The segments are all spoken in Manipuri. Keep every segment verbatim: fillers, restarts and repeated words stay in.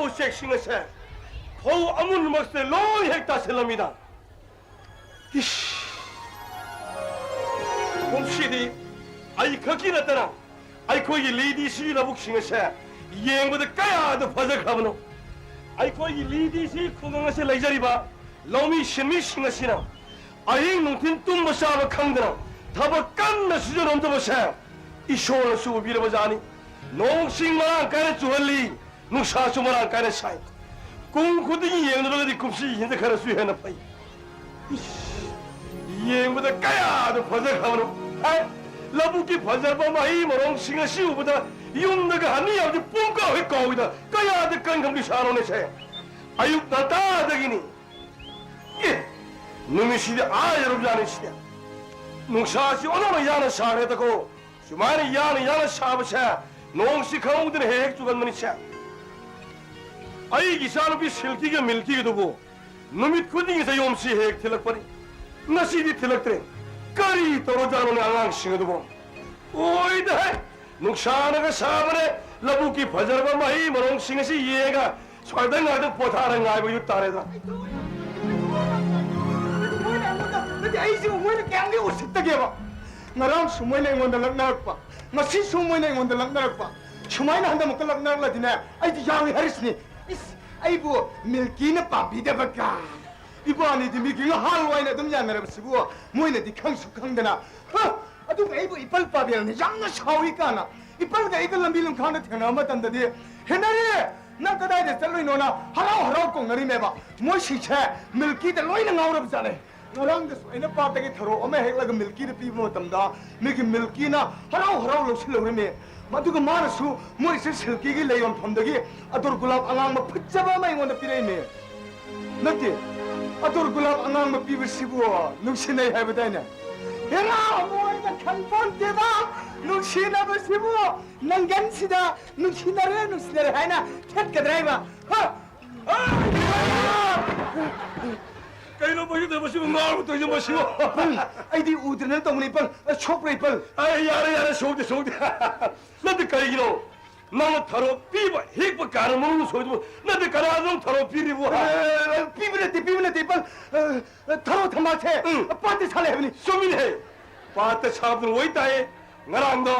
ꯎꯆꯦꯛꯁꯤꯡ ꯑꯁꯦ ꯐꯧ ꯑꯃꯨꯟꯕꯃꯛꯁꯤꯗ ꯂꯣꯏ ꯍꯦꯛ ꯇꯥꯁꯤꯜꯂꯝꯃꯤꯗ꯫ ꯏꯁ! ꯀꯨꯝꯁꯤꯗꯤ ꯑꯩ ꯈꯛꯀꯤ ꯅꯠꯇꯅ ꯑꯩꯈꯣꯏꯒꯤ ꯂꯤꯗꯤꯁꯤ ꯂꯧꯕꯨꯛꯁꯤꯡ ꯑꯁꯦ ꯌꯦꯡꯕꯗ ꯀꯌꯥꯗ ꯐꯖꯈ꯭ꯔꯕꯅꯣ꯫ ꯑꯩꯈꯣꯏꯒꯤ ꯂꯤꯗꯤꯁꯤ ꯈꯨꯡꯒꯪ ꯑꯁꯤ ꯂꯩꯖꯔꯤꯕ ꯂꯧꯃꯤ ꯁꯤꯟꯃꯤꯁꯤꯡ ꯑꯁꯤꯅ ꯑꯍꯤꯡ ꯅꯨꯡꯊꯤꯜ ꯇꯨꯝꯕ ꯆꯥꯕ ꯈꯪꯗꯅ ꯊꯕꯛ ꯀꯟꯅ ꯁꯨꯖꯔꯝꯗꯕꯁꯦ ꯏꯁꯣꯔꯅꯁꯨ ꯎꯕꯤꯔꯕꯖꯥꯠꯅꯤ꯫ ꯅꯣꯡꯁꯤꯡ ꯃꯔꯥꯡ ꯀꯥꯏꯅ ꯆꯨꯍꯜꯂꯤ, ꯅꯨꯡꯁꯥꯁꯨ ꯃꯔꯥꯡ ꯀꯥꯏꯅ ꯁꯥꯏ꯫ ꯀꯨꯝ ꯈꯨꯗꯤꯡꯒꯤ ꯌꯦꯡꯅꯔꯨꯔꯒꯗꯤ ꯀꯨꯝꯁꯤꯁꯤꯅ ꯈꯔꯁꯨ ꯍꯦꯟꯅ ꯐꯩ꯫ ꯏꯁ, ꯌꯦꯡꯕꯗ ꯀꯌꯥꯗ ꯐꯖꯈ꯭ꯔꯕꯅꯣ꯫ ꯍꯥꯏ, ꯂꯧꯕꯨꯛꯀꯤ ꯐꯖꯔꯕ ꯃꯍꯩ ꯃꯔꯣꯡꯁꯤꯡ ꯑꯁꯤ ꯎꯕꯗ ꯌꯨꯝꯗꯒ ꯍꯟꯅꯤ ꯍꯥꯏꯕꯗꯤ ꯄꯨꯡꯀꯥꯎ ꯍꯦꯛ ꯀꯥꯎꯏꯗ, ꯀꯌꯥꯗ ꯀꯟꯈ꯭ꯔꯕꯅꯤ ꯁꯥꯔꯣꯅꯦꯁꯦ꯫ ꯑꯌꯨꯛ ꯉꯟꯇꯥꯗꯒꯤꯅꯤ꯫ ꯑꯦ, ꯅꯨꯃꯤꯠꯁꯤꯗꯤ ꯑꯥ ꯌꯧꯔꯕꯖꯥꯠꯅꯤ ꯁꯤꯗꯤ꯫ ꯅꯨꯡꯁꯥꯁꯤ ꯑꯣꯟꯊꯣꯛꯅ ꯌꯥꯡꯅ ꯁꯥꯈ꯭ꯔꯦꯗꯀꯣ꯫ ꯁꯨꯃꯥꯏꯅ ꯌꯥꯡꯅ ꯌꯥꯡꯅ ꯁꯥꯕꯁꯦ ꯅꯣꯡꯁꯤ ꯈꯪꯍꯧꯗꯅ ꯍꯦꯛ ꯍꯦꯛ ꯆꯨꯒꯟꯕꯅꯤꯁꯦ꯫ ꯑꯩꯒꯤ ꯏꯆꯥꯅꯨꯄꯤ ꯁꯤꯜꯀꯤꯒ ꯃꯤꯜꯀꯤꯒꯗꯨꯕꯨ ꯅꯨꯃꯤꯠ ꯈꯨꯗꯤꯡꯒꯤ ꯆꯌꯣꯝꯁꯤ ꯍꯦꯛ ꯊꯤꯜꯂꯛꯄꯅꯤ꯫ ꯉꯁꯤꯗꯤ ꯊꯤꯜꯂꯛꯇ꯭ꯔꯦ꯫ ꯀꯔꯤ ꯇꯧꯔꯖꯥꯠꯅꯣꯅꯦ ꯑꯉꯥꯡꯁꯤꯡ ꯑꯗꯨꯕꯨ? ꯑꯣꯏꯗ ꯍꯦ! ꯅꯨꯡꯁꯥꯅꯒ ꯁꯥꯕꯅꯦ, ꯂꯧꯕꯨꯛꯀꯤ ꯐꯖꯔꯕ ꯃꯍꯩ ꯃꯔꯣꯡꯁꯤꯡ ꯑꯁꯤ ꯌꯦꯡꯉꯒ ꯁ꯭ꯋꯥꯏꯗ ꯉꯥꯏꯍꯥꯛꯇꯪ ꯄꯣꯊꯥꯔ ꯉꯥꯏꯕꯒꯤꯗꯨ ꯇꯥꯔꯦꯗ꯫ ꯅꯠꯇꯦ, ꯑꯩꯁꯤꯕꯨ ꯃꯣꯏꯅ ꯀꯌꯥꯝꯗꯤ ꯎꯁꯤꯠꯇꯒꯦꯕ? ꯉꯔꯥꯡꯁꯨ ꯃꯣꯏꯅ ꯑꯩꯉꯣꯟꯗ ꯂꯛꯅꯔꯛꯄ, ꯉꯁꯤꯁꯨ ꯃꯣꯏꯅ ꯑꯩꯉꯣꯟꯗ ꯂꯛꯅꯔꯛꯄ꯫ ꯁꯨꯃꯥꯏꯅ ꯍꯟꯗꯛꯃꯨꯛꯀ ꯂꯛꯅꯔꯛꯂꯗꯤꯅꯦ, ꯑꯩꯗꯤ ꯌꯥꯔꯣꯏ ꯍꯥꯏꯔꯤꯁꯤꯅꯤ꯫ ꯏꯁ, ꯑꯩꯕꯨ ꯃꯤꯜꯀꯤꯅ ꯄꯥꯝꯕꯤꯗꯕ ꯀꯥꯏ꯫ ꯏꯕꯥꯅꯤꯗꯤ ꯃꯤꯒꯤ ꯉꯍꯥꯜ ꯋꯥꯏꯅ ꯑꯗꯨꯝ ꯌꯥꯅꯔꯕꯁꯤꯕꯨ ꯃꯣꯏꯅꯗꯤ ꯈꯪꯁꯨ ꯈꯪꯗꯅ꯫ ꯍ! ꯑꯗꯨꯒ ꯑꯩꯕꯨ ꯏꯄꯜ ꯄꯥꯕꯦꯜꯅ ꯌꯥꯝꯅ ꯁꯥꯎꯏ ꯀꯥꯏꯅ꯫ ꯏꯄꯜꯒ ꯑꯩꯒ ꯂꯝꯕꯤ ꯂꯝꯈꯥꯡꯗ ꯊꯦꯡꯅꯕ ꯃꯇꯝꯗꯗꯤ, "ꯍꯦꯟꯅꯔꯤ! ꯅꯪ ꯀꯗꯥꯏꯗ ꯆꯠꯂꯨꯏꯅꯣꯅ?" ꯍꯔꯥꯎ ꯍꯔꯥꯎ ꯀꯧꯅꯔꯤꯃꯦꯕ꯫ ꯃꯣꯏꯁꯤꯡꯁꯦ ꯃꯤꯜꯀꯤꯗ ꯂꯣꯏꯅ ꯉꯥꯎꯔꯕ ꯖꯥꯠꯅꯦ꯫ ꯉꯔꯥꯡꯗꯁꯨ ꯑꯩꯅ ꯄꯥꯠꯇꯒꯤ ꯊꯔꯣ ꯑꯃ ꯍꯦꯛꯂꯒ ꯃꯤꯜꯀꯤꯗ ꯄꯤꯕ ꯃꯇꯝꯗ, ꯃꯤꯒꯤ ꯃꯤꯜꯀꯤꯅ ꯍꯔꯥꯎ ꯍꯔꯥꯎ ꯂꯧꯁꯤꯜꯍꯧꯔꯤꯃꯦ꯫ ꯃꯗꯨꯒ ꯃꯥꯅꯁꯨ ꯃꯣꯏꯁꯦ ꯁꯤꯜꯀꯤꯒꯤ ꯂꯩ ꯌꯣꯟꯐꯝꯗꯒꯤ ꯑꯗꯨꯔ ꯒꯨꯂꯥꯞ ꯑꯉꯥꯡꯕ ꯐꯖꯕ ꯑꯃ ꯑꯩꯉꯣꯟꯗ ꯄꯤꯔꯛꯏꯃꯦ꯫ ꯅꯠꯇꯦ, ꯑꯗꯨꯔ ꯒꯨꯂꯥꯞ ꯑꯉꯥꯡꯕ ꯄꯤꯕꯁꯤꯕꯨ ꯅꯨꯡꯁꯤꯅꯩ ꯍꯥꯏꯕꯗꯥꯏꯅꯦ? ꯍꯦꯔꯥ, ꯃꯣꯏꯅ ꯈꯪꯄꯣꯟꯇꯦꯗ, ꯅꯨꯡꯁꯤꯅꯕꯁꯤꯕꯨ ꯅꯪꯒꯟꯁꯤꯗ ꯅꯨꯡꯁꯤꯅꯔꯦ, ꯅꯨꯡꯁꯤꯅꯔꯦ ꯍꯥꯏꯅ ꯊꯦꯠꯀꯗ꯭ꯔꯥ ꯍꯥꯏꯕ? ꯍ? ꯀꯩꯅꯣ ꯃꯁꯤꯗ ꯃꯁꯤꯕꯨ ꯉꯥꯎꯔꯕ ꯇꯧꯔꯤꯁꯦ ꯃꯁꯤꯕꯨ? ꯄꯜ, ꯑꯩꯗꯤ ꯎꯗ꯭ꯔꯅ ꯇꯧꯕꯅꯤ, ꯄꯜ꯫ ꯑ, ꯁꯣꯛꯄ꯭ꯔꯥ, ꯄꯜ? ꯑꯩ ꯌꯥꯔꯦ, ꯌꯥꯔꯦ, ꯁꯣꯛꯇꯦ, ꯁꯣꯛꯇꯦ꯫ ꯅꯠꯇꯦ, ꯀꯔꯤꯒꯤꯅꯣ? ꯅꯪꯅ ꯊꯔꯣ ꯄꯤꯕ ꯍꯦꯛꯄ ꯀꯥꯟꯗ ꯃꯔꯨ ꯁꯣꯏꯗꯨꯕꯨ ꯅꯠꯇꯦ, ꯀꯅꯥꯗ ꯅꯪ ꯊꯔꯣ ꯄꯤꯔꯤꯕꯨ, ꯍꯥ? ꯑ, ꯄꯤꯕ ꯅꯠꯇꯦ, ꯄꯤꯕ ꯅꯠꯇꯦ, ꯏꯄꯜ꯫ ꯑ, ꯊꯔꯣ ꯊꯝꯕꯥꯜꯁꯦ ꯎꯝ꯫ ꯄꯥꯠꯇ ꯁꯥꯠꯂꯦ ꯍꯥꯏꯕꯅꯤ꯫ ꯆꯨꯝꯃꯤꯅꯦꯍꯦ꯫ ꯄꯥꯠꯇ ꯁꯥꯠꯄꯗꯨꯅ ꯑꯣꯏ ꯇꯥꯏꯌꯦ꯫ ꯉꯔꯥꯡꯗꯣ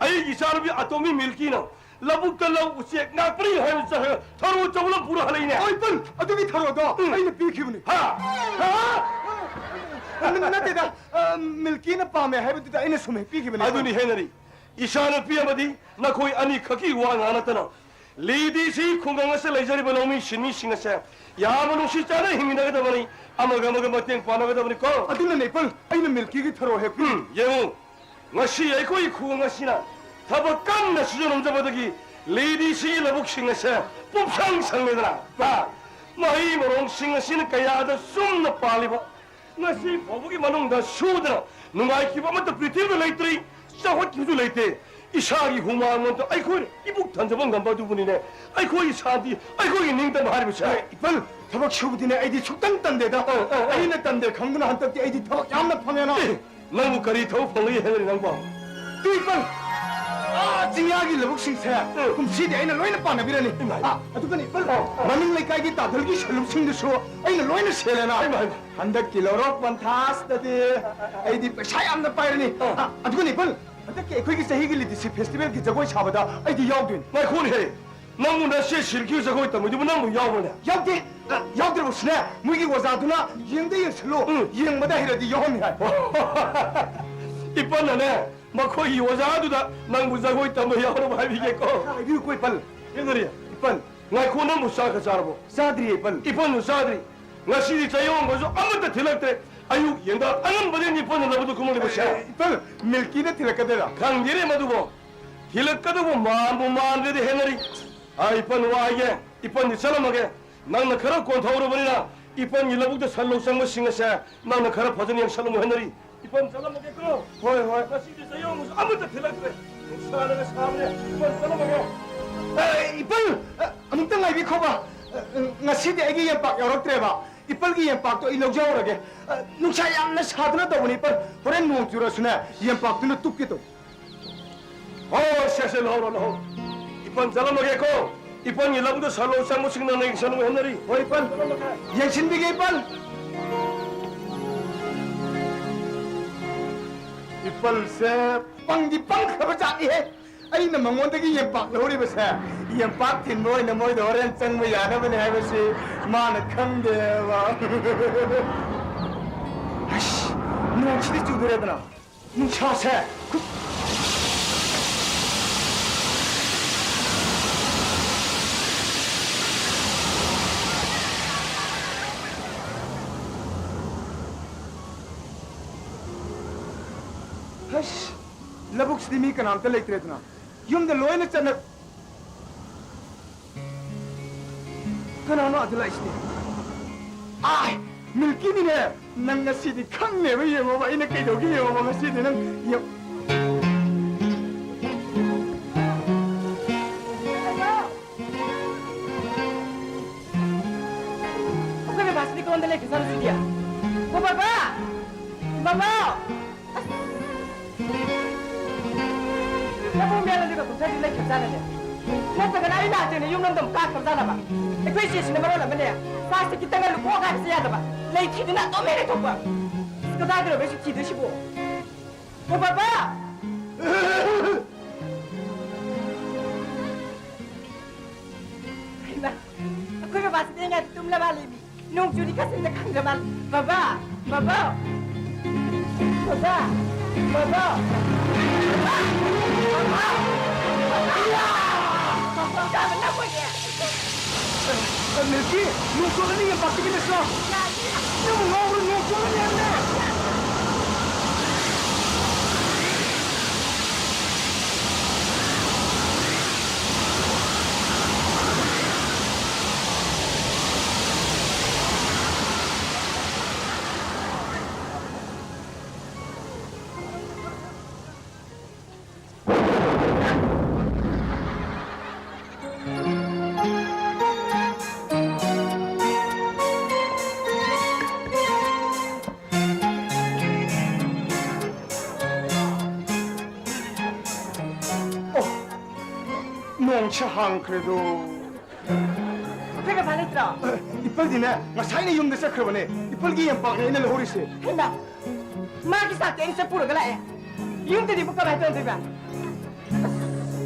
ꯑꯩꯒꯤ ꯏꯆꯥꯅꯨꯄꯤ ꯑꯇꯣꯝꯕꯤ ꯃꯤꯜꯀꯤꯅ ꯂꯧꯕꯨꯛꯇ ꯂꯧ ꯎꯆꯦꯛ ꯉꯥꯛꯄꯅꯤ ꯍꯥꯏꯅ ꯆꯠꯈ꯭ꯔꯒ ꯊꯔꯣ ꯑꯆꯧꯕ ꯑꯃ ꯄꯨꯔ ꯍꯜꯂꯛꯏꯅꯦ꯫ ꯑꯣ, ꯏꯄꯜ, ꯑꯗꯨꯒꯤ ꯊꯔꯣꯗꯣ ꯎꯝ꯫ ꯑꯩꯅ ꯄꯤꯈꯤꯕꯅꯤ꯫ ꯍꯥ? ꯍꯥ? ꯅ-, ꯅꯠꯇꯦꯗ, ꯑ, ꯃꯤꯜꯀꯤꯅ ꯄꯥꯝꯃꯦ ꯍꯥꯏꯕꯗꯨꯗ ꯑꯩꯅ ꯁꯨꯝ ꯍꯦꯛ ꯄꯤꯈꯤꯕꯅꯤ, ꯏꯄꯜ꯫ ꯑꯗꯨꯅꯤ ꯍꯦꯅꯔꯤ꯫ ꯏꯆꯥꯅꯨꯄꯤ ꯑꯃꯗꯤ ꯅꯈꯣꯏ ꯑꯅꯤꯈꯛꯀꯤ ꯋꯥ ꯉꯥꯛ ꯅꯠꯇꯅ, ꯂꯦꯗꯤꯁꯤ ꯈꯨꯡꯒꯪ ꯑꯁꯤꯗ ꯂꯩꯖꯔꯤꯕ ꯂꯧꯃꯤ ꯁꯤꯟꯃꯤꯁꯤꯡ ꯑꯁꯦ ꯌꯥꯝꯅ ꯅꯨꯡꯁꯤ ꯆꯥꯟꯅ ꯍꯤꯡꯃꯤꯟꯅꯒꯗꯕꯅꯤ, ꯑꯃꯒ ꯑꯃꯒ ꯃꯇꯦꯡ ꯄꯥꯡꯅꯒꯗꯕꯅꯤꯀꯣ꯫ ꯑꯗꯨꯅꯅꯦ, ꯏꯄꯜ, ꯑꯩꯅ ꯃꯤꯜꯀꯤꯒꯤ ꯊꯔꯣ ꯍꯦꯛ ꯄꯤ- ꯎꯝ, ꯌꯦꯡꯉꯨ, ꯉꯁꯤ ꯑꯩꯈꯣꯏ ꯈꯨꯡꯒꯪ ꯑꯁꯤꯅ ꯊꯕꯛ ꯀꯟꯅ ꯁꯨꯖ ꯅꯣꯝꯖꯕꯗꯒꯤ ꯂꯦꯗꯤꯁꯤꯒꯤ ꯂꯧꯕꯨꯛꯁꯤꯡ ꯑꯁꯦ ꯄꯨꯝꯁꯪ ꯁꯪꯂꯦꯗꯅ꯫ ꯍꯥ? ꯃꯍꯩ ꯃꯔꯣꯡꯁꯤꯡ ꯑꯁꯤꯅ ꯀꯌꯥꯗ ꯆꯨꯝꯅ ꯄꯥꯜꯂꯤꯕ, ꯉꯁꯤ ꯐꯥꯎꯕꯒꯤ ꯃꯅꯨꯡꯗ ꯁꯨꯗꯅ ꯅꯨꯡꯉꯥꯏꯈꯤꯕ ꯑꯃꯠꯇ ꯄ꯭ꯔꯤꯊꯤꯕꯤꯗ ꯂꯩꯇ꯭ꯔꯤ, ꯆꯥꯎꯈꯠꯈꯤꯕꯁꯨ ꯂꯩꯇꯦ꯫ ꯏꯁꯥꯒꯤ ꯍꯨꯃꯥꯡ ꯃꯃꯜꯗꯣ ꯑꯩꯈꯣꯏꯅ ꯏꯄꯨꯛ ꯊꯟꯖꯕ ꯉꯝꯕ ꯑꯗꯨꯕꯨꯅꯤꯅꯦ ꯑꯩꯈꯣꯏꯒꯤ ꯁꯥꯟꯇꯤ, ꯑꯩꯈꯣꯏꯒꯤ ꯅꯤꯡꯇꯝꯕ ꯍꯥꯏꯔꯤꯕꯁꯦ꯫ ꯑꯦ, ꯏꯄꯜ, ꯊꯕꯛ ꯁꯨꯕꯗꯤꯅꯦ ꯑꯩꯗꯤ ꯁꯨꯛꯇꯟ ꯇꯟꯗꯦꯗ꯫ ꯑ, ꯑ, ꯑ꯫ ꯑꯩꯅ ꯇꯟꯗꯦ ꯈꯪꯗꯨꯅ ꯍꯟꯗꯛꯇꯤ ꯑꯩꯗꯤ ꯊꯕꯛ ꯌꯥꯝꯅ ꯐꯪꯉꯦꯅ꯫ ꯑꯦ, ꯅꯪꯕꯨ ꯀꯔꯤ ꯊꯕꯛ ꯐꯪꯂꯒꯦ ꯍꯦꯅꯔꯤ ꯅꯪꯕꯣ? ꯇꯨ ꯏꯄꯜ, ꯑꯥ, ꯆꯤꯡꯌꯥꯒꯤ ꯂꯧꯕꯨꯛꯁꯤꯡꯁꯦ ꯎꯝ꯫ ꯀꯨꯝꯁꯤꯗꯤ ꯑꯩꯅ ꯂꯣꯏꯅ ꯄꯥꯟꯅꯕꯤꯔꯅꯤ꯫ ꯏꯃꯥꯏ꯫ ꯑꯥ, ꯑꯗꯨꯒꯅꯤ ꯏꯄꯜ, ꯑ, ꯑ꯫ ꯃꯅꯤꯡ ꯂꯩꯀꯥꯏꯒꯤ ꯇꯥꯗꯜꯒꯤ ꯁꯦꯜꯂꯨꯞꯁꯤꯡꯗꯨꯁꯨ ꯑꯩꯅ ꯂꯣꯏꯅ ꯁꯦꯜꯂꯦꯅ꯫ ꯏꯃꯥꯏ꯫ ꯍꯟꯗꯛꯀꯤ ꯂꯧꯔꯣꯛ ꯄꯟꯊꯥꯁꯤꯗꯗꯤ ꯑꯩꯗꯤ ꯄꯩꯁꯥ ꯌꯥꯝꯅ ꯄꯥꯏꯔꯅꯤ꯫ ꯑ꯫ ꯑ, ꯑꯗꯨꯒꯅꯤ ꯏꯄꯜ, ꯍꯟꯗꯛꯀꯤ ꯑꯩꯈꯣꯏꯒꯤ ꯆꯍꯤꯒꯤ ꯂꯤꯗꯤꯁꯤ ꯐꯦꯁꯇꯤꯚꯦꯜꯒꯤ ꯖꯒꯣꯏ ꯁꯥꯕꯗ ꯑꯩꯗꯤ ꯌꯥꯎꯗꯣꯏꯅꯤ꯫ ꯉꯥꯏꯈꯣꯅꯦꯍꯦ, ꯅꯪꯕꯨ ꯅꯆꯦ ꯁꯤꯜꯀꯤꯒꯤ ꯖꯒꯣꯏ ꯇꯝꯃꯤꯗꯨꯕꯨ ꯅꯪꯕꯨ ꯌꯥꯎꯕ꯭ꯔꯅꯦ? ꯌꯥꯎꯗꯦ꯫ ꯑ, ꯌꯥꯎꯗ꯭ꯔꯕꯁꯨꯅꯦ, ꯃꯣꯏꯒꯤ ꯑꯣꯖꯥꯗꯨꯅ "ꯌꯦꯡꯗ ꯌꯦꯡꯁꯜꯂꯨ, ꯎꯝ꯫ ꯌꯦꯡꯕꯗ ꯍꯩꯔꯗꯤ ꯌꯥꯎꯍꯟꯅꯤ" ꯍꯥꯏ꯫ ꯏꯄꯟꯅꯅꯦ, ꯃꯈꯣꯏꯒꯤ ꯑꯣꯖꯥꯗꯨꯗ ꯅꯪꯕꯨ ꯖꯒꯣꯏ ꯇꯝꯕ ꯌꯥꯎꯅꯕ ꯍꯥꯏꯕꯤꯒꯦꯀꯣ꯫ ꯍꯥꯏꯕꯤꯌꯨꯀꯣ, ꯏꯄꯟ꯫ ꯌꯦꯡꯅꯔꯤ꯫ ꯏꯄꯟ꯫ ꯉꯥꯏꯈꯣ, ꯅꯪꯕꯨ ꯆꯥꯛꯀ ꯆꯥꯔꯕꯣ? ꯆꯥꯗ꯭ꯔꯤꯌꯦ, ꯏꯄꯟ꯫ ꯏꯄꯟꯁꯨ ꯆꯥꯗ꯭ꯔꯤ꯫ ꯉꯁꯤꯗꯤ ꯆꯌꯣꯡꯕꯁꯨ ꯑꯃꯠꯇ ꯊꯤꯜꯂꯛꯇ꯭ꯔꯦ꯫ ꯑꯌꯨꯛ ꯌꯦꯟꯗꯥ ꯑꯉꯟꯕꯗꯒꯤ ꯏꯄꯟꯅ ꯂꯧꯕꯨꯛꯇ ꯀꯨꯝꯂꯛꯂꯤꯕꯁꯦ꯫ ꯑꯦ, ꯏꯄꯟ, ꯃꯤꯜꯀꯤꯅ ꯊꯤꯜꯂꯛꯀꯗꯣꯏꯔꯥ? ꯈꯪꯗꯦꯅꯦ ꯃꯗꯨꯕꯣ꯫ ꯊꯤꯜꯂꯛꯀꯗꯧꯕ ꯃꯥꯟꯕꯨ ꯃꯥꯟꯗ꯭ꯔꯦꯗ ꯍꯦꯅꯔꯤ꯫ ꯑ, ꯏꯄꯟ, ꯋꯥ ꯍꯥꯏꯒꯦ꯫ ꯏꯄꯟꯗꯤ ꯆꯠꯂꯝꯃꯒꯦ꯫ ꯅꯪꯅ ꯈꯔ ꯀꯣꯟꯊꯍꯧꯔꯕꯅꯤꯅ ꯏꯄꯟꯒꯤ ꯂꯧꯕꯨꯛꯇ ꯁꯟ ꯂꯧ ꯆꯪꯕꯁꯤꯡ ꯑꯁꯦ ꯅꯪꯅ ꯈꯔ ꯐꯖꯅ ꯌꯦꯡꯁꯜꯂꯝꯃꯨ ꯍꯦꯅꯔꯤ꯫ ꯏꯄꯟ ꯆꯠꯂꯝꯃꯒꯦꯀꯣ꯫ ꯍꯣꯏ, ꯍꯣꯏ꯫ ꯉꯁꯤꯗꯤ ꯆꯌꯣꯡꯁꯨ ꯑꯃꯠꯇ ꯊꯤꯜꯂꯛꯇ꯭ꯔꯦ꯫ ꯅꯨꯡꯁꯥꯅꯒ ꯁꯥꯕꯅꯦ꯫ ꯏꯄꯟ ꯆꯠꯂꯝꯃꯒꯦ꯫ ꯑꯦ, ꯏꯄꯟ! ꯑ, ꯑꯃꯨꯛꯇ ꯉꯥꯏꯕꯤꯈꯣꯕ꯫ ꯑ, ꯉꯁꯤꯗꯤ ꯑꯩꯒꯤ ꯌꯦꯝꯄꯥꯛ ꯌꯥꯎꯔꯛꯇ꯭ꯔꯦꯕ꯫ ꯏꯄꯜꯒꯤ ꯌꯦꯝꯄꯥꯛꯇꯣ ꯑꯩ ꯂꯧꯖꯍꯧꯔꯒꯦ꯫ ꯑ, ꯅꯨꯡꯁꯥ ꯌꯥꯝꯅ ꯁꯥꯗꯨꯅ ꯇꯧꯕꯅꯤ, ꯏꯄꯜ꯫ ꯍꯣꯔꯦꯟ ꯅꯣꯡ ꯆꯨꯔꯁꯨꯅꯦ, ꯌꯦꯝꯄꯥꯛꯇꯨꯅ ꯇꯨꯞꯀꯦ ꯇꯧ꯫ ꯍꯣ, ꯁꯦ, ꯁꯦ, ꯂꯧꯍꯧꯔꯣ, ꯂꯧꯍꯧꯔꯣ꯫ ꯏꯄꯟ ꯆꯠꯂꯝꯃꯒꯦꯀꯣ꯫ ꯏꯄꯟꯒꯤ ꯂꯧꯗ ꯁꯟ ꯂꯧ ꯆꯪꯕꯁꯤꯡꯅ ꯌꯦꯡꯁꯤꯟꯕ ꯍꯣꯠꯅꯔꯤ꯫ ꯍꯣꯏ, ꯏꯄꯟ꯫ ꯌꯦꯡꯁꯤꯟꯕꯤꯒꯦ, ꯏꯄꯟ꯫ ꯏꯄꯟꯁꯦ ꯄꯪꯗꯤ ꯄꯪꯈ꯭ꯔꯕ ꯖꯥꯠꯅꯤꯍꯦ꯫ ꯑꯩꯅ ꯃꯉꯣꯟꯗꯒꯤ ꯌꯦꯝꯄꯥꯛ ꯂꯧꯔꯤꯕꯁꯦ, ꯌꯦꯝꯄꯥꯛ ꯊꯤꯟꯕ ꯑꯣꯏꯅ ꯃꯣꯏꯗ ꯍꯣꯔꯦꯟ ꯆꯪꯕ ꯌꯥꯅꯕꯅꯦ ꯍꯥꯏꯕꯁꯤ ꯃꯥꯅ ꯈꯪꯗꯦꯕ꯫ ꯑꯁ, ꯅꯣꯡꯁꯤꯗꯤ ꯆꯨꯗꯣꯔꯦꯗꯅ꯫ ꯅꯨꯡꯁꯥꯁꯦ꯫ ꯍꯁ! ꯂꯧꯕꯨꯛꯁꯤꯗꯤ ꯃꯤ ꯀꯅꯥꯝꯇ ꯂꯩꯇ꯭ꯔꯦꯗꯅ꯫ ꯌꯨꯝꯗ ꯂꯣꯏꯅ ꯆꯠꯅ-, ꯀꯅꯥꯅꯣ ꯑꯗꯨ ꯂꯥꯛꯏꯁꯤꯗꯤ? ꯑꯥꯏ! ꯃꯤꯜꯀꯤꯅꯤꯅꯦ! ꯅꯪ ꯉꯁꯤꯗꯤ ꯈꯪꯅꯦꯕ, ꯌꯦꯡꯉꯣꯕ, ꯑꯩꯅ ꯀꯩꯗꯧꯒꯦ ꯌꯦꯡꯉꯣꯕ ꯉꯁꯤꯗꯤ ꯅꯪ ꯌꯦꯡ-, ꯑꯩꯈꯣꯏ ꯕꯕꯥꯁꯤꯗꯤ ꯀꯔꯣꯝꯗ ꯂꯩꯈ꯭ꯔꯖꯥꯠꯅꯣ ꯁꯤꯗꯤ? ꯑꯣ, ꯕꯕꯥ! ꯕꯕꯥ! ꯅꯕꯨꯡ ꯃꯌꯥꯝ ꯑꯗꯨꯒ ꯀꯨꯝꯊꯗꯨ ꯂꯩꯈ꯭ꯔꯖꯥꯠꯂꯅꯦ? ꯅꯠꯇ꯭ꯔꯒꯅ ꯑꯩ ꯅꯥꯆꯦꯅ ꯌꯨꯝꯂꯣꯝꯗ ꯑꯃꯨꯛ ꯀꯥꯈ꯭ꯔꯖꯥꯠꯂꯕ? ꯑꯩꯈꯣꯏ ꯏꯆꯦꯁꯤꯅ ꯃꯔꯣꯜ ꯑꯃꯅꯦ, ꯆꯥꯛꯁꯦ ꯈꯤꯇꯪꯒ ꯂꯨꯀꯣꯛ ꯍꯥꯏꯕꯁꯦ ꯌꯥꯗꯕ, ꯂꯩ ꯊꯤꯗꯅ ꯑꯗꯨꯝ ꯍꯦꯛ ꯂꯩꯊꯣꯛꯄ꯫ ꯑꯁ, ꯀꯗꯥꯏꯗꯅꯣꯕ ꯑꯩꯁꯨ ꯊꯤꯗꯣꯏꯁꯤꯕꯣ? ꯑꯣ ꯕꯕꯥ! ꯍꯩꯃꯥ, ꯑꯩꯈꯣꯏ ꯕꯕꯥꯁꯤꯗꯤ ꯑꯩ ꯉꯥꯏꯗ ꯇꯨꯝꯂ ꯃꯥꯜꯂꯦ ꯃꯤ꯫ ꯅꯣꯡ ꯆꯨꯔꯤ ꯈꯖꯤꯛꯇ ꯈꯪꯗ꯭ꯔ ꯃꯥꯜꯂꯦ꯫ ꯕꯕꯥ! ꯕꯕꯥ! ꯕꯕꯥ! ꯕꯕꯥ! ꯕꯕꯥ! ꯕꯕꯥ! ꯕꯕꯥ! ꯕꯕꯥ! ꯅꯪ ꯀꯣꯏꯒꯦ? ꯑ, ꯃꯤꯜꯀꯤ, ꯅꯣꯡ ꯆꯨꯔꯅꯤ, ꯌꯥꯝꯄꯥꯛꯇꯒꯤ ꯃꯤꯁꯅ꯫ ꯌꯥꯅꯤ꯫ ꯅꯪꯕꯨ ꯉꯥꯎꯕ꯭ꯔꯣ? ꯅꯣꯡ ꯆꯨꯔꯅꯤ ꯍꯥꯏꯕꯅꯦ꯫ ꯁꯤ ꯍꯥꯡꯈ꯭ꯔꯦꯗꯣ꯫ ꯏꯄꯜ ꯕꯕꯥ ꯂꯩꯇ꯭ꯔꯣ? ꯏꯄꯜꯗꯤꯅꯦ, ꯉꯁꯥꯏꯅ ꯌꯨꯝꯗ ꯆꯠꯈ꯭ꯔꯕꯅꯦ꯫ ꯏꯄꯜꯒꯤ ꯌꯦꯟꯄꯥꯛꯅꯦ ꯑꯩꯅ ꯂꯧꯍꯧꯔꯤꯁꯦ꯫ ꯍꯩꯃꯥ, ꯃꯥꯒꯤ ꯆꯥꯛꯇꯤ ꯑꯩꯅ ꯆꯠꯄꯨꯔꯒ ꯂꯥꯛꯑꯦ꯫ ꯌꯨꯝꯗꯗꯤ ꯑꯃꯨꯛ ꯀꯃꯥꯏꯅ ꯇꯧꯗꯣꯏꯕ?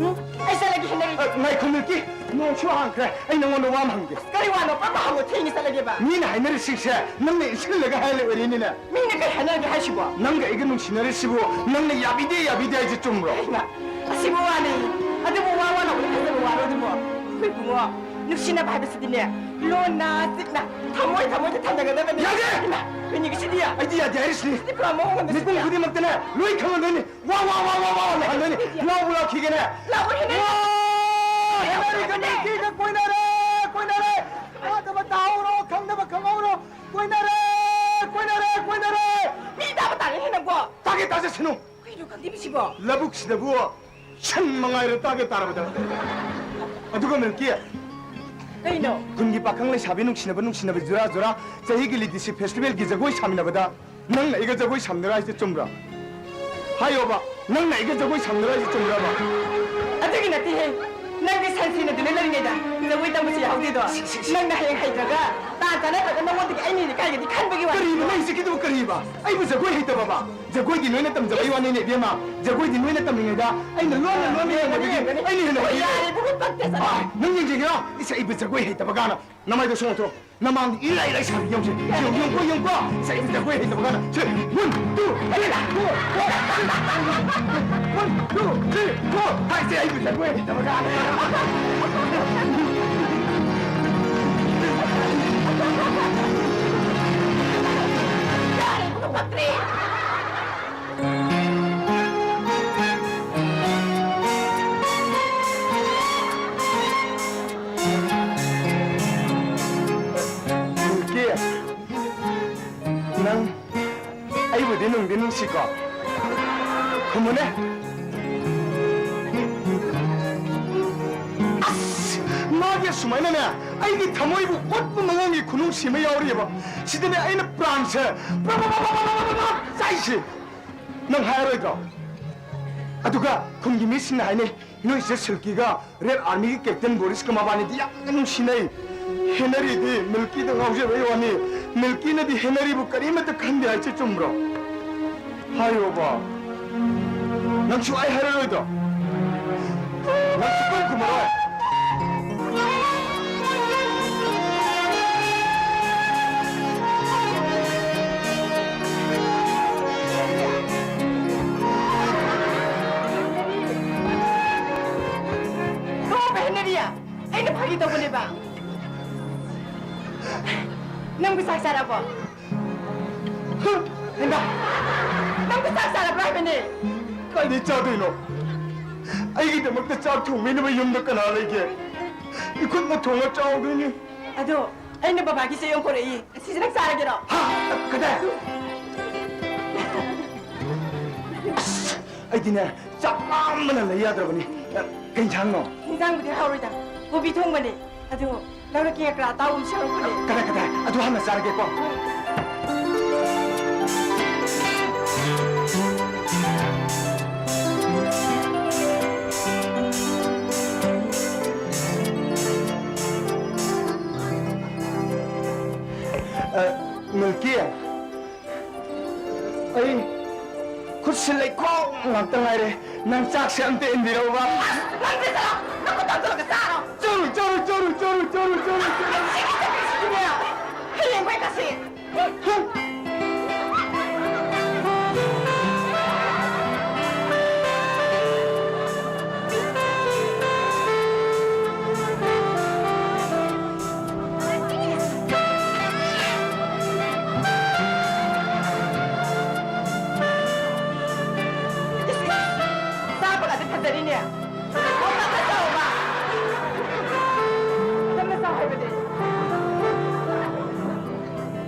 ꯎꯝ? ꯑꯩ ꯆꯠꯂꯒꯦ, ꯍꯦꯟꯅꯔꯤ꯫ ꯑ, ꯉꯥꯏꯈꯣ, ꯃꯤꯜꯀꯤ꯫ ꯅꯣꯡꯁꯨ ꯍꯥꯡꯈ꯭ꯔꯦ꯫ ꯑꯩ ꯅꯉꯣꯟꯗ ꯋꯥ ꯑꯃ ꯍꯪꯒꯦ꯫ ꯀꯔꯤ ꯋꯥꯅꯣ? ꯄꯠ ꯄꯠ ꯍꯪꯉꯣ, ꯊꯦꯡꯅ ꯆꯠꯂꯒꯦꯕ꯫ ꯃꯤꯅ ꯍꯥꯏꯅꯔꯤꯁꯤꯡꯁꯦ ꯅꯪꯅ ꯏꯟꯁꯤꯜꯂꯒ ꯍꯥꯏ ꯂꯩꯔꯦꯅꯤꯅꯦ꯫ ꯃꯤꯅ ꯀꯩ ꯍꯥꯏꯅꯔꯒꯦ ꯍꯥꯏꯁꯤꯕꯣ? ꯅꯪꯒ ꯑꯩꯒ ꯅꯨꯡꯁꯤꯅꯔꯤꯁꯤꯕꯨ ꯅꯪꯅ ꯌꯥꯕꯤꯗꯦ, ꯌꯥꯕꯤꯗꯦ ꯍꯥꯏꯁꯦ ꯆꯨꯝꯕ꯭ꯔꯣ? ꯍꯩꯃꯥ, ꯑꯁꯤꯕꯨ ꯋꯥꯅꯤ꯫ ꯑꯗꯨꯕꯨ ꯋꯥ ꯋꯥꯅ ꯐꯖꯕ ꯋꯥꯔꯣ ꯑꯗꯨꯕꯨ? ꯑꯩꯈꯣꯏ ꯏꯕꯨꯡꯉꯣ, ꯅꯨꯡꯁꯤꯅꯕ ꯍꯥꯏꯕꯁꯤꯗꯤꯅꯦ, ꯂꯣꯟꯅ ꯆꯤꯛꯅ ꯊꯃꯣꯏ ꯊꯃꯣꯏꯗ ꯊꯝꯅꯒꯗꯕꯅꯤ꯫ ꯌꯥꯗꯦ! ꯍꯩꯃꯥ, ꯀꯩꯅꯤꯒꯤ ꯁꯤꯗꯤ? ꯑꯩꯗꯤ ꯌꯥꯗꯦ ꯍꯥꯏꯔꯤꯁꯤꯅꯤ꯫ ꯁꯤꯗꯤ ꯄꯨꯔꯥ ꯃꯑꯣꯡ ꯑꯃꯗ ꯃꯤꯄꯨꯝ ꯁꯤꯗꯤ꯫ ꯈꯨꯗꯤꯡꯃꯛꯇꯅꯦ ꯂꯣꯏ ꯈꯪꯍꯟꯗꯣꯏꯅꯤ꯫ ꯋꯥ, ꯋꯥ, ꯋꯥ, ꯋꯥ, ꯋꯥ ꯍꯥꯏꯍꯟꯗꯣꯏꯅꯤ꯫ ꯂꯥꯎꯕ ꯂꯥꯎꯈꯤꯒꯦꯅꯦ꯫ ꯂꯥꯎꯕ ꯍꯦꯟꯅ ꯋꯥ! ꯍꯦꯟꯅꯔꯤꯒ ꯅꯨꯄꯤꯒ ꯀꯣꯏꯅꯔꯦ, ꯀꯣꯏꯅꯔꯦ꯫ ꯇꯥꯗꯕ ꯇꯥꯍꯧꯔꯣ, ꯈꯪꯗꯕ ꯈꯪꯍꯧꯔꯣ꯫ ꯀꯣꯏꯅꯔꯦ, ꯀꯣꯏꯅꯔꯦ, ꯀꯣꯏꯅꯔꯦ꯫ ꯃꯤ ꯇꯥꯕ ꯇꯥꯔꯦ ꯍꯦꯟꯅꯀꯣ꯫ ꯇꯥꯒꯦ ꯇꯥꯖꯁꯅꯨ꯫ ꯀꯩꯅꯣ ꯈꯪꯗꯦ ꯃꯤꯁꯤꯕꯣ? ꯂꯧꯕꯨꯛꯁꯤꯗꯕꯨ ꯁꯟ ꯃꯉꯥꯏꯔꯦ ꯇꯥꯒꯦ ꯇꯥꯔꯕꯗ꯫ ꯑꯗꯨꯒ ꯃꯤꯜꯀꯤ, ꯀꯩꯅꯣ? ꯈꯨꯟꯒꯤ ꯄꯥꯈꯪ ꯂꯩꯁꯥꯕꯤ ꯅꯨꯡꯁꯤꯅꯕ ꯅꯨꯡꯁꯤꯅꯕ ꯖꯨꯔꯥ ꯖꯨꯔꯥ ꯆꯍꯤꯒꯤ ꯂꯤꯇꯤꯁꯤ ꯐꯦꯁꯇꯤꯚꯦꯜꯒꯤ ꯖꯒꯣꯏ ꯁꯥꯃꯤꯟꯅꯕꯗ ꯅꯪꯅ ꯑꯩꯒ ꯖꯒꯣꯏ ꯁꯥꯃꯤꯟꯅꯔꯣ ꯍꯥꯏꯁꯦ ꯆꯨꯝꯕ꯭ꯔꯥ? ꯍꯥꯏꯌꯣꯕ, ꯅꯪꯅ ꯑꯩꯒ ꯖꯒꯣꯏ ꯁꯥꯃꯤꯟꯅꯔꯣ ꯍꯥꯏꯁꯦ ꯆꯨꯝꯕ꯭ꯔꯕ? ꯑꯗꯨꯒꯤ ꯅꯠꯇꯦꯍꯦ, ꯅꯪꯗꯤ ꯁꯟ ꯁꯤꯅꯗꯨꯅ ꯂꯩꯔꯤꯉꯩꯗ ꯖꯒꯣꯏ ꯇꯝꯕꯁꯨ ꯌꯥꯍꯧꯗꯦꯗꯣ꯫ ꯁꯤ, ꯁꯤ, ꯁꯤ꯫ ꯅꯪꯅ ꯍꯌꯦꯡ ꯍꯩꯇ꯭ꯔꯒ ꯇꯥꯟ ꯆꯥꯟꯅꯗ꯭ꯔꯒ ꯅꯉꯣꯟꯗꯒꯤ ꯑꯩꯅ ꯍꯦꯟꯅ ꯀꯥꯏꯒꯅꯤ ꯈꯟꯕꯒꯤ ꯋꯥꯅꯤ꯫ ꯀꯔꯤꯅꯣ ꯅꯪ ꯍꯧꯖꯤꯛꯀꯤꯗꯨꯕꯨ ꯀꯔꯤꯕ? ꯑꯩꯕꯨ ꯖꯒꯣꯏ ꯍꯩꯇꯕꯕ? ꯖꯒꯣꯏꯗꯤ ꯅꯣꯏꯅ ꯇꯝꯖꯕꯩ ꯋꯥꯅꯤꯅꯦ, ꯏꯕꯦꯝꯃ꯫ ꯖꯒꯣꯏꯗꯤ ꯅꯣꯏꯅ ꯇꯝꯂꯤꯉꯩꯗ ꯑꯩꯅ ꯂꯣꯟꯅ ꯂꯣꯟꯅ ꯌꯦꯡꯕꯗꯒꯤ ꯑꯩꯅ ꯍꯦꯟꯅ ꯍꯩ꯫ ꯌꯥꯔꯦ, ꯏꯕꯨꯡꯉꯣ, ꯄꯛꯇꯦ, ꯆꯠꯂꯣ꯫ ꯑꯥ, ꯅꯪ ꯌꯦꯡꯖꯒꯦꯔꯣ? ꯏꯁ, ꯑꯩꯕꯨ ꯖꯒꯣꯏ ꯍꯩꯇꯕ ꯀꯥꯅ꯫ ꯅꯃꯥꯏꯗꯣ ꯁꯣꯡꯉꯣ꯫ ꯅꯃꯥꯡꯗ ꯏꯔꯥꯏ ꯂꯥꯏ ꯁꯥꯕꯤ ꯌꯧꯁꯦ꯫ ꯌꯦꯡꯉꯨ, ꯌꯦꯡꯉꯨꯀꯣ, ꯌꯦꯡꯉꯨꯀꯣ꯫ ꯏꯁ, ꯑꯩꯕꯨ ꯖꯒꯣꯏ ꯍꯩꯇꯕ ꯀꯥꯅ꯫ ꯁꯦ, one, two, three, four, four꯫ One, two, three, four꯫ ꯍꯥꯏꯁꯦ, ꯑꯩꯕꯨ ꯖꯒꯣꯏ ꯍꯩꯇꯕ ꯀꯥꯅ꯫ ꯌꯥꯔꯦ, ꯏꯕꯨꯡꯉꯣ, ꯄꯛꯇ꯭ꯔꯦ꯫ ꯄꯤꯡꯀꯤ, ꯅꯪ ꯑꯩꯕꯨꯗꯤ ꯅꯨꯡꯗꯤ ꯅꯨꯡꯁꯤꯀꯣ? ꯈꯨꯝꯃꯨꯅꯦ꯫ ꯑꯁ! ꯃꯥꯒꯤ ꯑꯁꯨꯃꯥꯏꯅꯅꯦ, ꯑꯩꯒꯤ ꯊꯃꯣꯏꯕꯨ ꯑꯣꯠꯄ ꯃꯑꯣꯡꯒꯤ ꯈꯨꯅꯨꯡꯁꯤ ꯑꯃ ꯌꯥꯎꯔꯤꯑꯕ꯫ ꯁꯤꯗꯅꯦ ꯑꯩꯅ ꯄ꯭ꯔꯥꯟꯁꯦ ꯄ꯭ꯔꯞ ꯄ꯭ꯔꯞ ꯆꯥꯛꯏꯁꯦ꯫ ꯅꯪ ꯍꯥꯏꯔꯣꯏꯗ꯭ꯔꯣ? ꯑꯗꯨꯒ ꯈꯨꯟꯒꯤ ꯃꯤꯁꯤꯡꯅ ꯍꯥꯏꯅꯩ, ꯅꯣꯏ ꯏꯆꯦ ꯁꯤꯜꯀꯤꯒ ꯔꯦꯗ ꯑꯥꯔꯃꯤꯒꯤ ꯀꯦꯞꯇꯦꯟ ꯕꯣꯔꯤꯁꯀ ꯃꯕꯥꯅꯤꯗꯤ ꯌꯥꯝꯅ ꯅꯨꯡꯁꯤꯅꯩ꯫ ꯍꯦꯅꯔꯤꯗꯤ ꯃꯤꯜꯀꯤꯗ ꯉꯥꯎꯖꯕꯩ ꯋꯥꯅꯤ꯫ ꯃꯤꯜꯀꯤꯅꯗꯤ ꯍꯦꯅꯔꯤꯕꯨ ꯀꯔꯤꯃꯠꯇ ꯈꯟꯗꯦ ꯍꯥꯏꯁꯦ ꯆꯨꯝꯕ꯭ꯔꯣ? ꯍꯥꯏꯌꯣꯕ꯫ ꯅꯪꯁꯨ ꯑꯩ ꯍꯥꯏꯔꯔꯣꯏꯗꯣ? ꯅꯪ ꯁꯨꯛꯈꯨꯝ ꯈꯨꯝꯃꯔꯣꯏ? ꯇꯣꯛꯑꯣꯕ, ꯍꯦꯅꯔꯤ꯫ ꯑꯩꯅ ꯐꯥꯒꯤ ꯇꯧꯕꯅꯦꯕ꯫ ꯅꯪꯕꯨ ꯆꯥꯛ ꯆꯥꯔꯕꯣ? ꯍꯩꯃꯥ! ꯅꯪꯕꯨ ꯆꯥꯛ ꯆꯥꯔꯕ꯭ꯔꯥ ꯍꯥꯏꯕꯅꯦ? ꯀꯥꯏꯗꯩ ꯆꯥꯗꯣꯏꯅꯣ? ꯑꯩꯒꯤꯗꯃꯛꯇ ꯆꯥꯛ ꯊꯣꯡꯕꯤꯅꯕ ꯌꯨꯝꯗ ꯀꯅꯥ ꯂꯩꯒꯦ? ꯏꯈꯨꯠꯅ ꯊꯣꯡꯉ ꯆꯥꯎꯗꯣꯏꯅꯤ꯫ ꯑꯗꯣ ꯑꯩꯅ ꯕꯕꯥꯒꯤ ꯆꯦ ꯑꯃ ꯄꯨꯔꯛꯏ꯫ ꯑꯁꯤꯁꯦ ꯅꯪ ꯆꯥꯔꯒꯦꯔꯣ? ꯍꯥ? ꯀꯗꯥꯏ? ꯑꯩꯗꯤꯅꯦ, ꯆꯥꯛ ꯂꯥꯝꯕꯅ ꯂꯩ ꯌꯥꯗ꯭ꯔꯕꯅꯤ꯫ ꯀꯩ ꯏꯟꯁꯥꯡꯅꯣ? ꯏꯟꯁꯥꯡꯕꯨꯗꯤ ꯍꯥꯎꯔꯣꯏꯗ, ꯀꯣꯕꯤ ꯊꯣꯡꯕꯅꯦ꯫ ꯑꯗꯣ ꯂꯧꯔꯛꯀꯦ, ꯉꯀ꯭ꯔꯥ ꯑꯇꯥꯎꯕ ꯑꯃ ꯁꯦꯝꯃꯛꯄꯅꯦ꯫ ꯀꯗꯥꯏ, ꯀꯗꯥꯏ? ꯑꯗꯨ ꯍꯥꯟꯅ ꯆꯥꯔꯒꯦꯀꯣ꯫ ꯑ, ꯃꯤꯜꯀꯤ, ꯑꯩ ꯈꯨꯠꯁꯤ ꯂꯩꯈꯣꯝ ꯉꯥꯛꯇ ꯉꯥꯏꯔꯦ꯫ ꯅꯪ ꯆꯥꯛꯁꯦ ꯑꯝꯇ ꯏꯟꯕꯤꯔꯛꯎꯕ꯫ ꯑꯁ, ꯅꯪꯁꯦ ꯆꯠꯂꯣ! ꯅꯈꯨꯠ ꯇꯧꯁꯤꯜꯂꯒ ꯆꯥꯔꯣ! ꯆꯠꯂꯨ, ꯆꯠꯂꯨ, ꯆꯠꯂꯨ꯫ ꯁꯤꯒꯤ ꯆꯠꯄꯤꯁꯤꯗꯤꯅꯦ! ꯍꯌꯦꯡ ꯃꯩ ꯀꯥꯁꯤ! ꯆꯥꯕꯒꯗꯤ ꯐꯖꯔꯤꯅꯦ꯫ ꯅꯪꯅ ꯆꯥꯎꯕ꯫ ꯅꯪꯅ ꯆꯥꯎ ꯍꯥꯏꯕꯅꯦ꯫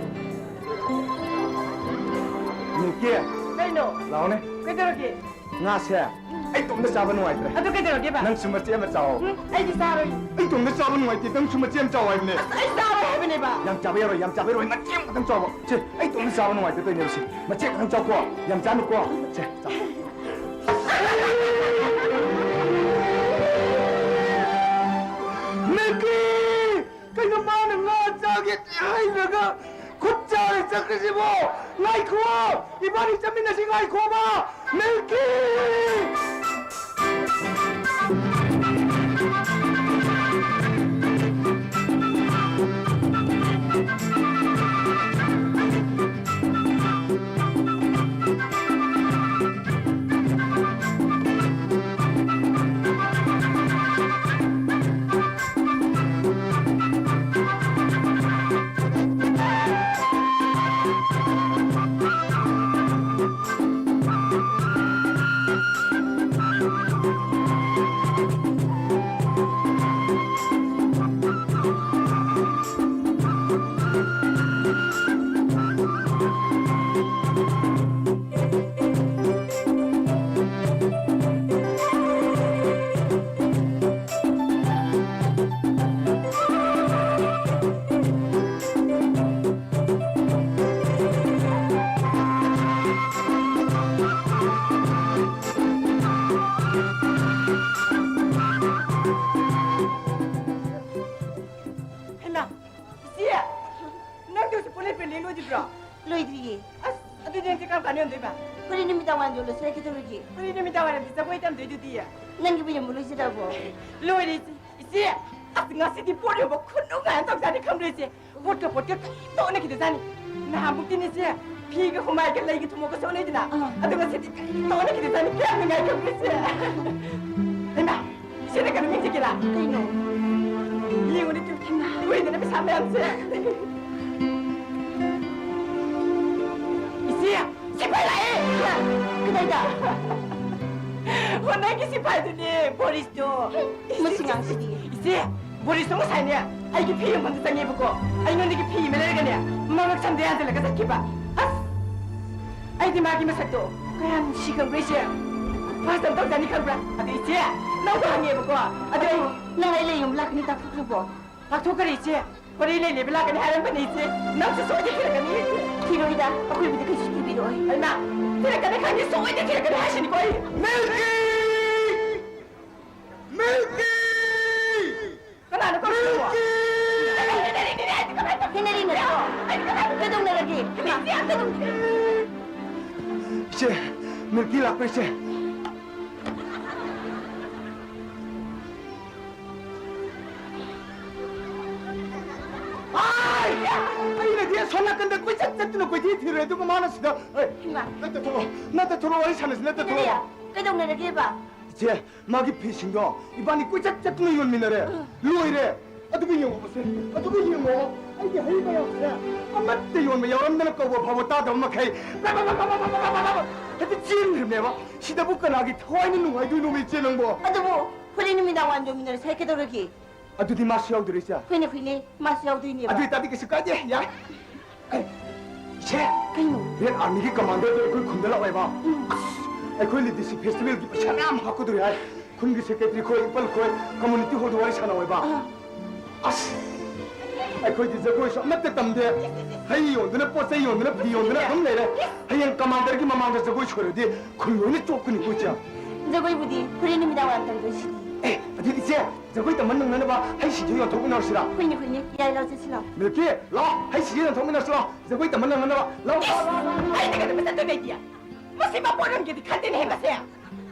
ꯃꯤꯜꯀꯤ꯫ ꯀꯩꯅꯣ? ꯂꯥꯛꯑꯣꯅꯦ꯫ ꯀꯩꯗꯧꯔꯒꯦ? ꯉꯥꯁꯦ ꯑꯩ ꯏꯇꯣꯝꯇ ꯆꯥꯕ ꯅꯨꯡꯉꯥꯏꯇ꯭ꯔꯦ꯫ ꯑꯗꯨ ꯀꯩꯗꯧꯔꯒꯦꯕ? ꯅꯪꯁꯨ ꯃꯆꯦꯠ ꯑꯃ ꯆꯥꯎ꯫ ꯎꯝ, ꯑꯩꯗꯤ ꯆꯥꯔꯣꯏ꯫ ꯑꯩ ꯏꯇꯣꯝꯇ ꯆꯥꯕ ꯅꯨꯡꯉꯥꯏꯇꯦ, ꯅꯪꯁꯨ ꯃꯆꯦꯠ ꯑꯃ ꯆꯥꯎ ꯍꯥꯏꯕꯅꯦ꯫ ꯑꯁ, ꯑꯩ ꯆꯥꯔꯣꯏ ꯍꯥꯏꯕꯅꯦꯕ꯫ ꯌꯥꯝ ꯆꯥꯕ ꯌꯥꯔꯣꯏ, ꯌꯥꯝ ꯆꯥꯕ ꯌꯥꯔꯣꯏ, ꯃꯆꯦꯠ ꯑꯃꯈꯛꯇꯪ ꯆꯥꯎꯕ꯫ ꯁꯦ, ꯑꯩ ꯏꯇꯣꯝꯇ ꯆꯥꯕ ꯅꯨꯡꯉꯥꯏꯇꯦ ꯇꯧꯔꯤꯅꯦꯕ ꯁꯦ꯫ ꯃꯆꯦꯠ ꯈꯛꯇꯪ ꯆꯥꯎꯀꯣ, ꯌꯥꯝ ꯆꯥꯅꯨꯀꯣ꯫ ꯁꯦ, ꯆꯥꯎ꯫ ꯀꯩꯅꯣ ꯃꯥꯅ ꯉꯥ ꯆꯥꯒꯦ ꯍꯥꯏꯗ꯭ꯔꯒ ꯈꯨꯠ ꯆꯥꯔ ꯆꯠꯈ꯭ꯔꯤꯁꯤꯕꯣ? ꯉꯥꯏꯈꯣ! ꯏꯕꯥꯅꯤ ꯆꯠꯃꯤꯟꯅꯁꯤ, ꯉꯥꯏꯈꯣꯕ! ꯃꯤꯜꯀꯤ! ꯍꯩꯃꯥ, ꯏꯆꯦ! ꯅꯪꯗꯤ ꯍꯧꯖꯤꯛ ꯄꯣꯠ ꯂꯦꯞꯄ ꯂꯣꯏꯗ꯭ꯔꯤꯕ꯭ꯔꯣ? ꯂꯣꯏꯗ꯭ꯔꯤꯌꯦ꯫ ꯑꯁ, ꯑꯗꯨꯗꯤ ꯅꯪꯁꯦ ꯀꯔꯝ ꯀꯥꯟꯗ ꯌꯣꯟꯗꯣꯏꯕ? ꯍꯣꯔꯦꯟ ꯅꯨꯃꯤꯗꯥꯡ ꯋꯥꯏꯔꯝ ꯌꯣꯜꯂꯁꯤꯔ ꯀꯩꯗꯧꯔꯒꯦ? ꯍꯣꯔꯦꯟ ꯅꯨꯃꯤꯗꯥꯡ ꯋꯥꯏꯔꯝꯗꯤ ꯖꯒꯣꯏ ꯇꯝꯗꯣꯏꯗꯨꯗꯤ꯫ ꯅꯪꯒꯤꯕꯨ ꯌꯣꯟꯕ ꯂꯣꯏꯖꯗ꯭ꯔꯕꯣ? ꯂꯣꯏꯔꯦ, ꯏꯆꯦ꯫ ꯏꯆꯦ! ꯑꯁ, ꯉꯁꯤꯗꯤ ꯄꯣꯠ ꯌꯣꯟꯕ ꯈꯨꯅꯨꯡꯉꯥꯏ ꯑꯃ ꯇꯧꯖꯥꯠꯅꯤ, ꯈꯪꯕ꯭ꯔꯥ, ꯏꯆꯦ? ꯄꯣꯠꯀ ꯄꯣꯠꯀ ꯀꯔꯤꯝꯇ ꯑꯣꯟꯅꯈꯤꯗꯖꯥꯠꯅꯤ꯫ ꯅꯍꯥꯟꯃꯨꯛꯇꯤꯅꯦ, ꯏꯆꯦ, ꯐꯤꯒ ꯍꯨꯃꯥꯏꯒ ꯂꯩꯒ ꯊꯨꯝꯃꯣꯛꯀꯁꯨ ꯑꯣꯟꯅꯩꯗꯅ꯫ ꯑꯥ꯫ ꯑꯗꯣ ꯉꯁꯤꯗꯤ ꯀꯔꯤꯝꯇ ꯑꯣꯟꯅꯈꯤꯗꯖꯥꯠꯅꯤ꯫ ꯀꯌꯥꯝ ꯅꯨꯡꯉꯥꯏ, ꯈꯪꯕ꯭ꯔꯥ, ꯏꯆꯦ? ꯍꯩꯃꯥ! ꯏꯆꯦꯅ ꯀꯩꯅꯣ ꯃꯤꯡ ꯆꯠꯀꯦꯔꯥ? ꯀꯩꯅꯣ? ꯌꯦꯡꯉꯨꯅꯦ, ꯇꯨ, ꯎꯏꯗꯅ ꯄꯩꯁꯥ ꯃꯌꯥꯝꯁꯦ꯫ ꯏꯆꯦ, ꯁꯤꯐꯥꯏ ꯂꯥꯛꯑꯦ! ꯀꯗꯥꯏꯗ? ꯍꯣ, ꯅꯪꯒꯤ ꯁꯤꯐꯥꯏꯗꯨꯅꯦ, ꯕꯣꯔꯤꯁꯇꯣ꯫ ꯃꯁꯤ ꯉꯥꯡꯁꯤꯗꯤ꯫ ꯏꯆꯦ, ꯕꯣꯔꯤꯁꯇꯣ ꯉꯁꯥꯏꯅꯦ, ꯑꯩꯒꯤ ꯐꯤ ꯌꯣꯟꯐꯝꯗ ꯆꯪꯉꯦꯕꯀꯣ꯫ ꯑꯩꯉꯣꯟꯗꯒꯤ ꯐꯤ ꯑꯃ ꯂꯩꯔꯒꯅꯦ, ꯃꯉꯛ ꯁꯝꯗ ꯌꯥꯟꯁꯤꯜꯂꯒ ꯆꯠꯈꯤꯕ꯫ ꯑꯁ! ꯑꯩꯗꯤ ꯃꯥꯒꯤ ꯃꯁꯛꯇꯣ ꯀꯌꯥꯝ ꯅꯨꯡꯁꯤ ꯈꯪꯕ꯭ꯔꯥ, ꯏꯆꯦ? ꯈꯨꯐꯖ ꯑꯃ ꯇꯧꯖꯥꯠꯅꯤ ꯈꯪꯕ꯭ꯔꯥ? ꯑꯗꯨ ꯏꯆꯦ, ꯅꯪꯕꯨ ꯍꯪꯉꯦꯕꯀꯣ꯫ ꯑꯗꯨ ꯑꯩ ꯅꯪ ꯑꯩ ꯂꯩ ꯌꯣꯟꯕ ꯂꯥꯛꯀꯅꯤ ꯇꯥꯛꯊꯣꯛꯈ꯭ꯔꯕꯣ? ꯇꯥꯛꯊꯣꯛꯈ꯭ꯔꯦ ꯏꯆꯦ꯫ ꯍꯣꯔꯦꯟ ꯂꯩ ꯂꯩꯕ ꯂꯥꯛꯀꯅꯤ ꯍꯥꯏꯔꯝꯕꯅꯤ ꯏꯆꯦ꯫ ꯅꯪꯁꯨ ꯁꯣꯏꯗꯅ ꯊꯤꯔꯛꯀꯅꯤ ꯏꯆꯦ꯫ ꯊꯤꯔꯣꯏꯗ, ꯑꯩꯈꯣꯏꯕꯨꯗꯤ ꯀꯩꯁꯨ ꯊꯤꯕꯤꯔꯛꯑꯣꯏ꯫ ꯍꯩꯃꯥ! ꯊꯤꯔꯛꯀꯅꯤ ꯈꯪꯉꯤ, ꯁꯣꯏꯗꯅ ꯊꯤꯔꯛꯀꯅꯤ ꯍꯥꯏꯁꯤꯅꯤꯀꯣ ꯑꯩ꯫ ꯃꯤꯜꯀꯤ! ꯃꯤꯜꯀꯤ! ꯀꯅꯥꯅꯣ ꯏꯆꯦ, ꯃꯤꯜꯀꯤ ꯂꯥꯛꯄ꯭ꯔꯥ, ꯏꯆꯦ? ꯑꯥꯏ! ꯑꯩꯅꯗꯤ ꯑꯁꯣꯝ ꯅꯥꯀꯟꯗ ꯀꯣꯏꯆꯠ ꯆꯠꯇꯨꯅ ꯀꯣꯏꯊꯤ ꯊꯤꯔꯨꯔꯦ, ꯑꯗꯨꯒ ꯃꯥꯅ ꯁꯤꯗ, ꯑꯦ, ꯏꯃꯥ꯫ ꯅꯠꯇ ꯊꯣꯛꯂꯛꯑꯣ, ꯅꯠꯇ ꯊꯣꯛꯂꯛꯑꯣ, ꯋꯥꯔꯤ ꯁꯥꯟꯅꯁꯤ, ꯅꯠꯇ ꯊꯣꯛꯂꯛꯑꯣ꯫ ꯀꯩꯗꯧꯅꯔꯒꯦꯕ? ꯏꯆꯦ, ꯃꯥꯒꯤ ꯐꯤꯁꯤꯡꯗꯣ ꯏꯕꯥꯅꯤ ꯀꯣꯏꯆꯠ ꯆꯠꯇꯨꯅ ꯌꯣꯟꯃꯤꯟꯅꯔꯦ꯫ ꯎꯝ꯫ ꯂꯣꯏꯔꯦ꯫ ꯑꯗꯨꯒ ꯌꯦꯡꯉꯣ ꯃꯁꯦ, ꯑꯗꯨꯒ ꯌꯦꯡꯉꯣ꯫ ꯑꯩꯒꯤ ꯍꯩ ꯃꯌꯥꯝꯁꯦ ꯑꯃꯠꯇ ꯌꯣꯟꯕ ꯌꯥꯎꯔꯝꯗꯅ ꯀꯧꯕ ꯐꯥꯎꯕ ꯇꯥꯗꯕ ꯃꯈꯩ ꯍꯦꯛꯇ ꯆꯦꯟꯈ꯭ꯔꯤꯕꯅꯦꯕ꯫ ꯁꯤꯗꯕꯨ ꯀꯅꯥꯒꯤ ꯊꯋꯥꯏꯅ ꯅꯨꯡꯉꯥꯏꯗꯣꯏꯅꯣ, ꯏꯆꯦ ꯅꯪꯕꯣ? ꯑꯗꯨꯕꯨ ꯍꯣꯔꯦꯟ ꯅꯨꯃꯤꯗꯥꯡ ꯋꯥꯏꯔꯝ ꯌꯣꯟꯃꯤꯟꯅꯔꯁꯦ ꯍꯥꯏ ꯀꯩꯗꯧꯔꯒꯦ? ꯑꯗꯨꯗꯤ ꯃꯥꯁꯨ ꯌꯥꯎꯗꯣꯔꯤ, ꯏꯆꯦ? ꯍꯣꯏꯅꯦ, ꯍꯣꯏꯅꯦ, ꯃꯥꯁꯨ ꯌꯥꯎꯗꯣꯏꯅꯦꯕ꯫ ꯑꯗꯨ ꯑꯣꯏꯇꯥꯔꯗꯤ ꯀꯩꯁꯨ ꯀꯥꯏꯗꯦ, ꯌꯥꯏ꯫ ꯑꯦ, ꯏꯆꯦ, ꯀꯩꯅꯣ? ꯔꯦꯗ ꯑꯥꯔꯃꯤꯒꯤ ꯀꯃꯥꯟꯗꯔꯗꯣ ꯑꯩꯈꯣꯏ ꯈꯨꯟꯗ ꯂꯥꯛꯑꯦꯕ꯫ ꯎꯝ꯫ ꯑꯁ, ꯑꯩꯈꯣꯏ ꯂꯤꯗꯤꯁꯤ ꯐꯦꯁꯇꯤꯚꯦꯜꯒꯤ ꯄꯩꯁꯥ ꯃꯌꯥꯝ ꯍꯥꯞꯀꯗꯧꯔꯤ ꯍꯥꯏ꯫ ꯈꯨꯟꯒꯤ ꯁꯦꯀ꯭ꯔꯦꯇꯔꯤ ꯈꯣꯏ, ꯏꯄꯜ ꯈꯣꯏ, ꯀꯝꯃꯨꯅꯤꯇꯤ ꯍꯣꯜꯗ ꯋꯥꯔꯤ ꯁꯥꯟꯅꯧ ꯍꯥꯏꯕ꯫ ꯑꯥ꯫ ꯑꯁ, ꯑꯩꯈꯣꯏꯗꯤ ꯖꯒꯣꯏꯁꯨ ꯑꯃꯠꯇ ꯇꯝꯗꯦ꯫ ꯍꯩ ꯌꯣꯟꯗꯅ, ꯄꯣꯠ ꯆꯩ ꯌꯣꯟꯗꯅ, ꯐꯤ ꯌꯣꯟꯗꯅ ꯑꯗꯨꯝ ꯂꯩꯔꯦ꯫ ꯍꯌꯦꯡ ꯀꯃꯥꯟꯗꯔꯒꯤ ꯃꯃꯥꯡꯗ ꯖꯒꯣꯏ ꯁꯣꯏꯔꯗꯤ ꯈꯨꯟ ꯂꯣꯏꯅ ꯆꯣꯞꯀꯅꯤꯀꯣ, ꯏꯆꯦ꯫ ꯖꯒꯣꯏꯕꯨꯗꯤ ꯍꯣꯔꯦꯟ ꯅꯨꯃꯤꯗꯥꯡ ꯋꯥꯏꯔꯝ ꯇꯝꯗꯣꯏꯁꯤꯗꯤ꯫ ꯑꯦ, ꯑꯗꯨꯗꯤ ꯏꯆꯦ, ꯖꯒꯣꯏ ꯇꯝꯕ ꯅꯪꯅꯅꯕ ꯍꯩ ꯁꯤꯡꯖꯨ ꯌꯣꯟꯊꯣꯛꯃꯤꯟꯅꯔꯁꯤꯔꯥ? ꯍꯣꯏꯅꯦ, ꯍꯣꯏꯅꯦ, ꯌꯥꯏ, ꯂꯥꯎ, ꯆꯠꯁꯤ ꯂꯥꯎ꯫ ꯃꯤꯜꯀꯤ, ꯂꯥꯎ, ꯍꯩ ꯁꯤꯡꯖꯨ ꯌꯣꯟꯊꯣꯛꯃꯤꯟꯅꯔꯁꯤ ꯂꯥꯎ꯫ ꯖꯒꯣꯏ ꯇꯝꯕ ꯅꯪꯅꯅꯕ꯫ ꯂꯥꯎ, ꯂꯥꯎ, ꯂꯥꯎ, ꯂꯥꯎ, ꯂꯥꯎ꯫ ꯑꯩꯅ ꯀꯩꯗꯧꯕ ꯆꯠꯇꯣꯏꯅꯣ ꯑꯩꯗꯤ? ꯃꯁꯤ ꯃꯄꯣꯠ ꯌꯣꯟꯒꯦꯗꯤ ꯈꯟꯗꯦꯅꯦꯍꯦ ꯃꯁꯦ꯫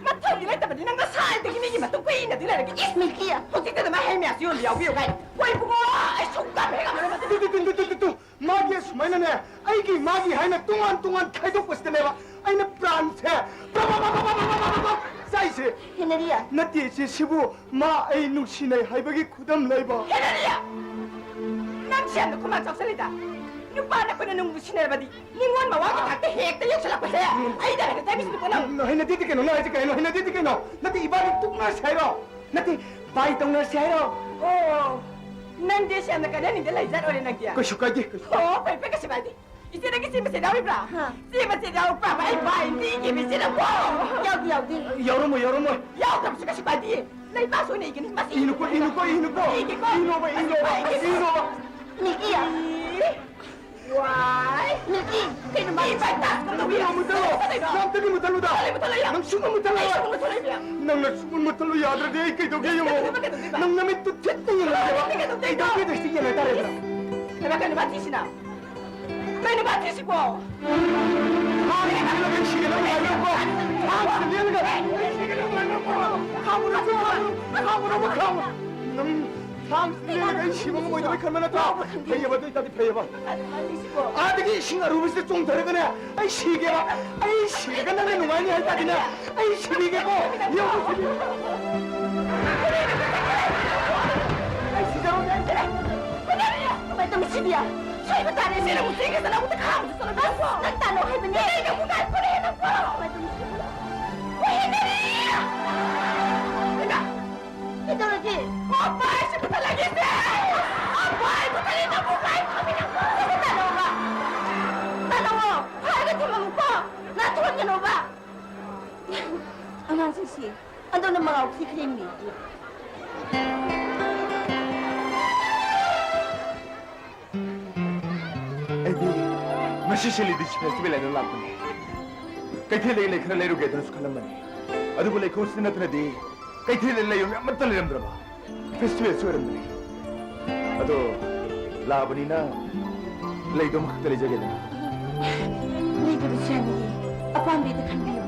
ꯃꯊꯧꯗꯤ ꯂꯩꯇꯕꯅꯤ, ꯅꯪ ꯉꯁꯥꯏꯗꯒꯤ ꯃꯤꯒꯤ ꯃꯇꯨꯡ ꯀꯨꯏꯅ ꯑꯗꯨ ꯂꯩꯔꯒ꯫ ꯏꯁ, ꯃꯤꯜꯀꯤ꯫ ꯍꯧꯖꯤꯛꯇ ꯑꯗꯨꯃꯥꯏ ꯍꯩ ꯃꯌꯥꯝꯁꯤ ꯌꯣꯟꯕ ꯌꯥꯎꯕꯤꯌꯨ ꯀꯥꯏꯅ꯫ ꯍꯣꯏ ꯏꯕꯨꯡꯉꯣ, ꯑꯩ ꯁꯨꯡꯇꯝ ꯍꯦꯛ ꯉꯝꯃꯔꯣꯏ ꯃꯗꯨ꯫ Two, two, two, two, two, two. ꯃꯥꯒꯤ ꯑꯁꯨꯃꯥꯏꯅꯅꯦ, ꯑꯩꯒꯤ ꯃꯥꯒꯤ ꯍꯥꯏꯅ ꯇꯣꯉꯥꯟ ꯇꯣꯉꯥꯟ ꯈꯥꯏꯗꯣꯛꯄꯁꯤꯗꯅꯦꯕ ꯑꯩꯅ ꯄ꯭ꯔꯥꯟꯁꯦ ꯕ꯭ꯔ ꯕ꯭ꯔ ꯆꯥꯏꯁꯦ꯫ ꯍꯦꯅꯔꯤꯌꯥ꯫ ꯅꯠꯇꯦ ꯏꯆꯦ, ꯁꯤꯕꯨ ꯃꯥ ꯑꯩ ꯅꯨꯡꯁꯤꯅꯩ ꯍꯥꯏꯕꯒꯤ ꯈꯨꯗꯝ ꯂꯩꯕ꯫ ꯍꯦꯅꯔꯤꯌꯥ! ꯅꯪꯁꯦ ꯌꯥꯝꯅ ꯈꯨꯃꯥꯡ ꯆꯥꯎꯁꯜꯂꯤꯗ꯫ ꯅꯨꯄꯥꯅ ꯑꯩꯈꯣꯏꯅ ꯅꯨꯡꯕꯨ ꯁꯤꯟꯅꯔꯕꯗꯤ ꯅꯤꯉꯣꯟ ꯃꯋꯥꯒꯤ ꯊꯥꯛꯇ ꯍꯦꯛꯇ ꯌꯧꯁꯜꯂꯛꯄꯁꯦ ꯑꯩꯗ ꯍꯦꯟꯅ ꯇꯥꯏꯃꯤꯁꯤꯅ ꯄꯣꯠꯂꯝ꯫ ꯍꯩꯅꯗꯦꯗꯤ ꯀꯩꯅꯣ, ꯅꯪ ꯍꯥꯏꯁꯦ ꯀꯩꯅꯣ? ꯍꯩꯅꯗꯦꯗꯤ ꯀꯩꯅꯣ? ꯅꯠꯇꯦ, ꯏꯕꯥꯅꯤ ꯇꯣꯛꯅꯔꯁꯦ ꯍꯥꯏꯔꯣ? ꯅꯠꯇꯦ, ꯕꯥꯏ ꯇꯧꯅꯔꯁꯦ ꯍꯥꯏꯔꯣ? ꯑꯣ, ꯅꯪꯗꯤ ꯁꯤ ꯌꯥꯝꯅ ꯀꯥꯏꯅꯅꯤꯡꯗ ꯂꯩꯖꯥꯠ ꯑꯣꯏꯔꯦ ꯅꯪꯗꯤ꯫ ꯀꯩꯁꯨ ꯀꯥꯏꯗꯦ, ꯀꯩꯁꯨ ꯀꯥꯏꯗꯦ꯫ ꯑꯣ, ꯐꯩ ꯐꯩ, ꯀꯩꯁꯨ ꯀꯥꯏꯗꯦ꯫ ꯏꯆꯦ ꯅꯪꯒꯤ ꯆꯦ ꯃꯆꯦꯠ ꯌꯥꯎꯔꯤꯕ꯭ꯔꯥ? ꯍꯥ? ꯆꯦ ꯃꯆꯦꯠ ꯌꯥꯎꯔꯛꯄ꯭ꯔꯥ? ꯑꯩ ꯕꯥꯏ ꯑꯝꯇ ꯏꯒꯦꯕ ꯏꯆꯦ ꯅꯪꯕꯣ꯫ ꯌꯥꯎꯗꯦ, ꯌꯥꯎꯗꯦ꯫ ꯌꯥꯎꯔꯝꯃꯣꯏ, ꯌꯥꯎꯔꯝꯃꯣꯏ꯫ ꯌꯥꯎꯗꯕꯁꯨ ꯀꯩꯁꯨ ꯀꯥꯏꯗꯦ꯫ ꯂꯩꯕꯥꯛꯁꯨ ꯑꯣꯏꯅ ꯏꯒꯅꯤ꯫ ꯃꯁꯤ ꯏꯅꯨꯀꯣ, ꯏꯅꯨꯀꯣ, ꯏꯅꯨꯀꯣ꯫ ꯏꯒꯦꯀꯣ꯫ ꯏꯅꯣꯕ, ꯏꯅꯣꯕ, ꯏꯒꯦꯀꯣ꯫ ꯏꯅꯣꯕ꯫ ꯃꯤꯀꯤ꯫ ꯏ꯫ ꯋꯥꯏ! ꯃꯤꯀꯤ! ꯀꯩꯅꯣ ꯃꯥꯒꯤ ꯕꯥꯏ ꯇꯥꯁ ꯀꯝ ꯇꯧꯕꯤꯔꯣ? ꯃꯨꯊꯠꯂꯣ, ꯃꯨꯊꯠꯂꯣ꯫ ꯀꯩꯅꯣ? ꯅꯪ ꯑꯝꯇꯗꯤ ꯃꯨꯊꯠꯂꯨꯗ꯫ ꯃꯨꯊꯠꯂꯣ, ꯃꯨꯊꯠꯂꯣ, ꯌꯥꯝ꯫ ꯅꯪ ꯁꯨꯡꯃꯨꯠ ꯃꯨꯊꯠꯂꯣꯏ꯫ ꯑꯩ ꯁꯨꯡꯃꯨꯠ ꯃꯨꯊꯠꯂꯣꯏ, ꯏꯕꯦꯝ꯫ ꯅꯪꯅ ꯁꯨꯡꯃꯨꯠ ꯃꯨꯊꯠꯂꯨ ꯌꯥꯗ꯭ꯔꯗꯤ ꯑꯩ ꯀꯩꯗꯧꯒꯦ ꯌꯦꯡꯉꯣ꯫ ꯀꯩꯗꯧꯗꯣꯏꯕ, ꯀꯩꯗꯧꯗꯣꯏꯕ? ꯅꯪ ꯅꯃꯤꯠꯇꯨ ꯊꯦꯠꯅ ꯌꯦꯡꯍꯜꯂꯒꯦꯕ꯫ ꯀꯩꯗꯧꯗꯣꯏꯅꯣ? ꯀꯩꯗꯧꯒꯦꯗꯣ ꯁꯤ ꯌꯦꯡꯍꯟ ꯇꯥꯔꯦꯗꯅ꯫ ꯀꯩꯅꯣ, ꯀꯩꯅꯣ, ꯃꯥ ꯊꯤꯁꯤꯅ? ꯀꯩꯅꯣ ꯕꯥ ꯊꯤꯁꯤꯕꯣ? ꯊꯥꯡꯁꯤ ꯂꯦꯜꯂꯒ ꯑꯩ ꯁꯤꯒꯦ ꯅꯪ ꯉꯥꯏꯔꯝꯃꯣ꯫ ꯊꯥꯡꯁꯤ ꯂꯦꯜꯂꯒ ꯑꯩ ꯁꯤꯒꯦ ꯅꯪ ꯉꯥꯏꯔꯝꯃꯣ꯫ ꯈꯥꯝꯃꯨ, ꯈꯥꯝꯃꯨ, ꯈꯥꯝꯃꯨ, ꯈꯥꯝꯃꯨ꯫ ꯅꯪ ꯊꯥꯡꯁꯤ ꯂꯦꯜꯂꯒ ꯑꯩ ꯁꯤꯕ ꯉꯝꯃꯣꯏꯗꯕꯩ ꯈꯟꯕ ꯅꯠꯇ꯭ꯔꯣ? ꯐꯩꯌꯦꯕ, ꯑꯗꯨ ꯑꯣꯏꯇꯥꯔꯗꯤ ꯐꯩꯌꯦꯕ꯫ ꯑꯥꯗꯒꯤ ꯏꯁꯤꯡ ꯑꯔꯨꯕꯁꯤꯗ ꯆꯣꯡꯊꯔꯒꯅꯦ, ꯑꯩ ꯁꯤꯒꯦꯕ꯫ ꯑꯩ ꯁꯤꯔꯒ ꯅꯪꯅ ꯅꯨꯡꯉꯥꯏꯅꯤ ꯍꯥꯏ ꯇꯥꯔꯗꯤꯅꯦ, ꯑꯩ ꯁꯤꯕꯤꯒꯦꯀꯣ꯫ ꯌꯦꯡꯉꯨ, ꯁꯤꯕꯤꯒꯦ꯫ ꯑꯩ ꯁꯤꯖꯔꯣꯏꯒꯦ꯫ ꯀꯃꯥꯏꯅ ꯇꯧꯅꯤ ꯁꯤꯗꯤ? ꯁꯣꯏꯕ ꯇꯥꯔꯦ, ꯁꯤꯅ ꯑꯃꯨꯛ ꯆꯦꯟꯒꯦ ꯆꯠꯂ ꯑꯃꯨꯛꯇ ꯈꯥꯝꯃꯨꯁꯤ ꯆꯠꯂꯣ꯫ ꯑꯁ, ꯅꯪ ꯇꯥꯅꯧ ꯍꯥꯏꯕꯅꯦ꯫ ꯅꯪ ꯑꯃꯨꯛ ꯉꯥꯏꯈꯣꯅꯦ, ꯅꯪ ꯄꯣꯔꯛꯑꯣ꯫ ꯀꯃꯥꯏꯅ ꯇꯧꯅꯤ ꯁꯤꯗꯤ? ꯍꯣꯏ, ꯍꯦꯟꯅꯔꯤ! ꯀꯩꯗꯧꯔꯒꯦ? ꯑꯣ, ꯚꯥꯏ, ꯁꯤ ꯄꯨꯊꯠꯂꯒꯦꯁꯦ! ꯑꯣ, ꯚꯥꯏ, ꯄꯨꯊꯠꯂꯦ, ꯅꯪꯕꯨ ꯚꯥꯏ ꯐꯝꯃꯤ, ꯅꯪꯕꯨ! ꯁꯤꯁꯦ ꯇꯥꯅꯧꯕ! ꯇꯥꯅꯧꯋꯣ! ꯐꯥꯔꯒ ꯊꯝꯃꯝꯃꯨꯀꯣ! ꯅꯥꯟꯊꯣꯛꯍꯟꯒꯅꯣꯕ! ꯑꯉꯥꯡꯁꯤꯡꯁꯤ, ꯑꯗꯣꯝꯗ ꯃꯉꯥꯎ ꯊꯤꯈ꯭ꯔꯦꯃꯤ꯫ ꯑꯩꯗꯤ ꯉꯁꯤꯁꯦ ꯂꯤꯗꯤꯁ ꯐꯦꯁꯇꯤꯚꯦꯜ ꯍꯥꯏꯅ ꯂꯥꯛꯄꯅꯦ꯫ ꯀꯩꯊꯦꯜꯗꯒꯤ ꯂꯩ ꯈꯔ ꯂꯩꯔꯨꯒꯦꯗꯅꯁꯨ ꯈꯜꯂꯝꯕꯅꯦ꯫ ꯑꯗꯨꯕꯨ ꯂꯩꯈꯣꯝꯁꯤꯗ ꯅꯠꯇꯅꯗꯤ ꯀꯩꯊꯦꯜꯗ ꯂꯩꯕ ꯑꯃꯠꯇ ꯂꯩꯔꯝꯗ꯭ꯔꯕ꯫ ꯐꯦꯁꯇꯤꯚꯦꯜꯁꯨ ꯑꯣꯏꯔꯝꯗ꯭ꯔꯦ꯫ ꯑꯗꯣ ꯂꯥꯛꯑꯕꯅꯤꯅ ꯂꯩꯗꯣ ꯑꯃꯈꯛꯇ ꯂꯩꯖꯒꯦꯗꯅ꯫ ꯂꯩꯗꯕꯁꯨ ꯌꯥꯅꯤꯌꯦ꯫ ꯑꯄꯥꯝꯕ ꯍꯦꯛꯇ ꯈꯟꯕꯤꯌꯨ꯫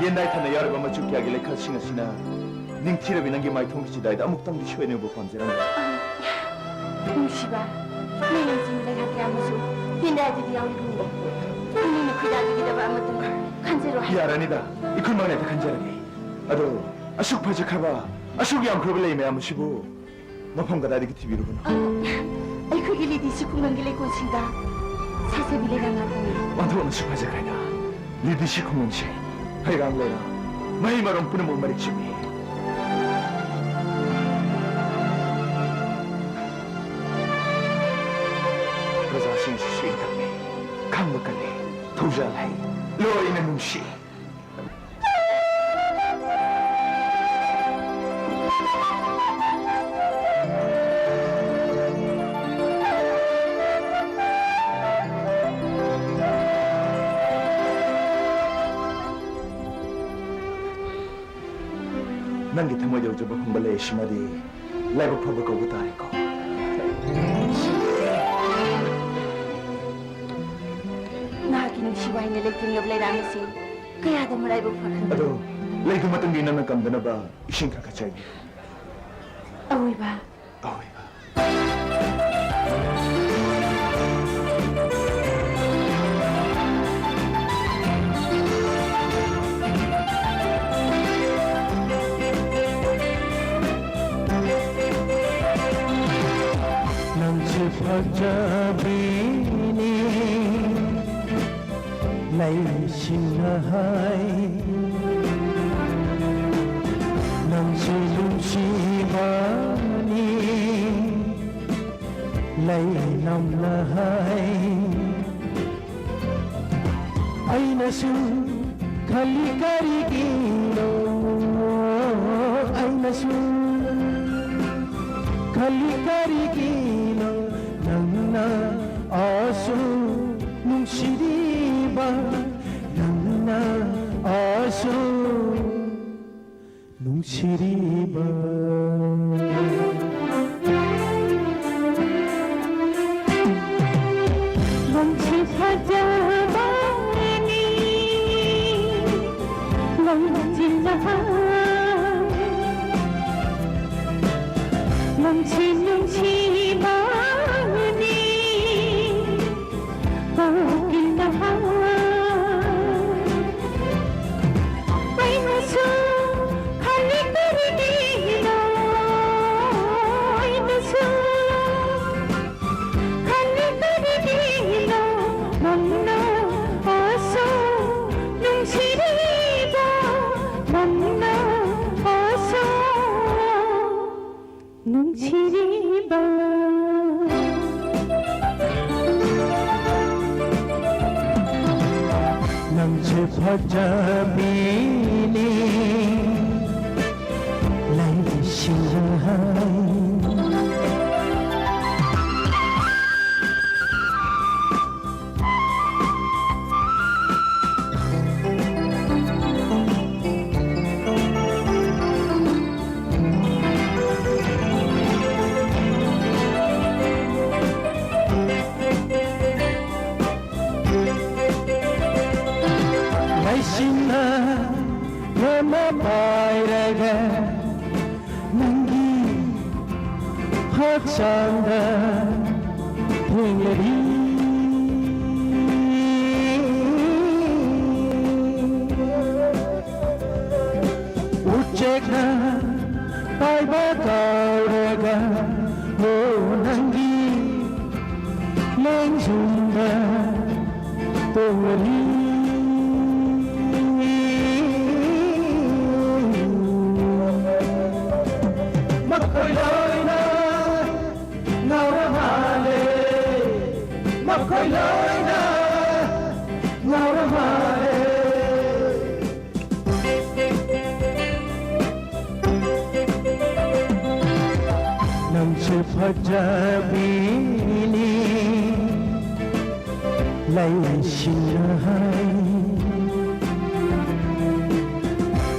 ꯌꯦꯟꯗꯥꯏ ꯊꯟꯅ ꯌꯥꯎꯔꯤꯕ ꯃꯆꯨ ꯀꯌꯥꯒꯤ ꯂꯩꯈꯜꯁꯤꯡ ꯑꯁꯤꯅ ꯅꯤꯡꯊꯤꯔꯕꯤ ꯅꯪꯒꯤ ꯃꯥꯏꯊꯣꯡꯒꯤ ꯆꯤꯗꯥꯏꯗ ꯑꯃꯨꯛꯇꯪꯗꯤ ꯁꯣꯏꯅ ꯎꯕ ꯄꯥꯝꯖꯔꯝꯕꯅꯤ꯫ ꯅꯨꯡꯁꯤꯕ, ꯃꯌꯥꯝꯁꯤꯡ ꯂꯩꯔꯥꯛ ꯀꯌꯥ ꯑꯃꯁꯨ ꯌꯦꯟꯗꯥꯏꯗꯒꯤ ꯌꯥꯎꯔꯤꯕꯅꯤ꯫ ꯏꯅꯦꯅ ꯈꯣꯏꯗꯥꯖꯈꯤꯗꯕ ꯑꯃꯇꯪ ꯈꯟꯖꯔꯣ ꯍꯥꯏ꯫ ꯌꯥꯔꯅꯤꯗ, ꯏꯈꯨꯟꯃꯛꯅ ꯍꯦꯛꯇ ꯈꯟꯖꯔꯒꯦ꯫ ꯑꯗꯣ ꯑꯁꯨꯛ ꯐꯖꯈ꯭ꯔꯕ, ꯑꯁꯨꯛ ꯌꯥꯝꯈ꯭ꯔꯕ ꯂꯩ ꯃꯌꯥꯝ ꯑꯁꯤꯕꯨ ꯃꯐꯝ ꯀꯗꯥꯏꯗꯒꯤ ꯊꯤꯕꯤꯔꯨꯕꯅꯣ? ꯑ, ꯑꯩꯈꯣꯏꯒꯤ ꯂꯤꯗꯤꯁꯤ ꯈꯨꯡꯒꯪꯒꯤ ꯂꯩꯀꯣꯜꯁꯤꯡꯗ ꯁꯥꯠꯆꯕꯤ ꯂꯩꯔꯥꯡ ꯉꯥꯛꯇꯅꯤ꯫ ꯑꯣꯟꯊꯣꯛꯅꯁꯨ ꯐꯖꯈ꯭ꯔꯦꯗ꯫ ꯂꯤꯗꯤꯁꯤ ꯈꯨꯡꯒꯪꯁꯦ ꯍꯩꯔꯥꯡ ꯂꯩꯔꯥꯡ, ꯃꯍꯩ ꯃꯔꯣꯡ ꯄꯨꯝꯅꯃꯛ ꯃꯔꯤꯛ ꯆꯨꯝꯃꯤ꯫ ꯄ꯭ꯔꯖꯥꯁꯤꯡꯁꯤꯁꯨ ꯏꯪ ꯇꯞꯄꯤ, ꯈꯥꯡꯕ ꯀꯜꯂꯤ, ꯊꯧꯖꯥꯜ ꯍꯩ, ꯂꯣꯏꯅ ꯅꯨꯡꯁꯤ꯫ ꯅꯪꯒꯤ ꯊꯃꯣꯏꯗ ꯎꯖꯕ ꯐꯪꯕ ꯂꯩ ꯑꯁꯤꯃꯗꯤ ꯂꯥꯏꯕꯛ ꯐꯕ ꯀꯧꯕ ꯇꯥꯔꯦꯀꯣ꯫ ꯅꯍꯥꯛꯀꯤ ꯅꯨꯡꯁꯤ ꯋꯥꯍꯩꯅ ꯂꯩꯇꯦꯡꯂꯕ ꯂꯩꯔꯥꯡ ꯑꯁꯤ ꯀꯌꯥꯗ ꯃꯔꯥꯏꯕꯛ ꯐꯈ꯭ꯔꯕ꯫ ꯑꯗꯣ ꯂꯩꯗꯨ ꯃꯇꯨꯡꯒꯤ ꯅꯪꯅ ꯀꯝꯗꯅꯕ ꯏꯁꯤꯡ ꯈꯔ ꯈꯔ ꯆꯥꯏꯕꯤꯌꯨ꯫ ꯑꯑꯣꯏꯕ꯫ ꯑꯑꯣꯏꯕ꯫ ꯅꯪꯁꯦ ꯐꯖꯕꯤꯅꯤ꯫ ꯂꯩꯁꯤꯡꯅ ꯍꯥꯏ, ꯅꯪꯁꯤ ꯅꯨꯡꯁꯤꯕꯅꯤ, ꯂꯩꯅꯝꯅ ꯍꯥꯏ꯫ ꯑꯩꯅꯁꯨ ꯈꯜꯂꯤ ꯀꯔꯤꯒꯤꯅꯣ, ꯑꯩꯅꯁꯨ ꯈꯜꯂꯤ ꯀꯔꯤꯒꯤꯅꯣ, ꯅꯪꯅ ꯑꯁꯨꯛ ꯅꯨꯡꯁꯤꯔꯤꯕ, ꯅꯪꯅ ꯑꯁꯨꯛ ꯅꯨꯡꯁꯤꯔꯤꯕ꯫ ꯅꯪꯁꯤ ꯐꯖꯕꯅꯤ, ꯂꯪꯁꯤꯟꯅ ꯅꯨꯡꯁꯤ ꯅꯨꯡꯁꯤꯕꯅꯤ꯫ ꯀꯣꯀꯤꯜꯅ ꯑꯩꯅꯁꯨ ꯈꯜꯂꯤ ꯀꯔꯤꯒꯤꯅꯣ, ꯑꯩꯅꯁꯨ ꯈꯜꯂꯤ ꯀꯔꯤꯒꯤꯅꯣ, ꯅꯪꯅ ꯑꯁꯨꯛ ꯅꯨꯡꯁꯤꯔꯤꯕ, ꯅꯪꯅ ꯑꯁꯨꯛ ꯅꯨꯡꯁꯤꯔꯤꯕ꯫ ꯅꯪꯁꯦ ꯐꯖꯕꯤꯅꯤ, ꯂꯩꯁꯤꯡꯅ ꯍꯥꯏ꯫ ꯍꯛꯆꯥꯡꯗ ꯊꯦꯡꯂꯔꯤ꯫ ꯎꯆꯦꯛꯅ ꯄꯥꯏꯕ ꯀꯥꯎꯔꯒ, ꯑꯣ, ꯅꯪꯒꯤ ꯂꯦꯡꯖꯨꯝꯗ ꯇꯣꯡꯂꯔꯤ꯫ ꯃꯈꯣꯏ ꯂꯣꯏꯅ ꯉꯥꯎꯔ ꯃꯥꯜꯂꯦ꯫ ꯃꯈꯣꯏ ꯂꯣꯏꯅ ꯉꯥꯎꯔ ꯃꯥꯜꯂꯦ꯫ ꯅꯪꯁꯨ ꯐꯖꯕꯤꯅꯤ꯫ ꯂꯩꯁꯤꯡꯅ ꯍꯥꯏ,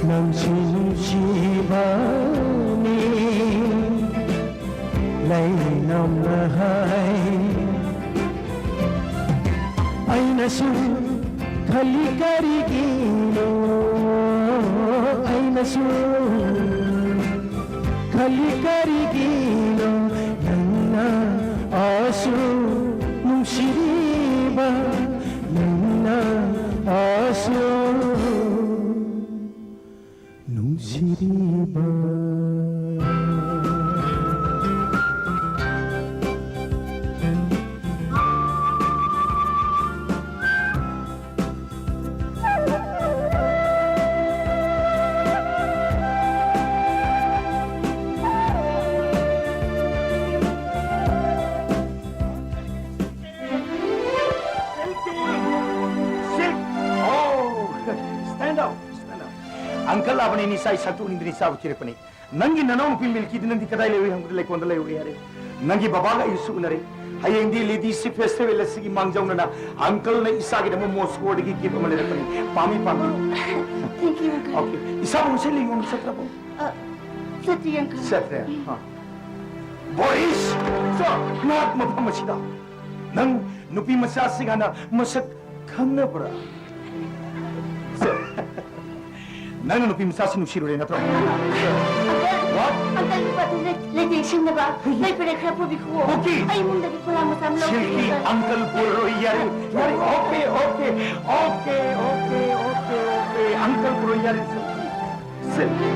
ꯅꯪꯁꯤ ꯅꯨꯡꯁꯤꯕꯅꯤ, ꯂꯩꯅꯝꯅ ꯍꯥꯏ꯫ ꯑꯩꯅꯁꯨ ꯈꯜꯂꯤ ꯀꯔꯤꯒꯤꯅꯣ, ꯑꯩꯅꯁꯨ ꯈꯜꯂꯤ ꯀꯔꯤꯒꯤꯅꯣ ꯅꯪꯅ ꯑꯁꯨꯛ ꯅꯨꯡꯁꯤꯔꯤꯕ, ꯅꯪꯅ ꯑꯁꯨꯛ ꯅꯨꯡꯁꯤꯔꯤꯕ꯫ Silky! Silk! Oh! Stand up! Stand up! Uncle ꯂꯥꯛꯄꯅꯤ, ꯅꯤꯁꯥ ꯏꯁꯥ ꯇꯣꯛꯅꯤꯡꯗꯅ ꯏꯆꯥꯕꯨ ꯊꯤꯔꯛꯄꯅꯤ꯫ ꯅꯪꯒꯤ ꯅꯅꯥꯎꯅꯨꯄꯤ ꯃꯤꯜꯀꯤꯗꯤ ꯅꯪꯗꯤ ꯀꯗꯥꯏ ꯂꯩꯔꯨꯏ ꯍꯪꯕꯗ ꯂꯩꯀꯣꯜꯗ ꯂꯩꯔꯨꯏ ꯍꯥꯏꯔꯦ꯫ ꯅꯪꯒꯤ ꯕꯕꯥꯒ ꯑꯩꯁꯨ ꯎꯅꯔꯦ꯫ ꯍꯌꯦꯡꯗꯤ ꯂꯦꯗꯤꯁ ꯐꯦꯁꯇꯤꯚꯦꯜ ꯑꯁꯤꯒꯤ ꯃꯥꯡꯖꯧꯅꯅ ꯑꯪꯀꯜꯅ ꯏꯆꯥꯒꯤꯗꯃꯛ ꯃꯣꯁꯀꯣꯗꯒꯤ ꯒꯤꯐ ꯑꯃ ꯂꯩꯔꯛꯄꯅꯤ꯫ ꯄꯥꯝꯃꯤ, ꯄꯥꯝꯃꯤ꯫ Thank you, uncle. Okay. ꯏꯆꯥꯕꯨ ꯉꯁꯤ ꯂꯩꯌꯣꯟꯕ ꯆꯠꯇ꯭ꯔꯕꯣ? ꯑ, ꯆꯠꯇ꯭ꯔꯤ, uncle. ꯆꯠꯇ꯭ꯔꯦ? ꯑ꯫ ꯕꯣꯔꯤꯁ! ꯁꯣ, ꯅꯍꯥꯛ ꯃꯐꯝ ꯑꯁꯤꯗ꯫ ꯅꯪ ꯅꯨꯄꯤ ꯃꯆꯥꯁꯤꯡ ꯍꯥꯟꯅ ꯃꯁꯛ ꯈꯪꯅꯕ꯭ꯔꯥ? ꯁꯣ, ꯅꯪꯅ ꯅꯨꯄꯤ ꯃꯆꯥꯁꯤ ꯅꯨꯡꯁꯤꯔꯨꯔꯦ ꯅꯠꯇ꯭ꯔꯣ? What? Uncle, ꯂꯨꯄꯥꯗꯨ ꯂꯩ-, ꯂꯩꯇꯦ꯫ ꯁꯤꯟꯅꯕ ꯂꯩꯄꯔꯦ ꯈꯔ ꯄꯨꯕꯤꯈꯨꯋꯣ꯫ ꯄꯨꯈꯤ꯫ ꯑꯩ ꯏꯃꯨꯡꯗꯒꯤ ꯄꯣꯂꯥꯡ ꯃꯆꯥ ꯑꯃ ꯁꯤꯜꯀꯤ ꯂꯧꯈꯤꯒꯦ꯫ ꯑꯪꯀꯜ ꯄꯨꯔꯔꯣꯏ, ꯌꯥꯔꯦ, ꯌꯥꯔꯦ, okay, okay, okay, okay, okay, okay, ꯑꯪꯀꯜ ꯄꯨꯔꯔꯣꯏ, ꯌꯥꯔꯦ, ꯁꯤꯜꯀꯤ꯫ ꯁꯤꯜꯀꯤ꯫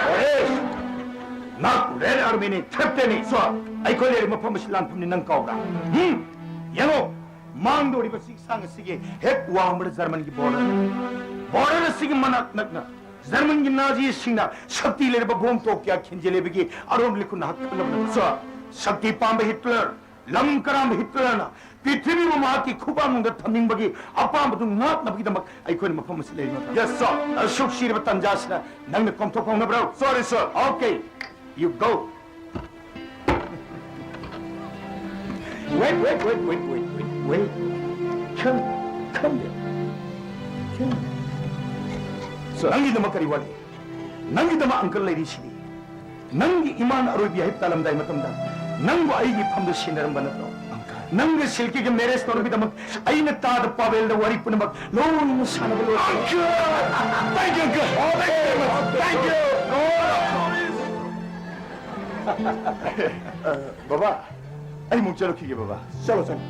ꯍꯣꯔꯦꯁ, ꯅꯍꯥꯛꯄꯨ ꯔꯦꯗ ꯑꯥꯔꯃꯤꯅꯤ, ꯀꯦꯞꯇꯦꯟꯅꯤ꯫ ꯁꯣ, ꯑꯩꯈꯣꯏ ꯂꯩꯔꯤꯕ ꯃꯐꯝ ꯑꯁꯤ ꯂꯥꯟꯐꯝꯅꯤ, ꯅꯪ ꯀꯥꯎꯕ꯭ꯔꯥ? ꯍꯨꯝ? ꯌꯦꯡꯉꯣ, ꯃꯥꯡꯗꯧꯔꯤꯕ ꯆꯤꯡꯁꯥꯡ ꯑꯁꯤꯒꯤ ꯍꯦꯛ ꯋꯥꯡꯃꯗ ꯖꯔꯃꯟꯒꯤ ꯕꯣꯔꯗꯔ꯫ ꯕꯣꯔꯗꯔ ꯑꯁꯤꯒꯤ ꯃꯅꯥꯛ ꯅꯛꯅ ꯖꯔꯃꯟꯒꯤ ꯅꯥꯖꯤꯁꯤꯡꯅ ꯁꯛꯇꯤ ꯂꯩꯔꯕ ꯕꯣꯝ ꯇꯣꯞ ꯀꯌꯥ ꯈꯤꯟꯖꯤꯜꯂꯤꯕꯒꯤ ꯑꯔꯣꯟꯕ ꯂꯤꯈꯨꯟ ꯅꯍꯥꯛ ꯈꯪꯂꯕ ꯅꯠꯇ꯭ꯔꯣ? ꯁꯛꯇꯤ ꯄꯥꯝꯕ ꯍꯤꯠꯂꯔ, ꯂꯝ ꯀꯔꯥꯝꯕ ꯍꯤꯠꯂꯔꯅ ꯄ꯭ꯔꯤꯊꯤꯕꯤꯕꯨ ꯃꯍꯥꯛꯀꯤ ꯈꯨꯕꯥꯛꯅꯨꯡꯗ ꯊꯝꯅꯤꯡꯕꯒꯤ ꯑꯄꯥꯝꯕꯗꯨ ꯉꯥꯛꯅꯕꯒꯤꯗꯃꯛ ꯑꯩꯈꯣꯏꯅ ꯃꯐꯝ ꯑꯁꯤ ꯂꯩꯔꯤ ꯅꯠꯇ꯭ꯔꯣ? Yes, sir. ꯑꯁꯨꯛ ꯁꯤꯔꯕ ꯇꯟꯖꯥꯁꯤꯗ ꯅꯪꯅ ꯀꯣꯝꯊꯣꯛꯄ ꯍꯧꯅꯕ꯭ꯔꯣ? Sorry, sir. Okay, you go. Wait, wait, wait, wait, wait, wait, wait. Come, come there. Come. Sir. ꯅꯪꯒꯤꯗꯃꯛ ꯀꯔꯤ ꯋꯥꯠꯂꯤ? ꯅꯪꯒꯤꯗꯃꯛ ꯑꯪꯀꯜ ꯂꯩꯔꯤꯁꯤꯗꯤ꯫ ꯅꯪꯒꯤ ꯏꯃꯥꯅ ꯑꯔꯣꯏꯕ ꯌꯥꯍꯤꯞ ꯇꯥꯂꯝꯗꯥꯏ ꯃꯇꯝꯗ ꯅꯪꯕꯨ ꯑꯩꯒꯤ ꯐꯝꯗ ꯁꯤꯟꯅꯔꯝꯕ ꯅꯠꯇ꯭ꯔꯣ? ꯑꯪꯀꯜ꯫ ꯅꯪꯒ ꯁꯤꯜꯀꯤꯒ ꯃꯦꯔꯦꯖ ꯇꯧꯅꯕꯒꯤꯗꯃꯛ ꯑꯩꯅ ꯇꯥꯗ ꯄꯥꯕꯦꯜꯗ ꯋꯥꯔꯤ ꯄꯨꯝꯅꯃꯛ ꯂꯣꯏꯅ ꯁꯥꯟꯅꯕ ꯂꯣꯏꯔꯦ꯫ Uncle! Thank you, uncle. Thank you very much. Thank you. ꯑ, ꯕꯕꯥ, ꯑꯩ ꯑꯃꯨꯛ ꯆꯠꯂꯨꯈꯤꯒꯦ, ꯕꯕꯥ꯫ ꯆꯠꯂꯣ, ꯆꯠꯂꯣ꯫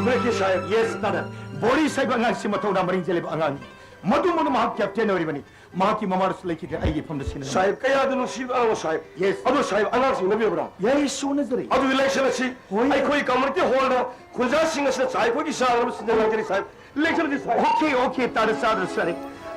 ꯕ꯭ꯔꯦꯀꯤ ꯁꯥꯍꯦꯕ꯫ Yes, ꯇꯥꯗ꯫ ꯕꯣꯔꯤꯁ ꯍꯥꯏꯕ ꯑꯉꯥꯡꯁꯤ ꯃꯊꯧꯅꯥ ꯃꯔꯤꯡ ꯆꯦꯜꯂꯤꯕ ꯑꯉꯥꯡꯅꯤ꯫ ꯃꯗꯨꯃꯛꯅ ꯃꯍꯥꯛ ꯀꯦꯞꯇꯦꯟ ꯑꯣꯏꯔꯤꯕꯅꯤ꯫ ꯃꯍꯥꯛꯀꯤ ꯃꯃꯥꯁꯨ ꯂꯩꯈꯤꯗ꯭ꯔꯦ, ꯑꯩꯒꯤ ꯐꯝꯗ ꯁꯤꯟꯅꯔꯝꯃꯤ꯫ ꯁꯥꯍꯦꯕ, ꯀꯌꯥꯗ ꯅꯨꯡꯁꯤꯕ ꯑꯉꯥꯡꯅꯣ, ꯁꯥꯍꯦꯕ꯫ Yes. ꯑꯗꯣ, ꯁꯥꯍꯦꯕ, ꯑꯉꯥꯡꯁꯤꯡ ꯅꯛꯅꯕꯤꯔꯕ꯭ꯔꯥ? Yes, ꯁꯣꯟꯅꯖꯔꯦ꯫ ꯑꯗꯨꯗꯤ ꯂꯦꯡꯁꯟ ꯑꯁꯤ ꯍꯣꯏ꯫ ꯑꯩꯈꯣꯏ ꯀꯝꯃ꯭ꯌꯨꯅꯤꯇꯤ ꯍꯣꯜꯗ ꯈꯨꯟꯖꯥꯁꯤꯡ ꯑꯁꯤꯅ ꯆꯥꯏꯈꯣꯏꯒꯤ ꯆꯥꯅꯕ ꯁꯤꯟꯖ ꯂꯥꯡꯖꯔꯤ, ꯁꯥꯍꯦꯕ꯫ ꯂꯦꯡꯁꯟ ꯑꯁꯤ, ꯁꯥꯍꯦꯕ꯫ Okay, okay, ꯇꯥꯗ ꯆꯥꯗ꯭ꯔꯁꯨ ꯌꯥꯔꯦ꯫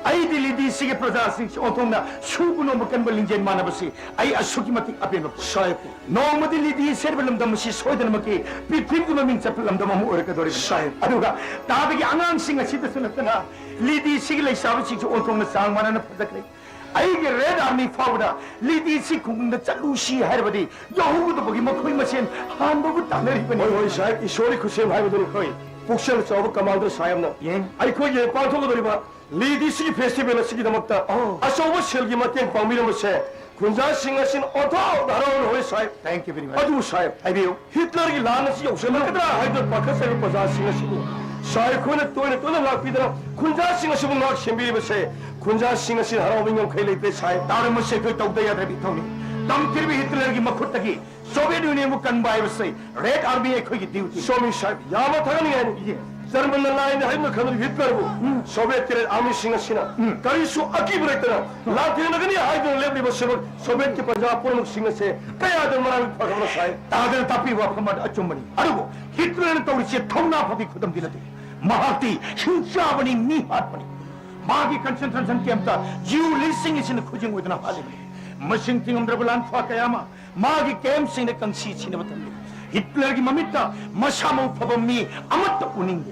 ꯑꯩꯗꯤ ꯂꯤꯗꯤꯁꯤꯒꯤ ꯄ꯭ꯔꯖꯥꯁꯤꯡꯁꯤ ꯑꯣꯟꯊꯣꯛꯅ ꯁꯨꯕ ꯅꯣꯝꯕ ꯀꯟꯕ ꯂꯤꯡꯖꯦꯜ ꯃꯥꯟꯅꯕꯁꯤ ꯑꯩ ꯑꯁꯨꯛꯀꯤ ꯃꯇꯤꯛ ꯑꯄꯦꯟꯕ ꯐꯥꯎꯏ꯫ ꯁꯥꯍꯦꯕ꯫ ꯅꯣꯡꯃꯗꯤ ꯂꯤꯗꯤꯁꯤ ꯍꯥꯏꯔꯤꯕ ꯂꯝꯗꯝ ꯑꯁꯤ ꯁꯣꯏꯗꯅꯃꯛꯀꯤ ꯄ꯭ꯔꯤꯊꯤꯕꯤꯒꯤ ꯃꯃꯤꯡ ꯆꯠꯄ ꯂꯝꯗꯝ ꯑꯃ ꯑꯣꯏꯔꯛꯀꯗꯧꯔꯤꯕꯅꯤ꯫ ꯁꯥꯍꯦꯕ꯫ ꯑꯗꯨꯒ ꯇꯥꯗꯒꯤ ꯑꯉꯥꯡꯁꯤꯡ ꯑꯁꯤꯗꯁꯨ ꯅꯠꯇꯅ ꯂꯤꯗꯤꯁꯤꯒꯤ ꯂꯩꯁꯥꯕꯤꯁꯤꯡꯁꯨ ꯑꯣꯟꯊꯣꯛꯅ ꯆꯥꯡ ꯃꯥꯟꯅꯅ ꯐꯖꯈ꯭ꯔꯦ꯫ ꯑꯩꯒꯤ ꯔꯦꯗ ꯑꯥꯔꯃꯤ ꯐꯥꯎꯕꯗ ꯂꯤꯗꯤꯁꯤ ꯈꯨꯡꯒꯪꯗ ꯆꯠꯂꯨꯁꯤ ꯍꯥꯏꯔꯕꯗꯤ ꯌꯥꯍꯧꯒꯗꯕꯒꯤ ꯃꯈꯣꯏ ꯃꯁꯦꯟ ꯍꯥꯟꯕꯕꯨ ꯇꯥꯟꯅꯔꯤꯕꯅꯤ꯫ ꯍꯣꯏ, ꯍꯣꯏ, ꯁꯥꯍꯦꯕ, ꯏꯁꯣꯔꯒꯤ ꯈꯨꯠꯁꯦꯝ ꯍꯥꯏꯕꯗꯨꯅꯤ꯫ ꯍꯣꯏ꯫ ꯄꯨꯛꯆꯦꯜ ꯆꯥꯎꯕ ꯀꯃꯥꯟꯗꯔ ꯁꯥꯍꯦꯕꯅ ꯌꯦꯡ꯫ ꯑꯩꯈꯣꯏꯒꯤ ꯄꯥꯡꯊꯣꯛꯀꯗꯧꯔꯤꯕ ꯂꯤꯗꯤꯁꯤꯒꯤ ꯐꯦꯁꯇꯤꯚꯦꯜ ꯑꯁꯤꯒꯤꯗꯃꯛꯇ ꯑꯣ꯫ ꯑꯆꯧꯕ ꯁꯦꯜꯒꯤ ꯃꯇꯦꯡ ꯄꯥꯡꯕꯤꯔꯝꯕꯁꯦ ꯈꯨꯟꯖꯥꯁꯤꯡ ꯑꯁꯤꯅ ꯑꯣꯟꯊꯣꯛꯅ ꯍꯔꯥꯎꯅ ꯍꯣꯏ, ꯁꯥꯍꯦꯕ꯫ Thank you very much. ꯑꯗꯨꯕꯨ, ꯁꯥꯍꯦꯕ, ꯍꯥꯏꯕꯤꯌꯨ꯫ ꯍꯤꯠꯂꯔꯒꯤ ꯂꯥꯟ ꯑꯁꯤ ꯌꯧꯁꯤꯜꯂꯛꯀꯗ꯭ꯔꯥ ꯍꯥꯏꯗꯨꯅ ꯄꯥꯈꯠꯆꯔꯤꯕ ꯄ꯭ꯔꯖꯥꯁꯤꯡ ꯑꯁꯤꯕꯨ ꯁꯥꯍꯦꯕ, ꯑꯩꯈꯣꯏꯅ ꯇꯣꯏꯅ ꯇꯣꯏꯅ ꯂꯥꯛꯄꯤꯗꯅ ꯈꯨꯟꯖꯥꯁꯤꯡ ꯑꯁꯤꯕꯨ ꯉꯥꯛ ꯁꯦꯟꯕꯤꯔꯤꯕꯁꯦ, ꯈꯨꯟꯖꯥꯁꯤꯡ ꯑꯁꯤ ꯍꯔꯥꯎꯕ ꯉꯝꯈꯩ ꯂꯩꯇ꯭ꯔꯦ ꯁꯥꯍꯦꯕ꯫ ꯇꯥꯔꯝꯃꯁꯦ, ꯑꯩꯈꯣꯏ ꯇꯧꯗ ꯌꯥꯗ꯭ꯔꯕ ꯏꯊꯧꯅꯤ꯫ ꯇꯝꯊꯤꯔꯕ ꯍꯤꯠꯂꯔꯒꯤ ꯃꯈꯨꯠꯇꯒꯤ ꯁꯣꯚꯤꯌꯦꯠ ꯌꯨꯅꯤꯌꯟꯕꯨ ꯀꯟꯕ ꯍꯥꯏꯕꯁꯤ ꯔꯦꯗ ꯑꯥꯔꯃꯤ ꯑꯩꯈꯣꯏꯒꯤ ꯗ꯭ꯌꯨꯇꯤ꯫ ꯆꯨꯝꯃꯤ ꯁꯥꯍꯦꯕ, ꯌꯥꯝꯅ ꯊꯥꯒꯠꯅꯤꯡꯉꯥꯏꯅꯤ꯫ ꯌꯦ꯫ ꯖꯔꯃꯟꯅ ꯂꯥꯏꯅ ꯍꯥꯏꯗꯨꯅ ꯈꯪꯅꯔꯤꯕ ꯍꯤꯠꯂꯔꯕꯨ ꯎꯝ꯫ ꯁꯣꯚꯤꯌꯦꯠꯀꯤ ꯔꯦꯗ ꯑꯥꯔꯃꯤꯁꯤꯡ ꯑꯁꯤꯅ ꯎꯝ꯫ ꯀꯔꯤꯁꯨ ꯑꯀꯤꯕ ꯂꯩꯇꯅ ꯂꯥꯟꯊꯦꯡꯅꯒꯅꯤ ꯍꯥꯏꯗꯨꯅ ꯂꯦꯞꯂꯤꯕꯁꯤꯃꯛ ꯁꯣꯚꯤꯌꯦꯠꯀꯤ ꯄ꯭ꯔꯖꯥ ꯄꯨꯝꯅꯃꯛꯁꯤꯡ ꯑꯁꯦ ꯀꯌꯥꯗ ꯃꯔꯥꯏꯕꯛ ꯐꯈ꯭ꯔꯕꯅꯣ ꯁꯥꯍꯦꯕ꯫ ꯇꯥꯗꯅ ꯇꯥꯛꯄꯤꯕ ꯋꯥꯐꯝ ꯑꯗꯨ ꯑꯆꯨꯝꯕꯅꯤ꯫ ꯑꯗꯨꯕꯨ ꯍꯤꯠꯂꯔꯅ ꯇꯧꯔꯤꯁꯦ ꯊꯧꯅꯥ ꯐꯕꯤ ꯈꯨꯗꯝꯗꯤ ꯅꯠꯇꯦ꯫ ꯃꯍꯥꯛꯇꯤ ꯍꯤꯡꯆꯥꯕꯅꯤ, ꯃꯤ ꯍꯥꯠꯄꯅꯤ꯫ ꯃꯥꯒꯤ ꯀꯟꯁꯦꯟꯇ꯭ꯔꯦꯁꯟ ꯀꯦꯝꯞꯇ ꯖꯤꯎ ꯂꯤꯁꯤꯡ ꯑꯁꯤꯅ ꯈꯨꯖꯤꯡ ꯑꯣꯏꯗꯨꯅ ꯍꯥꯠꯂꯤꯕꯅꯤ꯫ ꯃꯁꯤꯡ ꯊꯤꯉꯝꯗ꯭ꯔꯕ ꯂꯥꯟꯐꯥ ꯀꯌꯥ ꯑꯃ ꯃꯥꯒꯤ ꯀꯦꯝꯞꯁꯤꯡꯗ ꯀꯪꯁꯤ ꯁꯤꯅꯕ ꯊꯝꯂꯤ꯫ ꯍꯤꯠꯂꯔꯒꯤ ꯃꯃꯤꯠꯇ ꯃꯁꯥ ꯃꯎ ꯐꯕ ꯃꯤ ꯑꯃꯠꯇ ꯎꯅꯤꯡꯗꯦ꯫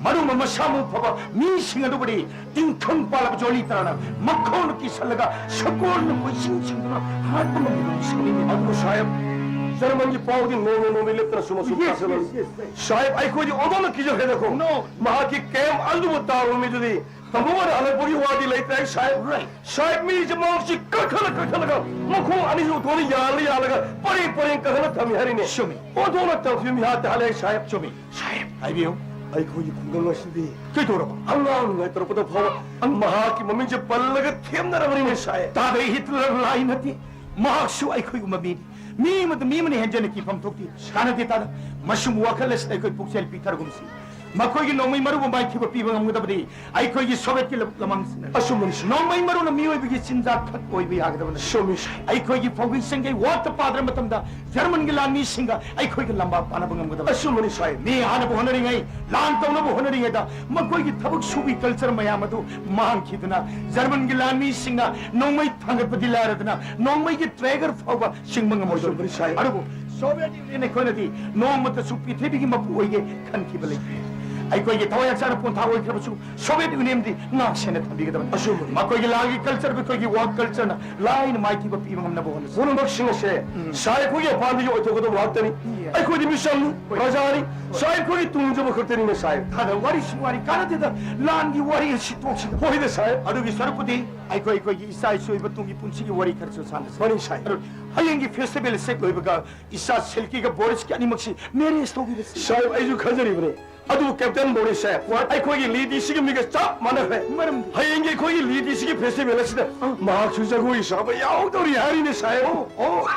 ꯃꯔꯨꯝꯕ ꯃꯁꯥ ꯃꯎ ꯐꯕ ꯃꯤꯁꯤꯡ ꯑꯗꯨꯕꯨꯗꯤ ꯇꯤꯡꯈꯪ ꯄꯥꯜꯂꯕ ꯖꯣꯂꯤ ꯇꯔꯥꯅ ꯃꯈꯣꯡꯅ ꯀꯤꯁꯜꯂꯒ ꯁꯒꯣꯜꯅ ꯀꯣꯏꯆꯤꯡ ꯆꯤꯡꯗꯨꯅ ꯍꯥꯠꯄ ꯉꯝꯂꯤꯕ ꯃꯤꯁꯛꯅꯤ꯫ ꯑꯗꯨꯕꯨ ꯁꯥꯍꯦꯕ, ꯖꯔꯃꯟꯒꯤ ꯄꯥꯎꯗꯤ ꯅꯣꯡꯃ ꯅꯣꯡꯃꯒꯤ ꯂꯦꯞꯇꯅ ꯁꯨꯝ ꯑꯁꯨꯝ Yes, ꯇꯥꯁꯤꯜꯂꯛꯂꯤ꯫ Yes, yes, yes. ꯁꯥꯍꯦꯕ, ꯑꯩꯈꯣꯏꯗꯤ ꯑꯣꯟꯊꯣꯛꯅ ꯀꯤꯖꯈ꯭ꯔꯦꯗꯀꯣ꯫ No. ꯃꯍꯥꯛꯀꯤ ꯀꯦꯝꯞ ꯑꯗꯨꯕꯨ ꯇꯥꯔꯨꯕ ꯃꯤꯗꯨꯗꯤ ꯊꯃꯣꯏꯗ ꯍꯜꯂꯛꯄꯒꯤ ꯋꯥꯗꯤ ꯂꯩꯇ꯭ꯔꯦ ꯁꯥꯍꯦꯕ꯫ Right. ꯁꯥꯍꯦꯕ, ꯃꯤꯁꯦ ꯃꯍꯥꯛꯁꯤ ꯀꯛꯊꯠꯂ ꯀꯛꯊꯠꯂꯒ ꯃꯈꯣꯡ ꯑꯅꯤꯁꯤ ꯎꯊꯣꯛꯅ ꯌꯥꯜꯂ ꯌꯥꯜꯂꯒ ꯄꯔꯦꯡ ꯄꯔꯦꯡ ꯀꯛꯊꯠꯂ ꯊꯝꯃꯤ ꯍꯥꯏꯔꯤꯅꯦ꯫ ꯆꯨꯝꯃꯤ꯫ ꯑꯣꯟꯊꯣꯛꯅ ꯇꯝꯊꯤꯕ ꯃꯤꯍꯥꯠꯇꯦ ꯍꯥꯏꯔꯦ ꯁꯥꯍꯦꯕ꯫ ꯆꯨꯝꯃꯤ꯫ ꯁꯥꯍꯦꯕ, ꯍꯥꯏꯕꯤꯌꯨ꯫ ꯑꯩꯈꯣꯏꯒꯤ ꯈꯨꯡꯒꯪ ꯑꯁꯤꯗꯤ ꯀꯩꯗꯧꯔꯕ? ꯑꯉꯥꯡ ꯑꯣꯏꯔꯤꯉꯩ ꯇꯧꯔꯛꯄꯗ ꯐꯥꯎꯕ ꯃꯍꯥꯛꯀꯤ ꯃꯃꯤꯡꯁꯦ ꯄꯜꯂꯒ ꯊꯦꯝꯅꯔꯕꯅꯤꯅꯦ ꯁꯥꯍꯦꯕ꯫ ꯇꯥꯗ, ꯍꯤꯠꯂꯔ ꯂꯥꯏ ꯅꯠꯇꯦ꯫ ꯃꯍꯥꯛꯁꯨ ꯑꯩꯈꯣꯏꯒꯨꯝꯕ ꯃꯤꯅꯤ꯫ ꯃꯤ ꯑꯃꯗ ꯃꯤ ꯑꯃꯅ ꯍꯦꯟꯖꯟꯅ ꯀꯤꯐꯝ ꯊꯣꯛꯇꯦ꯫ ꯀꯥꯟꯅꯗꯦ ꯇꯥꯗ꯫ ꯃꯁꯨꯝ ꯋꯥꯈꯜ ꯑꯁꯤꯗ ꯑꯩꯈꯣꯏ ꯄꯨꯛꯆꯦꯜ ꯄꯤꯛꯊꯔꯒꯨꯝꯁꯤ꯫ ꯃꯈꯣꯏꯒꯤ ꯅꯣꯡꯃꯩ ꯃꯔꯨꯕꯨ ꯃꯥꯏꯊꯤꯕ ꯄꯤꯕ ꯉꯝꯒꯗꯕꯗꯤ ꯑꯩꯈꯣꯏꯒꯤ ꯁꯣꯚꯤꯌꯦꯠꯀꯤ ꯂꯝ-, ꯂꯃꯥꯡꯁꯤꯡꯅ꯫ ꯑꯆꯨꯝꯕꯅꯤ, ꯁꯥꯍꯦꯕ꯫ ꯅꯣꯡꯃꯩ ꯃꯔꯨꯅ ꯃꯤꯑꯣꯏꯕꯒꯤ ꯆꯤꯟꯖꯥꯛ ꯈꯛ ꯑꯣꯏꯕ ꯌꯥꯒꯗꯕ ꯅꯠꯇꯦ꯫ ꯆꯨꯝꯃꯤ, ꯁꯥꯍꯦꯕ꯫ ꯑꯩꯈꯣꯏꯒꯤ ꯐꯧꯒꯤ ꯁꯪꯒꯩ ꯋꯥꯠꯇ ꯄꯥꯗ꯭ꯔ ꯃꯇꯝꯗ ꯖꯔꯃꯟꯒꯤ ꯂꯥꯟꯃꯤꯁꯤꯡꯒ ꯑꯩꯈꯣꯏꯒ ꯂꯝꯕꯥ ꯄꯥꯅꯕ ꯉꯝꯒꯗꯕ꯫ ꯑꯆꯨꯝꯕꯅꯤ, ꯁꯥꯍꯦꯕ꯫ ꯃꯤ ꯍꯥꯠꯅꯕ ꯍꯣꯠꯅꯔꯤꯉꯩ, ꯂꯥꯟ ꯇꯧꯅꯕ ꯍꯣꯠꯅꯔꯤꯉꯩꯗ ꯃꯈꯣꯏꯒꯤ ꯊꯕꯛ ꯁꯨꯕꯒꯤ ꯀꯜꯆꯔ ꯃꯌꯥꯝ ꯑꯗꯨ ꯃꯥꯡꯈꯤꯗꯨꯅ ꯖꯔꯃꯟꯒꯤ ꯂꯥꯟꯃꯤꯁꯤꯡꯅ ꯅꯣꯡꯃꯩ ꯊꯥꯡꯒꯠꯄꯗꯤ ꯂꯥꯏꯔꯗꯅ ꯅꯣꯡꯃꯩꯒꯤ ꯇ꯭ꯔꯦꯒꯔ ꯐꯥꯎꯕ ꯆꯤꯡꯕ ꯉꯝꯃꯣꯏꯗꯧꯔꯤꯕꯅꯤ꯫ ꯑꯆꯨꯝꯕꯅꯤ, ꯁꯥꯍꯦꯕ꯫ ꯑꯗꯨꯕꯨ ꯁꯣꯚꯤꯌꯦꯠ ꯌꯨꯅꯤꯌꯟ ꯑꯩꯈꯣꯏꯅꯗꯤ ꯅꯣꯡꯃꯇꯁꯨ ꯄ꯭ꯔꯤꯊꯤꯕꯤꯒꯤ ꯃꯄꯨ ꯑꯣꯏꯒꯦ ꯈꯟꯈꯤꯕ ꯂꯩꯇꯦ꯫ ꯑꯩꯈꯣꯏꯒꯤ ꯊꯋꯥꯏ ꯍꯛꯆꯥꯡꯅ ꯄꯣꯟꯊꯥ ꯑꯣꯏꯈ꯭ꯔꯕꯁꯨ ꯁꯣꯚꯤꯌꯦꯠ ꯌꯨꯅꯤꯌꯟꯗꯤ ꯉꯥꯛ ꯁꯦꯟꯅ ꯊꯝꯕꯤꯒꯗꯕꯅꯤ꯫ ꯑꯆꯨꯝꯕꯅꯤ꯫ ꯃꯈꯣꯏꯒꯤ ꯂꯥꯟꯒꯤ ꯀꯜꯆꯔꯕꯨ ꯑꯩꯈꯣꯏꯒꯤ ꯋꯥꯔꯛ ꯀꯜꯆꯔꯅ ꯂꯥꯏꯅ ꯃꯥꯏꯊꯤꯕ ꯄꯤꯕ ꯉꯝꯅꯕ ꯍꯣꯠꯅꯁꯤ꯫ ꯄꯨꯝꯅꯃꯛꯁꯤꯡ ꯑꯁꯦ ꯎꯝ꯫ ꯁꯥꯍꯦꯕ, ꯑꯩꯈꯣꯏꯒꯤ ꯑꯄꯥꯝꯕꯒꯤ ꯑꯣꯏꯊꯣꯛꯀꯗꯕ ꯉꯥꯛꯇꯅꯤ꯫ ꯌꯦ꯫ ꯑꯩꯈꯣꯏꯗꯤ ꯃꯤꯆꯝꯅꯤ, ꯍꯣꯏ꯫ ꯄ꯭ꯔꯖꯥꯅꯤ꯫ ꯍꯣꯏ꯫ ꯁꯥꯍꯦꯕ, ꯑꯩꯈꯣꯏꯒꯤ ꯇꯨꯡꯖꯕ ꯈꯛꯇꯅꯤꯅꯦ ꯁꯥꯍꯦꯕ꯫ ꯊꯥꯗ ꯋꯥꯔꯤꯁꯨ ꯋꯥꯔꯤ ꯀꯥꯟꯅꯗꯦꯗ, ꯂꯥꯟꯒꯤ ꯋꯥꯔꯤ ꯑꯁꯤ ꯇꯣꯛꯁꯤꯗ꯫ ꯍꯣꯏꯗ ꯁꯥꯍꯦꯕ꯫ ꯑꯗꯨꯒꯤ ꯁꯔꯨꯛꯄꯨꯗꯤ ꯑꯩꯈꯣꯏ ꯑꯩꯈꯣꯏꯒꯤ ꯏꯆꯥ ꯏꯁꯨ ꯑꯣꯏꯕ ꯇꯨꯡꯒꯤ ꯄꯨꯟꯁꯤꯒꯤ ꯋꯥꯔꯤ ꯈꯔꯁꯨ ꯁꯥꯟꯅꯁꯤ꯫ ꯃꯥꯅꯤ ꯁꯥꯍꯦꯕ꯫ ꯑꯗꯨ ꯍꯌꯦꯡꯒꯤ ꯐꯦꯁꯇꯤꯚꯦꯜ ꯑꯁꯤ ꯂꯣꯏꯕꯒ ꯏꯆꯥ ꯁꯤꯜꯀꯤꯒ ꯕꯣꯔꯤꯁꯀꯤ ꯑꯅꯤꯃꯛꯁꯤ ꯃꯦꯔꯦꯖ ꯇꯧꯕꯤꯔꯁꯤ꯫ ꯁꯥꯍꯦꯕ, ꯑꯩꯁꯨ ꯈꯟꯖꯔꯤꯕꯅꯤ꯫ ꯑꯗꯨꯕꯨ ꯀꯦꯞꯇꯦꯟ ꯃꯣꯔꯤꯁꯁꯦ ꯑꯩꯈꯣꯏꯒꯤ ꯂꯤ ꯗꯤ ꯁꯤꯒꯤ ꯃꯤꯒ ꯆꯞ ꯃꯥꯟꯅꯈ꯭ꯔꯦ꯫ ꯃꯔꯝꯗꯤ? ꯍꯌꯦꯡꯒꯤ ꯑꯩꯈꯣꯏꯒꯤ ꯂꯤ ꯗꯤ ꯁꯤꯒꯤ ꯐꯦꯁꯇꯤꯚꯦꯜ ꯑꯁꯤꯗ ꯃꯍꯥꯛꯁꯨ ꯖꯒꯣꯏ ꯁꯥꯕ ꯌꯥꯎꯗꯧꯔꯤ ꯍꯥꯏꯔꯤꯅꯦ, ꯁꯥꯍꯦꯕ꯫ ꯑꯣ, ꯑꯣ꯫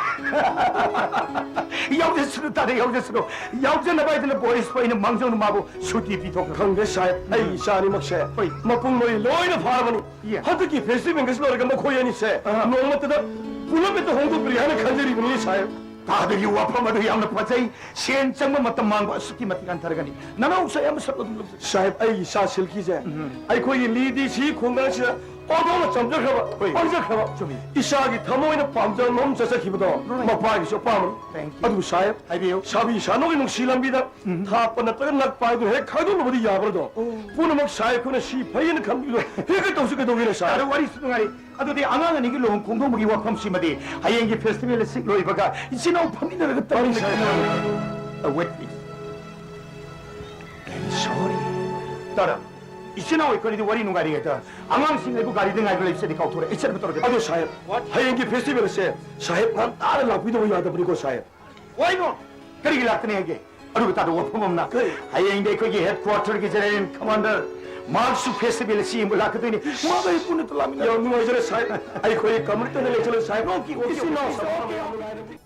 ꯌꯥꯎꯖꯁꯅꯨ, ꯇꯥꯗ ꯌꯥꯎꯖꯁꯅꯨ꯫ ꯌꯥꯎꯖꯅꯕ ꯍꯥꯏꯗꯅ ꯕꯣꯔꯤꯁꯄꯨ ꯑꯩꯅ ꯃꯥꯡꯖꯧꯅ ꯃꯥꯕꯨ ꯁꯨꯇꯤ ꯄꯤꯊꯣꯛꯈ꯭ꯔꯦ꯫ ꯈꯪꯗꯦ, ꯁꯥꯍꯦꯕ꯫ ꯑꯩ ꯎꯝ꯫ ꯏꯆꯥ ꯑꯅꯤꯃꯛꯁꯦ ꯍꯣꯏ꯫ ꯃꯄꯨꯡ ꯂꯣꯏ ꯂꯣꯏꯅ ꯐꯥꯔꯕꯅꯤ꯫ ꯌꯦ꯫ ꯍꯟꯗꯛꯀꯤ ꯐꯦꯁꯇꯤꯚꯦꯜ ꯑꯁꯤ ꯂꯣꯏꯔꯒ ꯃꯈꯣꯏ ꯑꯅꯤꯁꯦ ꯑꯍꯥ꯫ ꯅꯣꯡꯃꯇꯗ ꯄꯨꯂꯞ ꯍꯦꯛꯇ ꯍꯣꯡꯗꯣꯛꯄꯤꯔꯤ ꯍꯥꯏꯅ ꯈꯟꯖꯔꯤꯕꯅꯤ, ꯁꯥꯍꯦꯕ꯫ ꯇꯥꯗꯒꯤ ꯋꯥꯐꯝ ꯑꯗꯨ ꯌꯥꯝꯅ ꯐꯖꯩ꯫ ꯁꯦꯟ ꯆꯪꯕ, ꯃꯇꯝ ꯃꯥꯡꯕ ꯑꯁꯨꯛꯀꯤ ꯃꯇꯤꯛ ꯍꯟꯊꯔꯒꯅꯤ꯫ ꯅꯅꯥꯎꯁꯨ ꯑꯌꯥꯝꯕ ꯁꯔꯨꯛ ꯑꯗꯨꯝ ꯂꯧꯖꯩ꯫ ꯁꯥꯍꯦꯕ, ꯑꯩꯒꯤ ꯏꯆꯥ ꯁꯤꯜꯀꯤꯁꯦ ꯎꯝ꯫ ꯑꯩꯈꯣꯏꯒꯤ ꯂꯤ ꯗꯤ ꯁꯤ ꯈꯨꯡꯒꯪꯁꯤꯗ ꯑꯣꯟꯊꯣꯛꯅ ꯆꯝꯖꯈ꯭ꯔꯕ, ꯍꯣꯏ꯫ ꯄꯪꯖꯈ꯭ꯔꯕ, ꯆꯨꯝꯃꯤ꯫ ꯏꯆꯥꯒꯤ ꯊꯃꯣꯏꯅ ꯄꯥꯝꯖꯕ ꯃꯐꯝ ꯆꯠꯆꯈꯤꯕꯗꯣ ꯍꯣꯏ꯫ ꯃꯄꯥꯒꯤꯁꯨ ꯑꯄꯥꯝꯕꯅꯤ꯫ Thank you꯫ ꯑꯗꯨꯕꯨ ꯁꯥꯍꯦꯕ, ꯍꯥꯏꯕꯤꯌꯨ꯫ ꯁꯥꯕꯤ ꯁꯥꯅꯨꯒꯤ ꯅꯨꯡꯁꯤ ꯂꯝꯕꯤꯗ ꯎꯝ꯫ ꯊꯥꯞꯄ ꯅꯠꯇ꯭ꯔꯒ ꯅꯛꯄ ꯍꯥꯏꯗꯨ ꯍꯦꯛ ꯈꯥꯏꯗꯣꯛꯅꯕꯗꯤ ꯌꯥꯕ꯭ꯔꯗꯣ? ꯑꯣ꯫ ꯄꯨꯝꯅꯃꯛ ꯁꯥꯍꯦꯕ ꯑꯩꯈꯣꯏꯅ ꯁꯤ ꯐꯩꯌꯦꯅ ꯈꯟꯕꯤꯕꯗꯣ ꯍꯦꯛꯇ ꯇꯧꯁꯤ ꯀꯩꯗꯧꯒꯦꯅꯦ, ꯁꯥꯍꯦꯕ? ꯌꯥꯔꯦ, ꯋꯥꯔꯤꯁꯨ ꯅꯨꯡꯉꯥꯏꯔꯦ꯫ ꯑꯗꯨꯗꯤ ꯑꯉꯥꯡ ꯑꯅꯤꯒꯤ ꯂꯨꯍꯣꯡ ꯈꯣꯡꯗꯣꯡꯕꯒꯤ ꯋꯥꯐꯝꯁꯤꯃꯗꯤ ꯍꯌꯦꯡꯒꯤ ꯐꯦꯁꯇꯤꯚꯦꯜ ꯑꯁꯤ ꯂꯣꯏꯕꯒ ꯏꯆꯤꯟ ꯏꯅꯥꯎ ꯐꯝꯃꯤꯟꯅꯔꯒ ꯇꯧꯃꯤꯟꯅꯁꯤ꯫ ꯁꯥꯍꯦꯕ꯫ Uh, wait, please. I'm sorry. ꯇꯥꯔꯥ, ꯏꯆꯤꯟ ꯏꯅꯥꯎ ꯑꯩꯈꯣꯏꯅꯤꯗꯤ ꯋꯥꯔꯤ ꯅꯨꯡꯉꯥꯏꯔꯤꯉꯩꯗ ꯑꯉꯥꯡꯁꯤꯡ ꯑꯩꯕꯨ ꯒꯥꯔꯤꯗ ꯉꯥꯏꯕ ꯂꯩꯕꯁꯤꯗꯤ ꯀꯥꯎꯊꯣꯔꯛꯑꯦ꯫ ꯑꯩ ꯆꯠꯅꯕ ꯇꯧꯔꯒꯦ꯫ ꯑꯗꯣ ꯁꯥꯍꯦꯕ, ꯍꯌꯦꯡꯒꯤ ꯐꯦꯁꯇꯤꯚꯦꯜ ꯑꯁꯦ ꯁꯥꯍꯦꯕ ꯉꯟꯇꯥꯅ ꯂꯥꯛꯄꯤꯗꯕ ꯌꯥꯗꯕꯅꯤꯀꯣ, ꯁꯥꯍꯦꯕ꯫ ꯋꯥꯏꯅꯣ? ꯀꯔꯤꯒꯤ ꯂꯥꯛꯇꯅꯤ ꯍꯥꯏꯒꯦ? ꯑꯗꯨꯒ ꯇꯥꯗ ꯋꯥꯐꯝ ꯑꯃꯅ, ꯀꯔꯤ? ꯍꯌꯦꯡꯗꯤ ꯑꯩꯈꯣꯏꯒꯤ ꯍꯦꯗ ꯀ꯭ꯋꯥꯔꯇꯔꯒꯤ ꯖꯦꯅꯔꯦꯜ ꯀꯃꯥꯟꯗꯔ ꯃꯍꯥꯛꯁꯨ ꯐꯦꯁꯇꯤꯚꯦꯜ ꯑꯁꯤ ꯌꯦꯡꯕ ꯂꯥꯛꯀꯗꯣꯏꯅꯤ꯫ ꯃꯥꯒ ꯑꯩ ꯄꯨꯟꯅ ꯂꯥꯛꯃꯤꯟꯅ- ꯌꯥꯝ ꯅꯨꯡꯉꯥꯏꯖꯔꯦ, ꯁꯥꯍꯦꯕ꯫ ꯑꯩꯈꯣꯏ ꯀꯃꯔꯇꯗ ꯂꯩꯁꯤꯜꯂꯦ, ꯁꯥꯍꯦꯕ꯫ Okay, okay, okay. ꯏꯆꯤꯟ ꯏꯅꯥꯎ okay, okay.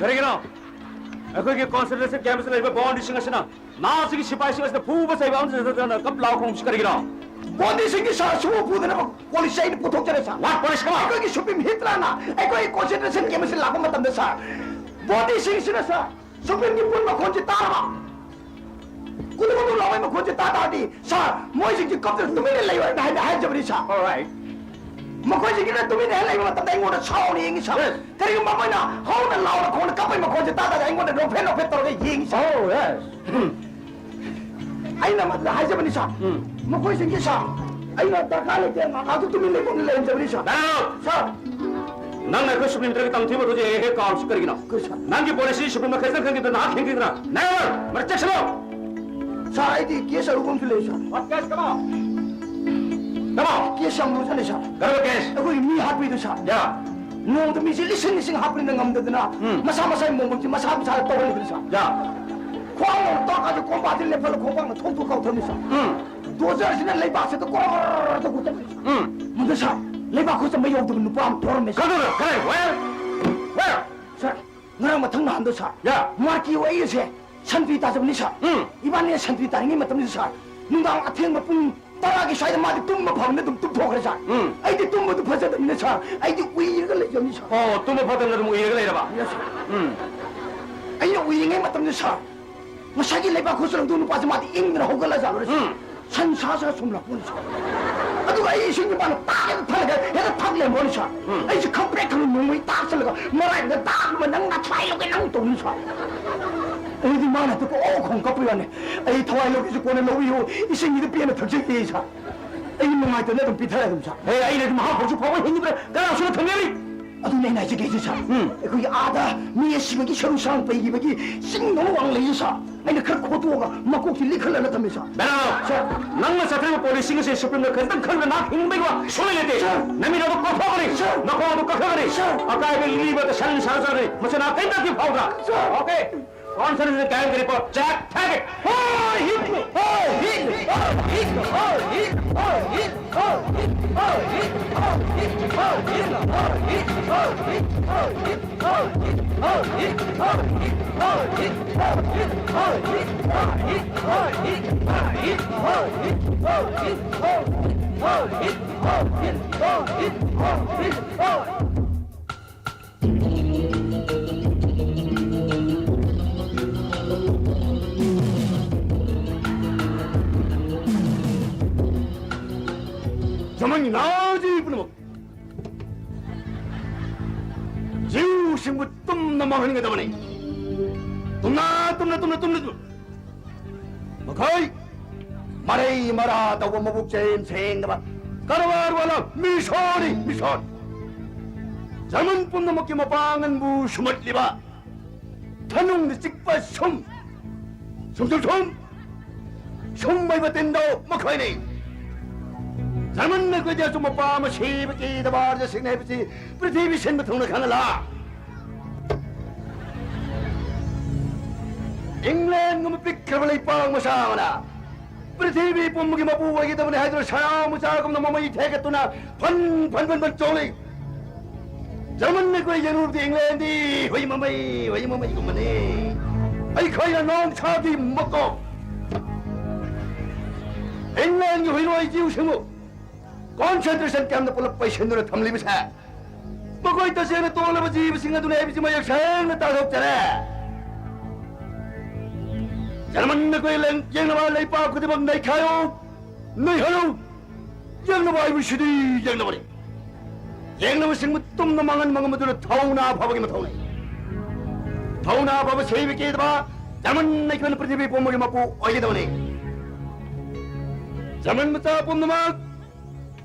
ꯀꯔꯤꯒꯤꯅꯣ ꯑꯩꯈꯣꯏꯒꯤ ꯀꯣꯟꯁꯦꯟꯇ꯭ꯔꯦꯁꯟ ꯀꯦꯝꯞꯁꯇ ꯂꯩꯕ ꯕꯣꯟꯗꯤꯁꯤꯡ ꯑꯁꯤꯅ ꯅꯍꯥꯁꯤꯒꯤ ꯁꯤꯐꯥꯏꯁꯤꯡ ꯑꯁꯤꯗ ꯐꯨꯕ ꯆꯩꯕ ꯑꯃꯠꯇ ꯅꯠꯇꯅ ꯀꯞ ꯂꯥꯎ ꯈꯣꯡꯕꯁꯤ ꯀꯔꯤꯒꯤꯅꯣ? ꯕꯣꯟꯗꯤꯁꯤꯡꯒꯤ ꯁꯥꯔ ꯁꯨꯕ ꯐꯨꯗꯅꯕ ꯄꯣꯂꯤꯁꯤ ꯑꯩꯅ ꯄꯨꯊꯣꯛꯆꯔꯦ ꯁꯥꯔ꯫ What police? Come on! ꯑꯩꯈꯣꯏꯒꯤ ꯁꯨꯄ꯭ꯔꯤꯝ ꯍꯤꯠꯂꯔꯅ ꯑꯩꯈꯣꯏꯒꯤ ꯀꯣꯟꯁꯦꯟꯇ꯭ꯔꯦꯁꯟ ꯀꯦꯝꯞ ꯑꯁꯤꯗ ꯂꯥꯛꯄ ꯃꯇꯝꯗ ꯁꯥꯔ, ꯕꯣꯟꯗꯤꯁꯤꯡꯁꯤꯅ ꯁꯥꯔ, ꯁꯨꯄ꯭ꯔꯤꯝꯒꯤ ꯄꯨꯟ ꯃꯈꯣꯟꯁꯤ ꯇꯥꯔꯕ, ꯀꯨꯗꯨ ꯀꯨꯗꯨ ꯂꯥꯎꯕꯒꯤ ꯃꯈꯣꯟꯁꯤ ꯇꯥ ꯇꯥꯔꯗꯤ ꯁꯥꯔ, ꯃꯣꯏꯁꯤꯡꯁꯤ ꯀꯞꯇꯅ ꯇꯨꯃꯤꯟꯅ ꯂꯩꯌꯨ ꯍꯥꯏꯅ ꯍꯥꯏꯅ ꯍꯥꯏꯖꯕꯅꯤ ꯁꯥꯔ꯫ All right. ꯃꯈꯣꯏꯁꯤꯡꯁꯤꯅ ꯇꯨꯃꯤꯟꯅ ꯍꯦꯛ ꯂꯩꯕ ꯃꯇꯝꯗ ꯑꯩꯉꯣꯟꯗ ꯁꯥꯎꯅ ꯌꯦꯡꯉꯤ ꯁꯥꯔ꯫ Yes. ꯀꯔꯤꯒꯨꯝꯕ ꯃꯣꯏꯅ ꯍꯧꯅ ꯂꯥꯎꯅ ꯈꯣꯡꯅ ꯀꯞꯄꯒꯤ ꯃꯈꯣꯟꯁꯤ ꯇꯥ ꯇꯥꯔꯗꯤ ꯑꯩꯉꯣꯟꯗ ꯅꯣꯛꯐꯦꯠ ꯅꯣꯛꯐꯦꯠ ꯇꯧꯔꯒ ꯌꯦꯡꯉꯤ ꯁꯥꯔ꯫ Oh, yes. ꯑꯩꯅ ꯃꯗꯨꯗ ꯍꯥꯏꯖꯕꯅꯤ ꯁꯥꯔ꯫ ꯎꯝ꯫ ꯃꯈꯣꯏꯁꯤꯡꯁꯤ ꯁꯥꯔ, ꯑꯩꯅ ꯗꯔꯀꯥꯔ ꯂꯩꯇꯦ, ꯉꯥꯏꯍꯥꯛꯇ ꯇꯨꯃꯤꯟ ꯂꯩꯐꯝꯗ ꯂꯩꯍꯟꯖꯕꯅꯤ ꯁꯥꯔ꯫ ꯅꯥꯎ! ꯁꯥꯔ! ꯅꯪꯅ ꯑꯩꯈꯣꯏ ꯁꯨꯄ꯭ꯔꯤꯝ ꯂꯤꯗꯔꯒꯤ ꯇꯝꯊꯤꯕ ꯑꯗꯨ ꯍꯦꯛ ꯍꯦꯛ ꯀꯥꯎꯔꯤꯁꯤ ꯀꯔꯤꯒꯤꯅꯣ? ꯀꯔꯤ ꯁꯥꯔ? ꯅꯪꯒꯤ ꯄꯣꯂꯤꯁꯤ ꯁꯨꯄ꯭ꯔꯤꯝꯅ ꯈꯖꯤꯛꯇꯪ ꯈꯪꯈꯤꯗꯅ ꯅꯍꯥꯛ ꯊꯤꯡꯈꯤꯗꯅ? Never! ꯃꯔꯛ ꯆꯠꯁꯤꯜꯂꯣ! ꯁꯥꯔ, ꯑꯩꯗꯤ ꯀꯦꯁ ꯑꯔꯨꯕ ꯑꯃꯁꯨ ꯂꯩ sir. What case? Come on! Come on! Case ꯌꯥꯝ ꯂꯨꯖꯅꯤ ꯁꯥꯔ꯫ ꯀꯔꯝꯕ ꯀꯦꯁ? ꯑꯩꯈꯣꯏꯒꯤ ꯃꯤ ꯍꯥꯠꯄꯩꯗꯨ ꯁꯥꯔ꯫ ꯌꯥ꯫ ꯅꯣꯡꯃꯗ ꯃꯤꯁꯦ ꯂꯤꯁꯤꯡ ꯂꯤꯁꯤꯡ ꯍꯥꯠꯄꯅꯤꯅ ꯉꯝꯗꯗꯅ ꯎꯝ꯫ ꯃꯁꯥ ꯃꯁꯥꯒꯤ ꯃꯣꯡꯕꯝꯁꯤ ꯃꯁꯥ ꯃꯁꯥꯅ ꯇꯧꯍꯜꯂꯤꯕꯅꯤ ꯁꯥꯔ꯫ ꯌꯥ꯫ ꯈ꯭ꯋꯥꯡ ꯅꯥꯝ ꯇꯧꯔꯀꯥꯟꯗ ꯀꯣꯝꯄꯥꯛꯁꯤ ꯂꯦꯞꯍꯜꯂ ꯈꯣꯡꯄꯥꯛꯅ ꯊꯣꯛ ꯊꯣꯛ ꯀꯥꯎꯊꯔꯝꯃꯤ ꯁꯥꯔ꯫ ꯎꯝ꯫ ꯗꯣꯖꯔꯁꯤꯅ ꯂꯩꯕꯥꯛꯁꯤꯗ ꯀꯣꯔ ꯇꯧ ꯈꯣꯠꯇꯅ꯫ ꯎꯝ꯫ ꯃꯗꯨ ꯁꯥꯔ, ꯂꯩꯕꯥꯛ ꯈꯨꯠꯆꯟꯕ ꯌꯧꯗꯕ ꯅꯨꯄꯥ ꯑꯃ ꯊꯣꯔꯝꯃꯦ ꯁꯥꯔ꯫ ꯀꯗꯧꯔ? ꯀꯗꯥꯏ? Where? Where? ꯁꯥꯔ, ꯉꯔꯥꯡ ꯃꯊꯪ ꯅꯍꯥꯟꯗꯣ ꯁꯥꯔ, ꯌꯥ꯫ ꯃꯥꯔꯀꯤ ꯑꯩ ꯑꯁꯦ ꯁꯟꯇ꯭ꯔꯤ ꯇꯥꯖꯕꯅꯤ ꯁꯥꯔ꯫ ꯎꯝ꯫ ꯏꯕꯥꯅꯤ ꯁꯟꯇ꯭ꯔꯤ ꯇꯥꯔꯤꯉꯩ ꯃꯇꯝꯗ ꯁꯥꯔ, ꯅꯨꯡꯗꯥꯡ ꯑꯊꯦꯡꯕ ꯄꯨꯡ ꯇꯔꯥꯒꯤ ꯁ꯭ꯋꯥꯏꯗ ꯃꯥꯗꯤ ꯇꯨꯝꯕ ꯐꯪꯗ ꯑꯗꯨꯝ ꯇꯨꯝꯊꯣꯛꯈ꯭ꯔꯦ ꯁꯥꯔ꯫ ꯎꯝ꯫ ꯑꯩꯗꯤ ꯇꯨꯝꯕꯗꯨ ꯐꯖꯗꯕꯅꯤꯅ ꯁꯥꯔ, ꯑꯩꯗꯤ ꯎꯏꯔꯒ ꯂꯩꯖꯕꯅꯤ ꯁꯥꯔ꯫ ꯑꯣ, ꯇꯨꯝꯕ ꯐꯠꯇꯕꯅ ꯑꯗꯨꯝ ꯎꯏꯔꯒ ꯂꯩꯔꯕ? Yes, sir. ꯎꯝ꯫ ꯑꯩꯅ ꯎꯏꯔꯤꯉꯩ ꯃꯇꯝꯗ ꯁꯥꯔ, ꯉꯁꯥꯏꯒꯤ ꯂꯩꯕꯥꯛ ꯈꯨꯠꯁꯨ ꯂꯪꯗꯣꯛ ꯅꯨꯄꯥꯁꯦ ꯃꯥꯗꯤ ꯏꯪꯗꯅ ꯍꯧꯒꯠꯂ ꯖꯥꯠꯂꯣꯏ ꯁꯥꯔ꯫ ꯎꯝ꯫ ꯁꯟ ꯁꯥ ꯁꯥ ꯁꯨꯝ ꯂꯥꯛꯄꯅꯤ ꯁꯥꯔ꯫ ꯑꯗꯨꯒ ꯑꯩ ꯏꯁꯤꯡ ꯃꯄꯥꯟꯗ ꯇꯥꯛ ꯍꯦꯛꯇ ꯊꯜꯂꯒ ꯍꯦꯛꯇ ꯊꯛ ꯂꯩꯔꯝꯕꯅꯤ ꯁꯥꯔ꯫ ꯎꯝ꯫ ꯑꯩꯁꯦ ꯈꯪꯄ꯭ꯔꯦꯛ ꯈꯪꯉ ꯅꯣꯡꯃꯩ ꯇꯥꯛꯁꯜꯂꯒ ꯃꯔꯥꯏꯕꯛꯇ ꯗꯥꯛ ꯑꯃ ꯅꯪ ꯅꯊ꯭ꯋꯥꯏ ꯂꯧꯒꯦ ꯅꯪ ꯇꯧꯅꯤ ꯁꯥꯔ꯫ ꯑꯗꯨꯗꯤ ꯃꯥꯅ ꯍꯦꯛꯇ ꯀꯣꯛ ꯈꯣꯡ ꯀꯞꯄ ꯋꯥꯅꯤ꯫ ꯑꯩ ꯊꯋꯥꯏ ꯂꯧꯒꯦꯁꯨ ꯀꯣꯟꯅ ꯂꯧꯕꯤꯌꯨ, ꯏꯁꯤꯡꯁꯤꯗ ꯄꯦꯟꯅ ꯊꯛꯆꯒꯦ ꯁꯥꯔ꯫ ꯑꯩ ꯅꯨꯡꯉꯥꯏꯇꯅ ꯑꯗꯨꯝ ꯄꯤꯊꯔꯦ ꯑꯗꯨꯝ ꯁꯥꯔ꯫ ꯍꯦ, ꯑꯩꯅꯗꯤ ꯃꯍꯥꯛ ꯍꯧꯖꯤꯛ ꯐꯥꯎꯕ ꯍꯤꯡꯉꯤꯕ꯭ꯔꯥ? ꯀꯅꯥꯁꯨꯅ ꯊꯝꯕꯤꯔꯤ? ꯑꯗꯨꯅꯦ ꯑꯩꯅ ꯍꯥꯏꯖꯒꯦꯁꯦ ꯁꯥꯔ꯫ ꯎꯝ꯫ ꯑꯩꯈꯣꯏꯒꯤ ꯑꯥꯗ ꯃꯤ ꯑꯁꯤꯕꯒꯤ ꯁꯔꯨ ꯁꯔꯥꯡ ꯄꯩꯈꯤꯕꯒꯤ ꯆꯤꯡꯗꯧꯅ ꯋꯥꯡ ꯂꯩꯌꯦ ꯁꯥꯔ꯫ ꯑꯩꯅ ꯈꯔ ꯈꯣꯠꯇꯣꯛꯑꯒ ꯃꯀꯣꯛꯁꯤ ꯂꯤꯈꯠꯂꯒ ꯊꯝꯃꯦ ꯁꯥꯔ꯫ ꯕꯦꯅꯥꯎ! ꯁꯥꯔ! ꯅꯪꯅ ꯆꯠꯊꯔꯤꯕ ꯄꯣꯂꯤꯁꯤꯡ ꯑꯁꯤ ꯁꯨꯄ꯭ꯔꯤꯝꯅ ꯈꯖꯤꯛꯇꯪ ꯈꯪꯗꯅ ꯅꯍꯥꯛ ꯍꯤꯡꯕꯒꯤ ꯋꯥ ꯁꯨꯡꯂꯩ ꯂꯩꯇꯦ꯫ ꯁꯥꯔ! ꯅꯃꯤꯠ ꯑꯗꯨ ꯀꯣꯊꯣꯛꯀꯅꯤ꯫ ꯁꯥꯔ! ꯅꯀꯣꯛ ꯑꯗꯨ ꯀꯛꯊꯒꯅꯤ꯫ ꯁꯥꯔ! ꯑꯀꯥꯏꯕ ꯂꯤꯕꯗ ꯁꯟ ꯁꯥꯖꯔꯅꯤ꯫ ꯃꯁꯤ ꯅꯍꯥꯛ ꯀꯔꯤꯝꯇ ꯐꯥꯎꯗ꯭ꯔꯥ? ꯁꯥꯔ! Okay. Concentrate, gang report, check, target. ꯍꯣꯏ, ꯍꯤꯠ! ꯍꯣꯏ, ꯍꯤꯠ! ꯍꯣꯏ, ꯍꯤꯠ! ꯖꯔꯃꯟꯒꯤ ꯅꯥꯎꯖꯤ ꯄꯨꯝꯅꯃꯛ, ꯖꯤꯎꯁꯤꯡꯕꯨ ꯇꯨꯝꯅ ꯃꯥꯡꯍꯟꯒꯗꯕꯅꯤ꯫ ꯇꯨꯝꯅ, ꯇꯨꯝꯅ, ꯇꯨꯝꯅ, ꯇꯨꯝꯅ, ꯇꯨꯝꯅ꯫ ꯃꯈꯣꯏ ꯃꯔꯩ ꯃꯔꯥ ꯇꯧꯕ, ꯃꯕꯨꯛ ꯆꯦꯟ ꯁꯦꯡꯗꯕ, ꯀꯔꯕꯥꯔ ꯋꯥꯂꯥ ꯃꯤꯁꯣꯅꯤ, ꯃꯤꯁꯣꯟ꯫ ꯖꯔꯃꯟ ꯄꯨꯝꯅꯃꯛꯀꯤ ꯃꯄꯥꯡꯒꯜꯕꯨ ꯁꯨꯝꯍꯠꯂꯤꯕ, ꯊꯅꯨꯡꯗ ꯆꯤꯛꯄ ꯁꯨꯝ, ꯁꯨꯝ, ꯁꯨꯝ, ꯁꯨꯝ ꯑꯣꯏꯕ ꯇꯤꯟꯗꯣ ꯃꯈꯣꯏꯅꯤ꯫ ꯖꯔꯃꯟ ꯑꯩꯈꯣꯏꯗꯤ ꯑꯆꯨꯝꯕ ꯄꯥꯝꯕ ꯁꯤꯕ ꯀꯤꯗꯕ ꯑꯥꯔꯖꯁꯤꯡꯅꯤ ꯍꯥꯏꯕꯁꯤ ꯄ꯭ꯔꯤꯊꯤꯕꯤ ꯁꯤꯟꯕ ꯊꯨꯡꯅ ꯈꯪꯍꯜꯂ꯫ ꯏꯪꯂꯦꯟꯒꯨꯝꯕ ꯄꯤꯛꯈ꯭ꯔꯕ ꯂꯩꯄꯥꯛ ꯃꯆꯥ ꯑꯃꯅ ꯄ꯭ꯔꯤꯊꯤꯕꯤ ꯄꯨꯝꯕꯒꯤ ꯃꯄꯨ ꯑꯣꯏꯒꯗꯕꯅꯤ ꯍꯥꯏꯗꯨꯅ ꯁꯅꯥ ꯃꯆꯥꯒꯨꯝꯅ ꯃꯃꯩ ꯊꯦꯛꯀꯠꯇꯨꯅ ꯐꯟ ꯐꯟ ꯐꯟ ꯐꯟ ꯆꯣꯡꯂꯤ꯫ ꯖꯔꯃꯟ ꯑꯩꯈꯣꯏ ꯌꯦꯡꯂꯨꯔꯗꯤ ꯏꯪꯂꯦꯟꯗꯤ ꯍꯨꯏ ꯃꯃꯩ, ꯍꯨꯏ ꯃꯃꯩꯒꯨꯝꯕꯅꯤ꯫ ꯑꯩꯈꯣꯏꯅ ꯅꯣꯡꯁꯥꯒꯤ ꯃꯀꯣꯛ꯫ ꯏꯪꯂꯦꯟꯒꯤ ꯍꯨꯏꯂꯣꯏ ꯖꯤꯎꯁꯤꯡꯕꯨ concentration camp ꯇ ꯄꯨꯂꯞ ꯄꯩꯁꯤꯟꯗꯨꯅ ꯊꯝꯂꯤꯕꯁꯦ ꯃꯈꯣꯏ ꯇꯁꯦꯡꯅ ꯇꯣꯜꯂꯕ ꯖꯤꯕꯁꯤꯡ ꯑꯗꯨꯅꯤ ꯍꯥꯏꯕꯁꯤ ꯃꯌꯦꯛ ꯁꯦꯡꯅ ꯇꯥꯊꯣꯛꯆꯔꯦ꯫ ꯖꯔꯃꯟ ꯑꯩꯈꯣꯏ ꯂꯩ-, ꯌꯦꯡꯅꯕ ꯂꯩꯄꯥꯛ ꯈꯨꯗꯤꯡꯃꯛ ꯅꯩꯈꯥꯏꯌꯨ, ꯅꯩꯍꯜꯂꯨ꯫ ꯌꯦꯡꯅꯕ ꯍꯥꯏꯕꯁꯤꯗꯤ ꯌꯦꯡꯅꯕꯅꯤ꯫ ꯌꯦꯡꯅꯕꯁꯤꯡꯕꯨ ꯇꯨꯝꯅ ꯃꯥꯡꯍꯟꯕ ꯉꯝꯕꯗꯨꯅ ꯊꯧꯅꯥ ꯐꯕꯒꯤ ꯃꯊꯧꯅꯤ꯫ ꯊꯧꯅꯥ ꯐꯕ ꯁꯤꯕ ꯀꯤꯗꯕ ꯖꯔꯃꯟ ꯑꯩꯈꯣꯏꯅ ꯄ꯭ꯔꯤꯊꯤꯕꯤ ꯄꯨꯝꯕꯒꯤ ꯃꯄꯨ ꯑꯣꯏꯒꯗꯕꯅꯤ꯫ ꯖꯔꯃꯟ ꯃꯆꯥ ꯄꯨꯝꯅꯃꯛ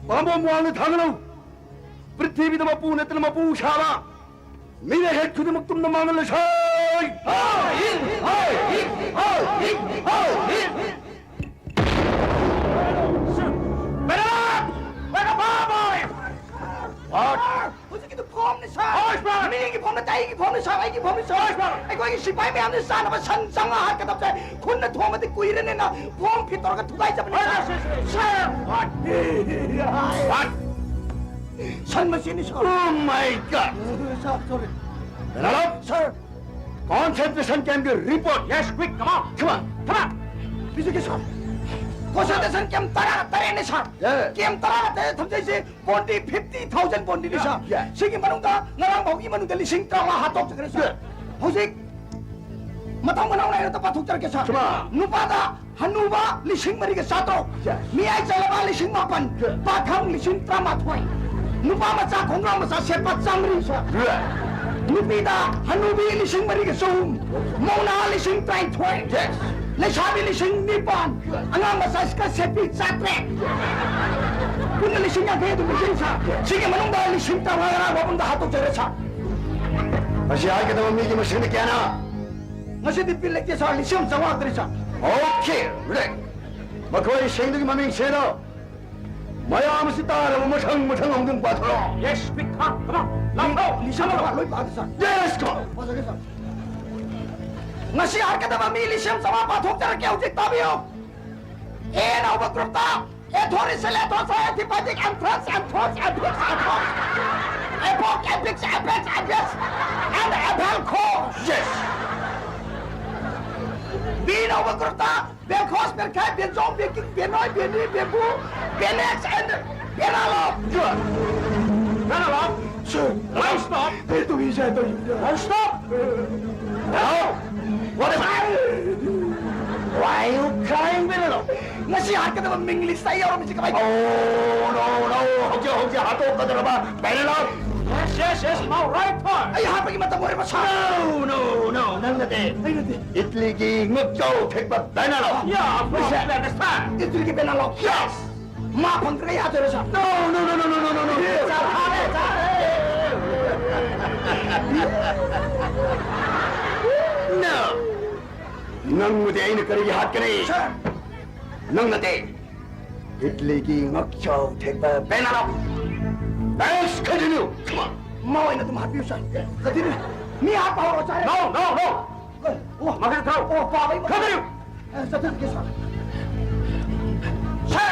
ꯄꯥꯝꯕꯣꯝ ꯋꯥꯡꯅ ꯊꯥꯡꯒꯠꯂꯨ꯫ ꯄ꯭ꯔꯤꯊꯤꯕꯤꯗ ꯃꯄꯨ ꯅꯠꯇꯅ ꯃꯄꯨ ꯁꯥꯕ ꯃꯤꯔꯦꯜ ꯈꯨꯗꯤꯡꯃꯛ ꯇꯨꯝꯅ ꯃꯥꯡꯍꯜꯂꯁꯤ꯫ ꯍꯧꯖꯤꯛꯀꯤꯗꯨ ꯐꯣꯝꯅꯤ ꯁꯥꯔ꯫ ꯍꯣꯏ, ꯁꯥꯔ꯫ ꯃꯤꯒꯤ ꯐꯣꯝ ꯅꯠꯇꯦ, ꯑꯩꯒꯤ ꯐꯣꯝꯅꯤ ꯁꯥꯔ, ꯑꯩꯒꯤ ꯐꯣꯝꯅꯤ ꯁꯥꯔ꯫ ꯍꯣꯏ, ꯁꯥꯔ꯫ ꯑꯩꯈꯣꯏꯒꯤ ꯁꯤꯐꯥꯏ ꯃꯌꯥꯝꯅ ꯆꯥꯅꯕ ꯁꯟ ꯆꯥꯝꯃꯉꯥ ꯍꯥꯠꯀꯗꯕꯁꯦ ꯈꯨꯟꯅ ꯊꯣꯡꯕꯗꯤ ꯀꯨꯏꯔꯅꯤꯅ ꯐꯣꯝ ꯐꯤꯠ ꯇꯧꯔꯒ ꯊꯨꯒꯥꯏꯖꯕꯅꯤ ꯍꯣꯏ, ꯁꯥꯔ꯫ ꯁꯥꯔ, ꯁꯥꯔ꯫ ꯁꯥꯔ! What? What? Sun ꯃꯆꯦꯅꯤ sir. Oh my God! Sir, sorry꯫ Hello? Sir. Concentration camp की report. Yes, quick, come on. Come on. Come on. ꯄꯤꯖꯒꯦ, sir. Concentration camp ꯇꯔꯥ ꯇꯔꯦꯠꯅꯦ, sir꯫ Yeah. Camp ꯇꯔꯥ ꯇꯔꯦꯠ ꯊꯝꯖꯩꯁꯦ ꯕꯣꯟꯗꯤ fifty thousand ꯕꯣꯟꯗꯤꯅꯦ, sir꯫ Yeah. ꯁꯤꯒꯤ ꯃꯅꯨꯡꯗ ꯉꯔꯥꯡ ꯐꯥꯎꯒꯤ ꯃꯅꯨꯡꯗ ꯂꯤꯁꯤꯡ ꯇꯔꯥꯃꯉꯥ ꯍꯥꯠꯇꯣꯛꯆꯈ꯭ꯔꯦ, sir꯫ Yeah. ꯍꯧꯖꯤꯛ ꯃꯊꯪ ꯃꯅꯥꯎ ꯅꯥꯏꯅ ꯑꯝꯇ ꯄꯥꯊꯣꯛꯆꯔꯛꯀꯦ, sir꯫ Come on. ꯅꯨꯄꯥꯗ ꯍꯅꯨꯕ ꯂꯤꯁꯤꯡ ꯃꯔꯤꯒ ꯆꯥꯇ꯭ꯔꯨꯛ꯫ Yes. ꯃꯤꯌꯥꯏ ꯆꯜꯂꯕ ꯂꯤꯁꯤꯡ ꯃꯥꯄꯟ꯫ Yes. ꯄꯥꯈꯪ ꯂꯤꯁꯤꯡ ꯇꯔꯥꯃꯥꯊꯣꯏ꯫ ꯅꯨꯄꯥ ꯃꯆꯥ ꯈꯣꯡꯒ꯭ꯔꯥꯎ ꯃꯆꯥ ꯁꯦꯠꯄ ꯆꯥꯃꯔꯤ, sir꯫ Yes. ꯅꯨꯄꯤꯗ ꯍꯅꯨꯕꯤ ꯂꯤꯁꯤꯡ ꯃꯔꯤꯒ ꯆꯍꯨꯝ꯫ ꯃꯧ ꯅꯍꯥ ꯂꯤꯁꯤꯡ ꯇꯔꯥꯅꯤꯊꯣꯏ꯫ Yes. ꯂꯩꯁꯥꯕꯤ ꯂꯤꯁꯤꯡ ꯅꯤꯄꯥꯟ꯫ ꯑꯉꯥꯡ ꯃꯆꯥ ꯁꯤꯀ ꯁꯦꯠꯄꯤ ꯆꯥꯇ꯭ꯔꯦꯠ꯫ ꯄꯨꯟꯅ ꯂꯤꯁꯤꯡ ꯌꯥꯡꯈꯩ ꯑꯗꯨꯝ ꯂꯤꯁꯤꯡ, sir꯫ ꯁꯤꯒꯤ ꯃꯅꯨꯡꯗ ꯂꯤꯁꯤꯡ ꯇꯔꯥꯃꯉꯥ ꯃꯅꯨꯡꯗ ꯍꯥꯠꯇꯣꯛꯆꯔꯦ, sir꯫ ꯃꯁꯤ ꯍꯥꯠꯀꯗꯕ ꯃꯤꯒꯤ ꯃꯁꯤꯡꯅ ꯀꯌꯥꯅꯣ? ꯉꯁꯤꯗꯤ ꯕꯤꯜ ꯂꯩꯇꯦ, sir꯫ ꯂꯤꯁꯤꯡ ꯑꯃ ꯆꯥꯝꯃꯉꯥ ꯈꯛꯇꯅꯤ, sir꯫ Okay, relax꯫ ꯃꯈꯣꯏꯁꯤꯡꯗꯨꯒꯤ ꯃꯃꯤꯡ ꯁꯦꯡꯅ ꯃꯌꯥꯝ ꯑꯁꯤ ꯇꯥꯔꯕ ꯃꯊꯪ ꯃꯊꯪ ꯑꯃꯨꯛꯇꯪ ꯄꯥꯊꯣꯔꯛꯑꯣ꯫ Yes, quick, come on, ꯂꯥꯎꯊꯣꯛ꯫ ꯂꯤꯁꯤꯡ ꯑꯃ ꯂꯣꯏ ꯄꯥꯗꯦ, sir꯫ Yes, come on꯫ ꯄꯥꯖꯒꯦ, sir꯫ ꯉꯁꯤ ꯍꯥꯠꯀꯗꯕ ꯃꯤ ꯂꯤꯁꯤꯡ ꯑꯃ ꯆꯥꯝꯃꯉꯥ ꯄꯥꯊꯣꯛꯆꯔꯛꯀꯦ, ꯍꯧꯖꯤꯛ ꯇꯥꯕꯤꯌꯨ꯫ ꯑꯦ ꯑꯅꯧꯕ groupꯇ Aethorius, Aethos, Antipathic, Anthrax, Anthos, Apex, Athos, Epoch, Epics, Apex, Abyss, and Abelcos꯫ Yes. B ꯑꯅꯧꯕ groupꯇ Belcos, Belkai, Benzon, Beking, Benoi, Beni, Bebu, Benex, and Benalo꯫ Good. Benalo? Sir. Don't stop. ꯑꯩ ꯇꯨꯡ ꯏꯁꯥ ꯇꯧ꯫ Don't stop. No. What am I? Why you crying, Benalo? ꯉꯁꯤ ꯍꯥꯠꯀꯗꯕ ꯃꯤꯡ listꯇ ꯑꯩ ꯌꯥꯎꯔꯝꯃꯤꯁꯦ ꯀꯃꯥꯏꯅ? Oh, no, no. ꯍꯧꯖꯤꯛ, ꯍꯧꯖꯤꯛ ꯍꯥꯠꯇꯣꯛꯀꯗꯧꯔꯕ Benalo? Yes, yes, yes. Now, right turn. ꯑꯩ ꯍꯥꯠꯄꯒꯤ ꯃꯇꯝ ꯑꯣꯏꯔꯕ, sir꯫ No, no, no. ꯅꯪ ꯅꯠꯇꯦ꯫ ꯑꯩ ꯅꯠꯇꯦ꯫ ꯏꯠꯂꯤꯒꯤ ꯉꯛꯆꯥꯎ ꯊꯦꯛꯄ Benalo꯫ Yeah, of course, Mister we understand. ꯏꯠꯂꯤꯒꯤ Benalo꯫ Yes. ꯃꯥ ꯐꯪꯗ꯭ꯔꯒ ꯌꯥꯗꯣꯏꯔꯣ, sir? No, no, no, no, no, no, no, no. Sir, ꯐꯥꯔꯦ, sir꯫ No. ꯅꯪꯕꯨꯗꯤ ꯑꯩꯅ ꯀꯔꯤꯒꯤ ꯍꯥꯠꯀꯅꯤ? Sir꯫ ꯅꯪ ꯅꯠꯇꯦ꯫ ꯏꯠꯂꯤꯒꯤ ꯉꯛꯆꯥꯎ ꯊꯦꯛꯄ Benalo꯫ Let's continue. Come on. ꯃꯥ ꯑꯣꯏꯅ ꯑꯗꯨꯝ ꯍꯥꯠꯄꯤꯌꯨ, sir꯫ Continue꯫ ꯃꯤ ꯍꯥꯠꯄ ꯍꯧꯔꯣ, sir꯫ No, no, no꯫ ꯑꯣ꯫ ꯃꯈꯥ ꯊꯥꯎ꯫ ꯑꯣ, ꯄꯥꯕꯩ꯫ Continue꯫ ꯑꯦ, ꯆꯠꯊꯔꯛꯀꯦ, sir꯫ Sir!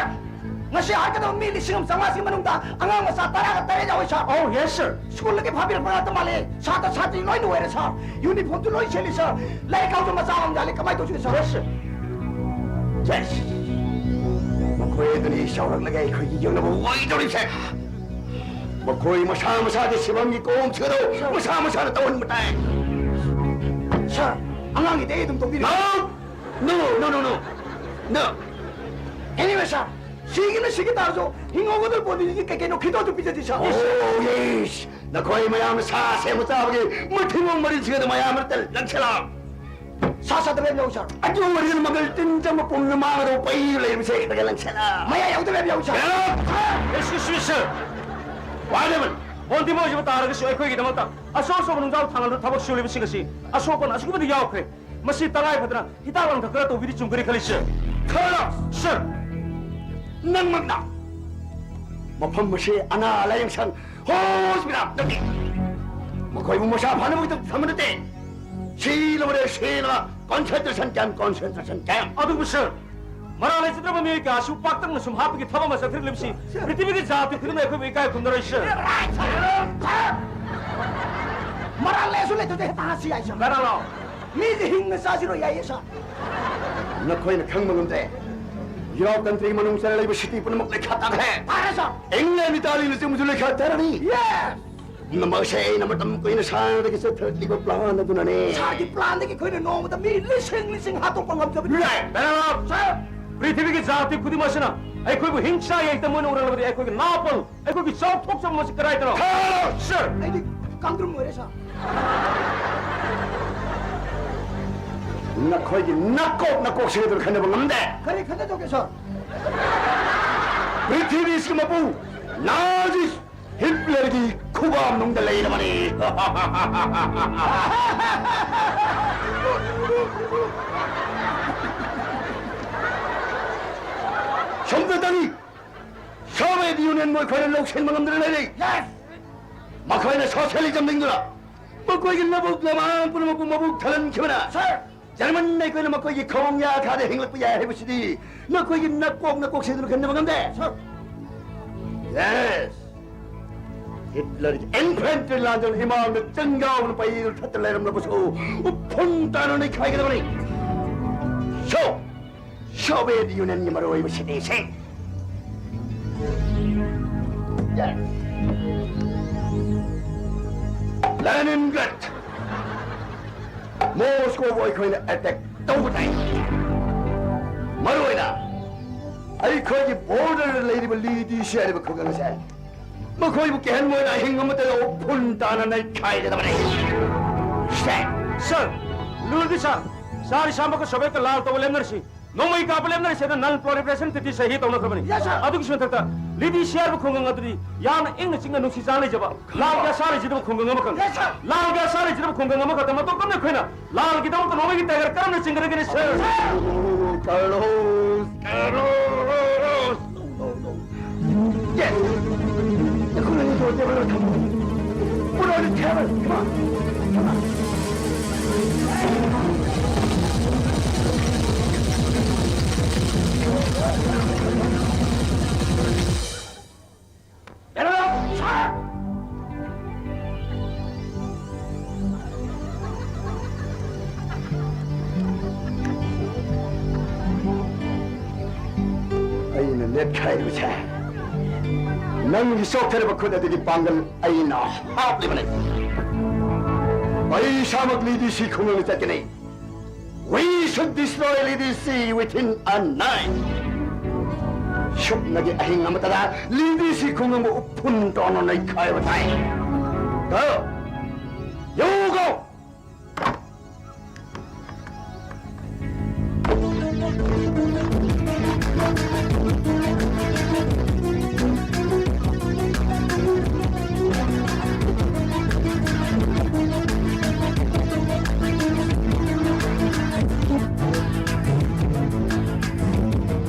ꯑꯁꯤ ꯍꯥꯠꯀꯗꯕ ꯃꯤ ꯂꯤꯁꯤꯡ ꯑꯃ ꯆꯥꯝꯃꯉꯥꯁꯤꯒꯤ ꯃꯅꯨꯡꯗ ꯑꯉꯥꯡ ꯃꯆꯥ ꯇꯔꯥꯒ ꯇꯔꯦꯠ ꯌꯥꯎꯏ, ꯁꯥꯔ꯫ Oh, yes, sir. ꯁ꯭ꯀꯨꯜꯗꯒꯤ ꯐꯥꯕꯤꯔꯛꯄ ꯉꯥꯛꯇ ꯃꯥꯜꯂꯦ꯫ ꯁꯥꯇ꯭ꯔ ꯁꯥꯇ꯭ꯔꯤ ꯂꯣꯏꯅ ꯑꯣꯏꯔꯦ, ꯁꯥꯔ꯫ ꯌꯨꯅꯤꯐꯣꯔꯝꯁꯨ ꯂꯣꯏ ꯁꯦꯠꯂꯤ, ꯁꯥꯔ꯫ ꯂꯥꯏꯔꯤꯛ ꯈꯥꯎꯁꯨ ꯃꯆꯥ ꯑꯃ ꯌꯥꯜꯂꯤ꯫ ꯀꯃꯥꯏꯅ ꯇꯧꯁꯤꯒꯦ, ꯁꯥꯔ? Yes, sir. Yes. ꯃꯈꯣꯏ ꯑꯗꯨꯅꯤ ꯆꯥꯎꯔꯛꯂꯒ ꯑꯩꯈꯣꯏꯒꯤ ꯌꯦꯡꯅꯕ ꯑꯣꯏꯗꯧꯔꯤꯕꯁꯦ꯫ ꯃꯈꯣꯏ ꯃꯁꯥ ꯃꯁꯥꯒꯤ ꯁꯤꯐꯝꯒꯤ ꯀꯣꯝ ꯁꯤꯒꯗꯧ ꯃꯁꯥ ꯃꯁꯥꯅ ꯇꯧꯍꯟꯕ ꯇꯥꯏ꯫ ꯁꯥꯔ, ꯑꯉꯥꯡꯒꯤꯗꯤ ꯑꯩ ꯑꯗꯨꯝ ꯇꯧꯕꯤꯔꯒꯦ꯫ No! No, no, no, no. No. Anyway, ꯁꯥꯔ, ꯁꯤꯒꯤꯅ ꯁꯤꯒꯤ ꯇꯥꯔꯁꯨ, ꯍꯤꯡꯍꯧꯒꯗꯧꯔꯤꯕ ꯄꯣꯠꯅꯤ, ꯀꯩ ꯀꯩꯅꯣ ꯈꯤꯇꯣꯛ ꯑꯗꯨꯝ ꯄꯤꯖꯁꯤ, ꯁꯥꯔ꯫ Oh, yes. ꯅꯈꯣꯏ ꯃꯌꯥꯝꯅ ꯁꯥ ꯁꯦꯝꯕ ꯆꯥꯕꯒꯤ ꯃꯊꯤꯕꯣꯡ ꯃꯔꯤꯟꯁꯤꯡ ꯑꯗꯨ ꯃꯌꯥꯝ ꯃꯔꯛꯇ ꯂꯪꯁꯤꯜꯂꯛꯑꯣ꯫ ꯁꯥ ꯁꯥꯠꯇꯕ ꯌꯥꯝ ꯌꯥꯎꯏ, ꯁꯥꯔ꯫ ꯑꯗꯨ ꯑꯣꯏꯔꯒꯅ ꯃꯒꯜ ꯇꯤꯟ ꯆꯪꯕ ꯄꯨꯝꯅ ꯃꯥꯡꯒꯗꯧꯕ ꯄꯩ ꯂꯩꯔꯤꯕꯁꯦ ꯈꯔ ꯈꯔ ꯂꯪꯁꯤꯜꯂꯛꯑꯣ꯫ ꯃꯌꯥ ꯌꯥꯎꯗꯕ ꯌꯥꯝ ꯌꯥꯎꯏ, ꯁꯥꯔ꯫ Get out! Excuse me, sir. What happened? ꯕꯣꯟꯗꯤꯃꯣꯏꯁꯤꯕꯨ ꯇꯥꯔꯒꯁꯨ ꯑꯩꯈꯣꯏꯒꯤꯗꯃꯛꯇ ꯑꯆꯧ ꯑꯆꯧꯕ ꯅꯨꯡꯖꯥꯎ ꯊꯥꯡꯒꯠꯂꯒ ꯊꯕꯛ ꯁꯨꯔꯤꯕꯁꯤꯡ ꯑꯁꯤ ꯑꯁꯣꯛꯄꯅ ꯑꯁꯨꯛꯀꯤ ꯃꯇꯤꯛ ꯌꯥꯎꯈ꯭ꯔꯦ꯫ ꯃꯁꯤ ꯇꯉꯥꯏ ꯐꯗꯅ ꯍꯤꯗꯥꯛ ꯂꯥꯡꯊꯛ ꯈꯔ ꯇꯧꯕꯤꯔꯤ ꯆꯨꯝꯒꯅꯤ ꯈꯜꯂꯤ, ꯁꯔ꯫ ꯈꯔ? ꯁꯔ! ꯅꯪꯃꯛꯅ ꯃꯐꯝ ꯑꯁꯤ ꯑꯅꯥ ꯂꯥꯌꯦꯡ ꯁꯪ, ꯍꯣꯁꯄꯤꯇꯥꯜ ꯅꯠꯇꯦ꯫ ꯃꯈꯣꯏꯕꯨ ꯃꯁꯥ ꯐꯅꯕꯒꯤꯗꯃꯛ ꯊꯝꯕ ꯅꯠꯇꯦ꯫ ꯁꯤꯂꯕꯗ ꯁꯤꯂꯕ concentration camp, concentration camp꯫ ꯑꯗꯨꯕꯨ ꯁꯔ, ꯃꯔꯥꯜ ꯂꯩꯖꯗ꯭ꯔꯕ ꯃꯤꯑꯣꯏ ꯀꯌꯥꯁꯨ ꯄꯥꯛꯇꯛꯅ ꯁꯨꯝ ꯍꯥꯠꯄꯒꯤ ꯊꯕꯛ ꯑꯃ ꯆꯠꯊꯔꯤꯕꯁꯤ ꯁꯔ, ꯄ꯭ꯔꯤꯊꯤꯕꯤꯒꯤ ꯖꯥꯇꯤ ꯈꯨꯗꯤꯡꯃꯛ ꯑꯩꯈꯣꯏꯕꯨ ꯏꯀꯥꯏ ꯈꯨꯝꯅꯔꯣꯏ, ꯁꯔ꯫ ꯃꯔꯥꯜ ꯂꯩꯁꯨ ꯂꯩꯇꯗꯦ ꯍꯦꯛꯇ ꯍꯥꯠꯁꯤ ꯍꯥꯏ, ꯁꯔ꯫ ꯀꯅꯥꯅꯣ? ꯃꯤꯁꯦ ꯍꯤꯡꯅ ꯆꯥꯁꯤꯔꯣ ꯌꯥꯏꯌꯦ, ꯁꯔ꯫ ꯅꯈꯣꯏꯅ ꯈꯪꯕ ꯉꯝꯗ꯭ꯔꯦ꯫ ꯌꯨꯔꯣꯞ ꯀꯟꯇ꯭ꯔꯤ ꯃꯅꯨꯡ ꯆꯟꯅ ꯂꯩꯕ ꯁꯤꯇꯤ ꯄꯨꯝꯅꯃꯛ ꯂꯩꯈꯥ ꯇꯥꯈ꯭ꯔꯦ꯫ ꯐꯔꯦ, ꯁꯔ꯫ ꯏꯪꯂꯦꯟ, ꯏꯇꯥꯂꯤꯅꯆꯤꯡꯕꯁꯨ ꯂꯩꯈꯥ ꯇꯥꯔꯅꯤ꯫ ꯌꯦꯁ! ꯄꯨꯝꯅꯃꯛ ꯑꯁꯦ ꯑꯩꯅ ꯃꯇꯝ ꯀꯨꯏꯅ ꯁꯥꯡꯅꯗꯒꯤ ꯆꯠꯊꯔꯛꯂꯤꯕ ꯄ꯭ꯂꯥꯟ ꯑꯗꯨꯅꯅꯦ꯫ ꯁꯥꯔꯒꯤ ꯄ꯭ꯂꯥꯟꯗꯒꯤ ꯑꯩꯈꯣꯏꯅ ꯅꯣꯡꯃꯗ ꯃꯤ ꯂꯤꯁꯤꯡ ꯂꯤꯁꯤꯡ ꯍꯥꯠꯇꯣꯛꯄ ꯉꯝꯖꯕꯅꯤ꯫ ꯔꯥꯏꯠ! ꯁꯥꯔ! ꯄ꯭ꯔꯤꯊꯤꯕꯤꯒꯤ ꯖꯥꯇꯤ ꯈꯨꯗꯤꯡꯃꯛ ꯑꯁꯤꯅ ꯑꯩꯈꯣꯏꯕꯨ ꯍꯤꯡꯁꯥ ꯌꯥꯏꯇ ꯃꯣꯏꯅ ꯎꯔꯛꯂꯕꯗꯤ ꯑꯩꯈꯣꯏꯒꯤ ꯅꯥꯄꯜ, ꯑꯩꯈꯣꯏꯒꯤ ꯆꯥꯎꯊꯣꯛꯆꯕ ꯑꯁꯤ ꯀꯗꯥꯏꯗꯅꯣ? ꯈꯪꯉꯔꯣꯏ! ꯁꯥꯔ! ꯑꯩꯗꯤ ꯀꯥꯡꯗ꯭ꯔꯨꯝ ꯑꯣꯏꯔꯦ, ꯁꯥꯔ꯫ ꯅꯈꯣꯏꯒꯤ ꯅꯀꯣꯛ ꯅꯀꯣꯛꯁꯤꯡ ꯑꯗꯨ ꯈꯟꯅꯕ ꯉꯝꯗꯦ꯫ ꯀꯔꯤ ꯈꯟꯅꯗꯧꯒꯦ, ꯁꯥꯔ? ꯄ꯭ꯔꯤꯊꯤꯕꯤꯁꯤꯒꯤ ꯃꯄꯨ ꯅꯥꯖꯤ ꯍꯤꯠꯂꯔꯒꯤ ꯈꯨꯕꯥꯛ ꯃꯅꯨꯡꯗ ꯂꯩꯔꯕꯅꯤ꯫ ꯁꯣꯝꯗ ꯆꯪꯉꯤ꯫ ꯁꯣꯚꯤꯌꯦꯠ ꯌꯨꯅꯤꯌꯟ ꯃꯈꯣꯏꯅ ꯂꯧꯁꯤꯟꯕ ꯉꯝꯗꯅ ꯂꯩꯔꯤ꯫ ꯌꯦꯁ! ꯃꯈꯣꯏꯅ ꯁꯣꯁꯤꯌꯦꯂꯤꯖꯝ ꯂꯤꯡꯗꯨꯅ ꯃꯈꯣꯏꯒꯤ ꯂꯧꯕꯨꯛ ꯂꯝꯍꯥꯡ ꯄꯨꯝꯅꯃꯛꯄꯨ ꯃꯕꯨꯛ ꯊꯜꯍꯟꯈꯤꯕꯅ ꯁꯥꯔ! ꯖꯔꯃꯟ ꯑꯩꯈꯣꯏꯅ ꯃꯈꯣꯏꯒꯤ ꯈꯣꯡ ꯌꯥ ꯊꯥꯗ ꯍꯤꯡꯂꯛꯄ ꯌꯥꯏ ꯍꯥꯏꯕꯁꯤꯗꯤ ꯅꯈꯣꯏꯒꯤ ꯅꯀꯣꯛ ꯅꯀꯣꯛ ꯁꯦꯡꯗꯨꯅ ꯈꯟꯅꯕ ꯉꯝꯗꯦ꯫ Sir꯫ Yes꯫ ꯍꯤꯠꯂꯔꯒꯤ ꯏꯟꯐꯦꯟꯇ꯭ꯔꯤ ꯂꯥꯟꯖꯥꯎꯅ ꯏꯃꯥꯡꯗ ꯆꯪ ꯌꯥꯎꯅ ꯄꯩꯗꯨꯅ ꯊꯠꯇ ꯂꯩꯔꯝꯂꯕꯁꯨ ꯎꯐꯨꯟ ꯇꯥꯅ ꯅꯩꯈꯥꯏꯒꯗꯕꯅꯤ꯫ ꯁꯣ! ꯁꯣꯚꯤꯌꯦꯠ ꯌꯨꯅꯤꯌꯟꯒꯤ ꯃꯔꯨꯑꯣꯏꯕ ꯁꯤꯇꯤꯁꯤꯡ꯫ Yes꯫ ꯂꯦꯅꯤꯟꯒ꯭ꯔꯥꯗ꯫ ꯃꯣꯁꯀꯣꯕꯨ ꯑꯩꯈꯣꯏꯅ ꯑꯦꯇꯦꯛ ꯇꯧꯕ ꯇꯥꯏ꯫ ꯃꯔꯨꯑꯣꯏꯅ ꯑꯩꯈꯣꯏꯒꯤ ꯕꯣꯔꯗꯔꯗ ꯂꯩꯔꯤꯕ ꯂꯤꯗꯤꯁꯤ ꯍꯥꯏꯔꯤꯕ ꯈꯨꯡꯒꯪ ꯑꯁꯦ ꯃꯈꯣꯏꯕꯨ ꯀꯤꯍꯟꯕ ꯑꯣꯏꯅ ꯑꯍꯤꯡ ꯑꯃꯗ ꯎꯐꯨꯟ ꯇꯥꯅ ꯅꯩꯈꯥꯏꯒꯗꯕꯅꯤ꯫ ꯁꯦ꯫ Sir, ꯂꯨꯔꯗꯤ sir, ꯁꯥꯔ ꯏꯁꯥꯃꯛꯀ ꯁꯣꯚꯤꯌꯦꯠꯀ ꯂꯥꯜ ꯇꯧꯕ ꯂꯦꯞꯅꯔꯁꯤ꯫ ꯅꯣꯡꯃꯩ ꯀꯥꯞꯄ ꯂꯦꯞꯅꯔꯁꯦꯅ ꯅꯟ ꯄ꯭ꯔꯣꯂꯤꯐꯔꯦꯁꯟ ꯇ꯭ꯔꯤꯇꯤ ꯁꯍꯤ ꯇꯧꯅꯈ꯭ꯔꯕꯅꯤ꯫ Yes, sir꯫ ꯑꯗꯨꯒꯤꯁꯨ ꯃꯊꯛꯇ ꯂꯤꯗꯤꯁꯤꯌꯥ ꯍꯥꯏꯕ ꯈꯨꯡꯒꯪ ꯑꯗꯨꯗꯤ ꯌꯥꯝꯅ ꯏꯪꯅ ꯆꯤꯛꯅ ꯅꯨꯡꯁꯤ ꯆꯥꯟꯅ ꯂꯩꯖꯕ, ꯂꯥꯜꯒꯤ ꯑꯁꯥ ꯂꯩꯖꯗꯕ ꯈꯨꯡꯒꯪ ꯑꯃꯈꯛꯅꯤ꯫ Yes, sir꯫ ꯂꯥꯜꯒꯤ ꯑꯁꯥ ꯂꯩꯖꯗꯕ ꯈꯨꯡꯒꯪ ꯑꯃꯈꯛꯇ ꯃꯇꯧ ꯀꯔꯝꯅ ꯑꯩꯈꯣꯏꯅ ꯂꯥꯜꯒꯤꯗꯃꯛꯇ ꯅꯣꯡꯃꯩꯒꯤ ꯇꯥꯏꯒꯔ ꯀꯔꯝꯅ ꯆꯤꯡꯒꯗꯒꯦꯅꯦ, sir? ꯀꯥꯔꯂꯣꯁ! ꯀꯥꯔꯂꯣꯁ! Yes! ꯅꯈꯣꯏ ꯑꯅꯤ ꯇꯣꯔ ꯇꯦꯕꯜ ꯑꯃ ꯊꯝꯃꯨ꯫ Put on the table. Come on. Come on. Get it up, sir! ꯑꯩꯅ ꯅꯦꯠꯈꯥꯏꯔꯤꯕꯁꯦ ꯅꯪꯒꯤ ꯆꯣꯛꯊꯔꯕ ꯈꯨꯠ ꯑꯗꯨꯒꯤ ꯄꯥꯡꯒꯜ ꯑꯩꯅ ꯍꯥꯞꯂꯤꯕꯅꯤ꯫ ꯑꯩ ꯏꯁꯥꯃꯛ ꯂꯤꯗꯤꯁꯤ ꯈꯨꯡꯒꯪꯗ ꯆꯠꯀꯅꯤ꯫ We should destroy ꯂꯤꯗꯤꯁꯤ within a night. ꯁꯨꯞꯅꯒꯤ ꯑꯍꯤꯡ ꯑꯃꯇꯗ ꯂꯤꯗꯤꯁꯤ ꯈꯨꯡꯒꯪꯕꯨ ꯎꯐꯨꯟ ꯇꯧꯅ ꯅꯩꯈꯥꯏꯕ ꯇꯥꯏ꯫ Go! You go!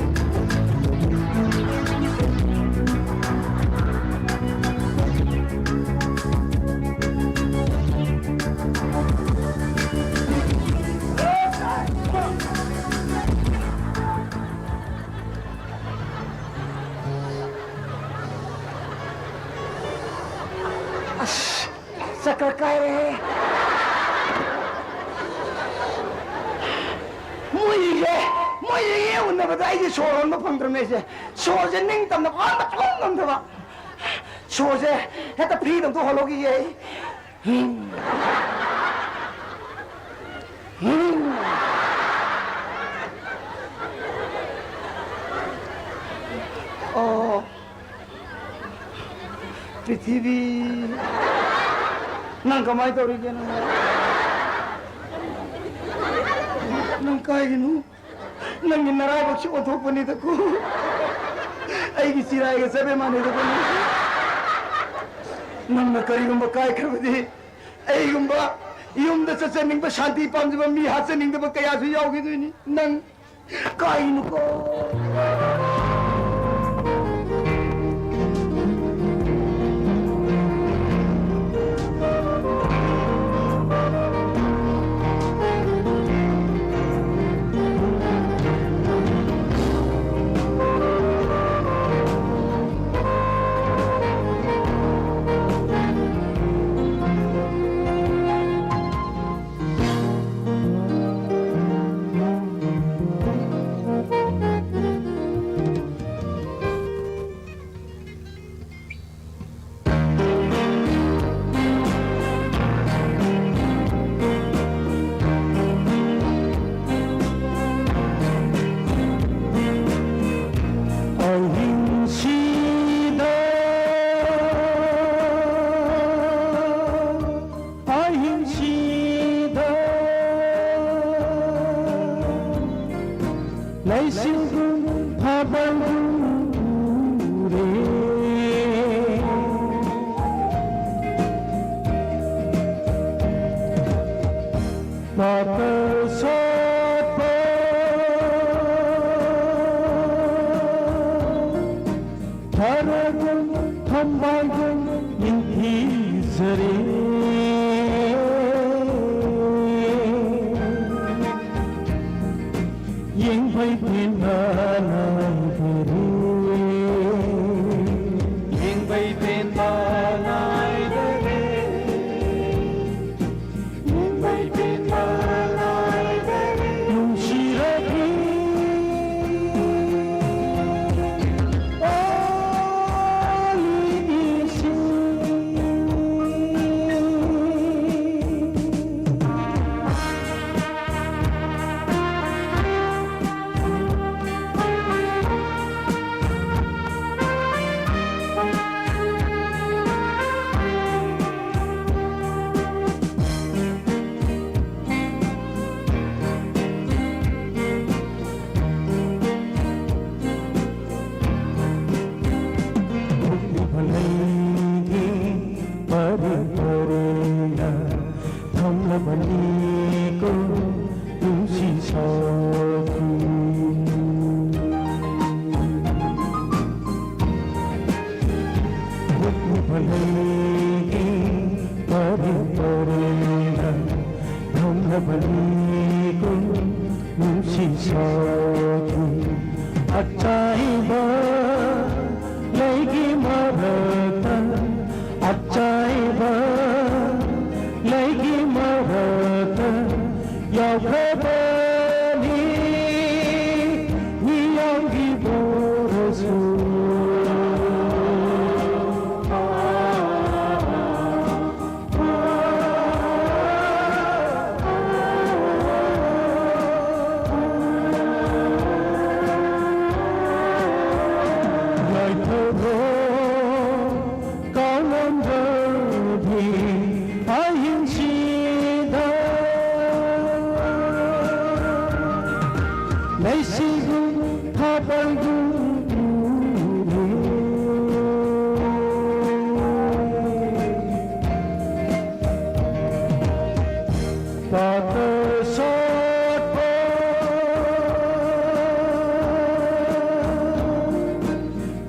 ꯑꯁ, ꯆꯀ꯭ꯔ ꯀꯥꯏꯔꯦꯍꯦ꯫ ꯃꯣꯏꯁꯦ, ꯃꯣꯏꯁꯦ ꯌꯦꯡ ꯎꯅꯕꯗ ꯑꯩꯗꯤ ꯁꯣꯔ ꯍꯣꯟꯕ ꯐꯪꯗ꯭ꯔꯕꯅꯦ ꯑꯩꯁꯦ꯫ ꯁꯣꯔꯁꯦ ꯅꯤꯡꯇꯝꯅ ꯍꯣꯟꯕ ꯁꯨꯡꯉꯝ ꯉꯝꯗꯕ꯫ ꯁꯣꯔꯁꯦ ꯍꯦꯛꯇ ꯐ꯭ꯔꯤꯗ ꯑꯝꯇ ꯍꯣꯜꯍꯧꯈꯤꯒꯦ ꯑꯩ꯫ ꯑꯣ, ꯄ꯭ꯔꯤꯊꯤꯕꯤ, ꯅꯪ ꯀꯃꯥꯏ ꯇꯧꯔꯤꯒꯦ ꯅꯪ? ꯅꯪ ꯀꯥꯏꯒꯤꯅꯣ? ꯅꯪꯒꯤ ꯅꯔꯥꯏꯕꯛꯁꯤ ꯑꯣꯟꯊꯣꯛꯄꯅꯤꯗꯀꯣ꯫ ꯑꯩꯒꯤ ꯆꯤꯔꯥꯏꯒ ꯆꯞ ꯃꯥꯟꯅꯩꯗꯀꯣ ꯅꯪ꯫ ꯅꯪꯅ ꯀꯔꯤꯒꯨꯝꯕ ꯀꯥꯏꯈ꯭ꯔꯕꯗꯤ, ꯑꯩꯒꯨꯝꯕ ꯌꯨꯝꯗ ꯆꯠꯆꯅꯤꯡꯕ, ꯁꯥꯟꯇꯤ ꯄꯥꯝꯖꯕ ꯃꯤ ꯍꯥꯠꯆꯅꯤꯡꯗꯕ ꯀꯌꯥꯁꯨ ꯌꯥꯎꯈꯤꯗꯣꯏꯅꯤ꯫ ꯅꯪ ꯀꯥꯏꯅꯨꯀꯣ꯫ ꯑꯍꯤꯡꯁꯤꯗ, ꯑꯍꯤꯡꯁꯤꯗ ꯂꯩꯆꯤꯜꯒꯨꯝ ꯊꯥꯕꯜꯒꯨꯝ ꯎꯔꯦ꯫ ꯄꯥꯀꯜ ꯁꯥꯠꯄ ꯊꯔꯣꯒꯨꯝ ꯊꯝꯕꯥꯜꯒꯨꯝ ꯅꯤꯡꯊꯤꯖꯔꯦ꯫ ꯌꯦꯡꯕꯩ ꯄꯦꯟꯕ ꯅꯥꯏꯗꯔꯦ꯫ ꯌꯦꯡꯕꯩ ꯄꯦꯟꯕ ꯅꯥꯏꯗꯔꯦ꯫ ꯀꯥꯎꯉꯝꯗꯕꯤ ꯑꯍꯤꯡꯁꯤꯗ ꯂꯩꯁꯤꯒꯨꯝ ꯊꯥꯕꯜꯒꯨꯝ ꯎꯔꯦ꯫ ꯄꯥꯇ ꯁꯥꯠꯄ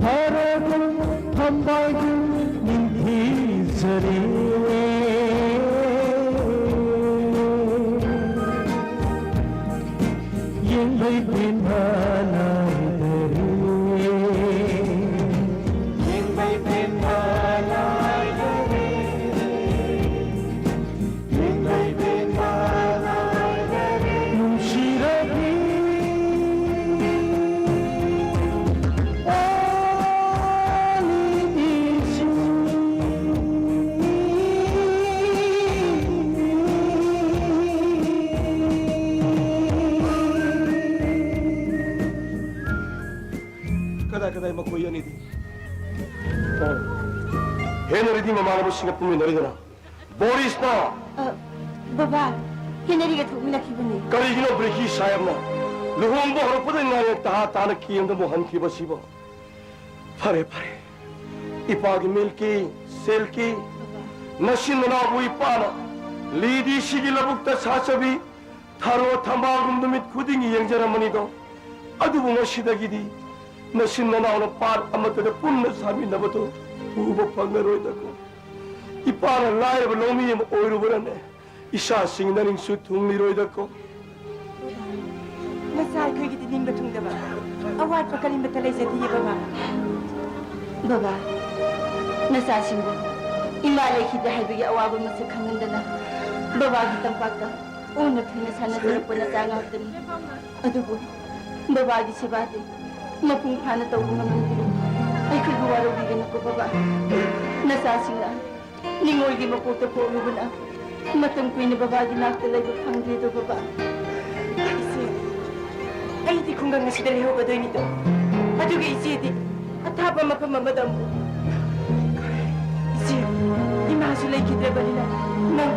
ꯐꯔꯒꯨꯝ ꯊꯝꯕꯥꯜꯒꯨꯝ ꯅꯤꯡꯊꯤꯖꯔꯦ꯫ ꯌꯦꯡꯕꯩ ꯄꯦꯟꯕ ꯅꯥꯏꯗꯔꯦ꯫ ꯌꯦꯡꯕꯩ ꯄꯦꯟꯕ ꯅꯥꯏꯗꯔꯦ꯫ ꯌꯦꯡꯕꯩ ꯄꯦꯟꯕ ꯅꯥꯏꯗꯔꯦ꯫ ꯅꯨꯡꯁꯤꯔꯕꯤ ꯑꯣꯜꯂꯤꯕꯤꯁꯤ꯫ ꯀꯗꯥꯏ ꯀꯗꯥꯏ ꯃꯈꯣꯏ ꯑꯅꯤꯗꯤ? ꯑꯣ꯫ ꯍꯦꯟꯅꯔꯤꯗꯤ ꯃꯃꯥꯟꯅꯕꯁꯤꯡꯒ ꯄꯨꯟꯃꯤꯟꯅꯔꯤꯗꯅ꯫ ꯕꯣꯔꯤꯁꯅ꯫ ꯑ, ꯕꯕꯥ, ꯍꯦꯅꯔꯤꯒ ꯊꯣꯛꯃꯤꯟꯅꯈꯤꯕꯅꯦ꯫ ꯀꯔꯤꯒꯤꯅꯣ ꯕ꯭ꯔꯤꯀꯤ ꯁꯥꯍꯦꯕꯅ ꯂꯨꯍꯣꯡꯕ ꯍꯧꯔꯛꯄꯗ ꯉꯥꯏꯔꯦ ꯇꯍꯥ ꯇꯥꯅ ꯀꯦꯝꯗ ꯑꯃꯨꯛ ꯍꯟꯈꯤꯕꯁꯤꯕꯣ? ꯐꯔꯦ, ꯐꯔꯦ꯫ ꯏꯄꯥꯒꯤ ꯃꯤꯜꯀꯤ, ꯁꯤꯜꯀꯤ, ꯅꯁꯤꯟ ꯅꯅꯥꯎꯕꯨ ꯏꯄꯥꯅ ꯂꯤꯗꯤ ꯁꯤꯒꯤ ꯂꯧꯕꯨꯛꯇ ꯁꯥꯆꯕꯤ ꯊꯔꯣ ꯊꯝꯕꯥꯜꯒꯨꯝ ꯅꯨꯃꯤꯠ ꯈꯨꯗꯤꯡꯒꯤ ꯌꯦꯡꯖꯔꯝꯕꯅꯤꯗꯣ꯫ ꯑꯗꯨꯕꯨ ꯉꯁꯤꯗꯒꯤꯗꯤ ꯅꯁꯤꯟ ꯅꯅꯥꯎꯅ ꯄꯥꯠ ꯑꯃꯠꯇꯗ ꯄꯨꯟꯅ ꯁꯥꯃꯤꯟꯅꯕꯗꯨ ꯎꯕ ꯐꯪꯉꯔꯣꯏꯗꯀꯣ꯫ ꯏꯄꯥꯅ ꯂꯥꯏꯔꯕ ꯂꯧꯃꯤ ꯑꯃ ꯑꯣꯏꯔꯨꯕꯅꯅꯦ, ꯏꯆꯥꯁꯤꯡ ꯅꯅꯤꯡꯁꯨ ꯊꯨꯡꯂꯤꯔꯣꯏꯗꯀꯣ꯫ ꯃꯆꯥ ꯑꯩꯈꯣꯏꯒꯤꯗꯤ ꯅꯤꯡꯕ ꯊꯨꯡꯗꯕ ꯑꯋꯥꯠꯄ ꯀꯔꯤꯃꯠꯇ ꯂꯩꯖꯗꯤꯌꯦ ꯕꯕꯥ꯫ ꯕꯕꯥ, ꯅꯆꯥꯁꯤꯡꯕꯨ ꯏꯃꯥ ꯂꯩꯈꯤꯗꯦ ꯍꯥꯏꯕꯒꯤ ꯑꯋꯥꯕ ꯃꯁꯛ ꯈꯪꯍꯟꯗꯅ ꯕꯕꯥꯒꯤ ꯇꯝꯄꯥꯛꯇ ꯑꯣꯟꯅ ꯊꯨꯅ ꯁꯥꯟꯅꯖꯔꯛꯄ ꯅꯆꯥ ꯉꯥꯛꯇꯅꯤ꯫ ꯑꯗꯨꯕꯨ ꯕꯕꯥꯒꯤ ꯁꯦꯕꯥꯗꯤ ꯃꯄꯨꯡ ꯐꯥꯅ ꯇꯧꯕ ꯉꯝꯂꯗꯤ ꯑꯩꯈꯣꯏꯕꯨ ꯋꯥꯔꯧꯕꯤꯒꯅꯨꯀꯣ ꯕꯕꯥ꯫ ꯅꯆꯥꯁꯤꯡꯅ ꯅꯤꯡꯉꯣꯜꯒꯤ ꯃꯄꯣꯛꯇ ꯄꯣꯛꯂꯨꯕꯅ ꯃꯇꯝ ꯀꯨꯏꯅ ꯕꯕꯥꯒꯤ ꯅꯥꯛꯇ ꯂꯩꯕ ꯐꯪꯗ꯭ꯔꯦꯗꯣ ꯕꯕꯥ꯫ ꯏꯆꯦ, ꯑꯩꯗꯤ ꯈꯨꯡꯒꯪ ꯑꯁꯤꯗ ꯂꯩꯍꯧꯒꯗꯣꯏꯅꯤꯗꯣ꯫ ꯑꯗꯨꯒ ꯏꯆꯦꯗꯤ ꯑꯊꯥꯞ ꯃꯐꯝ ꯑꯃꯗ ꯑꯃꯨꯛ꯫ ꯏꯆꯦ, ꯏꯃꯥꯁꯨ ꯂꯩꯈꯤꯗ꯭ꯔꯕꯅꯤꯅ ꯅꯪ,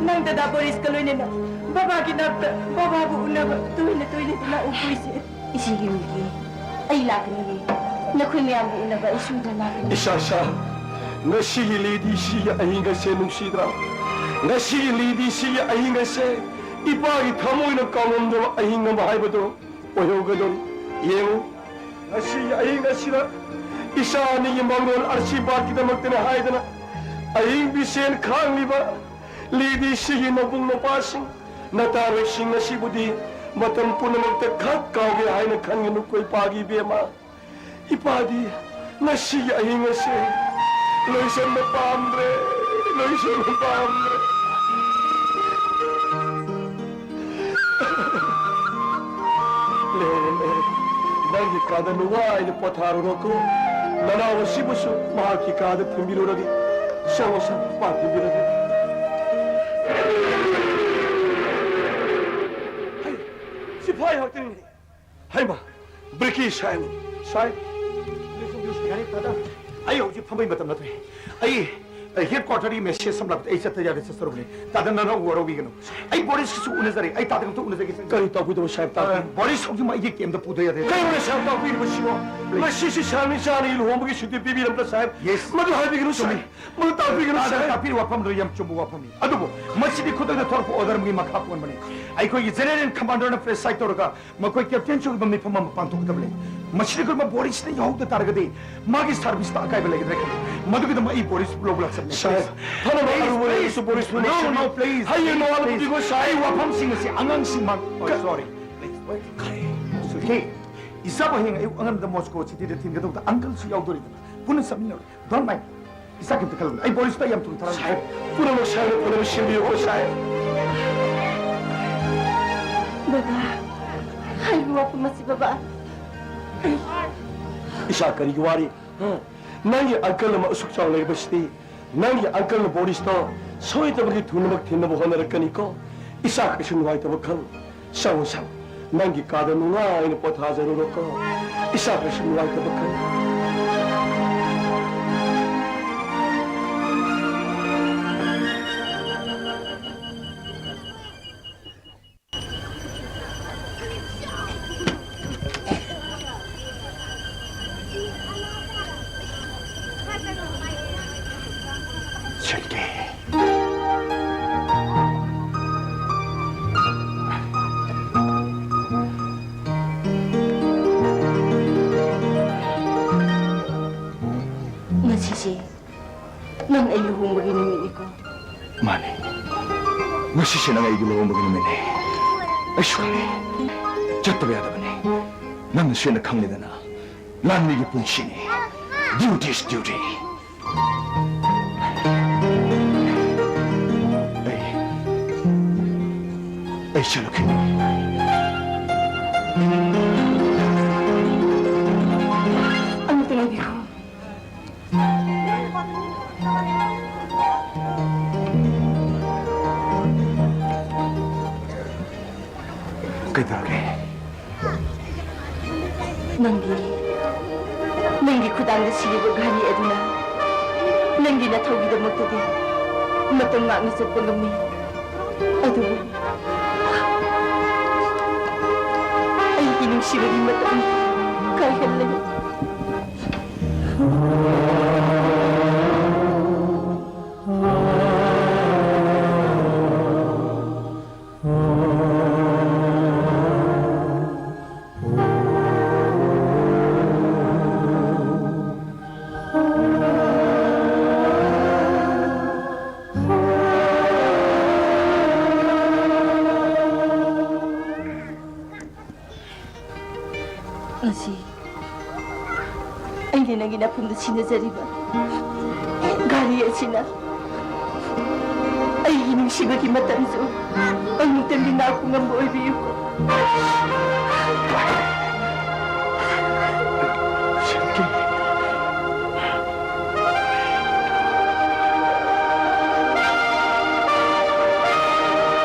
ꯅꯪ ꯗꯗꯥ ꯕꯣꯔꯤꯁꯀ ꯂꯣꯏꯅꯅ ꯕꯕꯥꯒꯤ ꯅꯥꯛꯇ ꯕꯕꯥꯕꯨ ꯎꯅꯕ ꯇꯣꯏꯅ ꯇꯣꯏꯅ ꯂꯥꯛꯎꯀꯣ ꯏꯆꯦ꯫ ꯏꯆꯦꯒꯤ ꯃꯤꯒꯤ ꯑꯩ ꯂꯥꯛꯀꯅꯤꯌꯦ꯫ ꯅꯈꯣꯏ ꯃꯌꯥꯝꯕꯨ ꯎꯅꯕ ꯑꯩ ꯁꯣꯏꯗꯅ ꯂꯥꯛꯀꯅꯤ꯫ ꯏꯁꯥ ꯁꯥ, ꯉꯁꯤꯒꯤ ꯂꯦꯗꯤꯁꯤꯒꯤ ꯑꯍꯤꯡ ꯑꯁꯦ ꯅꯨꯡꯁꯤꯗ꯭ꯔꯥ? ꯉꯁꯤꯒꯤ ꯂꯦꯗꯤꯁꯤꯒꯤ ꯑꯍꯤꯡ ꯑꯁꯦ ꯏꯄꯥꯒꯤ ꯊꯃꯣꯏꯅ ꯀꯥꯎꯉꯝꯗꯕ ꯑꯍꯤꯡ ꯑꯃ ꯍꯥꯏꯕꯗꯨ ꯑꯣꯏꯍꯧꯒꯗꯧꯔꯤ꯫ ꯌꯦꯡꯉꯨ, ꯉꯁꯤꯒꯤ ꯑꯍꯤꯡ ꯑꯁꯤꯗ ꯏꯆꯥ ꯑꯅꯤꯒꯤ ꯃꯪꯒꯣꯜ ꯑꯥꯔꯁꯤꯕꯥꯗꯀꯤꯗꯃꯛꯇꯅꯤ ꯍꯥꯏꯗꯅ ꯑꯍꯤꯡ ꯃꯤꯁꯦꯟ ꯈꯥꯡꯂꯤꯕ ꯂꯦꯗꯤꯁꯤꯒꯤ ꯃꯕꯨꯡ ꯃꯧꯄ꯭ꯋꯥꯁꯤꯡ, ꯅꯇꯥꯔꯣꯏꯁꯤꯡ ꯑꯁꯤꯕꯨꯗꯤ ꯃꯇꯝ ꯄꯨꯝꯅꯃꯛꯇ ꯈꯛ ꯀꯥꯎꯒꯦ ꯍꯥꯏꯅ ꯈꯟꯒꯅꯨꯀꯣ ꯏꯄꯥꯒꯤ ꯏꯕꯦꯝꯃ꯫ ꯏꯄꯥꯗꯤ ꯉꯁꯤꯒꯤ ꯑꯍꯤꯡ ꯑꯁꯦ ꯂꯣꯏꯁꯤꯟꯕ ꯄꯥꯝꯗ꯭ꯔꯦ, ꯂꯣꯏꯁꯤꯟꯕ ꯄꯥꯝꯗ꯭ꯔꯦ꯫ ꯂꯩꯍꯧꯔꯣ, ꯂꯩꯍꯧꯔꯣ꯫ ꯅꯪꯒꯤ ꯀꯥꯗ ꯅꯨꯡꯉꯥꯏꯅ ꯄꯣꯊꯥꯔꯨꯔꯣꯀꯣ꯫ ꯅꯅꯥꯎ ꯑꯁꯤꯕꯨꯁꯨ ꯃꯍꯥꯛꯀꯤ ꯀꯥꯗ ꯊꯤꯟꯕꯤꯔꯨꯔꯒꯦ꯫ ꯁꯪꯉꯣ, ꯁꯪꯉꯣ, ꯄꯥ ꯊꯤꯟꯕꯤꯔꯒꯦ꯫ ꯍꯩ, ꯁꯤꯐꯥꯏ ꯉꯥꯛꯇꯅꯤꯅꯦ꯫ ꯍꯩꯃꯥ, ꯕ꯭ꯔꯤꯀꯤ ꯁꯥꯍꯦꯕ, ꯁꯥꯍꯦꯕ꯫ ꯑꯩ ꯍꯧꯖꯤꯛ ꯐꯝꯕꯩ ꯃꯇꯝ ꯅꯠꯇ꯭ꯔꯦ꯫ ꯑꯩ, ꯑꯩ ꯍꯦꯗ ꯀ꯭ꯋꯥꯇꯔꯒꯤ ꯃꯦꯁꯦꯖ ꯑꯃ ꯂꯥꯛꯄꯗ ꯑꯩ ꯆꯠꯇ ꯌꯥꯗꯦ ꯆꯠꯆꯔꯨꯕꯅꯦ꯫ ꯇꯥꯗ, ꯅꯅꯥꯎ ꯋꯥꯔꯧꯕꯤꯒꯅꯨ꯫ ꯑꯩ ꯕꯣꯔꯤꯁꯀꯁꯨ ꯎꯅꯖꯔꯦ꯫ ꯑꯩ ꯇꯥꯗ ꯑꯝꯇ ꯎꯅꯖꯒꯦ꯫ ꯀꯔꯤ ꯇꯧꯕꯤꯗꯧꯕ ꯁꯥꯍꯦꯕ? ꯇꯥꯛꯄꯤꯌꯨ꯫ ꯑ, ꯕꯣꯔꯤꯁ ꯍꯧꯖꯤꯛꯃꯛ ꯑꯩꯒꯤ ꯀꯦꯝꯗ ꯄꯨꯗ ꯌꯥꯗꯦ꯫ ꯀꯩꯅꯣꯅꯦ ꯁꯥꯍꯦꯕ ꯇꯥꯛꯄꯤꯔꯤꯕꯁꯤꯕꯣ? ꯄ꯭ꯂꯤꯖ꯫ ꯉꯁꯤꯁꯤ ꯁꯥꯍꯦꯕꯅ ꯏꯆꯥ ꯑꯅꯤ ꯂꯨꯍꯣꯡꯕꯒꯤ ꯁꯨꯇꯤ ꯄꯤꯕꯤꯔꯝꯕ꯭ꯔꯥ ꯁꯥꯍꯦꯕ? ꯌꯦꯁ꯫ ꯃꯗꯨ ꯍꯥꯏꯕꯤꯒꯅꯨ ꯆꯨꯝꯃꯤ꯫ ꯁꯥꯍꯦꯕ꯫ ꯃꯗꯨ ꯇꯥꯛꯄꯤꯒꯅꯨ ꯇꯥꯗ ꯁꯥꯍꯦꯕ꯫ ꯇꯥꯛꯄꯤꯔꯤꯕ ꯋꯥꯐꯝꯗꯨ ꯌꯥꯝ ꯆꯨꯝꯕ ꯋꯥꯐꯝꯅꯤ꯫ ꯑꯗꯨꯕꯨ ꯃꯁꯤꯗꯤ ꯈꯨꯗꯛꯇ ꯊꯣꯔꯛꯄ ꯑꯣꯔꯗꯔ ꯑꯃꯒꯤ ꯃꯈꯥ ꯄꯣꯟꯕꯅꯤ꯫ ꯑꯩꯈꯣꯏꯒꯤ ꯖꯦꯅꯔꯦꯜ ꯀꯃꯥꯟꯗꯔꯅ ꯄ꯭ꯔꯦꯁ ꯁꯥꯏꯠ ꯇꯧꯔꯒ ꯃꯈꯣꯏ ꯀꯦꯞꯇꯦꯟꯁꯨ ꯑꯣꯏꯕ ꯃꯤꯐꯝ ꯑꯃ ꯄꯥꯡꯊꯣꯛꯀꯗꯕ ꯂꯩ꯫ ꯃꯁꯤꯗ ꯑꯩꯈꯣꯏ ꯕꯣꯔꯤꯁꯅ ꯌꯥꯎꯍꯧꯗ ꯇꯥꯔꯒꯗꯤ ꯃꯥꯒꯤ ꯁꯥꯔꯚꯤꯁꯇ ꯑꯀꯥꯏꯕ ꯂꯩꯒꯗ꯭ꯔꯥ ꯈꯜꯂꯤ꯫ ꯃꯗꯨꯒꯤꯗꯃꯛ ꯑꯩ ꯕꯣꯔꯤꯁꯄꯨ ꯂꯧꯕ ꯂꯥꯛꯆꯕꯅꯤ꯫ ꯁꯥꯍꯦꯕ, ꯐꯅꯕ ꯄ꯭ꯂꯤꯖ, ꯑꯔꯨꯕ ꯄ꯭ꯂꯤꯖ꯫ ꯂꯩꯔꯁꯨ ꯕꯣꯔꯤꯁꯄꯨ ꯅꯣ, ꯅꯤꯡꯁꯤꯡꯕꯤꯌꯨ꯫ ꯅꯣ, ꯄ꯭ꯂꯤꯖ, ꯍꯌꯦꯡ ꯄ꯭ꯂꯤꯖ, ꯅꯣꯡꯉꯥꯜꯂꯛꯄꯗꯤꯀꯣ ꯄ꯭ꯂꯤꯖ꯫ ꯁꯥꯍꯦꯕ꯫ ꯑꯩ ꯋꯥꯐꯝꯁꯤꯡ ꯑꯁꯤ ꯑꯉꯥꯡꯁꯤꯡ ꯃꯥꯡ-, ꯑꯣ, ꯀ-, ꯁꯣꯔꯤ꯫ Please, please. ꯁꯨꯜꯀꯤ, ꯏꯆꯥꯕꯨ ꯍꯌꯦꯡ ꯑꯌꯨꯛ ꯑꯉꯟꯕꯗ ꯃꯣꯁꯀꯣ ꯁꯤꯇꯤꯗ ꯊꯤꯟꯒꯗꯧꯕꯗ ꯑꯪꯀꯜꯁꯨ ꯌꯥꯎꯗꯣꯔꯤꯗꯅ ꯄꯨꯟꯅ ꯆꯠꯃꯤꯟꯅꯔꯣꯏ꯫ ꯗꯣꯟ ꯃꯥꯏꯟ꯫ ꯏꯆꯥ ꯀꯩꯝꯇ ꯈꯜꯂꯨꯅꯨ꯫ ꯑꯩ ꯕꯣꯔꯤꯁꯇ ꯌꯥꯝ ꯊꯨꯅ ꯊꯥꯔꯛꯑꯒꯦ꯫ ꯁꯥꯍꯦꯕ, ꯄꯨꯝꯅꯃꯛ ꯁꯥꯍꯦꯕꯅ ꯐꯅꯕ ꯁꯤꯟꯕꯤꯌꯨꯀꯣ, ꯁꯥꯍꯦꯕ꯫ ꯕꯕꯥ, ꯍꯥꯏꯔꯤꯕ ꯋꯥꯐꯝ ꯑꯁꯤ ꯕꯕꯥ꯫ ꯏꯆꯥ, ꯀꯔꯤꯒꯤ ꯋꯥꯔꯤ? ꯍꯥ? ꯅꯪꯒꯤ ꯑꯪꯀꯜ ꯑꯃ ꯑꯁꯨꯛ ꯆꯥꯎꯅ ꯂꯩꯔꯤꯕꯁꯤꯗꯤ, ꯅꯪꯒꯤ ꯑꯪꯀꯜꯅ ꯕꯣꯔꯤꯁꯇꯣ ꯁꯣꯏꯗꯕꯒꯤ ꯊꯨꯅꯃꯛ ꯊꯤꯟꯅꯕ ꯍꯣꯠꯅꯔꯛꯀꯅꯤꯀꯣ꯫ ꯏꯆꯥ, ꯀꯩꯁꯨ ꯅꯨꯡꯉꯥꯏꯇꯕ ꯈꯜꯂꯨ꯫ ꯁꯪꯉꯨ, ꯁꯪꯉꯨ꯫ ꯅꯪꯒꯤ ꯀꯥꯗ ꯅꯨꯡꯉꯥꯏꯅ ꯄꯣꯊꯥꯖꯔꯨꯔꯣꯀꯣ꯫ ꯏꯆꯥ, ꯀꯩꯁꯨ ꯅꯨꯡꯉꯥꯏꯇꯕ ꯈꯜꯂꯨ꯫ ꯑꯩꯒꯤ꯫ ꯉꯁꯤꯁꯦ ꯅꯪ ꯑꯩ ꯂꯨꯍꯣꯡꯕꯒꯤ ꯅꯨꯃꯤꯠꯅꯤꯀꯣ? ꯃꯥꯅꯦ꯫ ꯉꯁꯤꯁꯦ ꯅꯪ ꯑꯩꯒꯤ ꯂꯨꯍꯣꯡꯕꯒꯤ ꯅꯨꯃꯤꯠꯅꯦ꯫ ꯑꯩꯁꯨ ꯈꯪꯉꯦ꯫ ꯆꯠꯇꯕ ꯌꯥꯗꯕꯅꯦ꯫ ꯅꯪꯅꯁꯨ ꯍꯦꯟꯅ ꯈꯪꯂꯦꯗꯅ꯫ ꯂꯥꯟꯃꯤꯒꯤ ꯄꯨꯟꯁꯤꯅꯤ꯫ Duty is duty꯫ ꯑꯩ, ꯑꯩ ꯆꯠꯂꯨꯈꯤꯅꯤ꯫ ꯑꯃꯇ ꯉꯥꯏꯕꯤꯈꯣ꯫ ꯀꯩꯗꯧꯔꯒꯦ? ꯅꯪꯒꯤ, ꯅꯪꯒꯤ ꯈꯨꯗꯥꯡꯗ ꯁꯤꯔꯤꯕ ꯘꯔꯤ ꯑꯗꯨꯅ ꯅꯪꯒꯤ ꯅꯊꯧꯒꯤꯗꯃꯛꯇꯗꯤ ꯃꯇꯝ ꯉꯥꯛꯅ ꯆꯠꯄ ꯉꯝꯃꯤ꯫ ꯑꯗꯨꯕꯨ ꯑꯩꯒꯤ ꯅꯨꯡꯁꯤꯕꯒꯤ ꯃꯇꯝ ꯀꯥꯏꯍꯜꯂꯦ꯫ ꯉꯁꯤ ꯑꯩꯅ ꯅꯪꯒꯤ ꯅꯐꯝꯗ ꯁꯤꯟꯅꯖꯔꯤꯕ ꯘꯔꯤ ꯑꯁꯤꯅ ꯑꯩꯒꯤ ꯅꯨꯡꯁꯤꯕꯒꯤ ꯃꯇꯝꯁꯨ ꯑꯃꯨꯛꯇꯪꯗꯤ ꯉꯥꯛꯄ ꯉꯝꯕ ꯑꯣꯏꯕꯤꯌꯨ꯫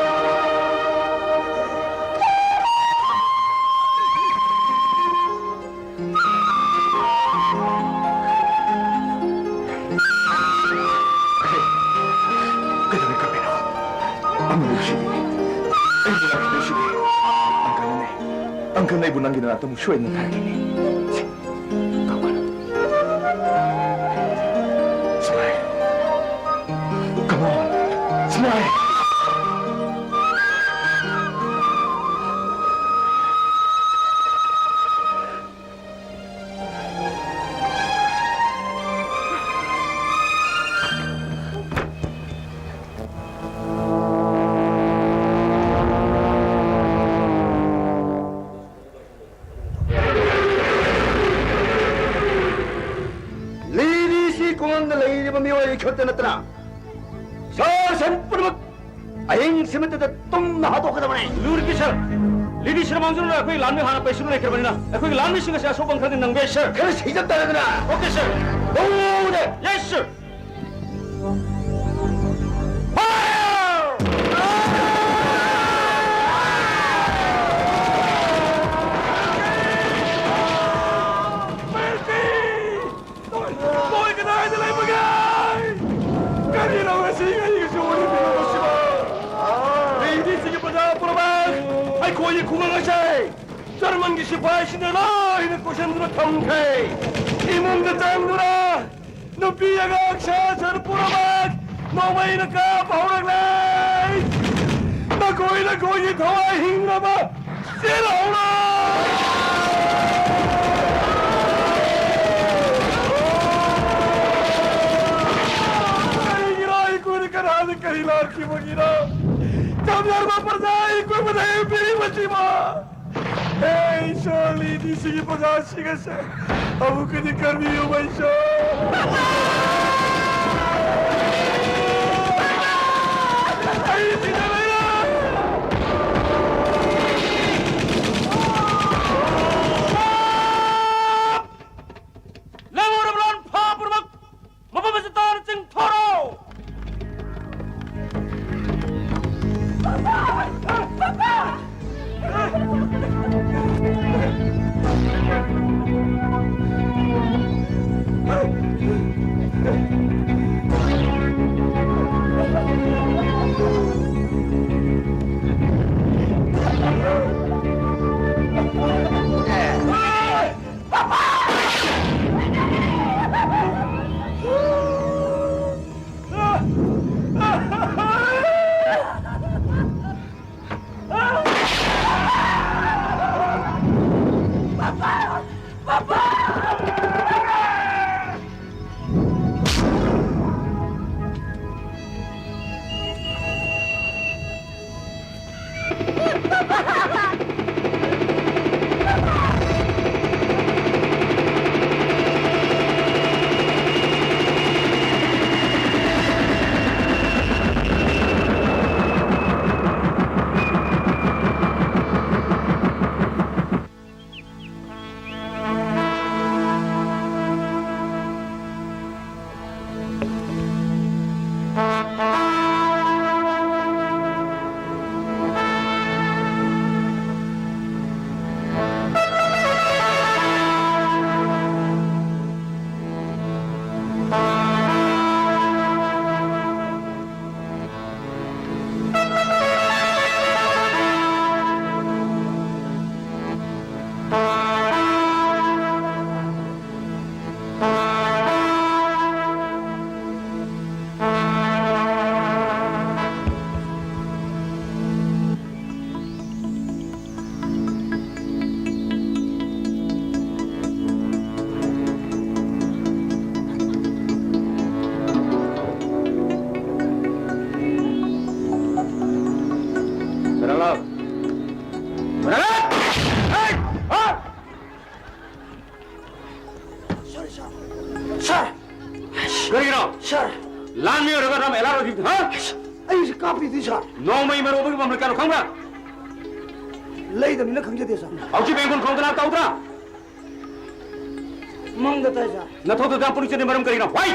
ꯀꯩꯗꯧꯔꯦ ꯀꯥꯕꯤꯅꯣ? ꯑꯃ ꯂꯩꯁꯤꯗꯤ꯫ ꯑꯩꯒꯤ ꯂꯥꯛꯈꯤꯗꯣꯏꯁꯤꯗꯤ꯫ ꯑꯪꯀꯜꯅꯅꯦ꯫ ꯑꯪꯀꯜꯅ ꯑꯩꯕꯨ ꯅꯪꯒꯤ ꯅꯅꯥꯛꯇ ꯑꯃꯨꯛ ꯁꯣꯏꯗꯅ ꯊꯥꯔꯛꯈꯤꯅꯤ꯫ ꯀꯥꯎꯒꯅꯨ꯫ ꯁꯨꯃꯥꯏ꯫ ꯃꯤꯑꯣꯏ ꯑꯩꯈꯛꯇ ꯅꯠꯇꯅ ꯁꯥ ꯁꯟ ꯄꯨꯝꯅꯃꯛ ꯑꯍꯤꯡ ꯁꯤꯃꯠꯇꯗ ꯇꯨꯝꯅ ꯍꯥꯠꯇꯣꯛꯀꯗꯕꯅꯤ꯫ ꯂꯨꯔꯤꯀꯤ ꯁꯔ, ꯂꯤꯗꯤ ꯁꯤꯔ ꯃꯥꯡꯖꯨꯅ ꯑꯩꯈꯣꯏ ꯂꯥꯟꯃꯤ ꯍꯥꯟꯅ ꯄꯩꯁꯨꯅ ꯂꯩꯈ꯭ꯔꯕꯅꯤꯅ ꯑꯩꯈꯣꯏꯒꯤ ꯂꯥꯟꯃꯤꯁꯤꯡ ꯑꯁꯤ ꯑꯁꯣꯛꯄ ꯈꯔꯗꯤ ꯅꯪꯕ ꯌꯥꯏ ꯁꯔ꯫ ꯈꯔ ꯁꯤꯖꯠ ꯇꯥꯔꯦꯗꯅ꯫ Okay sir. ꯍꯧꯔꯦ꯫ Yes sir. ꯃꯣꯏ ꯀꯗꯥꯏꯗ ꯂꯩꯕꯒꯦ? ꯀꯔꯤꯅꯣ ꯉꯁꯤ ꯑꯩꯒꯤꯁꯨ ꯑꯣꯏꯔꯤꯕꯁꯤꯕꯣ? ꯂꯩꯔꯤꯁꯤꯒꯤ ꯄ꯭ꯔꯖꯥ ꯄꯨꯝꯅꯃꯛ ꯑꯩꯈꯣꯏꯒꯤ ꯈꯨꯡꯒꯪ ꯑꯁꯦ ꯖꯔꯃꯟꯒꯤ ꯁꯤꯐꯥꯏꯁꯤꯡꯅ ꯂꯣꯏꯅ ꯀꯣꯏꯁꯤꯟꯗꯨꯅ ꯊꯝꯈ꯭ꯔꯦ꯫ ꯏꯃꯨꯡꯗ ꯆꯪꯗꯨꯅ ꯅꯨꯄꯤ ꯑꯉꯥꯡ ꯁꯥ ꯁꯟ ꯄꯨꯝꯅꯃꯛ ꯅꯣꯡꯃꯩꯅ ꯀꯥꯞꯄ ꯍꯧꯔꯛꯂꯦ꯫ ꯅꯈꯣꯏ ꯅꯈꯣꯏꯒꯤ ꯊꯋꯥꯏ ꯍꯤꯡꯅꯕ ꯆꯦꯜꯍꯧꯔꯣ! ꯀꯔꯤꯒꯤꯅꯣ ꯑꯩꯈꯣꯏꯗ ꯀꯅꯥꯗ ꯀꯔꯤ ꯂꯥꯛꯈꯤꯕꯒꯤꯅꯣ? ꯆꯝꯖꯔꯕ ꯄ꯭ꯔꯖꯥ ꯑꯩꯈꯣꯏꯕꯨ ꯅꯍꯦ ꯄꯤꯔꯤꯕꯁꯤꯕꯣ? ꯍꯦ ꯏꯁꯣꯔ, ꯂꯤꯗꯤꯁꯤꯒꯤ ꯄ꯭ꯔꯖꯥꯁꯤꯡ ꯑꯁꯦ ꯑꯃꯨꯛꯀꯗꯤ ꯀꯟꯕꯤꯌꯨ, ꯏꯁꯣꯔ꯫ ꯑꯩ ꯁꯤꯗ ꯂꯩꯔꯦ꯫ ꯂꯦꯝꯍꯧꯔꯕ ꯂꯥꯟꯐꯝ ꯄꯨꯝꯅꯃꯛ ꯃꯐꯝ ꯑꯁꯤ ꯇꯥꯅ ꯆꯤꯡꯊꯣꯔꯛꯎ! ꯁꯥꯔ, ꯁꯥꯔ꯫ ꯀꯔꯤꯒꯤꯅꯣ? ꯁꯥꯔ꯫ ꯂꯥꯟ ꯃꯤ ꯑꯣꯏꯔꯒ ꯅꯪ ꯑꯦꯂꯥꯔꯠ ꯑꯣꯏꯗ꯭ꯔꯤꯕꯗꯨ, ꯍꯥ? ꯑꯩꯁꯦ ꯀꯥꯞꯄꯤꯗꯨꯏ, ꯁꯥꯔ꯫ ꯅꯣꯡꯃꯩ ꯃꯔꯨ ꯑꯃꯒꯤ ꯃꯃꯜ ꯀꯌꯥꯅꯣ ꯈꯪꯕ꯭ꯔꯥ? ꯂꯩꯗꯕꯅꯤꯅ ꯈꯪꯖꯗꯦ, ꯁꯥꯔ꯫ ꯍꯧꯖꯤꯛ ꯕꯦꯡꯒꯨꯜ ꯈꯣꯡꯗꯅ ꯇꯧꯗ꯭ꯔꯥ? ꯃꯪꯗ ꯇꯥꯏ, ꯁꯥꯔ꯫ ꯅꯊꯧꯗꯨ ꯑꯗꯨꯌꯥꯝ ꯄꯨꯛꯅꯤꯡ ꯆꯪꯗꯦ ꯃꯔꯝ ꯀꯔꯤꯒꯤꯅꯣ? ꯋꯥꯏ!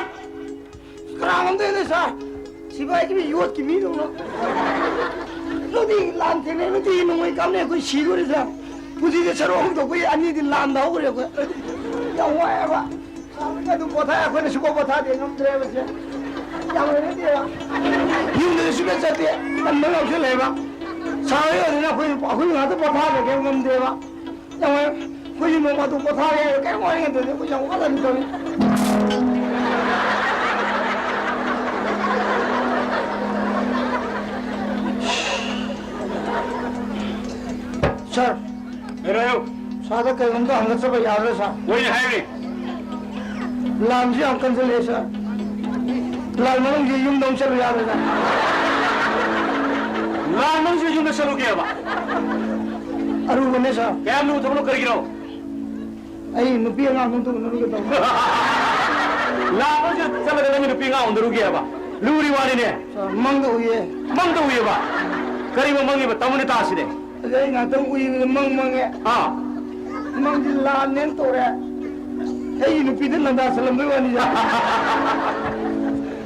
ꯀꯅꯥ ꯉꯝꯗꯣꯏꯅꯣ, ꯁꯥꯔ? ꯁꯤꯐꯥꯏꯁꯤꯕꯨ ꯌꯣꯠꯀꯤ ꯃꯤꯗꯧꯅ꯫ ꯅꯨꯡꯇꯤꯒꯤ ꯂꯥꯟ ꯊꯦꯡꯅꯩ, ꯅꯨꯡꯇꯤꯒꯤ ꯅꯣꯡꯃꯩ ꯀꯥꯞꯅꯩ, ꯑꯩꯈꯣꯏ ꯁꯤꯗꯣꯔꯦ, ꯁꯥꯔ꯫ ꯄꯨꯟꯁꯤꯗ ꯁꯔꯨꯛ ꯑꯍꯨꯝ ꯊꯣꯛꯄꯒꯤ ꯑꯅꯤꯗꯤ ꯂꯥꯟꯗ ꯍꯧꯈ꯭ꯔꯦ ꯑꯩꯈꯣꯏ꯫ ꯌꯥꯝ ꯋꯥꯏꯑꯦꯕ꯫ ꯁꯥꯔ ꯍꯣꯏꯅ ꯑꯗꯨꯝ ꯄꯣꯊꯥꯏ, ꯑꯩꯈꯣꯏꯅ ꯁꯨꯡꯄꯣ ꯄꯣꯊꯥꯗꯦ, ꯉꯝꯗ꯭ꯔꯦꯕ ꯁꯦ꯫ ꯌꯥꯝ ꯍꯩꯅꯗꯦꯕ꯫ ꯌꯨꯝꯗꯁꯨ ꯁꯨꯡꯆꯠ ꯆꯠꯇꯦ, ꯇꯟꯕ ꯌꯥꯎꯁꯜꯂꯛꯑꯦꯕ꯫ ꯁꯥꯔ ꯍꯣꯏ ꯑꯗꯨꯅ ꯑꯩꯈꯣꯏ, ꯑꯩꯈꯣꯏ ꯉꯥꯛꯇ ꯄꯣꯊꯥꯗ꯭ꯔꯗꯤ ꯉꯝꯗꯦꯕ꯫ ꯌꯥꯝ ꯋꯥꯏ꯫ ꯑꯩꯈꯣꯏꯁꯨ ꯅꯣꯡ ꯐꯥꯗꯣꯛ ꯄꯣꯊꯥꯒꯦ ꯍꯥꯏꯔꯒ ꯀꯔꯤꯝ ꯋꯥꯅꯤꯡꯉꯥꯏ ꯂꯩꯇꯦ꯫ ꯑꯩꯈꯣꯏꯁꯨ ꯌꯥꯝ ꯋꯥꯅ ꯑꯗꯨꯝ ꯇꯧꯔꯤ꯫ ꯁꯥꯔ꯫ ꯍꯥꯏꯔꯣ, ꯍꯥꯏꯔꯣ꯫ ꯁꯥꯔꯗ ꯀꯩꯅꯣꯝꯇ ꯍꯪꯒꯠꯆꯕ ꯌꯥꯒꯗ꯭ꯔꯥ, ꯁꯥꯔ? ꯍꯣꯏꯅꯦ, ꯍꯥꯏꯌꯨꯅꯦ꯫ ꯂꯥꯟꯁꯨ ꯌꯥꯝ ꯀꯟꯁꯤꯜꯂꯛꯑꯦ, ꯁꯥꯔ꯫ ꯂꯥꯟ ꯃꯅꯨꯡꯁꯤ ꯌꯨꯝꯗ ꯑꯃꯨꯛ ꯆꯠꯂꯨ ꯌꯥꯔꯣꯏꯗ꯫ ꯂꯥꯟ ꯃꯅꯨꯡꯁꯤ ꯌꯨꯝꯗ ꯆꯠꯂꯨꯒꯦꯕ? ꯑꯔꯨꯕꯅꯦ, ꯁꯥꯔ꯫ ꯀꯌꯥꯝ ꯂꯨꯕ ꯊꯕꯛꯅꯣ, ꯀꯔꯤꯒꯤꯅꯣ? ꯑꯩ ꯅꯨꯄꯤ ꯑꯉꯥꯡ ꯑꯃꯇ ꯎꯅꯔꯨꯒꯦ ꯇꯧꯕ꯫ ꯂꯥꯟ ꯃꯅꯨꯡꯁꯤ ꯆꯠꯂꯒ ꯅꯪꯒꯤ ꯅꯨꯄꯤ ꯑꯉꯥꯡ ꯎꯅꯔꯨꯒꯦꯕ? ꯂꯨꯔꯤ ꯋꯥꯅꯤꯅꯦ꯫ ꯁꯥꯔ, ꯃꯪꯗ ꯎꯏꯌꯦ꯫ ꯃꯪꯗ ꯎꯏꯌꯦꯕ? ꯀꯔꯤꯒꯨꯝꯕ ꯃꯪꯉꯤꯕ? ꯇꯝꯃꯨꯅꯦ ꯇꯥꯁꯤꯅꯦ꯫ ꯑꯗꯩ ꯑꯩ ꯉꯥꯛꯇꯪ ꯎꯏꯕꯗ ꯃꯪ ꯃꯪꯉꯦ꯫ ꯑꯥ꯫ ꯃꯪꯗꯤ ꯂꯥꯟꯅꯦꯅ ꯇꯧꯔꯦ꯫ ꯑꯩꯒꯤ ꯅꯨꯄꯤꯗ ꯂꯥꯟꯗꯥꯁꯜꯂꯝꯕꯩ ꯋꯥꯅꯤꯗ꯫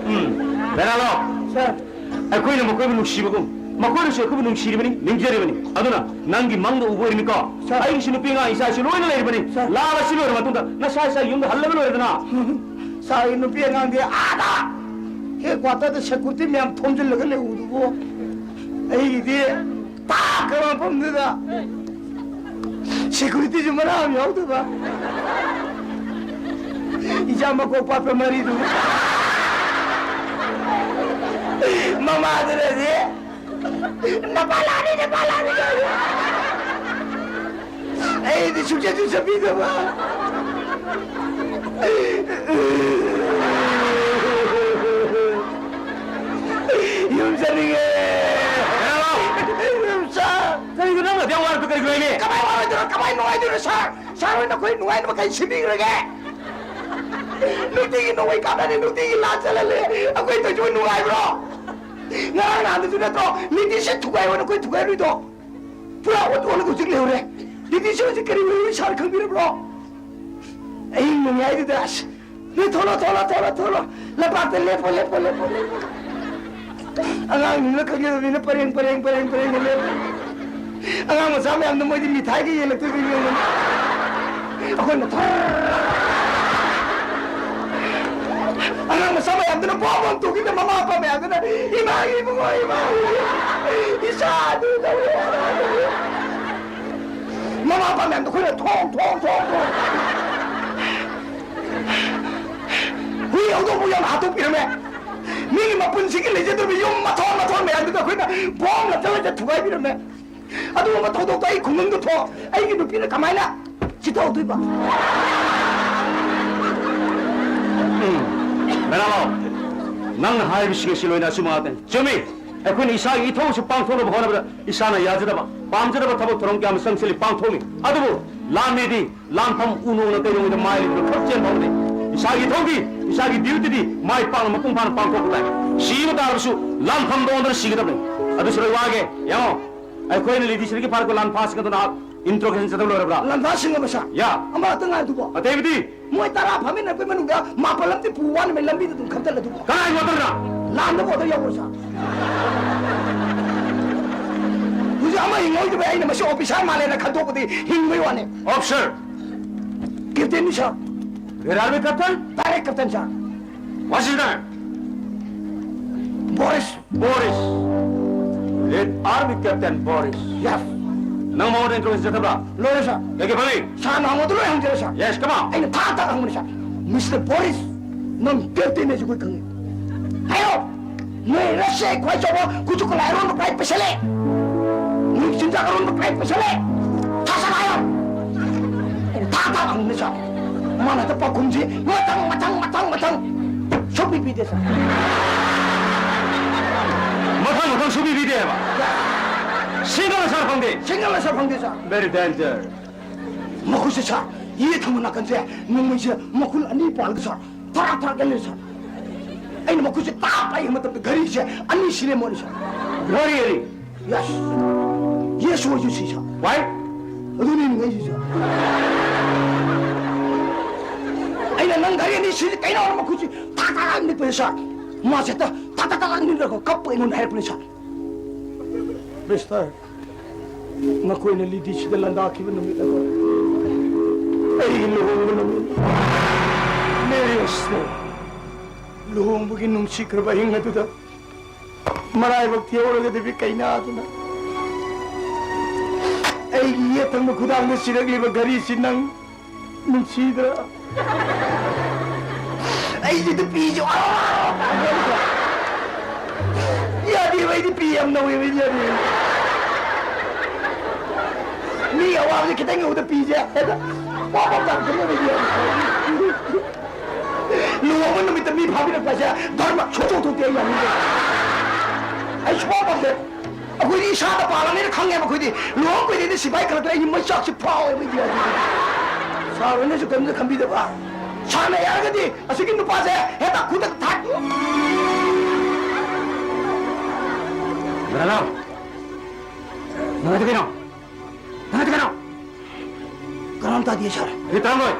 ꯎꯝ꯫ ꯕꯦꯔꯥꯂꯣ꯫ ꯁꯥꯔ꯫ ꯑꯩꯈꯣꯏꯅ ꯃꯈꯣꯏꯕꯨ ꯅꯨꯡꯁꯤꯕꯒꯨꯝ, ꯃꯈꯣꯏꯅꯁꯨ ꯑꯩꯈꯣꯏꯕꯨ ꯅꯨꯡꯁꯤꯔꯤꯕꯅꯤ, ꯅꯤꯡꯖꯔꯤꯕꯅꯤ꯫ ꯑꯗꯨꯅ ꯅꯪꯒꯤ ꯃꯪꯗ ꯎꯕ ꯑꯣꯏꯔꯤꯅꯤꯀꯣ꯫ ꯁꯥꯔ꯫ ꯑꯩꯒꯤꯁꯨ ꯅꯨꯄꯤ ꯑꯉꯥꯡ ꯏꯆꯥ ꯏꯁꯨ ꯂꯣꯏꯅ ꯂꯩꯔꯤꯕꯅꯤ꯫ ꯁꯥꯔ꯫ ꯂꯥꯟ ꯑꯁꯤ ꯂꯣꯏꯔ ꯃꯇꯨꯡꯗ ꯅꯁꯥ ꯏꯁꯥ ꯌꯨꯝꯗ ꯍꯜꯂꯒ ꯂꯣꯏꯔꯦꯗꯅ꯫ ꯁꯥꯔꯒꯤ ꯅꯨꯄꯤ ꯑꯉꯥꯡꯗꯤ ꯑꯥꯗ ꯍꯦꯗ ꯀ꯭ꯋꯥꯇꯔꯗ ꯁꯦꯀ꯭ꯌꯨꯔꯤꯇꯤ ꯃꯌꯥꯝ ꯊꯣꯝꯖꯤꯜꯂꯒ ꯂꯩꯍꯧꯕꯗꯨꯕꯨ, ꯑꯩꯒꯤꯗꯤ ꯇꯥꯛ ꯀꯔꯝꯕ ꯃꯐꯝꯗꯨꯗ ꯁꯦꯀ꯭ꯌꯨꯔꯤꯇꯤꯁꯨ ꯃꯔꯥ ꯑꯃ ꯌꯥꯎꯗꯕ, ꯏꯆꯥ ꯃꯀꯣꯛ ꯄꯥꯠꯄ ꯃꯔꯤꯗꯨ ꯃꯃꯥꯗꯨꯅꯗꯤ "ꯅꯄꯥ ꯂꯥꯛꯑꯅꯤ, ꯅꯄꯥ ꯂꯥꯛꯑꯅꯤ" ꯀꯥꯏꯅ꯫ ꯑꯩꯗꯤ ꯁꯨꯡꯆꯠꯁꯨ ꯆꯠꯄꯤꯗꯕ꯫ ꯌꯨꯝ ꯆꯠꯅꯤꯡꯉꯦ꯫ ꯌꯨꯝ ꯆꯠ- ꯀꯔꯤꯒꯤꯅꯣ ꯅꯪꯅ ꯑꯗꯨꯛ ꯌꯥꯝ ꯋꯥꯔꯤꯗꯣ? ꯀꯔꯤꯒꯤꯅꯣ ꯍꯥꯏꯃꯤ? ꯀꯃꯥꯏ ꯋꯥꯔꯣꯏꯗꯣꯏꯅꯣ? ꯀꯃꯥꯏ ꯅꯨꯡꯉꯥꯏꯗꯣꯏꯅꯣ ꯁꯥꯔ? ꯁꯥꯔ ꯍꯣꯏꯅ ꯑꯩꯈꯣꯏ ꯅꯨꯡꯉꯥꯏꯅꯕ ꯀꯩ ꯁꯤꯟꯕꯤꯈ꯭ꯔꯒꯦ? ꯅꯨꯡꯇꯤꯒꯤ ꯅꯣꯡꯃꯩ ꯀꯥꯞꯅꯅꯤ, ꯅꯨꯡꯇꯤꯒꯤ ꯂꯥꯟ ꯆꯠꯍꯜꯂꯦ꯫ ꯑꯩꯈꯣꯏ ꯇꯧꯏꯁꯤꯕꯨ ꯅꯨꯡꯉꯥꯏꯕ꯭ꯔꯣ? ꯉꯔꯥꯡ ꯅꯍꯥꯟꯗꯁꯨ ꯅꯠꯇ꯭ꯔꯣ ꯂꯤꯇꯤꯁꯦ ꯊꯨꯒꯥꯏꯌꯣꯅ ꯑꯩꯈꯣꯏ ꯊꯨꯒꯥꯏꯔꯨꯏꯗꯣ? ꯄꯨꯔꯥ ꯑꯣꯟ ꯑꯣꯜꯂꯒ ꯍꯧꯖꯤꯛ ꯂꯩꯍꯧꯔꯦ꯫ ꯂꯤꯇꯤꯁꯦ ꯍꯧꯖꯤꯛ ꯀꯔꯤ ꯑꯣꯏꯔꯤ ꯁꯥꯔ ꯈꯪꯕꯤꯔꯕ꯭ꯔꯣ? ꯑꯍꯤꯡ ꯅꯣꯡꯌꯥꯏꯗꯨꯗ ꯑꯁ, "ꯅꯣꯏ ꯊꯣꯛꯂꯣ, ꯊꯣꯛꯂꯣ, ꯊꯣꯛꯂꯣ, ꯊꯣꯛꯂꯣ꯫ ꯂꯝꯄꯥꯛꯇ ꯂꯦꯞꯄꯣ, ꯂꯦꯞꯄꯣ, ꯂꯦꯞꯄꯣ, ꯂꯦꯞꯄꯣ"꯫ ꯑꯉꯥꯡꯁꯤꯡꯗꯨꯅ ꯈꯪꯖꯗꯕꯅꯤꯅ ꯄꯔꯦꯡ, ꯄꯔꯦꯡ, ꯄꯔꯦꯡ, ꯄꯔꯦꯡꯗ ꯂꯦꯞꯄꯦ꯫ ꯑꯉꯥꯡ ꯃꯆꯥ ꯃꯌꯥꯝꯗꯣ ꯃꯣꯏꯗꯤ ꯃꯤꯊꯥꯏꯒ ꯌꯦꯜꯂꯛꯇꯣꯏꯗꯣ ꯌꯦꯡꯉꯨꯅꯦ꯫ ꯑꯩꯈꯣꯏꯅ ꯊꯔ-, ꯑꯉꯥꯡ ꯃꯆꯥ ꯃꯌꯥꯝꯗꯨꯅ ꯕꯣꯝ ꯕꯣꯝ ꯇꯧꯈꯤꯕꯗ ꯃꯃꯥ ꯃꯄꯥ ꯃꯌꯥꯝꯗꯨꯅ, "ꯏꯃꯥꯒꯤ ꯏꯕꯨꯡꯉꯣ, ꯏꯃꯥꯒꯤ ꯏꯆꯥ ꯑꯗꯨ ꯇꯧꯔꯦ, ꯑꯗꯥ ꯇꯧꯔꯦ"꯫ ꯃꯃꯥ ꯃꯄꯥ ꯃꯌꯥꯝꯗꯣ ꯑꯩꯈꯣꯏꯅ ꯊꯣꯡ, ꯊꯣꯡ, ꯊꯣꯡ, ꯊꯣꯡ꯫ ꯍꯨꯏ ꯍꯧꯗꯣꯡꯐꯥꯎ ꯌꯥꯝ ꯍꯥꯠꯇꯣꯛꯄꯤꯔꯝꯃꯦ꯫ ꯃꯤꯒꯤ ꯃꯄꯨꯟꯁꯤꯒꯤ ꯂꯩꯖꯗꯕ ꯌꯨꯝ ꯃꯊꯣꯟ ꯃꯊꯣꯟ ꯃꯌꯥꯝꯗꯨꯗ ꯑꯩꯈꯣꯏꯅ ꯕꯣꯝ ꯂꯪꯁꯤꯜꯂꯒ ꯊꯨꯒꯥꯏꯕꯤꯔꯝꯃꯦ꯫ ꯑꯗꯨꯒꯨꯝꯕ ꯊꯧꯗꯣꯛꯇꯣ ꯑꯩ ꯈꯨꯡꯒꯪꯗ ꯊꯣꯛ, ꯑꯩꯒꯤ ꯅꯨꯄꯤꯅ ꯀꯃꯥꯏꯅ ꯆꯤꯊꯍꯧꯗꯣꯏꯕ? ꯎꯝ, ꯃꯦꯔꯥꯂꯥꯜ, ꯅꯪꯅ ꯍꯥꯏꯔꯤꯕꯁꯤꯡ ꯑꯁꯤ ꯂꯣꯏꯅ ꯑꯆꯨꯝꯕ ꯉꯥꯛꯇꯅꯤ꯫ ꯆꯨꯝꯃꯤ, ꯑꯩꯈꯣꯏꯅ ꯏꯁꯥꯒꯤ ꯏꯊꯧꯁꯤ ꯄꯥꯡꯊꯣꯛꯅꯕ ꯍꯣꯠꯅꯕꯗ ꯏꯁꯥꯅ ꯌꯥꯖꯗꯕ, ꯄꯥꯝꯖꯗꯕ ꯊꯕꯛ ꯊꯧꯔꯝ ꯀꯌꯥ ꯑꯃ ꯆꯪꯁꯤꯜꯂꯤ, ꯄꯥꯡꯊꯣꯛꯂꯤ꯫ ꯑꯗꯨꯕꯨ ꯂꯥꯟꯃꯤꯗꯤ ꯂꯥꯟꯐꯝ ꯎ ꯅꯣꯡꯅ ꯀꯩꯗꯧꯉꯩꯗ ꯃꯥꯏ ꯂꯩꯕꯗ ꯈꯛ ꯆꯦꯟꯕ ꯍꯧꯅꯩ꯫ ꯏꯁꯥꯒꯤ ꯏꯊꯧꯗꯤ, ꯏꯁꯥꯒꯤ ꯗ꯭ꯌꯨꯇꯤꯗꯤ ꯃꯥꯏ ꯄꯥꯛꯅ ꯃꯄꯨꯡ ꯐꯥꯅ ꯄꯥꯡꯊꯣꯛꯄ ꯇꯥꯏ꯫ ꯁꯤꯕ ꯇꯥꯔꯕꯁꯨ ꯂꯥꯟꯐꯝꯗ ꯑꯣꯟꯗꯨꯅ ꯁꯤꯒꯗꯕꯅꯤ꯫ ꯑꯗꯨꯁꯨ ꯂꯣꯏ ꯋꯥꯒꯦ꯫ ꯌꯦꯡꯉꯣ, ꯑꯩꯈꯣꯏꯅ ꯂꯤꯗꯤꯁꯤꯗꯒꯤ ꯐꯥꯔꯛꯄ ꯂꯥꯟꯐꯥꯁꯤꯡ ꯑꯗꯨꯅ ꯏꯟꯇ꯭ꯔꯣꯒꯦꯁꯟ ꯆꯠꯊꯕ ꯂꯣꯏꯔꯕ꯭ꯔꯥ? ꯂꯥꯟꯐꯥꯁꯤꯡ ꯑꯃ ꯁꯥ-, ꯌꯥ꯫ ꯑꯃꯈꯛꯇ ꯉꯥꯏꯗꯨꯕꯣ? ꯑꯇꯩꯕꯨꯗꯤ? ꯃꯣꯏ ꯇꯔꯥ ꯐꯥꯃꯤꯟꯅꯔꯛꯄꯩ ꯃꯅꯨꯡꯗ ꯃꯥꯄꯜ ꯑꯃꯗꯤ ꯄꯨ ꯋꯥꯅ ꯃꯩ ꯂꯝꯕꯤꯗ ꯑꯗꯨꯝ ꯈꯟꯊꯜꯂꯗꯨꯕꯣ? ꯀꯅꯥꯒꯤ ꯑꯣꯔꯗꯔꯅ? ꯂꯥꯟꯗꯕ ꯑꯣꯔꯗꯔ ꯌꯥꯎꯕ꯭ꯔꯣ ꯁꯥ? ꯍꯧꯖꯤꯛ ꯑꯃ ꯍꯤꯡꯍꯧꯗꯕꯩ ꯑꯩꯅ ꯃꯁꯤ ꯑꯣꯐꯤꯁꯥꯔ ꯃꯥꯜꯂꯦꯅ ꯈꯟꯗꯣꯛꯄꯗꯤ ꯍꯤꯡꯕꯩ ꯋꯥꯅꯤ꯫ ꯑꯣꯐꯤꯁꯥꯔ! ꯀꯦꯞꯇꯦꯟꯅꯤ ꯁꯥꯔ꯫ Red Army Captain? Direct Captain, sir. What's his name? Boris. Boris. Red Army Captain Boris. Yes. ꯅꯪ ꯃꯉꯣꯟꯗ introduce ꯆꯠꯊꯕ꯭ꯔꯥ? ꯂꯣꯏꯔꯦ, sir. ꯀꯩ ꯀꯩ ꯐꯪꯉꯤ? Sirꯅ ꯍꯪꯕꯗꯨ ꯂꯣꯏ ꯍꯪꯖꯔꯦ, sir. Yes, come on. ꯑꯩꯅ ꯊꯥ ꯊꯥ ꯍꯪꯕꯅꯦ, sir. Mister Boris, ꯅꯪ captain ꯅꯦꯁꯨ ꯑꯩꯈꯣꯏ ꯈꯪꯉꯤ꯫ ꯍꯥꯏꯌꯣ! ꯅꯣꯏ ꯔꯁꯤꯌꯥꯒꯤ ꯈ꯭ꯋꯥꯏ ꯆꯥꯎꯕ ꯈꯨꯠꯁꯨ ꯈꯨꯠꯂꯥꯏ ꯑꯔꯣꯟꯕ ꯀꯗꯥꯏ ꯄꯩꯁꯜꯂꯦ? ꯅꯣꯏ ꯆꯤꯟꯖꯥꯛ ꯑꯔꯣꯟꯕ ꯀꯗꯥꯏ ꯄꯩꯁꯜꯂꯦ? ꯊꯥ ꯁꯥ ꯍꯥꯏꯌꯣ! ꯑꯩꯅ ꯊꯥ ꯊꯥ ꯍꯪꯕꯅꯦ, sir. ꯃꯥꯅ ꯍꯦꯛꯇ ꯄꯥꯎꯈꯨꯝꯁꯤ ꯃꯊꯪ, ꯃꯊꯪ, ꯃꯊꯪ, ꯃꯊꯪ꯫ ꯁꯨꯡꯄꯤ ꯄꯤꯗꯦ, sir. ꯃꯊꯪ ꯃꯊꯪ ꯁꯨꯡꯄꯤ ꯄꯤꯗꯦ ꯍꯥꯏꯕ? Single answer ꯐꯪꯗꯦ? Single answer ꯐꯪꯗꯦ, sir. Very danger. ꯃꯈꯣꯏꯁꯦ, sir, ꯌꯦꯠ ꯊꯪꯕ ꯅꯥꯀꯟꯁꯦ ꯅꯣꯡꯃꯩꯁꯦ ꯃꯈꯨꯜ ꯑꯅꯤ ꯄꯥꯜꯂꯒ, sir, ꯊꯔꯥꯛ ꯊꯔꯥꯛ ꯌꯥꯜꯂꯦ, sir. ꯑꯩꯅ ꯃꯈꯣꯏꯁꯦ ꯇꯥꯞ ꯄꯥꯏꯕ ꯃꯇꯝꯗ ꯘꯔꯤꯁꯦ ꯑꯅꯤ ꯁꯤꯜꯂꯦ ꯃꯣꯏꯅ, sir. ꯘꯔꯤ ꯑꯅꯤ? Yes. Yes ꯑꯣꯏꯁꯨ ꯁꯤ, sir. Why? ꯑꯗꯨꯅꯤ ꯅꯤꯡꯉꯩꯁꯤ, sir. ꯑꯩꯅ ꯅꯪ ꯘꯔꯤ ꯑꯅꯤ ꯁꯤꯜꯂꯤ ꯀꯩꯅꯣ ꯍꯥꯏꯅ ꯃꯈꯣꯏꯁꯤ ꯊꯥꯛ ꯊꯥꯛ ꯅꯤꯛꯄꯁꯦ, sir. ꯃꯥꯁꯦ ꯍꯦꯛꯇ ꯊꯥꯛ ꯊꯥꯛ ꯊꯥꯛ ꯅꯤꯛꯂꯒ ꯀꯞꯄ ꯑꯩꯉꯣꯟꯗ ꯍꯥꯏꯔꯛꯄꯅꯦ, sir. Mister, ꯅꯈꯣꯏꯅ ꯂꯤꯗꯤꯁꯤꯗ ꯂꯥꯟꯗꯥꯈꯤꯕ ꯅꯨꯃꯤꯠ ꯑꯗꯣ ꯑꯩꯒꯤ ꯂꯨꯍꯣꯡꯕ ꯅꯨꯃꯤꯠ, marriage day꯫ ꯂꯨꯍꯣꯡꯕꯒꯤ ꯅꯨꯡꯁꯤꯈ꯭ꯔꯕ ꯑꯍꯤꯡ ꯑꯗꯨꯗ ꯃꯔꯥꯏꯕꯛ ꯊꯤꯍꯧꯔꯒꯗꯤ ꯀꯩꯅꯥꯗꯨꯅ ꯑꯩꯒꯤ ꯌꯦꯠ ꯊꯪꯕ ꯈꯨꯗꯥꯡꯗ ꯁꯤꯔꯛꯂꯤꯕ ꯘꯔꯤꯁꯤ ꯅꯪ ꯅꯨꯡꯁꯤꯗ꯭ꯔꯥ? ꯑꯩꯁꯦ ꯅꯨꯄꯤꯁꯨ, ꯑꯥ! ꯌꯥꯗꯦꯕ, ꯑꯩꯗꯤ ꯄꯤ ꯌꯥꯝ ꯅꯧꯋꯦꯕ, ꯑꯩꯗꯤ ꯌꯥꯗꯦꯕ꯫ ꯃꯤ ꯑꯋꯥꯕꯁꯦ ꯈꯤꯇꯪ ꯌꯧꯕꯗ ꯄꯤꯁꯦ ꯍꯦꯛꯇ ꯄꯣꯞ ꯄꯣꯞ ꯇꯥꯔꯛꯀꯅꯤ, ꯑꯩꯗꯤ ꯌꯥꯗꯦ꯫ ꯂꯨꯍꯣꯡꯕ ꯅꯨꯃꯤꯠꯇ ꯃꯤ ꯐꯥꯕꯤꯔꯛꯄ ꯍꯥꯏꯁꯦ ꯙꯔꯃ ꯁꯨꯡꯇꯧ ꯊꯣꯛꯇꯦ, ꯑꯩ ꯌꯥꯅꯤꯡꯗꯦ꯫ ꯑꯩ ꯁꯨꯡꯄꯥꯝ ꯄꯥꯝꯗꯦ꯫ ꯑꯩꯈꯣꯏꯗꯤ ꯏꯁꯥꯗ ꯄꯥꯜꯂꯕꯅꯤꯅ ꯈꯪꯉꯦꯕ꯫ ꯑꯩꯈꯣꯏꯗꯤ ꯂꯨꯍꯣꯡ ꯀꯨꯏꯗ꯭ꯔꯤꯉꯩꯗ ꯁꯤꯐꯥꯏ ꯈꯜꯂꯛꯇꯅ ꯑꯩꯒꯤ ꯃꯩꯆꯥꯛꯁꯤ ꯐꯥꯎꯋꯦꯕ, ꯑꯩꯗꯤ ꯌꯥꯗꯦ꯫ ꯁꯥꯔ ꯍꯣꯏꯅꯁꯨ ꯀꯔꯤꯝꯇ ꯈꯟꯕꯤꯗꯕ꯫ ꯁꯥꯔꯅ ꯌꯥꯔꯒꯗꯤ ꯑꯁꯤꯒꯤ ꯅꯨꯄꯥꯁꯦ ꯍꯦꯛꯇ ꯈꯨꯗꯛꯇ ꯊꯥ-, ꯅꯅꯥꯎ, ꯅꯨꯡꯉꯥꯏꯇ ꯀꯩꯅꯣ? ꯅꯨꯡꯉꯥꯏꯇ ꯀꯩꯅꯣ? ꯀꯅꯥꯝ ꯇꯥꯗꯤꯌꯦ, ꯁꯥꯔ꯫ ꯑꯩ ꯇꯥꯔꯝꯂꯣꯏ꯫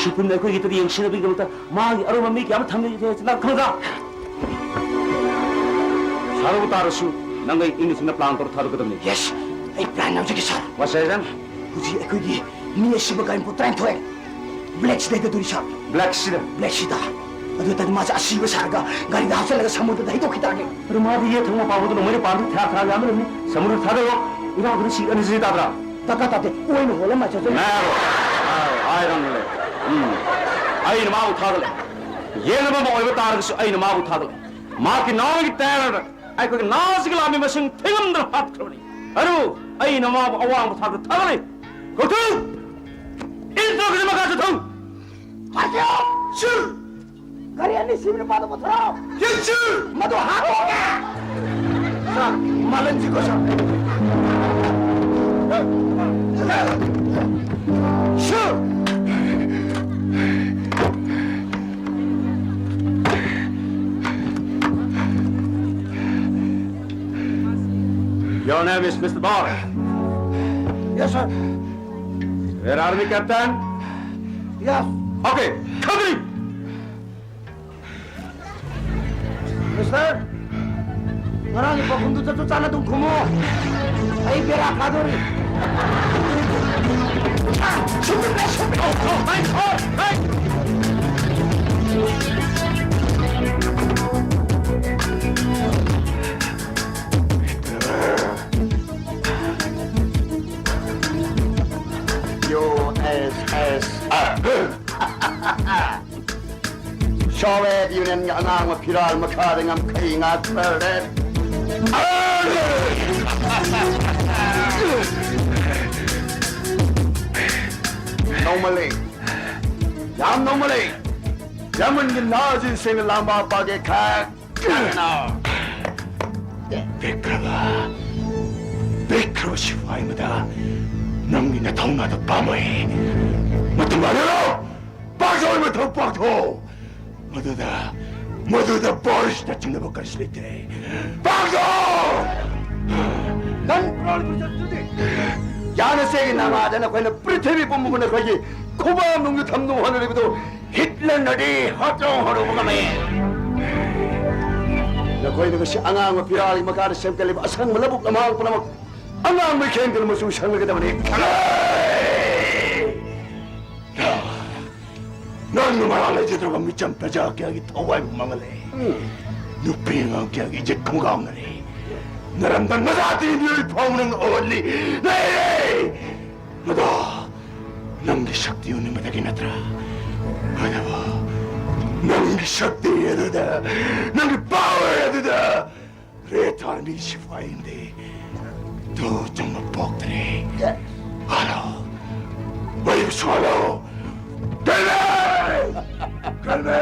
ꯁꯨꯄ꯭ꯔꯤꯝꯅ ꯑꯩꯈꯣꯏꯒꯤ ꯇꯨꯔꯤ ꯌꯦꯡꯁꯤꯟꯅꯕꯒꯤꯗꯃꯛꯇ ꯃꯥꯒꯤ ꯑꯔꯨꯝꯕ ꯃꯤ ꯀꯌꯥ ꯑꯃ ꯊꯝꯂꯤ, ꯅꯪ ꯈꯪꯗ꯭ꯔꯥ? ꯁꯥꯔꯕꯨ ꯇꯥꯔꯁꯨ, ꯅꯪ ꯑꯩ ꯏꯪꯅ ꯆꯤꯛꯅ plan ꯇꯧꯔ ꯊꯥꯗꯣꯛꯀꯗꯕꯅꯤ꯫ Yes, ꯑꯩ plan ꯂꯧꯖꯒꯦ, ꯁꯥꯔ꯫ What's that? ꯍꯧꯖꯤꯛ ꯑꯩꯈꯣꯏꯒꯤ ꯃꯤ ꯑꯁꯤꯕ ꯒꯥꯔꯤ ꯃꯄꯨ ꯇꯔꯥꯅꯤꯊꯣꯏ꯫ ꯕ꯭ꯂꯦꯛꯁꯤꯗ ꯍꯩꯗꯗꯣꯔꯤ ꯁꯥꯔ꯫ ꯕ꯭ꯂꯦꯛꯁꯤꯗ? ꯕ꯭ꯂꯦꯛꯁꯤꯗ꯫ ꯑꯗꯨ ꯑꯣꯏꯇꯥꯔꯗꯤ ꯃꯥꯁꯦ ꯑꯁꯤꯕ ꯁꯥꯔꯒ ꯒꯥꯔꯤꯗ ꯍꯥꯞꯆꯜꯂꯒ ꯁꯃꯨꯗ꯭ꯔꯗ ꯍꯩꯗꯣꯛꯈꯤ ꯇꯥꯔꯦ꯫ ꯑꯗꯨ ꯃꯥꯗꯤ ꯌꯦꯠ ꯊꯪꯕ ꯄꯥꯎꯕꯗ ꯅꯣꯡꯃꯩ ꯄꯥꯟꯗꯨ ꯊꯥ ꯊꯥ ꯌꯥꯝꯕꯅꯤ꯫ ꯁꯃꯨꯗ꯭ꯔ ꯊꯥꯗꯔꯣ꯫ ꯏꯔꯥꯡꯗꯨꯅ ꯁꯤ ꯑꯅꯤꯁꯤ ꯇꯥꯗ꯭ꯔꯥ? ꯗꯔꯀꯥꯔ ꯇꯥꯗꯦ꯫ ꯑꯣꯏꯅ ꯍꯣꯜꯂ ꯃꯥꯏ ꯆꯠꯆꯅꯤ꯫ ꯅꯥꯔꯣ꯫ ꯑꯥ, ꯍꯥꯏꯔꯝꯂꯦ꯫ ꯎꯝ꯫ ꯑꯩꯅ ꯃꯥꯕꯨ ꯊꯥꯒꯠꯂꯦ꯫ ꯌꯦꯡꯅꯕ ꯑꯃ ꯑꯣꯏꯕ ꯇꯥꯔꯒꯁꯨ ꯑꯩꯅ ꯃꯥꯕꯨ ꯊꯥꯒꯠꯂꯦ꯫ ꯃꯍꯥꯛꯀꯤ ꯅꯥꯎꯒꯤ ꯇꯌꯥꯔꯗ ꯑꯩꯈꯣꯏꯒꯤ ꯅꯥꯁꯤꯒ ꯂꯥꯝꯃꯤ ꯃꯁꯤꯡ ꯊꯤꯉꯝꯗꯅ ꯍꯥꯠꯈ꯭ꯔꯕꯅꯤ꯫ ꯑꯗꯨ ꯑꯩꯅ ꯃꯥꯕꯨ ꯑꯋꯥꯡꯕ ꯊꯥꯛꯇ ꯊꯥꯒꯠꯂꯤ꯫ ꯀꯧꯊꯨ! ꯏꯟꯇ꯭ꯔꯣꯒꯤꯁꯤ ꯃꯈꯥ ꯆꯠꯊꯧ! ꯍꯥꯏꯖꯧ! ꯁꯤꯔ! ꯒꯥꯔꯤ ꯑꯅꯤ ꯁꯤꯕꯅ ꯄꯥꯗ ꯄꯨꯊꯣꯔꯛꯑꯣ! ꯌꯦꯡꯁꯤ! ꯃꯗꯨ ꯍꯥꯠꯇꯣꯛꯑꯒꯦ! ꯁꯥꯔ, ꯃꯥꯂꯪꯁꯤꯀꯣ, ꯁꯥꯔ꯫ ꯁꯥꯔ! Your name is Mister Bar. Yes, sir. Where are the captain? Yes. Okay, come in. Mister, ꯉꯔꯥꯡꯒꯤ ꯄꯥꯎꯈꯨꯝꯗꯨ ꯆꯞ ꯆꯞ ꯆꯥꯅ ꯑꯗꯨꯝ ꯈꯨꯝꯃꯨ꯫ ꯑꯩ ꯕꯦꯔꯥ ꯀꯥꯗꯧꯔꯤ꯫ U S S R. Soviet Union-ꯒꯤ ꯑꯉꯥꯡꯕ ꯐꯤꯔꯥꯜ ꯃꯈꯥꯗ ꯉꯝꯈꯩ ꯉꯥꯛꯄꯔꯦ꯫ ꯅꯧꯃꯜꯂꯤ꯫ ꯌꯥꯝ ꯅꯧꯃꯜꯂꯤ꯫ ꯌꯥꯝꯃꯟꯒꯤ ꯅꯥꯖꯤꯁꯤꯡꯅ ꯂꯥꯝꯕꯥ ꯄꯥꯒꯦ ꯈꯛ ꯀꯅꯥ? ꯄꯤꯛꯈ꯭ꯔꯕ, ꯄꯤꯛꯈ꯭ꯔꯕ ꯁꯤꯐꯥꯏ ꯑꯃꯗ ꯅꯪꯒꯤ ꯅꯊꯧꯅꯥꯗ ꯄꯥꯝꯃꯣꯏ꯫ ꯃꯇꯝ ꯃꯥꯡꯍꯜꯂꯣ! ꯄꯥꯛꯊꯣꯛ! ꯃꯊꯧ ꯄꯥꯛꯊꯣꯛ! ꯃꯗꯨꯗ, ꯃꯗꯨꯗ ꯕꯣꯔꯤꯁꯅ ꯆꯤꯡꯅꯕ ꯀꯔꯤꯁꯨ ꯂꯩꯇꯦ꯫ ꯄꯥꯛꯊꯣꯛ! ꯅꯪ ꯄ꯭ꯔꯣꯜ ꯌꯥꯅ ꯆꯦꯒꯤ ꯅꯃꯥꯗ ꯅꯈꯣꯏꯅ ꯄ꯭ꯔꯤꯊꯤꯕꯤ ꯄꯨꯝꯕꯕꯨ ꯅꯈꯣꯏꯒꯤ ꯈꯨꯕꯥꯛ ꯅꯨꯡꯗ ꯊꯝꯅꯕ ꯍꯣꯠꯅꯔꯤꯕꯗꯨ ꯍꯤꯠꯂꯔꯅꯗꯤ ꯍꯥꯠꯇꯣꯛ ꯍꯥꯠꯇꯣꯛꯄ ꯉꯝꯃꯤ꯫ ꯅꯈꯣꯏꯅ ꯉꯁꯤ ꯑꯉꯥꯡꯕ ꯐꯤꯔꯥꯜꯒꯤ ꯃꯈꯥꯗ ꯁꯦꯝꯒꯠꯂꯤꯕ ꯑꯁꯪꯕ ꯂꯧꯕꯨꯛ ꯂꯝꯍꯥꯡ ꯄꯨꯝꯅꯃꯛ ꯑꯉꯥꯡꯕ ꯏꯀꯦꯟꯗꯨꯅ ꯃꯆꯨ ꯁꯪꯂꯒꯗꯕꯅꯤ꯫ ꯅꯪꯅ ꯃꯔꯥꯜ ꯂꯩꯖꯗ꯭ꯔꯕ ꯃꯤꯆꯝ ꯄ꯭ꯔꯖꯥ ꯀꯌꯥꯒꯤ ꯊꯋꯥꯏꯕꯨ ꯃꯥꯡꯍꯜꯂꯦ꯫ ꯅꯨꯄꯤ ꯑꯉꯥꯡ ꯀꯌꯥꯒꯤ ꯏꯖꯠ ꯈꯣꯡꯒꯥꯎꯅꯔꯦ꯫ ꯅꯔꯝꯗꯝ ꯅꯖꯥꯇꯤ ꯃꯤꯑꯣꯏ ꯐꯥꯎ ꯅꯪ ꯑꯣꯜꯂꯤ꯫ ꯂꯩꯔꯦ! ꯃꯗꯣ ꯅꯪꯒꯤ ꯁꯛꯇꯤ ꯎꯅꯤꯡꯕꯗꯒꯤ ꯅꯠꯇ꯭ꯔꯥ? ꯑꯗꯨꯕꯨ ꯅꯪꯒꯤ ꯁꯛꯇꯤ ꯑꯗꯨꯗ, ꯅꯪꯒꯤ power ꯑꯗꯨꯗ Red Army ꯁꯤꯐꯥꯏꯅꯗꯤ ꯇꯨ ꯆꯪꯕ ꯄꯣꯛꯇ꯭ꯔꯦ꯫ ꯍꯜꯂꯣ, ꯃꯩ ꯁꯣꯜꯂꯣ꯫ ꯀꯜꯃꯦ! ꯀꯜꯃꯦ!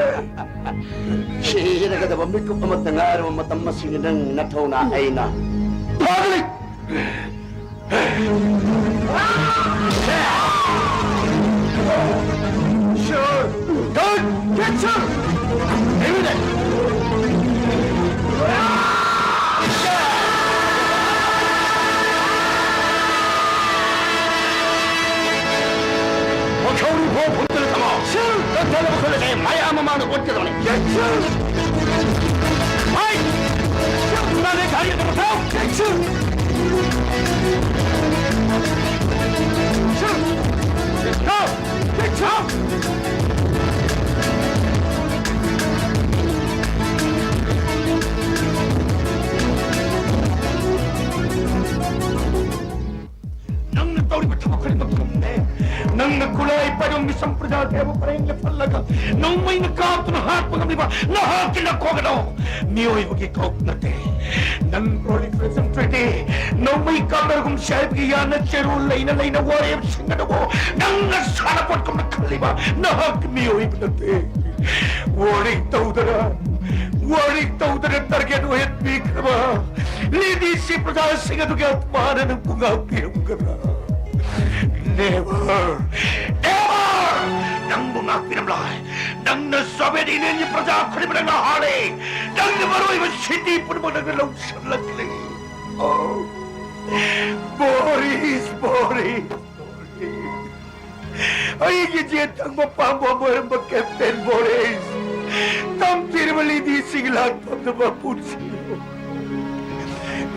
ꯁꯤꯔꯒꯗꯕ ꯃꯤꯀꯨꯞ ꯑꯃꯠꯇ ꯉꯥꯏꯔꯕ ꯃꯇꯝ ꯑꯁꯤꯒꯤ ꯅꯪ ꯅꯊꯧꯅ ꯑꯩꯅ ꯐꯥꯒꯅꯤ꯫ ꯋꯥꯈꯧꯔꯤꯕ ꯐꯨꯝꯗꯨꯅ ꯊꯝꯃꯣ꯫ ꯀꯟꯊꯅꯕ ꯈꯨꯠꯂꯁꯦ ꯃꯌꯥꯝ ꯃꯃꯥꯡꯗ ꯑꯣꯠꯀꯗꯕꯅꯤ꯫ ꯍꯣꯏ! ꯅꯪꯅ ꯒꯥꯔꯤ ꯑꯗꯨ ꯊꯧ! ꯊꯧ! ꯊꯧ! ꯅꯪꯅ ꯇꯧꯔꯤꯕ ꯊꯕꯛ ꯈꯨꯗꯤꯡꯃꯛ ꯆꯨꯝꯗꯦ꯫ ꯅꯪꯅ ꯈꯨꯠꯂꯥꯏ ꯄꯥꯏꯕ ꯃꯤꯆꯝ ꯄ꯭ꯔꯖꯥ ꯀꯌꯥꯕꯨ ꯄꯔꯦꯡ ꯂꯦꯞꯍꯜꯂꯒ ꯅꯣꯡꯃꯩꯅ ꯀꯥꯞꯇꯨꯅ ꯍꯥꯠꯄ ꯉꯝꯂꯤꯕ ꯅꯍꯥꯛꯀꯤ ꯅꯀꯣꯛ ꯑꯗꯣ ꯃꯤꯑꯣꯏꯕꯒꯤ ꯀꯣꯛ ꯅꯠꯇꯦ꯫ ꯅꯪ Proliferation Treaty, ꯅꯣꯡꯃꯩ ꯀꯥꯞꯅꯔꯒꯨꯝꯁꯤ ꯍꯥꯏꯕꯒꯤ ꯌꯥꯅ ꯆꯦꯔꯨ ꯂꯩꯅ ꯂꯩꯅ ꯋꯥꯔꯦꯞꯁꯤꯡ ꯑꯗꯨꯕꯨ ꯅꯪꯅ ꯁꯥꯟꯅꯄꯣꯠꯀꯨꯝꯅ ꯈꯜꯂꯤꯕ ꯅꯍꯥꯛꯀꯤ ꯃꯤꯑꯣꯏꯕ ꯅꯠꯇꯦ꯫ Warning ꯇꯧꯗꯅ, warning ꯇꯧꯗꯅ target ꯑꯣꯏꯍꯟꯕꯤꯈ꯭ꯔꯕ ꯂꯤꯗꯤꯁꯤ ꯄ꯭ꯔꯖꯥꯁꯤꯡ ꯑꯗꯨꯒꯤ ꯑꯥꯠꯃꯥꯅ ꯅꯪꯕꯨ ꯉꯥꯛꯄꯤꯔꯝꯒꯗ꯭ꯔꯥ? Never! Never! ꯅꯪꯕꯨ ꯉꯥꯛꯄꯤꯔꯝꯂꯣꯏ꯫ ꯅꯪꯅ Soviet Unionꯒꯤ ꯄ꯭ꯔꯖꯥ ꯈꯨꯗꯤꯡꯃꯛ ꯅꯪꯅ ꯍꯥꯠꯂꯦ꯫ ꯅꯪꯅ ꯃꯔꯨꯑꯣꯏꯕ city ꯄꯨꯝꯅꯃꯛ ꯅꯪꯅ ꯂꯧꯁꯤꯜꯂꯛꯂꯦ꯫ Oh, Boris, Boris, Boris. ꯑꯩꯒꯤ ꯖꯦꯠ ꯊꯪꯕ ꯄꯥꯝꯕꯣꯝ ꯑꯣꯏꯔꯝꯕ Captain Boris, ꯇꯝꯊꯤꯔꯕ ꯂꯤꯗꯤꯁꯤꯡꯒꯤ ꯂꯥꯟꯐꯝꯗ ꯃꯄꯨꯟꯁꯤꯜꯂꯣ꯫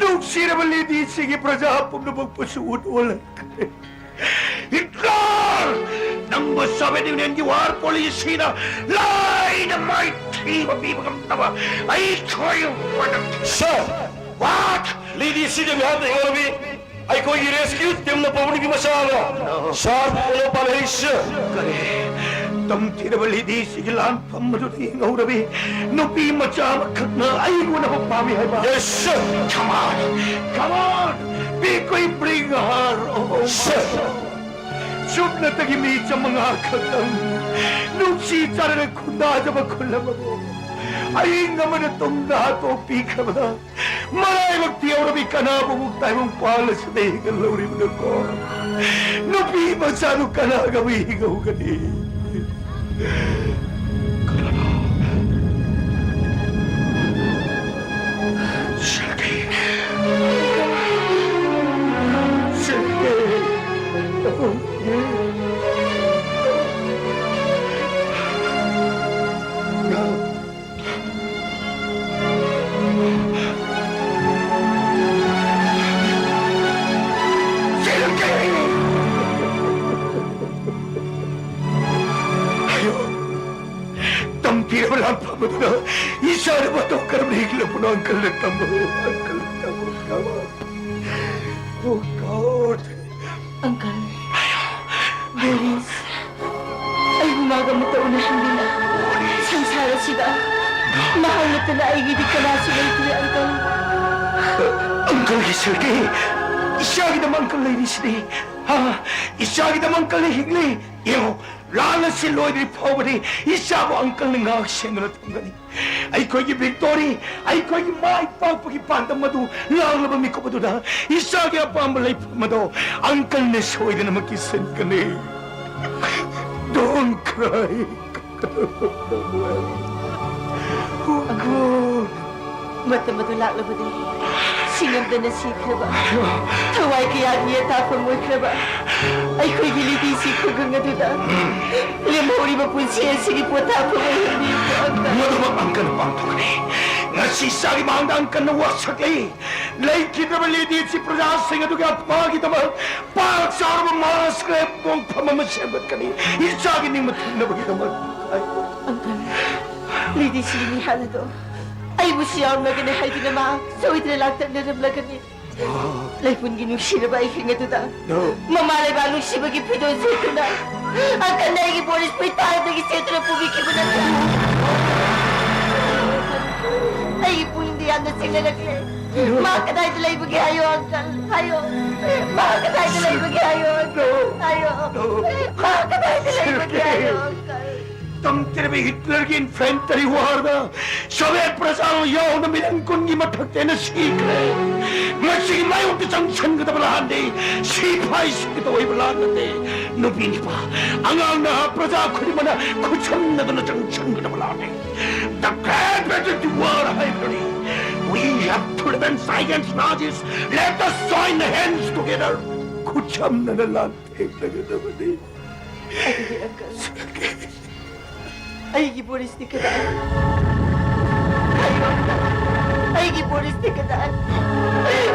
ꯅꯨꯡꯁꯤꯔꯕ ꯂꯤꯗꯤꯁꯤꯡꯒꯤ ꯄ꯭ꯔꯖꯥ ꯄꯨꯝꯅꯃꯛꯄꯨꯁꯨ ꯎꯠ ꯑꯣꯜꯍꯟꯈ꯭ꯔꯦ꯫ ꯍꯤꯠꯂꯔ! ꯅꯪꯕꯨ ꯁꯣꯚꯤꯌꯦꯠ ꯌꯨꯅꯤꯌꯟꯒꯤ ꯋꯥꯔ ꯄꯣꯂꯤꯁꯤꯅ ꯂꯥꯏꯅ ꯃꯥꯏꯊꯤꯕ ꯄꯤꯕ ꯉꯝꯗꯕ ꯑꯩꯈꯣꯏ ꯋꯥꯅ Sir! What? ꯂꯦꯗꯤ ꯁꯤꯗ ꯃꯤꯍꯥꯠ ꯇꯧꯔꯕꯤ ꯑꯩꯈꯣꯏꯒꯤ ꯔꯦꯁꯀ꯭ꯌꯨ ꯇꯤꯝꯅ ꯄꯕ꯭ꯂꯤꯛꯀꯤ ꯃꯆꯥ ꯑꯃ ꯁꯥꯔ ꯄꯣꯂꯣ ꯄꯥꯜꯂꯛꯏ, sir꯫ ꯀꯔꯤ? ꯇꯝꯊꯤꯔꯕ ꯂꯦꯗꯤ ꯁꯤꯒꯤ ꯂꯥꯟꯐꯝ ꯑꯗꯨꯗ ꯌꯦꯡꯍꯧꯔꯕꯤ ꯅꯨꯄꯤ ꯃꯆꯥ ꯑꯃꯈꯛꯅ ꯑꯩ ꯎꯅꯕ ꯄꯥꯝꯃꯤ ꯍꯥꯏꯕ? Yes, sir꯫ Come on! Come on! ꯄꯤꯛꯈꯣꯏ bring her! Oh, sir! ꯁꯨꯞꯅꯇꯒꯤ ꯃꯤ ꯆꯥꯃꯉꯥ ꯈꯛꯇꯪ ꯅꯨꯡꯁꯤ ꯆꯥꯟꯅꯅ ꯈꯨꯟꯗꯥꯖꯕ ꯈꯨꯜ ꯑꯃꯕꯨ ꯑꯏꯪ ꯑꯃꯅ ꯇꯨꯡꯗ ꯍꯥꯠꯇꯣꯛꯄꯤꯈ꯭ꯔꯕꯗ ꯃꯔꯥꯏꯕꯛ ꯊꯤꯍꯧꯔꯕꯤ ꯀꯅꯥꯕꯨ ꯑꯃꯨꯛ ꯇꯥꯏꯕꯪ ꯄꯥꯜ ꯑꯁꯤꯗ ꯍꯤꯡꯍꯜꯍꯧꯔꯤꯕꯅꯣꯀꯣ? ꯅꯨꯄꯤ ꯃꯆꯥꯗꯨ ꯀꯅꯥꯒ ꯑꯃꯨꯛ ꯍꯤꯡꯍꯧꯒꯅꯤ? ꯀꯅꯥꯅꯣ? ꯁꯔꯒꯦ! ꯁꯔꯒꯦ! ꯇꯝꯕꯤꯔꯕ ꯂꯥꯟꯐꯝ ꯑꯗꯨꯗ ꯏꯆꯥꯅ ꯃꯇꯧ ꯀꯔꯝꯅ ꯍꯤꯡꯂꯕꯅꯣ? ꯑꯪꯀꯜꯅ ꯇꯝꯃꯨ, ꯑꯪꯀꯜꯅ ꯇꯝꯃꯨ꯫ Come on. Oh God. ꯑꯪꯀꯜ, ꯕꯣꯔꯤꯁ, ꯑꯩꯕꯨ ꯃꯥꯒ ꯑꯃꯨꯛꯇ ꯎꯅꯍꯟꯕꯤꯅ꯫ ꯁꯪꯁꯥꯔ ꯑꯁꯤꯗ ꯃꯍꯥꯛ ꯅꯠꯇꯅ ꯑꯩꯒꯤꯗꯤ ꯀꯅꯥꯁꯨ ꯂꯩꯇ꯭ꯔꯦ, ꯑꯪꯀꯜ꯫ ꯑꯪꯀꯜꯒꯤ ꯁꯔꯒꯦ, ꯏꯆꯥꯒꯤꯗꯃꯛ ꯑꯪꯀꯜ ꯂꯩꯔꯤꯁꯤꯗꯤ꯫ ꯍꯥ? ꯏꯆꯥꯒꯤꯗꯃꯛ ꯑꯪꯀꯜꯅ ꯍꯤꯡꯂꯤ꯫ ꯌꯦꯡꯉꯣ, ꯂꯥꯟ ꯑꯁꯤ ꯂꯣꯏꯗ꯭ꯔꯤ ꯐꯥꯎꯕꯗꯤ ꯏꯆꯥꯕꯨ ꯑꯪꯀꯜꯅ ꯉꯥꯛ ꯁꯦꯟꯗꯨꯅ ꯊꯝꯒꯅꯤ꯫ ꯑꯩꯈꯣꯏꯒꯤ ꯚꯤꯛꯇꯣꯔꯤ, ꯑꯩꯈꯣꯏꯒꯤ ꯃꯥꯏ ꯄꯥꯛꯄꯒꯤ ꯄꯥꯟꯗꯝ ꯑꯗꯨ ꯂꯥꯡꯂꯕ ꯃꯤꯀꯨꯞ ꯑꯗꯨꯗ ꯏꯆꯥꯒꯤ ꯑꯄꯥꯝꯕ ꯂꯩꯐꯝ ꯑꯗꯣ ꯑꯪꯀꯜꯅ ꯁꯣꯏꯗꯅꯃꯛꯀꯤ ꯁꯤꯟꯒꯅꯤ꯫ Don't cry. Oh God. ꯃꯇꯝ ꯑꯗꯨ ꯂꯥꯛꯂꯕꯗꯤ ꯁꯤꯡꯉꯝꯗꯅ ꯁꯤꯈ꯭ꯔꯕ, ꯊꯋꯥꯏ ꯀꯌꯥꯒꯤ ꯌꯦꯇꯥꯐꯝ ꯑꯣꯏꯈ꯭ꯔꯕ ꯑꯩꯈꯣꯏꯒꯤ ꯂꯤꯕꯤꯁꯤ ꯈꯨꯡꯒꯪ ꯑꯗꯨꯗ ꯂꯦꯝꯍꯧꯔꯤꯕ ꯄꯨꯟꯁꯤ ꯑꯁꯤꯒꯤ ꯄꯣꯊꯥꯐꯝ ꯑꯣꯏꯍꯟꯕꯤꯌꯨ, ꯑꯪꯀꯜ꯫ ꯃꯗꯨꯃꯛ ꯑꯪꯀꯜꯅ ꯄꯥꯡꯊꯣꯛꯀꯅꯤ꯫ ꯉꯁꯤ ꯏꯆꯥꯒꯤ ꯃꯥꯡꯗ ꯑꯪꯀꯜꯅ ꯋꯥꯁꯛꯂꯤ꯫ ꯂꯩꯈꯤꯗ꯭ꯔꯕ ꯂꯦꯗꯤ ꯑꯁꯤ ꯄ꯭ꯔꯖꯥꯁꯤꯡ ꯑꯗꯨꯒꯤ ꯑꯐꯕꯒꯤꯗꯃꯛ ꯄꯥꯛ ꯆꯥꯎꯔꯕ ꯃꯥꯁ ꯒ꯭ꯔꯦꯞ ꯄꯣꯡꯐꯝ ꯑꯃ ꯁꯦꯝꯒꯠꯀꯅꯤ꯫ ꯏꯆꯥꯒꯤ ꯅꯤꯡꯕ ꯊꯨꯡꯅꯕꯒꯤꯗꯃꯛ꯫ ꯑꯪꯀꯜ, ꯂꯦꯗꯤ ꯁꯤꯒꯤ ꯃꯤꯍꯥꯠ ꯑꯗꯣ ꯑꯩꯕꯨꯁꯨ ꯌꯥꯎꯔꯝꯂꯒꯅꯤ ꯍꯥꯏꯗꯨꯅ ꯃꯍꯥꯛ ꯁꯣꯏꯗꯅ ꯂꯥꯛꯇꯛꯅꯔꯝꯂꯒꯅꯤ꯫ ꯂꯩꯄꯨꯟꯒꯤ ꯅꯨꯡꯁꯤꯔꯕ ꯑꯍꯤꯡ ꯑꯗꯨꯗ ꯃꯃꯥ ꯂꯩꯕꯥꯛ ꯅꯨꯡꯁꯤꯕꯒꯤ ꯐꯤꯗꯣꯜ ꯁꯦꯠꯇꯨꯅ ꯑꯪꯀꯜꯅ ꯑꯩꯒꯤ ꯕꯣꯔꯤꯁꯄꯨ ꯏꯝꯐꯥꯜꯗꯒꯤ ꯆꯦꯟꯗꯨꯅ ꯄꯨꯕꯤꯈꯤꯕ ꯅꯠꯇ꯭ꯔꯥ? ꯑꯩꯒꯤ ꯄꯨꯛꯅꯤꯡꯗ ꯌꯥꯝꯅ ꯆꯤꯡꯅꯔꯛꯂꯦ꯫ ꯃꯥ ꯀꯗꯥꯏꯗ ꯂꯩꯕꯒꯦ ꯍꯥꯏꯌꯣ, ꯑꯪꯀꯜ, ꯍꯥꯏꯌꯣ꯫ ꯃꯥ ꯀꯗꯥꯏꯗ ꯂꯩꯕꯒꯦ ꯍꯥꯏꯌꯣ, ꯑꯪꯀꯜ, ꯍꯥꯏꯌꯣ꯫ ꯃꯥ ꯀꯗꯥꯏꯗ ꯂꯩꯕꯒꯦ ꯍꯥꯏꯌꯣ, ꯑꯪꯀꯜ꯫ ꯇꯝꯊꯤꯔꯕ ꯍꯤꯠꯂꯔꯒꯤ ꯏꯟꯐꯦꯟꯇꯔꯤ ꯋꯥꯔꯗ ꯁꯣꯚꯤꯌꯦꯠ ꯄ꯭ꯔꯖꯥ ꯌꯥꯎꯅ ꯃꯤꯂꯤꯌꯟ ꯀꯨꯟꯒꯤ ꯃꯊꯛꯇ ꯍꯦꯟꯅ ꯁꯤꯈ꯭ꯔꯦ꯫ ꯃꯁꯤꯒꯤ ꯃꯥꯌꯣꯛꯇ ꯆꯪꯁꯟꯒꯗꯕ ꯂꯥꯟꯅꯤ꯫ ꯁꯤꯐꯥꯏꯁꯤꯡꯒꯤ ꯑꯣꯏꯕ ꯂꯥꯟ ꯅꯠꯇꯦ꯫ ꯅꯨꯄꯤ ꯅꯨꯄꯥ, ꯑꯉꯥꯡ ꯅꯍꯥ, ꯄ꯭ꯔꯖꯥ ꯈꯨꯗꯤꯡꯃꯛꯅ ꯈꯨꯠꯁꯝꯅꯗꯨꯅ ꯆꯪꯁꯟꯒꯗꯕ ꯂꯥꯟꯅꯤ꯫ The Great Patriotic War ꯍꯥꯏꯕꯗꯨꯅꯤ꯫ We have to revenge against Nazis. Let us join the hands together. ꯈꯨꯠꯁꯝꯅꯅ ꯂꯥꯟ ꯊꯦꯡꯅꯒꯗꯕꯅꯤ꯫ ꯑꯗꯨꯗꯤ ꯑꯪꯀꯜ, ꯑꯩꯒꯤ ꯕꯣꯔꯤꯁꯇꯤ ꯀꯗꯥꯏ? ꯍꯥꯏꯌꯣ ꯑꯪꯀꯜ, ꯑꯩꯒꯤ ꯕꯣꯔꯤꯁꯇꯤ ꯀꯗꯥꯏ?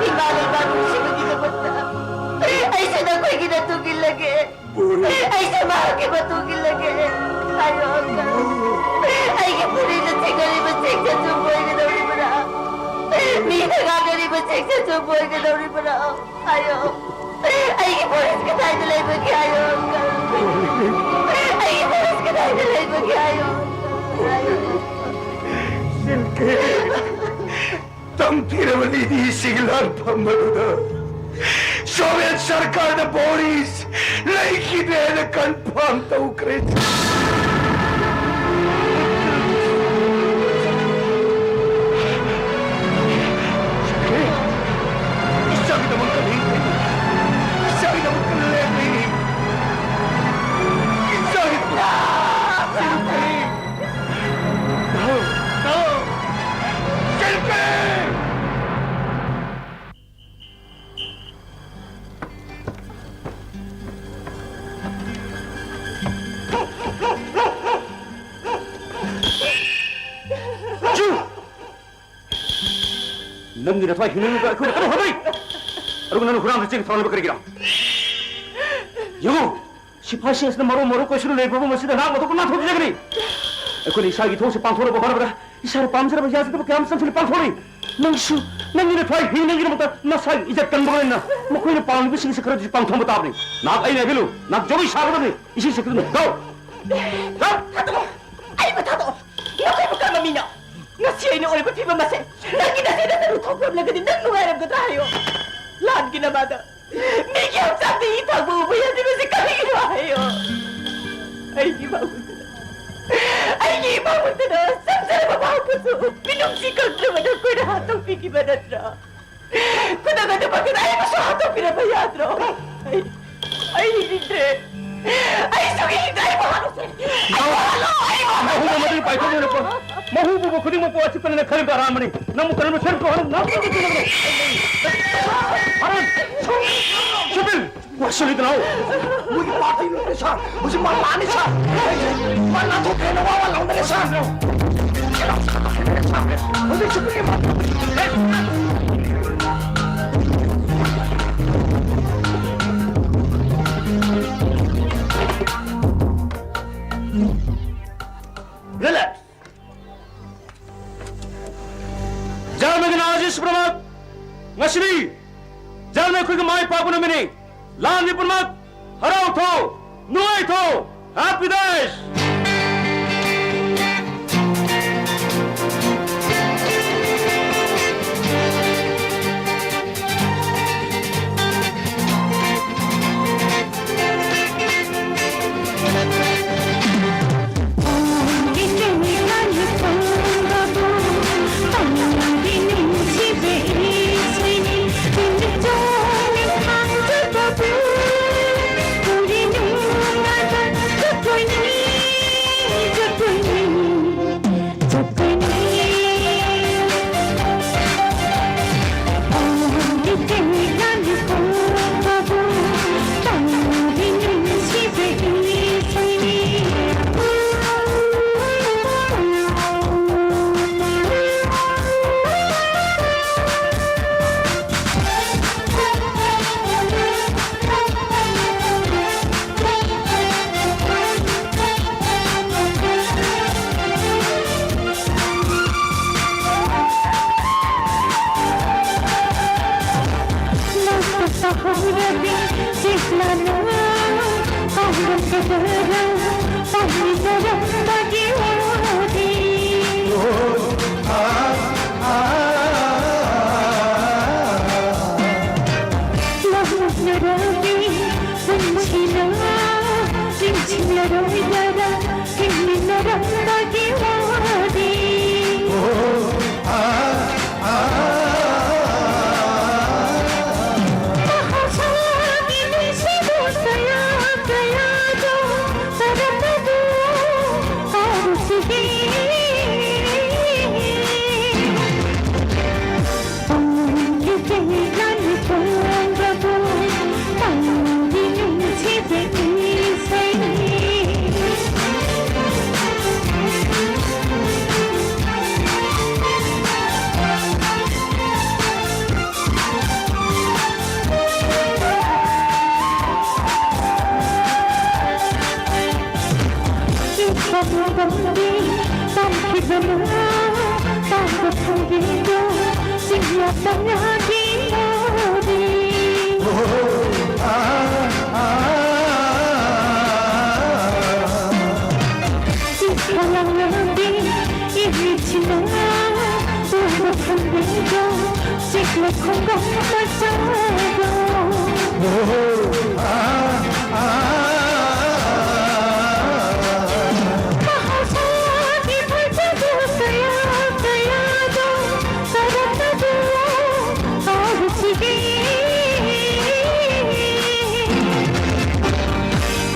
ꯏꯃꯥ ꯂꯩꯕꯥꯛ ꯅꯨꯡꯁꯤꯕꯒꯤꯗꯃꯛꯇ ꯑꯩꯁꯨ ꯅꯈꯣꯏꯒꯤ ꯃꯇꯨꯡ ꯏꯜꯂꯒꯦ꯫ ꯕꯣꯔꯤꯁ꯫ ꯑꯩꯁꯨ ꯃꯍꯥꯛꯀꯤ ꯃꯇꯨꯡ ꯏꯜꯂꯒꯦ꯫ ꯍꯥꯏꯌꯣ ꯑꯪꯀꯜ, ꯑꯩꯒꯤ ꯕꯣꯔꯤꯁꯅ ꯆꯤꯡꯅꯔꯤꯕꯁꯤꯡꯁꯦ ꯆꯨꯝꯕ ꯑꯣꯏꯒꯗꯧꯔꯤꯕ꯭ꯔꯥ? ꯃꯤꯅ ꯉꯥꯡꯅꯔꯤꯕꯁꯤꯡꯁꯦ ꯆꯨꯝꯕ ꯑꯣꯏꯒꯗꯧꯔꯤꯕ꯭ꯔꯥ? ꯍꯥꯏꯌꯣ꯫ ꯑꯩꯒꯤ ꯕꯣꯔꯤꯁ ꯀꯗꯥꯏꯗ ꯂꯩꯕꯒꯦ ꯍꯥꯏꯌꯣ, ꯑꯪꯀꯜ꯫ ꯑꯩꯒꯤ ꯕꯣꯔꯤꯁ ꯀꯗꯥꯏꯗ ꯂꯩꯕꯒꯦ ꯍꯥꯏꯌꯣ, ꯑꯪꯀꯜ꯫ ꯍꯥꯏꯌꯣ꯫ ꯁꯤꯜꯀꯦ, ꯇꯝꯊꯤꯔꯕ ꯂꯦꯗꯤꯁꯤꯒꯤ ꯂꯥꯟꯐꯝ ꯑꯗꯨꯗ ꯁꯣꯚꯤꯌꯦꯠ ꯁꯔꯀꯥꯔꯅ ꯕꯣꯔꯤꯁ ꯂꯩꯈꯤꯗ꯭ꯔꯦꯅ ꯀꯟꯐꯥꯔꯝ ꯇꯧꯈ꯭ꯔꯦ꯫ ꯏꯆꯥꯒꯤꯗꯃꯛꯇ ꯂꯦꯞꯂꯤ꯫ ꯏꯆꯥꯒꯤꯗꯃꯛꯇ ꯂꯦꯞꯂꯤ꯫ ꯏꯆꯥꯒꯤꯗꯃꯛꯇ ꯂꯦꯞꯂꯤ꯫ No! No! ꯁꯤꯜꯀꯤ! ꯅꯪꯒꯤ ꯅꯊ꯭ꯋꯥꯏ ꯍꯤꯡꯅꯤꯡꯉꯤꯕ ꯑꯩꯈꯣꯏꯅ ꯀꯔꯝ ꯍꯥꯏꯕ? ꯑꯗꯨꯒ ꯅꯪꯅ ꯍꯨꯔꯥꯟꯕ ꯆꯦꯡ ꯊꯥꯡꯂꯤꯕ ꯀꯔꯤꯒꯤꯅꯣ? ꯌꯦꯡꯉꯨ, ꯁꯤꯐꯥꯏꯁꯤꯡ ꯑꯁꯤꯅ ꯃꯔꯣꯟ ꯃꯔꯣꯟ ꯀꯣꯏꯁꯤꯜꯂ ꯂꯩꯕ ꯃꯐꯝ ꯑꯁꯤꯗ ꯅꯍꯥꯛ ꯃꯊꯧ ꯀꯅꯥ ꯊꯣꯛꯖꯒꯅꯤ? ꯑꯩꯈꯣꯏꯅ ꯏꯁꯥꯒꯤ ꯊꯧꯁꯦ ꯄꯥꯡꯊꯣꯛꯅꯕ ꯍꯣꯠꯅꯕꯗ ꯏꯁꯥꯅ ꯄꯥꯝꯖꯔꯕ ꯌꯥꯖꯗꯕ ꯀꯌꯥ ꯑꯃ ꯆꯪꯁꯤꯜꯂ ꯄꯥꯡꯊꯣꯛꯂꯤ꯫ ꯅꯪꯁꯨ ꯅꯪꯒꯤ ꯅꯊ꯭ꯋꯥꯏ ꯍꯤꯡꯅꯕꯒꯤꯗꯃꯛꯇ ꯅꯁꯥꯒꯤ ꯏꯖꯠ ꯀꯟꯕ ꯂꯣꯏꯅꯅ ꯃꯈꯣꯏꯅ ꯄꯥꯝꯂꯤꯕꯁꯤꯡꯁꯦ ꯈꯔꯗꯤ ꯄꯥꯡꯊꯣꯛꯄ ꯇꯥꯕꯅꯤ꯫ ꯅꯍꯥꯛ ꯑꯩꯅ ꯍꯥꯏꯕꯤꯜꯂꯨ, ꯅꯍꯥꯛ ꯖꯒꯣꯏ ꯁꯥꯒꯗꯕꯅꯤ꯫ ꯏꯁꯩ ꯁꯛꯀꯗꯕꯅꯤ꯫ ꯒꯣ! ꯒꯣ! ꯊꯥꯗꯣꯛꯑꯣ! ꯑꯩꯕꯨ ꯊꯥꯗꯣꯛꯑꯣ! ꯅꯈꯣꯏꯕꯨ ꯀꯔꯝꯕ ꯃꯤꯅꯣ? ꯉꯁꯤ ꯑꯩꯅ ꯑꯣꯏꯕ ꯐꯤꯕꯝ ꯑꯁꯦ ꯅꯪꯒꯤ ꯅꯆꯦ ꯅꯆꯟꯅ ꯊꯣꯛꯄꯤꯔꯝꯂꯒꯗꯤ ꯅꯪ ꯅꯨꯡꯉꯥꯏꯔꯝꯒꯗ꯭ꯔꯥ ꯍꯥꯏꯌꯣ? ꯂꯥꯟꯒꯤ ꯅꯃꯥꯗ ꯃꯤꯒꯤ ꯍꯛꯆꯥꯡꯗ ꯏ ꯊꯥꯡꯕ ꯎꯕ ꯌꯥꯗ꯭ꯔꯤꯕꯁꯤ ꯀꯔꯤꯒꯤꯅꯣ ꯍꯥꯏꯌꯣ? ꯑꯩꯒꯤ ꯏꯃꯥ ꯃꯨꯟꯇꯅ, ꯑꯩꯒꯤ ꯏꯃꯥ ꯃꯨꯟꯇꯅ ꯆꯪꯖꯔꯕ ꯃꯍꯥꯛꯄꯨꯁꯨ ꯃꯤꯅꯨꯡꯁꯤ ꯈꯪꯗ꯭ꯔꯕ ꯅꯈꯣꯏꯅ ꯍꯥꯠꯇꯣꯛꯄꯤꯈꯤꯕ ꯅꯠꯇ꯭ꯔꯥ? ꯈꯨꯗꯛ ꯑꯗꯨꯃꯛꯇꯗ ꯑꯩꯕꯨꯁꯨ ꯍꯥꯠꯇꯣꯛꯄꯤꯔꯝꯕ ꯌꯥꯗ꯭ꯔꯣ? ꯑꯩ, ꯑꯩ ꯍꯤꯡꯅꯤꯡꯗ꯭ꯔꯦ꯫ ꯑꯩ ꯁꯨꯡꯍꯤꯡ ꯍꯤꯡꯗ꯭ꯔꯦ꯫ ꯑꯩꯕꯨ ꯍꯥꯠꯂꯣꯁꯦ꯫ ꯑꯩꯕꯨ ꯍꯥꯠꯂꯣ꯫ ꯑꯩꯕꯨ ꯍꯥꯠꯂꯣ꯫ ꯃꯍꯨ ꯄꯨꯝꯕ ꯃꯗꯨꯒꯤ ꯄꯥꯏꯊꯣꯛꯅꯔꯛꯄ, ꯃꯍꯨ ꯄꯨꯝꯕ ꯈꯨꯗꯤꯡꯃꯛꯄꯨ ꯑꯆꯤꯛꯄꯅ ꯈꯜꯂꯤꯕ ꯑꯔꯥꯟꯕꯅꯤ꯫ ꯅꯪꯕꯨ ꯀꯔꯝꯅ ꯁꯦꯝꯈ꯭ꯔꯣ ꯍꯥꯏꯅ ꯅꯪ ꯍꯥꯔꯟ! ꯁꯨꯕꯤꯜ! ꯋꯥꯁꯤꯜꯂꯤꯗꯅ! ꯃꯣꯏꯒꯤ ꯄꯥꯔꯇꯤ ꯅꯠꯇꯦ, ꯁꯥꯔ꯫ ꯍꯧꯖꯤꯛ ꯃꯥ ꯂꯥꯛꯑꯅꯤ, ꯁꯥꯔ꯫ ꯃꯥ ꯅꯥꯟꯊꯣꯛꯈ꯭ꯔꯦꯅ ꯋꯥ ꯋꯥ ꯂꯥꯎꯅꯔꯦ, ꯁꯥꯔ꯫ ꯍꯧꯖꯤꯛ ꯁꯨꯕꯤꯜꯒꯤ ꯄꯥꯔꯇꯤ꯫ ꯔꯤꯂꯦꯛꯁ꯫ ꯖꯔꯃꯒꯤ ꯅꯥꯖꯤ ꯁꯨꯄ꯭ꯔꯃꯥꯠ꯫ ꯉꯁꯤꯗꯤ ꯖꯔꯃ ꯑꯩꯈꯣꯏꯒꯤ ꯃꯥꯏ ꯄꯥꯛꯄ ꯅꯨꯃꯤꯠꯅꯤ꯫ ꯂꯥꯟꯃꯤ ꯄꯨꯝꯅꯃꯛ ꯍꯔꯥꯎ ꯊꯣꯛꯎ, ꯅꯨꯡꯉꯥꯏ ꯊꯣꯛꯎ꯫ Happy days! ꯀꯥꯎꯔꯝꯒꯗ꯭ꯔꯥ ꯄꯥꯝꯃꯤꯟꯅꯔꯝꯕꯒꯤ ꯋꯥꯗꯤ? ꯂꯥꯞꯅꯔꯕꯤ ꯄꯨꯟꯁꯤꯅ ꯅꯤꯡꯁꯤꯡꯂꯔꯣꯏꯗ꯭ꯔꯥ ꯍꯤꯡꯃꯤꯟꯅꯔꯝꯕꯒꯤ ꯋꯥꯗꯤ? ꯃꯍꯧꯁꯥꯒꯤ ꯅꯨꯡꯁꯤꯕ ꯀꯌꯥ ꯀꯌꯥꯗꯣ ꯀꯔꯝꯅꯕꯨ ꯀꯥꯎꯔꯨꯁꯤꯒꯦ? ꯄꯨꯡꯒꯤ ꯆꯤꯡꯂꯥꯟ ꯆꯣꯡꯕꯕꯨ ꯇꯝꯗꯤ ꯅꯨꯡꯁꯤꯕ ꯏꯁꯩ꯫ ꯏꯪꯈꯣꯜ ꯂꯝꯕꯤ ꯇꯝꯈꯤꯕꯅ ꯇꯥꯕ ꯐꯪꯕꯤꯗꯨ ꯆꯤꯡꯂꯛ ꯃꯉꯥꯒꯤ ꯃꯣꯔꯦ꯫ ꯏꯪꯈꯣꯜ ꯂꯝꯕꯤ ꯏꯔꯤꯁꯤꯅ ꯎꯕ ꯐꯪꯕꯤꯗꯨ ꯆꯤꯡꯂꯛ ꯈꯨꯡꯒꯪ ꯃꯆꯥꯗꯣ꯫ ꯃꯍꯧꯁꯥꯒꯤ ꯐꯖꯕ ꯀꯌꯥ ꯀꯌꯥꯗꯣ ꯀꯔꯝꯅꯕꯨ ꯀꯥꯎꯔꯨꯁꯤꯒꯦ?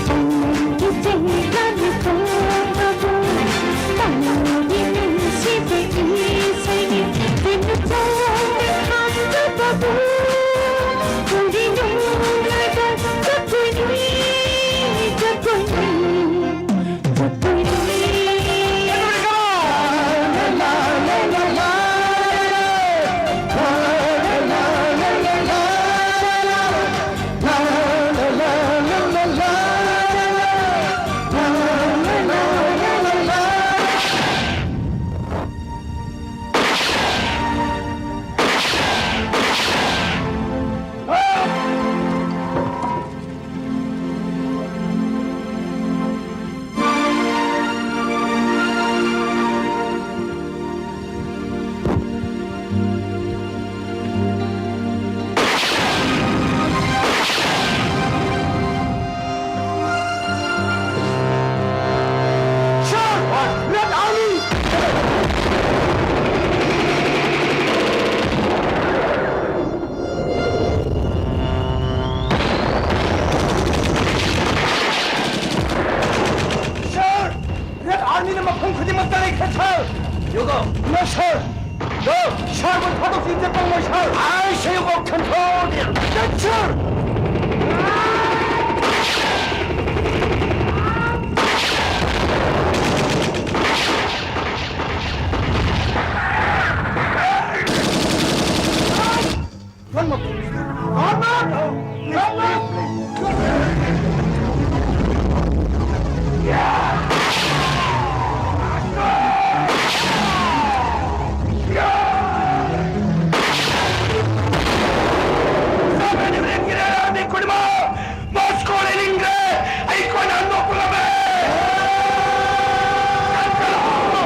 ꯄꯨꯡꯒꯤ ꯆꯤꯡꯂꯥꯟ ꯐꯣꯡꯕꯕꯨ ꯇꯝꯂꯤ ꯅꯨꯡꯁꯤꯕ ꯏꯁꯩꯅꯤ꯫ ꯇꯤꯟ ꯆꯣꯡꯅ ꯈꯥꯝꯖꯕꯕꯨ ꯎꯔꯤ ꯅꯨꯡꯉꯥꯏꯕ ꯖꯒꯣꯏꯅꯤ꯫ ꯈꯨꯗꯤꯡꯃꯛꯇ ꯑꯩ ꯈꯟꯊꯧ꯫ You go. No, sir. Go. Sir, ꯕꯨ ꯊꯥꯗꯣꯛꯈꯤꯕꯁꯦ ꯄꯪꯉꯣꯏ, sir. I say you go control them. Yes, sir. One more, please. One more. One more. ꯃꯣꯁꯀꯣ ꯂꯩꯅꯤꯡꯗ꯭ꯔꯦ꯫ ꯑꯩꯈꯣꯏꯅ ꯍꯟꯗꯣꯛꯄ ꯉꯝꯃꯦ꯫ ꯆꯠꯈ꯭ꯔꯣ꯫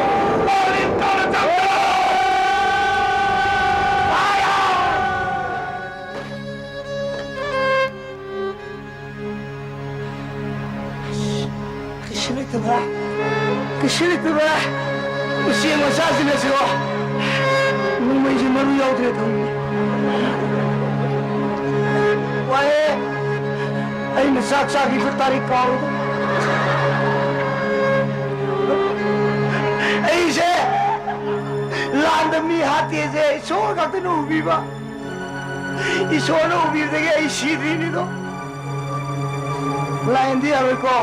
ꯃꯣꯔꯅꯤꯡ ꯇꯧꯔ ꯆꯠꯈ꯭ꯔꯣ꯫ ꯐꯥꯏꯌꯔ! ꯀꯩꯁꯨ ꯂꯩꯇꯕ꯭ꯔꯥ? ꯀꯩꯁꯨ ꯂꯩꯇꯕ꯭ꯔꯥ? ꯎꯆꯦꯛ ꯃꯆꯥꯁꯤꯅꯁꯨ ꯅꯣꯡꯃꯩꯁꯦ ꯃꯔꯨ ꯌꯥꯎꯗ꯭ꯔꯦ ꯊꯝꯃꯤ꯫ ꯋꯥꯍꯦ! ꯑꯩꯅ ꯆꯥꯛ ꯆꯥꯈꯤꯕ ꯇꯥꯔꯤꯛ ꯀꯥꯎꯔꯕ? ꯑꯩꯁꯦ ꯂꯥꯟꯗ ꯃꯤ ꯍꯥꯠꯇꯦꯁꯦ ꯏꯁꯣꯔ ꯈꯛꯇꯅ ꯎꯕꯤꯕ꯫ ꯏꯁꯣꯔꯅ ꯎꯕꯤꯕꯗꯒꯤ ꯑꯩ ꯁꯤꯗ꯭ꯔꯤꯅꯤꯗꯣ꯫ ꯂꯥꯏꯟꯗꯤ ꯌꯥꯔꯣꯏꯀꯣ꯫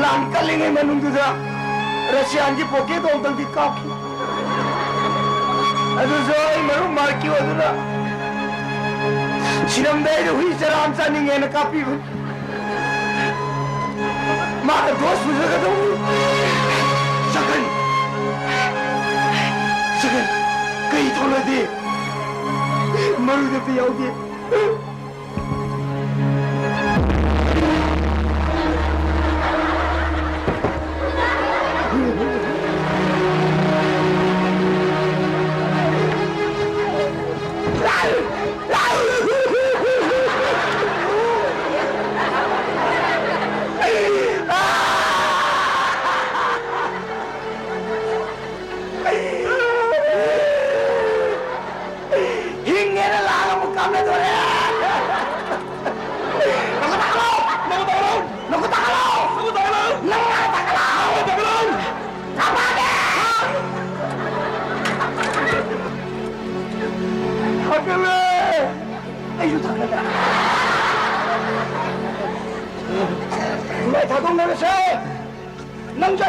ꯂꯥꯟ ꯀꯜꯂꯤꯉꯩ ꯃꯅꯨꯡꯗꯨꯗ ꯔꯁꯤꯌꯥꯟꯒꯤ ꯄꯣꯀꯦꯠ ꯑꯃꯨꯛꯇꯪꯗꯤ ꯀꯥꯞꯈꯤ꯫ ꯑꯗꯨꯁꯨ ꯑꯩ ꯃꯔꯨꯞ ꯃꯥꯔꯀꯤꯌꯣ ꯑꯗꯨꯅ ꯁꯤꯔꯝꯗꯥꯏꯗ ꯍꯨꯏ ꯆꯔꯥ ꯑꯃ ꯆꯥꯅꯤꯡꯉꯦꯅ ꯀꯥꯞꯄꯤꯕꯅꯤ꯫ ꯃꯥꯅ ꯗꯣꯁ ꯄꯨꯖꯒꯗꯧꯕ꯫ ꯁꯒꯟ! ꯁꯒꯟ! ꯀꯩ ꯊꯣꯛꯂꯗꯤ? ꯃꯔꯨꯗ ꯄꯤ ꯌꯥꯎꯗꯦ꯫ ꯍꯤꯡꯉꯦꯅ ꯂꯥꯡ ꯑꯃꯨꯛ ꯀꯥꯞꯅꯗꯣꯔꯦ꯫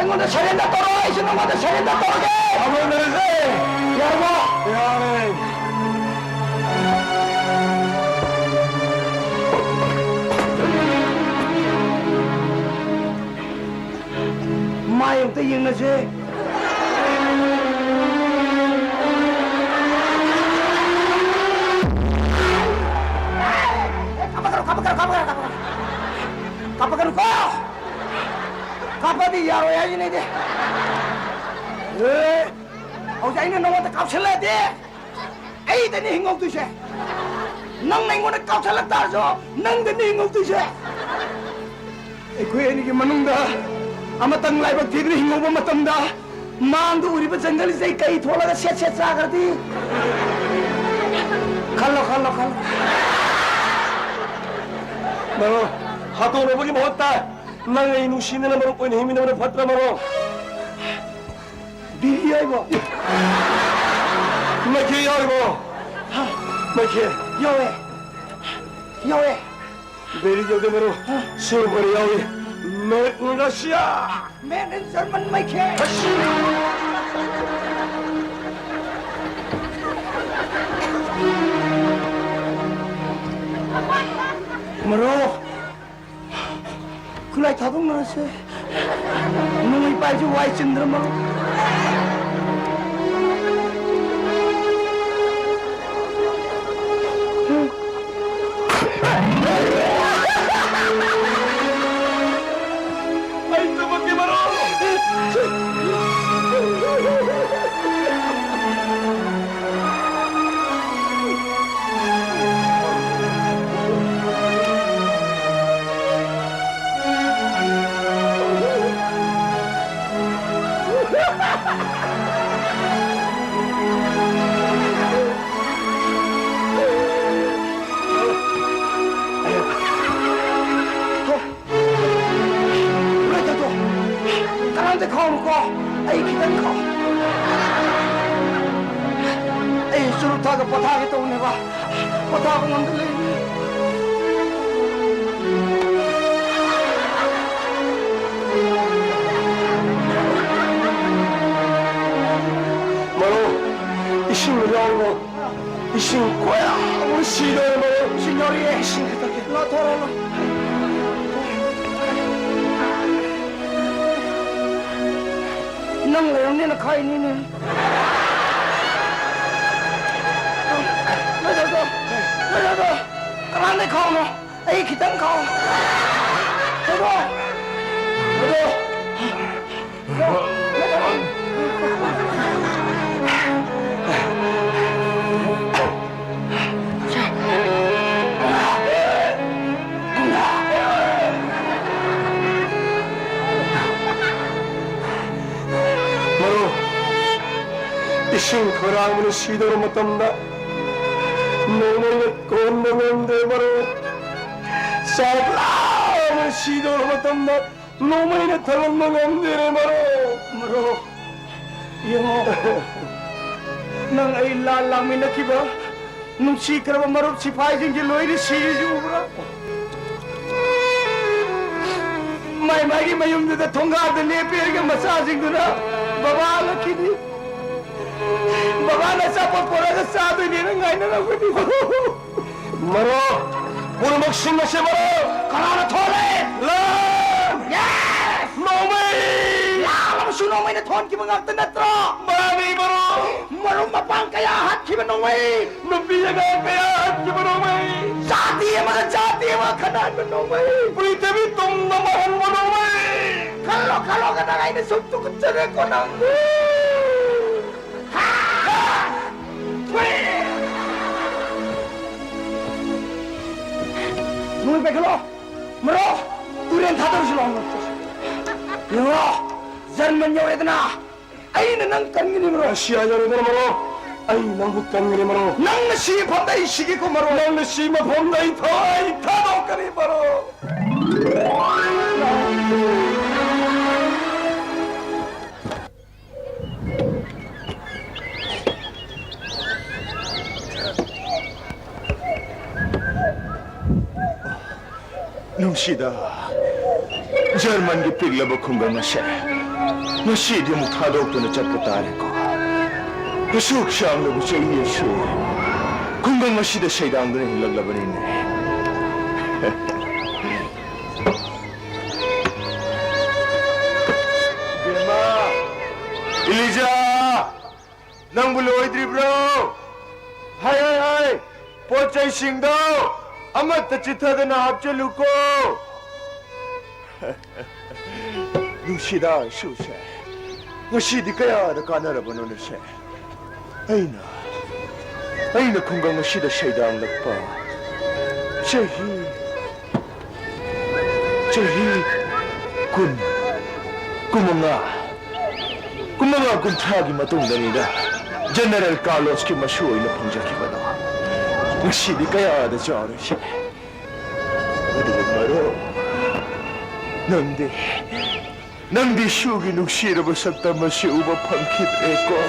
ꯅꯉꯣꯟꯗ surrender ꯇꯧꯔꯣ, ꯑꯩꯁꯨ ꯅꯉꯣꯟꯗ surrender ꯇꯧꯔꯒꯦ꯫ ꯇꯥꯃꯣꯟꯅꯔꯁꯦ꯫ ꯌꯥꯔꯕꯣ? ꯌꯥꯔꯦ꯫ ꯃꯥꯏ ꯑꯝꯇ ꯌꯦꯡꯅꯁꯦ꯫ ꯀꯥꯞꯄꯛꯀꯅꯨ, ꯀꯥꯞꯄꯛꯀꯅꯨ, ꯀꯥꯞꯄꯛꯀꯅꯨ, ꯀꯥꯞꯄꯛꯀꯅꯨ꯫ ꯀꯥꯞꯄꯛꯀꯅꯨꯀꯣ! ꯀꯥꯞꯄꯗꯤ ꯌꯥꯔꯣꯏ ꯍꯥꯏꯁꯤꯅꯤꯗꯤ꯫ ꯑꯦ, ꯍꯧꯖꯤꯛ ꯑꯩꯅ ꯅꯉꯣꯟꯗ ꯀꯥꯞꯁꯤꯜꯂꯗꯤ ꯑꯩꯗꯅꯤ ꯍꯤꯡꯍꯧꯗꯣꯏꯁꯦ꯫ ꯅꯪꯅ ꯑꯩꯉꯣꯟꯗ ꯀꯥꯞꯁꯤꯜꯂꯛ ꯇꯥꯔꯁꯨ ꯅꯪꯗꯅꯤ ꯍꯤꯡꯍꯧꯗꯣꯏꯁꯦ꯫ ꯑꯩꯈꯣꯏ ꯑꯅꯤꯒꯤ ꯃꯅꯨꯡꯗ ꯑꯃꯇꯪ ꯂꯥꯏꯕꯛ ꯊꯤꯗꯨꯅ ꯍꯤꯡꯍꯧꯕ ꯃꯇꯝꯗ ꯃꯥꯡꯗ ꯎꯔꯤꯕ ꯖꯪꯒꯜꯁꯤꯗ ꯑꯩ ꯀꯩ ꯊꯣꯛꯂꯒ ꯁꯦꯠ ꯁꯦꯠ ꯆꯥꯈ꯭ꯔꯗꯤ? ꯈꯜꯂꯣ, ꯈꯜꯂꯣ, ꯈꯜꯂꯣ꯫ ꯃꯔꯨꯞ, ꯍꯥꯠꯇꯣꯛꯅꯕꯒꯤ ꯃꯍꯨꯠꯇ ꯅꯪ ꯑꯩ ꯅꯨꯡꯁꯤꯅꯅ ꯃꯔꯨꯞ ꯑꯣꯏꯅ ꯍꯤꯡꯃꯤꯟꯅꯕꯅ ꯐꯠꯇ꯭ꯔ, ꯃꯔꯨꯞ? ꯕꯤꯔꯤ ꯍꯥꯏꯕꯣ? ꯃꯩꯈꯦ ꯌꯥꯎꯔꯤꯕꯣ? ꯍꯥ? ꯃꯩꯈꯦ꯫ ꯌꯥꯎꯋꯦ꯫ ꯌꯥꯎꯋꯦ꯫ ꯕꯤꯔꯤ ꯌꯥꯎꯗꯦ, ꯃꯔꯨꯞ꯫ ꯍꯥ? ꯁꯨꯔ ꯃꯔꯨ ꯌꯥꯎꯏ꯫ Made in Russia꯫ Made in German ꯃꯩꯈꯦ꯫ ꯑꯁ! ꯃꯔꯨꯞ, ꯈꯨꯠꯂꯥꯏ ꯊꯥꯗꯣꯛꯅꯔꯁꯦ꯫ ꯅꯣꯡꯃꯩ ꯄꯥꯏꯕꯁꯨ ꯋꯥꯏ ꯆꯤꯟꯗ꯭ꯔ ꯃꯔꯨꯞ꯫ ꯑꯩ ꯆꯨꯝꯃꯛꯀꯦ, ꯃꯔꯨꯞ꯫ ꯂꯣꯏ ꯊꯛꯇꯣꯛ꯫ ꯀꯅꯥꯝꯇ ꯈꯥꯎꯅꯨꯀꯣ꯫ ꯑꯩ ꯈꯤꯇꯪ ꯈꯥꯎ꯫ ꯑꯩ ꯆꯨꯔꯨꯞ ꯊꯛꯑꯒ ꯄꯣꯊꯥꯒꯦ ꯇꯧꯕꯅꯦꯕ꯫ ꯄꯣꯊꯥꯕ ꯉꯝꯗ ꯂꯩꯔꯦ꯫ ꯏꯁꯤꯡ ꯌꯥꯎꯔꯣ꯫ ꯏꯁꯤꯡ ꯈꯣꯏꯔꯥꯡꯅ ꯁꯤꯗꯧꯔꯦ, ꯃꯔꯨꯞ꯫ ꯏꯁꯤꯡ ꯌꯥꯎꯔꯤꯌꯦ꯫ ꯏꯁꯤꯡ ꯈꯤꯇꯪ ꯂꯥꯊꯣꯔꯛꯑꯣ꯫ ꯅꯪ ꯂꯩꯔꯝꯅꯦꯅ ꯈꯥꯏꯅꯤꯅꯦ꯫ ꯅꯣꯏ ꯊꯣꯏꯗꯣ, ꯅꯣꯏ ꯊꯣꯏꯗꯣ, ꯀꯅꯥꯗꯩ ꯈꯥꯎꯅꯣ? ꯑꯩ ꯈꯤꯇꯪ ꯈꯥꯎ꯫ ꯊꯣꯏꯗꯣ, ꯊꯣꯏꯗꯣ꯫ ꯃꯔꯨꯞ, ꯏꯁꯤꯡ ꯈꯣꯏꯔꯥꯡꯕꯅ ꯁꯤꯗꯧꯔ ꯃꯇꯝꯗ ꯅꯣꯡꯃꯩꯅ ꯀꯣꯟꯕ ꯉꯝꯗ꯭ꯔꯦ ꯃꯔꯨꯞ꯫ ꯆꯥꯛ ꯂꯥꯝꯕꯅ ꯁꯤꯗꯧꯔ ꯃꯇꯝꯗ ꯅꯣꯡꯃꯩꯅ ꯊꯜꯍꯟꯕ ꯉꯝꯗ꯭ꯔꯦ ꯃꯔꯨꯞ꯫ ꯃꯔꯨꯞ, ꯌꯦꯡꯉꯣ꯫ ꯅꯪ ꯑꯩ ꯂꯥꯟ ꯂꯥꯡꯃꯤꯟꯅꯈꯤꯕ ꯅꯨꯡꯁꯤꯈ꯭ꯔꯕ ꯃꯔꯨꯞ ꯁꯤꯐꯥꯏꯁꯤꯡꯁꯤ ꯂꯣꯏꯅ ꯁꯤꯔꯤꯁꯤ ꯎꯕ꯭ꯔꯥ? ꯃꯥꯏ ꯃꯥꯏꯒꯤ ꯃꯌꯨꯝꯗꯨꯗ ꯊꯣꯡꯒꯥꯟꯗ ꯂꯦꯞꯄꯤꯔꯒ ꯃꯆꯥꯁꯤꯡꯗꯨꯅ "ꯕꯕꯥ ꯍꯜꯂꯛꯈꯤꯅꯤ, ꯕꯕꯥꯅ ꯑꯆꯥꯄꯣꯠ ꯄꯣꯔꯛꯑꯒ ꯆꯥꯗꯣꯏꯅꯦꯅ" ꯉꯥꯏꯅꯔꯝꯒꯅꯤ꯫ ꯃꯔꯨꯞ, ꯄꯨꯝꯅꯃꯛ ꯁꯤꯡꯉꯁꯦ ꯃꯔꯨꯞ꯫ ꯀꯅꯥꯅ ꯊꯣꯛꯂꯦ? ꯂꯥꯟ! Yes! ꯅꯣꯡꯃꯩ! ꯂꯥꯟ ꯑꯃꯁꯨ ꯅꯣꯡꯃꯩꯅ ꯊꯣꯟꯈꯤꯕ ꯉꯥꯛꯇ ꯅꯠꯇ꯭ꯔꯣ? ꯃꯥꯅꯤ ꯃꯔꯨꯞ! ꯃꯔꯨꯞ ꯃꯄꯥꯡ ꯀꯌꯥ ꯍꯥꯠꯈꯤꯕ ꯅꯣꯡꯃꯩ! ꯅꯨꯄꯤ ꯑꯉꯥꯡ ꯀꯌꯥ ꯍꯥꯠꯈꯤꯕ ꯅꯣꯡꯃꯩ! ꯖꯥꯇꯤ ꯑꯃꯒ ꯖꯥꯇꯤ ꯑꯃꯒ ꯈꯠꯅꯍꯟꯕ ꯅꯣꯡꯃꯩ! ꯄ꯭ꯔꯤꯊꯤꯕꯤ ꯇꯨꯝꯅ ꯃꯥꯡꯍꯟꯕ ꯅꯣꯡꯃꯩ! ꯈꯜꯂꯣ, ꯈꯜꯂꯣ, ꯅꯪ ꯑꯩꯅ ꯁꯨꯝ ꯇꯨꯀꯠꯆꯔꯦꯀꯣ ꯅꯪ! ꯅꯣꯡꯃꯩ ꯄꯥꯏꯈꯠꯂꯣ! ꯃꯔꯣ! ꯇꯨꯔꯦꯟ ꯊꯥꯗꯔꯨꯁꯤ ꯂꯥꯎ! ꯌꯦꯡꯉꯣ! ꯖꯔꯃꯟ ꯌꯧꯔꯦꯗꯅ! ꯑꯩꯅ ꯅꯪ ꯀꯟꯒꯅꯤ, ꯃꯔꯣ! ꯔꯁꯤꯌꯥ ꯌꯧꯔꯦꯗꯅ, ꯃꯔꯣ! ꯑꯩ ꯅꯪꯕꯨ ꯀꯟꯒꯅꯤ, ꯃꯔꯣ! ꯅꯪꯅ ꯁꯤ ꯃꯐꯝꯗ ꯑꯩ ꯁꯤꯒꯦꯀꯣ, ꯃꯔꯣ! ꯅꯪꯅ ꯁꯤ ꯃꯐꯝꯗ ꯑꯩ ꯊꯋꯥꯏ ꯊꯥꯗꯣꯛꯀꯅꯤ, ꯃꯔꯣ! ꯅꯨꯡꯁꯤꯗ, ꯖꯔꯃꯟꯒꯤ ꯄꯤꯛꯂꯕ ꯈꯨꯡꯒꯪ ꯑꯁꯦ ꯉꯁꯤꯗꯤ ꯑꯃꯨꯛ ꯊꯥꯗꯣꯛꯇꯨꯅ ꯆꯠꯄ ꯇꯥꯔꯦꯀꯣ꯫ ꯑꯁꯨꯛ ꯁꯥꯡꯂꯕ ꯆꯍꯤ ꯑꯁꯤ ꯈꯨꯡꯒꯪ ꯑꯁꯤꯗ ꯁꯩꯗꯥꯡꯗꯨꯅ ꯍꯤꯡꯂꯛꯂꯕꯅꯤꯅꯦ꯫ ꯏꯕꯦꯝꯃ! ꯏꯂꯤꯖꯥ! ꯅꯪꯕꯨ ꯂꯣꯏꯗ꯭ꯔꯤꯕ꯭ꯔꯣ? ꯍꯥꯏ, ꯍꯥꯏ, ꯍꯥꯏ! ꯄꯣꯠ ꯆꯩꯁꯤꯡꯗꯣ ꯑꯃꯠꯇ ꯆꯤꯠꯊꯗꯅ ꯍꯥꯞꯆꯤꯜꯂꯨꯀꯣ꯫ ꯅꯨꯡꯁꯤꯗ ꯁꯨꯁꯦ, ꯉꯁꯤꯗꯤ ꯀꯌꯥꯗ ꯀꯥꯟꯅꯔꯕꯅꯣꯅꯦꯁꯦ? ꯑꯩꯅ, ꯑꯩꯅ ꯈꯨꯡꯒꯪ ꯑꯁꯤꯗ ꯁꯩꯗꯥꯡꯂꯛꯄ ꯆꯍꯤ, ꯆꯍꯤ ꯀꯨꯟ, ꯀꯨꯟꯃꯉꯥ, ꯀꯨꯟꯃꯉꯥ, ꯀꯨꯟꯊ꯭ꯔꯥꯒꯤ ꯃꯇꯨꯡꯗꯅꯤꯗ ꯖꯦꯅꯦꯔꯦꯜ ꯀꯥꯔꯂꯣꯁꯀꯤ ꯃꯁꯨ ꯑꯣꯏꯅ ꯐꯪꯖꯈꯤꯕꯗꯣ꯫ ꯉꯁꯤꯗꯤ ꯀꯌꯥꯗ ꯆꯥꯎꯔꯦꯁꯦ꯫ ꯑꯗꯨꯕꯨ ꯃꯔꯨꯞ, ꯅꯪꯗꯤ, ꯅꯪꯗꯤ ꯁꯨꯒꯤ ꯅꯨꯡꯁꯤꯔꯕ ꯁꯛꯇꯝ ꯑꯁꯤ ꯎꯕ ꯐꯪꯈꯤꯗ꯭ꯔꯦꯀꯣ꯫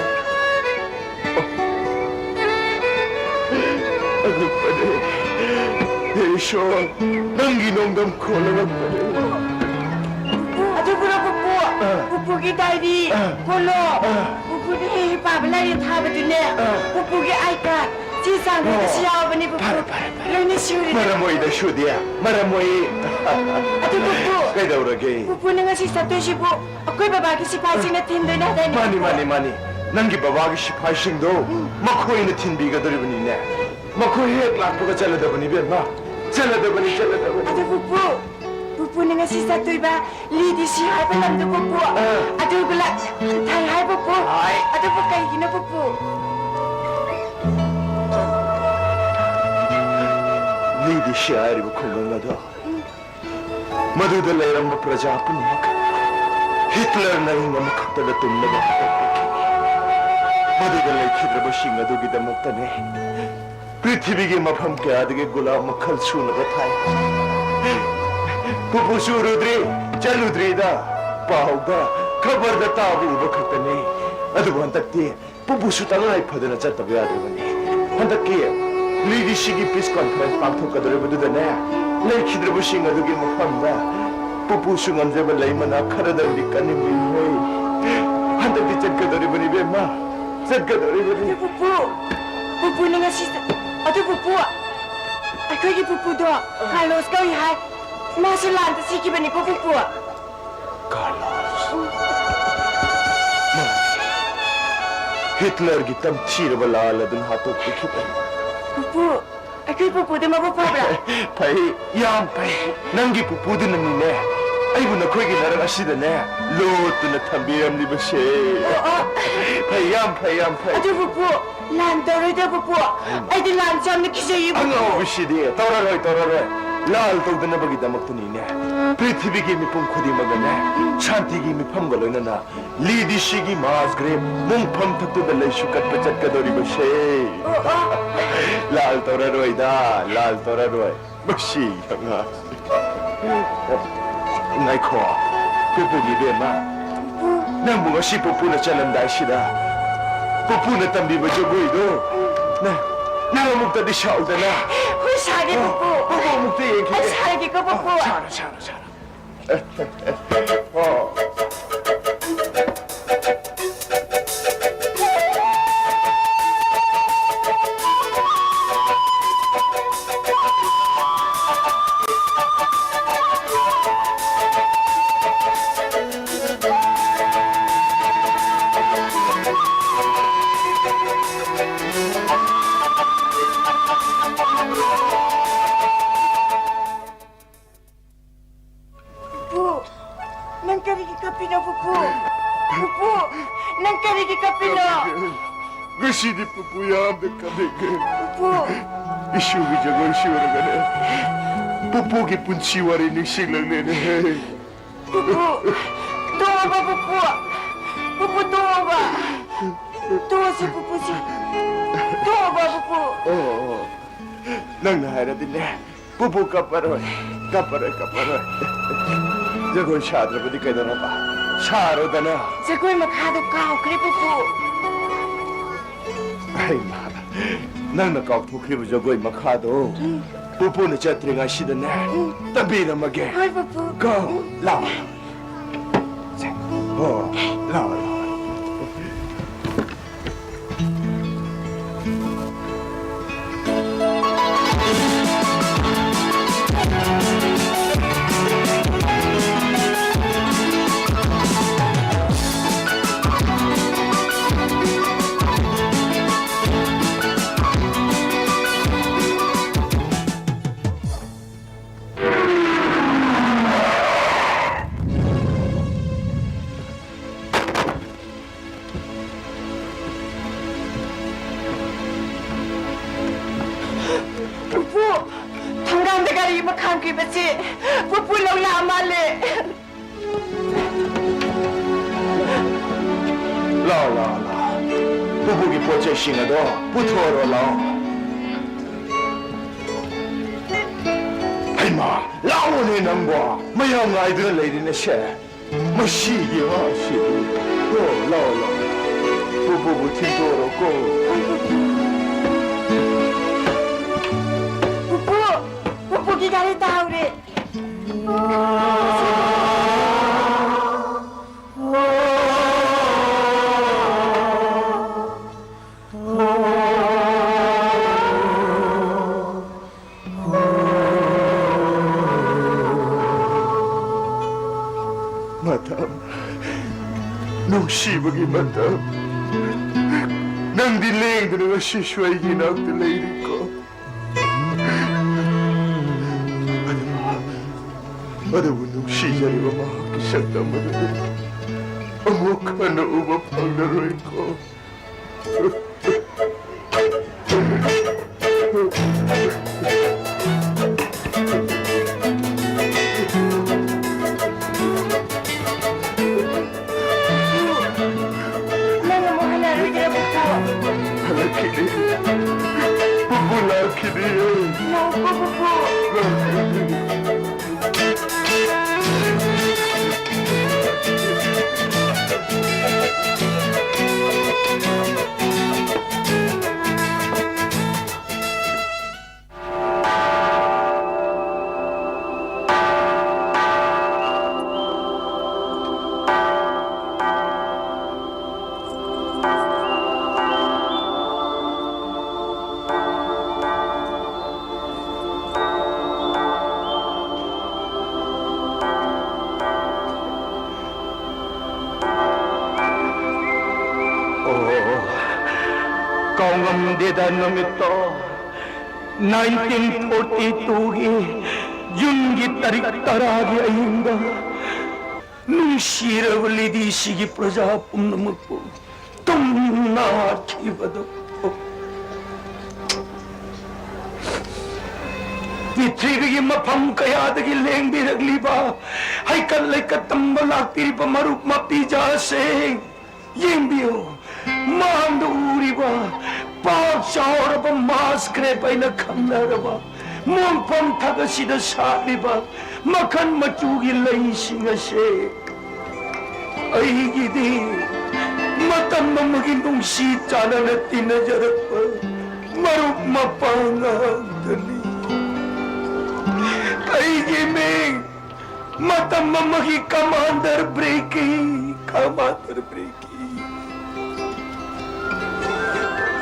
ꯑꯉꯛꯄꯅꯦ꯫ ꯍꯦ ꯏꯁꯣꯔ, ꯅꯪꯒꯤ ꯅꯣꯡꯗꯝ ꯈꯣꯜꯂꯒ ꯐꯔꯦ꯫ ꯑꯗꯨꯕꯨꯔꯣ ꯄꯨꯄꯨ? ꯑꯥ꯫ ꯄꯨꯄꯨꯒꯤ ꯗꯥꯏꯔꯤ, ꯑꯥ꯫ ꯀꯣꯂꯣꯝ, ꯑꯥ꯫ ꯄꯨꯄꯨꯅ ꯍꯦꯛ ꯍꯦꯛ ꯄꯥꯕ ꯂꯥꯏꯔꯤꯛ ꯊꯥꯕꯗꯨꯅꯦ, ꯑꯥ꯫ ꯄꯨꯄꯨꯒꯤ ꯑꯥꯏ ꯀꯥꯔꯗ, ꯆꯦ ꯆꯥꯡ ꯂꯣꯏꯅ ꯑꯣ꯫ ꯁꯤ ꯌꯥꯎꯕꯅꯦ ꯄꯨꯄꯨ꯫ ꯐꯔꯦ, ꯐꯔꯦ, ꯐꯔꯦ꯫ ꯂꯣꯏꯅ ꯁꯨꯔꯦ꯫ ꯃꯔꯝ ꯑꯣꯏꯗ ꯁꯨꯗꯦ, ꯃꯔꯝ ꯑꯣꯏ꯫ ꯑꯗꯨ ꯄꯨꯄꯨ, ꯀꯩꯗꯧꯔꯒꯦ? ꯄꯨꯄꯨꯅ ꯉꯁꯤ ꯆꯠꯇꯣꯏꯁꯤꯕꯨ ꯑꯩꯈꯣꯏ ꯕꯕꯥꯒꯤ ꯁꯤꯐꯥꯏꯁꯤꯡꯅ ꯊꯤꯟꯗꯣꯏꯅꯦ ꯍꯥꯏꯗꯥꯏꯅꯦ ꯃꯥꯅꯤ, ꯄꯨꯄꯨ? ꯃꯥꯅꯤ, ꯃꯥꯅꯤ꯫ ꯅꯪꯒꯤ ꯕꯕꯥꯒꯤ ꯁꯤꯐꯥꯏꯁꯤꯡꯗꯣ ꯎꯝ꯫ ꯃꯈꯣꯏꯅ ꯊꯤꯟꯕꯤꯒꯗꯧꯔꯤꯕꯅꯤꯅꯦ꯫ ꯃꯈꯣꯏ ꯍꯦꯛ ꯂꯥꯛꯄꯒ ꯆꯠꯂꯗꯕꯅꯤ, ꯏꯕꯦꯝꯃ꯫ ꯆꯠꯂꯗꯕꯅꯤ, ꯆꯠꯂꯗꯕꯅꯤ꯫ ꯑꯗꯨ ꯄꯨꯄꯨ, ꯄꯨꯄꯨꯅ ꯉꯁꯤ ꯆꯠꯇꯣꯏꯕ ꯂꯤꯗꯤꯁꯤ ꯍꯥꯏꯕ ꯂꯝꯗꯣ ꯄꯨꯄꯨ꯫ ꯑꯥ꯫ ꯑꯗꯨꯒ ꯂ-, ꯊꯥꯏ ꯍꯥꯏ ꯄꯨꯄꯨ꯫ ꯍꯥꯏ꯫ ꯑꯗꯨꯕꯨ ꯀꯩꯒꯤꯅꯣ ꯄꯨꯄꯨ? ꯂꯤꯗꯤꯁꯤ ꯍꯥꯏꯔꯤꯕ ꯈꯨꯡꯒꯪ ꯑꯗꯣ ꯎꯝ꯫ ꯃꯗꯨꯗ ꯂꯩꯔꯝꯕ ꯄ꯭ꯔꯖꯥ ꯄꯨꯝꯅꯃꯛ ꯍꯤꯠꯂꯔꯅ ꯑꯍꯤꯡ ꯑꯃꯈꯛꯇꯗ ꯇꯨꯝꯅꯕ ꯍꯣꯠꯅꯈꯤ꯫ ꯃꯗꯨꯗ ꯂꯩꯈꯤꯗ꯭ꯔꯕꯁꯤꯡ ꯑꯗꯨꯒꯤꯗꯃꯛꯇꯅꯦ ꯄ꯭ꯔꯤꯊꯤꯕꯤꯒꯤ ꯃꯐꯝ ꯀꯌꯥꯗꯒꯤ ꯒꯨꯂꯥ ꯃꯈꯜ ꯁꯨꯅꯕ ꯊꯥꯏ꯫ ꯄꯨꯄꯨꯁꯨ ꯎꯔꯨꯗ꯭ꯔꯤ, ꯆꯠꯂꯨꯗ꯭ꯔꯤꯗ, ꯄꯥꯎꯗ, ꯈꯕꯔꯗ ꯇꯥꯕ ꯎꯕ ꯈꯛꯇꯅꯤ꯫ ꯑꯗꯨꯕꯨ ꯍꯟꯗꯛꯇꯤ ꯄꯨꯄꯨꯁꯨ ꯇꯉꯥꯏ ꯐꯗꯅ ꯆꯠꯇꯕ ꯌꯥꯗ꯭ꯔꯕꯅꯤ꯫ ꯍꯟꯗꯛꯀꯤ ꯂꯤꯗꯤꯁꯤꯒꯤ ꯄꯤꯁ ꯀꯣꯟꯐꯔꯦꯟꯁ ꯄꯥꯡꯊꯣꯛꯀꯗꯧꯔꯤꯕꯗꯨꯗꯅꯦ, ꯂꯩꯈꯤꯗ꯭ꯔꯕꯁꯤꯡ ꯑꯗꯨꯒꯤ ꯃꯐꯝꯗ ꯄꯨꯄꯨꯁꯨ ꯉꯝꯖꯕ ꯂꯩꯃꯅꯥ ꯈꯔꯗꯪꯗꯤ ꯀꯟꯅꯤꯡꯂꯤꯍꯦ꯫ ꯍꯟꯗꯛꯇꯤ ꯆꯠꯀꯗꯧꯔꯤꯕꯅꯤ, ꯏꯕꯦꯝꯃ꯫ ꯆꯠꯀꯗꯧꯔꯤꯕꯅꯤ꯫ ꯑꯗꯨ ꯄꯨꯄꯨ, ꯄꯨꯄꯨꯅ ꯉꯁꯤ, ꯑꯗꯨ ꯄꯨꯄꯨ, ꯑꯩꯈꯣꯏꯒꯤ ꯄꯨꯄꯨꯗꯣ ꯀꯥꯔꯂꯣꯁ ꯀꯧꯏ ꯍꯥꯏ꯫ ꯃꯥꯁꯨ ꯂꯥꯟꯗ ꯁꯤꯈꯤꯕꯅꯤꯀꯣ ꯄꯨꯄꯨ꯫ ꯀꯥꯔꯂꯣꯁ꯫ ꯃꯥꯅꯤ꯫ ꯍꯤꯠꯂꯔꯒꯤ ꯇꯝꯊꯤꯔꯕ ꯂꯥꯜ ꯑꯗꯨꯅ ꯍꯥꯠꯇꯣꯛꯄꯤꯈꯤꯕꯅꯤ꯫ ꯄꯨꯄꯨ, ꯑꯩꯈꯣꯏ ꯄꯨꯄꯨꯗꯤ ꯃꯕꯨꯛ ꯐꯕ꯭ꯔꯥ? ꯐꯩ, ꯌꯥꯝ ꯐꯩ꯫ ꯅꯪꯒꯤ ꯄꯨꯄꯨꯗꯨꯅꯅꯤꯅꯦ ꯑꯩꯕꯨ ꯅꯈꯣꯏꯒꯤ ꯅꯔꯛ ꯑꯁꯤꯗꯅꯦ ꯂꯣꯠꯇꯨꯅ ꯊꯝꯕꯤꯔꯝꯂꯤꯕꯁꯦ꯫ ꯑꯣ, ꯑꯣ꯫ ꯐꯩ, ꯌꯥꯝ ꯐꯩ, ꯌꯥꯝ ꯐꯩ꯫ ꯑꯗꯨ ꯄꯨꯄꯨ, ꯂꯥꯟ ꯇꯧꯔꯣꯏꯗ ꯄꯨꯄꯨ꯫ ꯑꯩꯗꯤ ꯂꯥꯟꯁꯦ ꯌꯥꯝꯅ ꯀꯤꯖꯩꯌꯦ ꯄꯨꯄꯨ꯫ ꯑꯉꯥꯎꯕꯤꯁꯤꯗꯤ, ꯇꯧꯔꯔꯣꯏ, ꯇꯧꯔꯔꯣꯏ꯫ ꯂꯥꯜ ꯇꯧꯗꯅꯕꯒꯤꯗꯃꯛꯇꯅꯤꯅꯦ ꯄ꯭ꯔꯤꯊꯤꯕꯤꯒꯤ ꯃꯤꯄꯨꯝ ꯈꯨꯗꯤꯡꯃꯛꯅꯅꯦ ꯁꯥꯟꯇꯤꯒꯤ ꯃꯤꯐꯝꯒ ꯂꯣꯏꯅꯅ ꯂꯤꯗꯤꯁꯤꯒꯤ ꯃꯥꯁ ꯒ꯭ꯔꯦꯞ ꯃꯨꯡꯐꯝ ꯊꯛꯇꯨꯗ ꯂꯩꯁꯨ ꯀꯠꯄ ꯆꯠꯀꯗꯧꯔꯤꯕꯁꯦ꯫ ꯑꯣ, ꯑꯣ꯫ ꯂꯥꯜ ꯇꯧꯔꯔꯣꯏꯗ, ꯂꯥꯜ ꯇꯧꯔꯔꯣꯏ꯫ ꯃꯁꯤ ꯑꯉꯥꯡ꯫ ꯉꯥꯏꯈꯣ, ꯄꯨꯄꯨꯒꯤ ꯏꯕꯦꯝꯃ, ꯅꯪꯕꯨ ꯉꯁꯤ ꯄꯨꯄꯨꯅ ꯆꯠꯂꯝꯗꯥꯏꯁꯤꯗ ꯄꯨꯄꯨꯅ ꯇꯝꯕꯤꯕ ꯖꯒꯣꯏꯗꯣ ꯅꯪ, ꯅꯪ ꯑꯃꯨꯛꯇꯗꯤ ꯁꯥꯎꯗꯅ꯫ ꯍꯣꯏ, ꯁꯥꯒꯦ, ꯑꯣ, ꯄꯨꯄꯨ꯫ ꯄꯨꯄꯨ ꯑꯃꯨꯛꯇ ꯌꯦꯡꯈꯤꯒꯦ꯫ ꯑꯩ ꯁꯥꯒꯦꯀꯣ, ꯄꯨꯄꯨ꯫ ꯑꯣ, ꯁꯥꯔꯣ, ꯁꯥꯔꯣ, ꯁꯥꯔꯣ꯫ ꯄꯨꯄꯨ, ꯅꯪ ꯀꯔꯤꯒꯤ ꯀꯞꯄꯤꯅꯣ, ꯄꯨꯄꯨ? ꯄꯨꯄꯨ, ꯅꯪ ꯀꯔꯤꯒꯤ ꯀꯞꯄꯤꯅꯣ? ꯉꯁꯤꯗꯤ ꯄꯨꯄꯨ ꯌꯥꯝꯅ ꯀꯞꯅꯤꯡꯉꯦ꯫ ꯄꯨꯄꯨ꯫ ꯏꯁꯨꯒꯤ ꯖꯒꯣꯏ ꯁꯨꯔꯒꯅꯦ, ꯄꯨꯄꯨꯒꯤ ꯄꯨꯟꯁꯤ ꯋꯥꯔꯤ ꯅꯤꯡꯁꯤꯡꯂꯛꯂꯦꯅꯦ꯫ ꯄꯨꯄꯨ, ꯇꯣꯛꯑꯣꯕ, ꯄꯨꯄꯨ꯫ ꯄꯨꯄꯨ, ꯇꯣꯛꯑꯣꯕ꯫ ꯇꯣꯛꯑꯁꯤ, ꯄꯨꯄꯨꯁꯤ꯫ ꯇꯣꯛꯑꯣꯕ, ꯄꯨꯄꯨ꯫ ꯑꯣ, ꯅꯪꯅ ꯍꯥꯏꯔꯗꯤꯅꯦ, ꯄꯨꯄꯨ ꯀꯞꯄꯔꯣꯏ, ꯀꯞꯄꯔꯣꯏ, ꯀꯞꯄꯔꯣꯏ꯫ ꯖꯒꯣꯏ ꯁꯥꯗ꯭ꯔꯕꯗꯤ ꯀꯩꯗꯧꯔꯕ? ꯁꯥꯔꯣꯗꯅ꯫ ꯖꯒꯣꯏ ꯃꯈꯥꯗꯣ ꯀꯥꯎꯈ꯭ꯔꯦ, ꯄꯨꯄꯨ꯫ ꯍꯩꯃꯥ, ꯅꯪꯅ ꯀꯥꯎꯊꯣꯛꯈ꯭ꯔꯤꯕ ꯖꯒꯣꯏ ꯃꯈꯥꯗꯣ ꯎꯝ꯫ ꯄꯨꯄꯨꯅ ꯆꯠꯇ꯭ꯔꯤꯉꯩꯁꯤꯗꯅꯦ, ꯎꯝ꯫ ꯇꯝꯕꯤꯔꯝꯃꯒꯦ꯫ ꯍꯣꯏ, ꯄꯨꯄꯨ꯫ ꯀꯣ, ꯎꯝ꯫ ꯂꯥꯛꯑꯣ꯫ ꯁꯦ, ꯑꯣ, ꯂꯥꯛꯑꯣ, ꯂꯥꯛꯑꯣ꯫ ꯊꯝꯈꯤꯕꯁꯤ ꯄꯨꯄꯨ ꯂꯧꯅꯥ ꯃꯥꯜꯂꯦ꯫ ꯂꯥꯛꯑꯣ, ꯂꯥꯛꯑꯣ, ꯂꯥꯛꯑꯣ꯫ ꯄꯨꯄꯨꯒꯤ ꯄꯣꯠ ꯆꯩꯁꯤꯡ ꯑꯗꯣ ꯄꯨꯊꯣꯛꯑꯔꯣ, ꯂꯥꯛꯑꯣ꯫ ꯍꯩꯃꯥ, ꯂꯥꯛꯑꯣꯅꯦ ꯅꯪꯕꯣ꯫ ꯃꯌꯥꯝ ꯉꯥꯏꯗꯨꯅ ꯂꯩꯔꯤꯅꯦ ꯁꯦ꯫ ꯃꯁꯤꯒꯤ ꯑꯉꯥꯡꯁꯤꯕꯨ꯫ ꯑꯣ, ꯂꯥꯛꯑꯣ, ꯂꯥꯛꯑꯣ꯫ ꯄꯨꯄꯨꯕꯨ ꯊꯤꯟꯗꯣꯔꯣꯀꯣ꯫ ꯄꯨꯄꯨ, ꯄꯨꯄꯨꯒꯤ ꯒꯥꯔꯤ ꯇꯥꯍꯧꯔꯦ꯫ ꯃꯇꯝ, ꯅꯨꯡꯁꯤꯕꯒꯤ ꯃꯇꯝ, ꯅꯪꯗꯤ ꯂꯦꯡꯗꯅ ꯉꯁꯤꯁꯨ ꯑꯩꯒꯤ ꯏꯅꯥꯛꯇ ꯂꯩꯔꯤꯀꯣ꯫ ꯑꯗꯨꯕꯨ, ꯑꯗꯨꯕꯨ ꯅꯨꯡꯁꯤꯖꯔꯤꯕ ꯃꯍꯥꯛꯀꯤ ꯁꯛꯇꯝ ꯑꯗꯨ ꯑꯃꯨꯛ ꯍꯟꯅ ꯎꯕ ꯐꯪꯂꯔꯣꯏꯀꯣ꯫ ꯅꯪ ꯑꯃꯨꯛ ꯍꯜꯂꯛꯑꯔꯣꯏꯗ꯭ꯔꯥ, ꯄꯨꯄꯨ? ꯍꯜꯂꯛꯈꯤꯅꯤ꯫ ꯄꯨꯄꯨ ꯂꯥꯛꯈꯤꯅꯤ꯫ ꯂꯥꯛꯑꯣꯀꯣ, ꯄꯨꯄꯨ꯫ ꯂꯥꯛꯈꯤꯅꯤ꯫ ꯑꯣ, ꯀꯥꯎꯉꯝꯗꯦꯗ ꯅꯨꯃꯤꯠꯇꯣ꯫ ꯅꯥꯏꯟꯇꯤꯟ ꯐꯣꯔꯇꯤ ꯇꯨꯒꯤ ꯖꯨꯟꯒꯤ ꯇꯥꯔꯤꯛ ꯇꯔꯥꯒꯤ ꯑꯍꯤꯡꯗ ꯅꯨꯡꯁꯤꯔꯕ ꯂꯤꯗꯤꯁꯤꯒꯤ ꯄ꯭ꯔꯖꯥ ꯄꯨꯝꯅꯃꯛꯄꯨ ꯇꯨꯝꯅ ꯍꯥꯠꯈꯤꯕꯗꯨ꯫ ꯄ꯭ꯔꯤꯊꯤꯕꯤꯒꯤ ꯃꯐꯝ ꯀꯌꯥꯗꯒꯤ ꯂꯦꯡꯕꯤꯔꯛꯂꯤꯕ ꯍꯩꯀꯠ ꯂꯩꯀꯠ ꯇꯝꯕ ꯂꯥꯛꯄꯤꯔꯤꯕ ꯃꯔꯨꯞ ꯃꯄꯤꯖꯥꯁꯤꯡ, ꯌꯦꯡꯕꯤꯌꯨ, ꯃꯥꯡꯗ ꯎꯔꯤꯕ ꯄꯥꯛ ꯆꯥꯎꯔꯕ ꯃꯥꯁ ꯒ꯭ꯔꯦꯞ ꯍꯥꯏꯅ ꯈꯪꯅꯔꯕ ꯃꯣꯡꯐꯝ ꯊꯛ ꯑꯁꯤꯗ ꯁꯥꯠꯂꯤꯕ ꯃꯈꯜ ꯃꯆꯨꯒꯤ ꯂꯩꯁꯤꯡ ꯑꯁꯦ ꯑꯩꯒꯤꯗꯤ ꯃꯇꯝ ꯑꯃꯒꯤ ꯅꯨꯡꯁꯤ ꯆꯥꯟꯅꯅ ꯇꯤꯟꯅꯖꯔꯛꯄ ꯃꯔꯨꯞ ꯃꯄꯥꯡ ꯉꯥꯛꯇꯅꯤ꯫ ꯑꯩꯒꯤ ꯃꯤꯡ ꯃꯇꯝ ꯑꯃꯒꯤ ꯀꯃꯥꯟꯗꯔ ꯕ꯭ꯔꯦꯀꯤ, ꯀꯃꯥꯟꯗꯔ ꯕ꯭ꯔꯦꯀꯤ꯫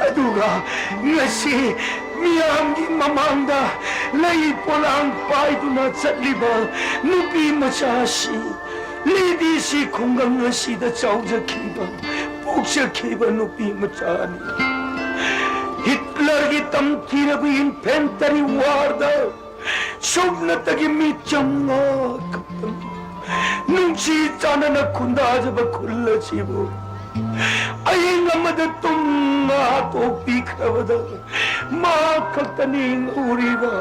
ꯑꯗꯨꯒ ꯉꯁꯤ ꯃꯤꯌꯥꯝꯒꯤ ꯃꯃꯥꯡꯗ ꯂꯩ ꯄꯣꯂꯥꯡ ꯄꯥꯏꯗꯨꯅ ꯆꯠꯂꯤꯕ ꯅꯨꯄꯤ ꯃꯆꯥꯁꯤ, ꯂꯦꯗꯤꯁꯤ ꯈꯨꯡꯒꯪ ꯑꯁꯤꯗ ꯆꯥꯎꯖꯈꯤꯕ, ꯄꯣꯛꯆꯈꯤꯕ ꯅꯨꯄꯤ ꯃꯆꯥꯅꯤ꯫ ꯍꯤꯠꯂꯔꯒꯤ ꯇꯝꯊꯤꯔꯕ ꯏꯟꯐꯦꯟꯇꯔꯤ ꯋꯥꯔꯗ ꯁꯨꯞꯅꯇꯒꯤ ꯃꯤ ꯆꯥꯝꯃꯉꯥ ꯈꯛꯇꯪ ꯅꯨꯡꯁꯤ ꯆꯥꯟꯅꯅ ꯈꯨꯟꯗꯥꯖꯕ ꯈꯨꯜ ꯑꯁꯤꯕꯨ ꯑꯍꯤꯡ ꯑꯃꯗ ꯇꯨꯝ ꯍꯥꯠꯇꯣꯛꯄꯤꯈ꯭ꯔꯕꯗ ꯃꯍꯥꯛ ꯈꯛꯇꯅꯤ ꯉꯧꯔꯤꯕ꯫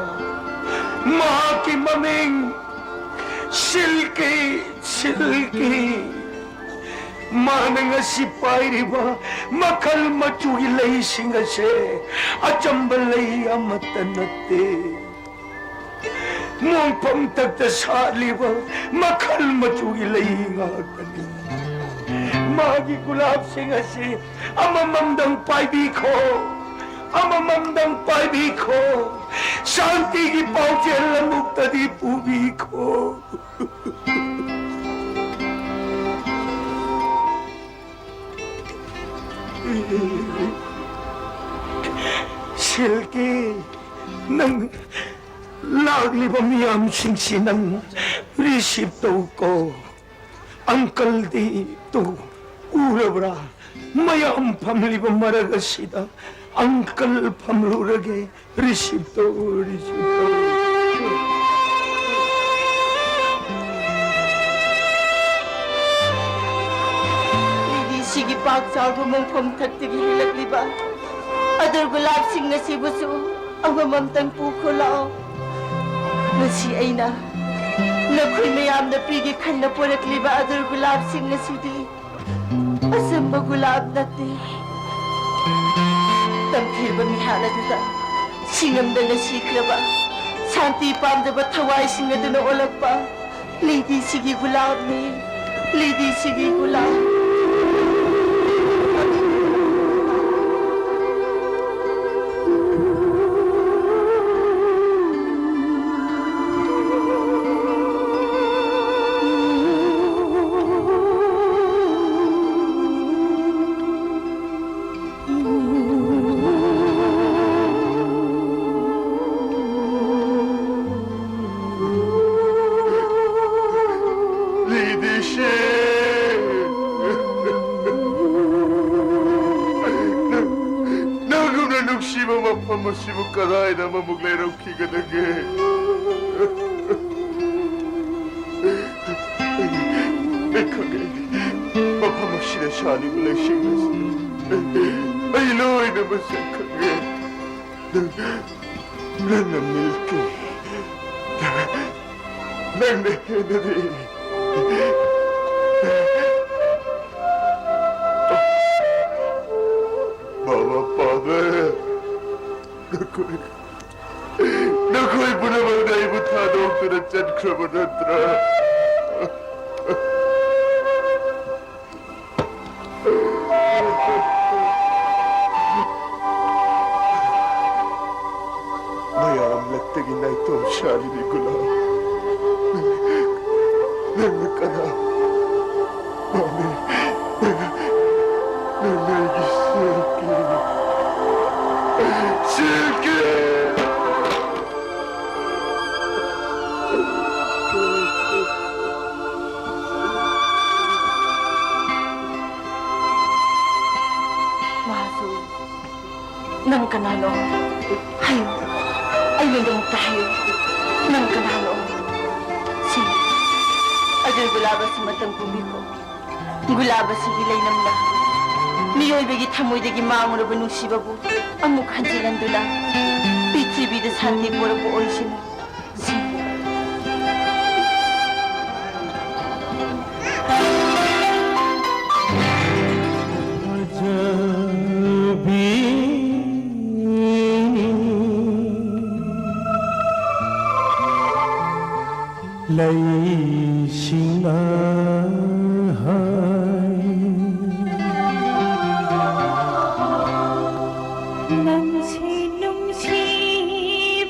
ꯃꯍꯥꯛꯀꯤ ꯃꯃꯤꯡ ꯁꯤꯜꯀꯤ, ꯁꯤꯜꯀꯤ꯫ ꯃꯥꯅ ꯉꯁꯤ ꯄꯥꯏꯔꯤꯕ ꯃꯈꯜ ꯃꯆꯨꯒꯤ ꯂꯩꯁꯤꯡ ꯑꯁꯦ ꯑꯆꯝꯕ ꯂꯩ ꯑꯃꯠꯇ ꯅꯠꯇꯦ꯫ ꯃꯣꯡꯐꯝ ꯊꯛꯇ ꯁꯥꯠꯂꯤꯕ ꯃꯈꯜ ꯃꯆꯨꯒꯤ ꯂꯩ ꯉꯥꯛꯇꯅꯤ꯫ ꯃꯥꯒꯤ ꯒꯨꯂꯥꯞꯁꯤꯡ ꯑꯁꯤ ꯑꯃꯃꯝꯗꯪ ꯄꯥꯏꯕꯤꯈꯣ, ꯑꯃꯃꯝꯗꯪ ꯄꯥꯏꯕꯤꯈꯣ꯫ ꯁꯥꯟꯇꯤꯒꯤ ꯄꯥꯎꯖꯦꯜ ꯑꯃꯨꯛꯇꯗꯤ ꯄꯨꯕꯤꯈꯣ꯫ ꯁꯤꯜꯀꯤ, ꯅꯪ ꯂꯥꯛꯂꯤꯕ ꯃꯤꯌꯥꯝꯁꯤꯡꯁꯤ ꯅꯪ ꯔꯤꯁꯤꯞ ꯇꯧꯀꯣ꯫ ꯑꯪꯀꯜꯗꯤ ꯇꯨ ꯎꯔꯕ꯭ꯔꯥ? ꯃꯌꯥꯝ ꯐꯝꯂꯤꯕ ꯃꯔꯛ ꯑꯁꯤꯗ ꯑꯪꯀꯜ ꯐꯝꯂꯨꯔꯒꯦ꯫ ꯔꯤꯁꯤꯞ ꯇꯧ, ꯔꯤꯁꯤꯞ ꯇꯧ꯫ ꯂꯤꯂꯤꯁꯤꯒꯤ ꯄꯥꯛ ꯆꯥꯎꯕ ꯃꯣꯡꯐꯝ ꯊꯛꯇꯒꯤ ꯍꯦꯜꯂꯛꯂꯤꯕ ꯑꯗꯨꯔ ꯒꯨꯂꯥꯞꯁꯤꯡ ꯑꯁꯤꯕꯨꯁꯨ ꯑꯃꯃꯝꯇꯪ ꯄꯨꯈꯣ ꯂꯥꯛꯑꯣ꯫ ꯉꯁꯤ ꯑꯩꯅ ꯅꯈꯣꯏ ꯃꯌꯥꯝꯅ ꯄꯤꯒꯦ ꯈꯟꯅ ꯄꯨꯔꯛꯂꯤꯕ ꯑꯗꯨꯔ ꯒꯨꯂꯥꯞꯁꯤꯡ ꯑꯁꯤꯗꯤ ꯑꯆꯝꯕ ꯒꯨꯂꯥꯞ ꯅꯠꯇꯦ꯫ ꯇꯝꯊꯤꯔꯕ ꯃꯤꯍꯥꯠ ꯑꯗꯨꯗ ꯁꯤꯡꯉꯝꯗꯅ ꯁꯤꯈ꯭ꯔꯕ, ꯁꯥꯟꯇꯤ ꯄꯥꯝꯖꯕ ꯊꯋꯥꯏꯁꯤꯡ ꯑꯗꯨꯅ ꯑꯣꯜꯂꯛꯄ ꯂꯤꯗꯤꯁꯤꯒꯤ ꯒꯨꯂꯥꯞꯅꯤ, ꯂꯤꯗꯤꯁꯤꯒꯤ ꯒꯨꯂꯥꯞ꯫ ꯂꯤꯗꯤꯁꯤ! ꯅꯪ, ꯅꯪꯒꯨꯝꯅ ꯅꯨꯡꯁꯤꯕ ꯃꯐꯝ ꯑꯁꯤꯕꯨ ꯀꯗꯥꯏꯗ ꯑꯃꯃꯨꯛ ꯂꯩꯔꯝꯈꯤꯒꯗꯒꯦ? ꯑꯩ ꯈꯪꯉꯦ, ꯃꯐꯝ ꯑꯁꯤꯗ ꯁꯥꯠꯂꯤꯕ ꯂꯩꯁꯤꯡ ꯑꯁꯤ ꯑꯩ ꯂꯣꯏꯅ ꯃꯁꯛ ꯈꯪꯉꯦ꯫ ꯅꯪ, ꯅꯪꯅ ꯃꯤꯜꯀꯤ, ꯅꯪꯅ ꯍꯦꯟꯅꯔꯤ꯫ ꯃꯃꯥ ꯄꯥꯝꯃꯦ꯫ ꯅꯈꯣꯏ, ꯅꯈꯣꯏ ꯄꯨꯝꯅꯃꯛꯅ ꯑꯩꯕꯨ ꯊꯥꯗꯣꯛꯇꯨꯅ ꯆꯠꯈ꯭ꯔꯕ ꯅꯠꯇ꯭ꯔꯥ? ꯃꯌꯥꯝ ꯂꯛꯇꯒꯤ ꯅꯥꯏꯇꯣꯝ ꯁꯥꯠꯂꯤꯕꯤ ꯒꯨꯂꯥꯞ, ꯅꯪꯅ ꯀꯅꯥ ꯄꯥꯝꯃꯤ? ꯅꯪꯅ ꯑꯩꯒꯤ ꯁꯤꯜꯀꯤ, ꯁꯤꯜꯀꯤ! ꯃꯍꯥꯖꯣꯟ, ꯅꯪ ꯀꯅꯥꯅꯣ? ꯍꯥꯏꯌꯨ, ꯑꯩꯉꯣꯟꯗ ꯑꯃꯨꯛꯇ ꯍꯥꯏꯌꯨ, ꯅꯪ ꯀꯅꯥꯅꯣ? ꯁꯤ ꯑꯗꯨ ꯒꯨꯂꯥꯕ ꯑꯁꯤ ꯃꯇꯝ ꯄꯨꯝꯕꯤꯈꯣ꯫ ꯒꯨꯂꯥꯕ ꯑꯁꯤꯒꯤ ꯂꯩꯅꯝꯅ ꯃꯤꯑꯣꯏꯕꯒꯤ ꯊꯃꯣꯏꯗꯒꯤ ꯃꯥꯡꯂꯨꯔꯕ ꯅꯨꯡꯁꯤꯕꯕꯨ ꯑꯃꯨꯛ ꯍꯟꯖꯤꯜꯍꯟꯗꯨꯅ ꯄ꯭ꯔꯤꯊꯤꯕꯤꯗ ꯁꯥꯟꯇꯤ ꯄꯨꯔꯛꯄ ꯑꯣꯏꯁꯅꯨ꯫ ꯁꯤ ꯂꯩꯁꯤꯡꯅ ꯍꯥꯏ꯫ ꯅꯪꯁꯤ ꯅꯨꯡꯁꯤꯕꯅꯤ꯫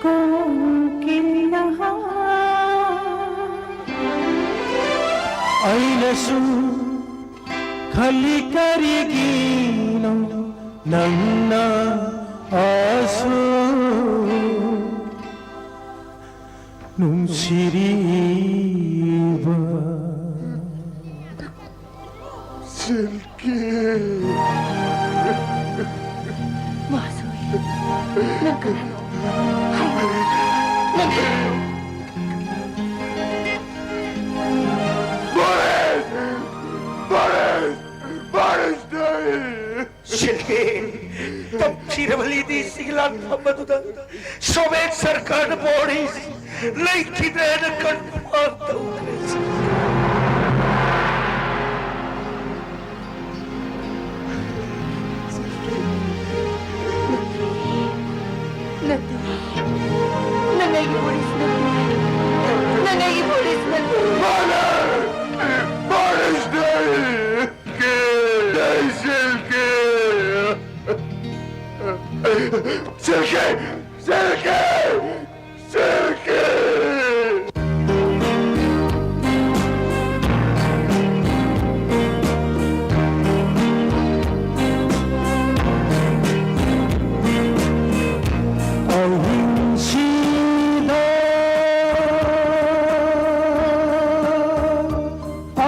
ꯀꯣꯀꯤꯜꯅ ꯍꯥꯏ꯫ ꯑꯩꯅꯁꯨ ꯈꯜꯂꯤ ꯀꯔꯤꯒꯤꯅꯣ ꯅꯪꯅ ꯑꯁꯨꯛ ꯅꯨꯡꯁꯤꯔꯤꯕ꯫ ꯁꯤꯜꯀꯤ꯫ ꯃꯥꯁꯨ ꯅꯪ ꯀꯅꯥꯅꯣ? ꯍꯥꯏꯌꯨ꯫ ꯅꯪ ꯀꯅꯥꯅꯣ? ꯁꯤꯜꯀꯤ, ꯇꯝꯊꯤꯔꯕ ꯂꯤꯗꯤꯁꯤꯒꯤ ꯂꯥꯟꯐꯝ ꯑꯗꯨꯗ ꯁꯣꯚꯤꯌꯦꯠ ꯁꯔꯀꯥꯔꯅ ꯕꯣꯔꯤꯁ ꯂꯩꯈꯤꯗ꯭ꯔꯦꯅ ꯀꯟꯐꯥꯔꯝ ꯇꯧꯈ꯭ꯔꯦ꯫ ꯅꯠꯇꯦ꯫ ꯅꯪ ꯑꯩꯒꯤ ꯕꯣꯔꯤꯁ ꯅꯠꯇꯦ꯫ ꯅꯪ ꯑꯩꯒꯤ ꯕꯣꯔꯤꯁ ꯅꯠꯇꯦ꯫ ꯃꯥꯅꯦ! ꯕꯣꯔꯤꯁꯅꯦ! ꯁꯤꯜꯀꯤ! ꯁꯤꯜꯀꯤ! ꯁꯤꯜꯀꯤ! ꯁꯤꯜꯀꯤ! ꯁꯤꯜꯀꯤ! ꯑꯍꯤꯡꯁꯤꯗ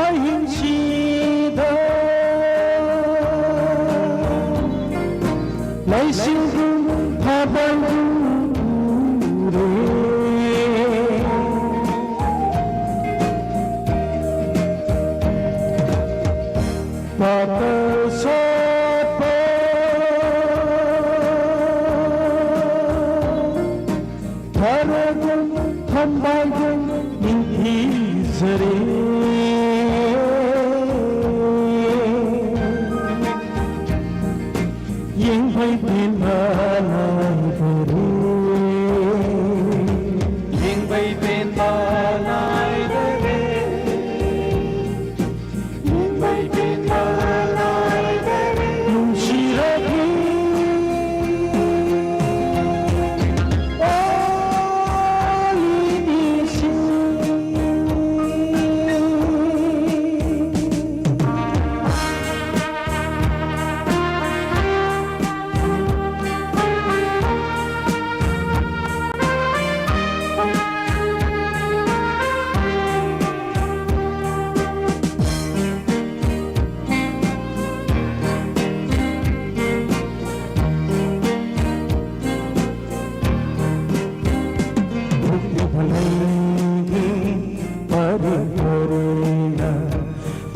ꯑꯍꯤꯡꯁꯤꯗ ꯂꯩꯆꯤꯜꯒꯨꯝ ꯊꯥꯕꯜꯒꯨꯝ ꯎꯔꯦ꯫ ꯄꯥꯀꯜ ꯁꯥꯠꯄ ꯊꯔꯣꯒꯨꯝ ꯊꯝꯕꯥꯜꯒꯨꯝ ꯅꯤꯡꯊꯤꯖꯔꯦ꯫ ꯌꯦꯡꯕꯩ ꯄꯦꯟꯕꯅ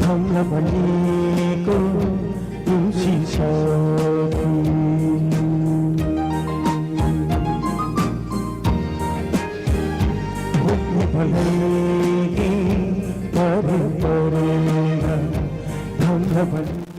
ꯊꯝꯂꯕꯅꯤꯀꯣ ꯅꯨꯡꯁꯤ ꯁꯥꯕꯤ꯫ ꯍꯨꯞꯂꯤꯕ ꯂꯩꯒꯤ ꯄꯔꯦꯡ ꯄꯔꯦꯡꯗ ꯊꯝꯂꯕꯅꯤ꯫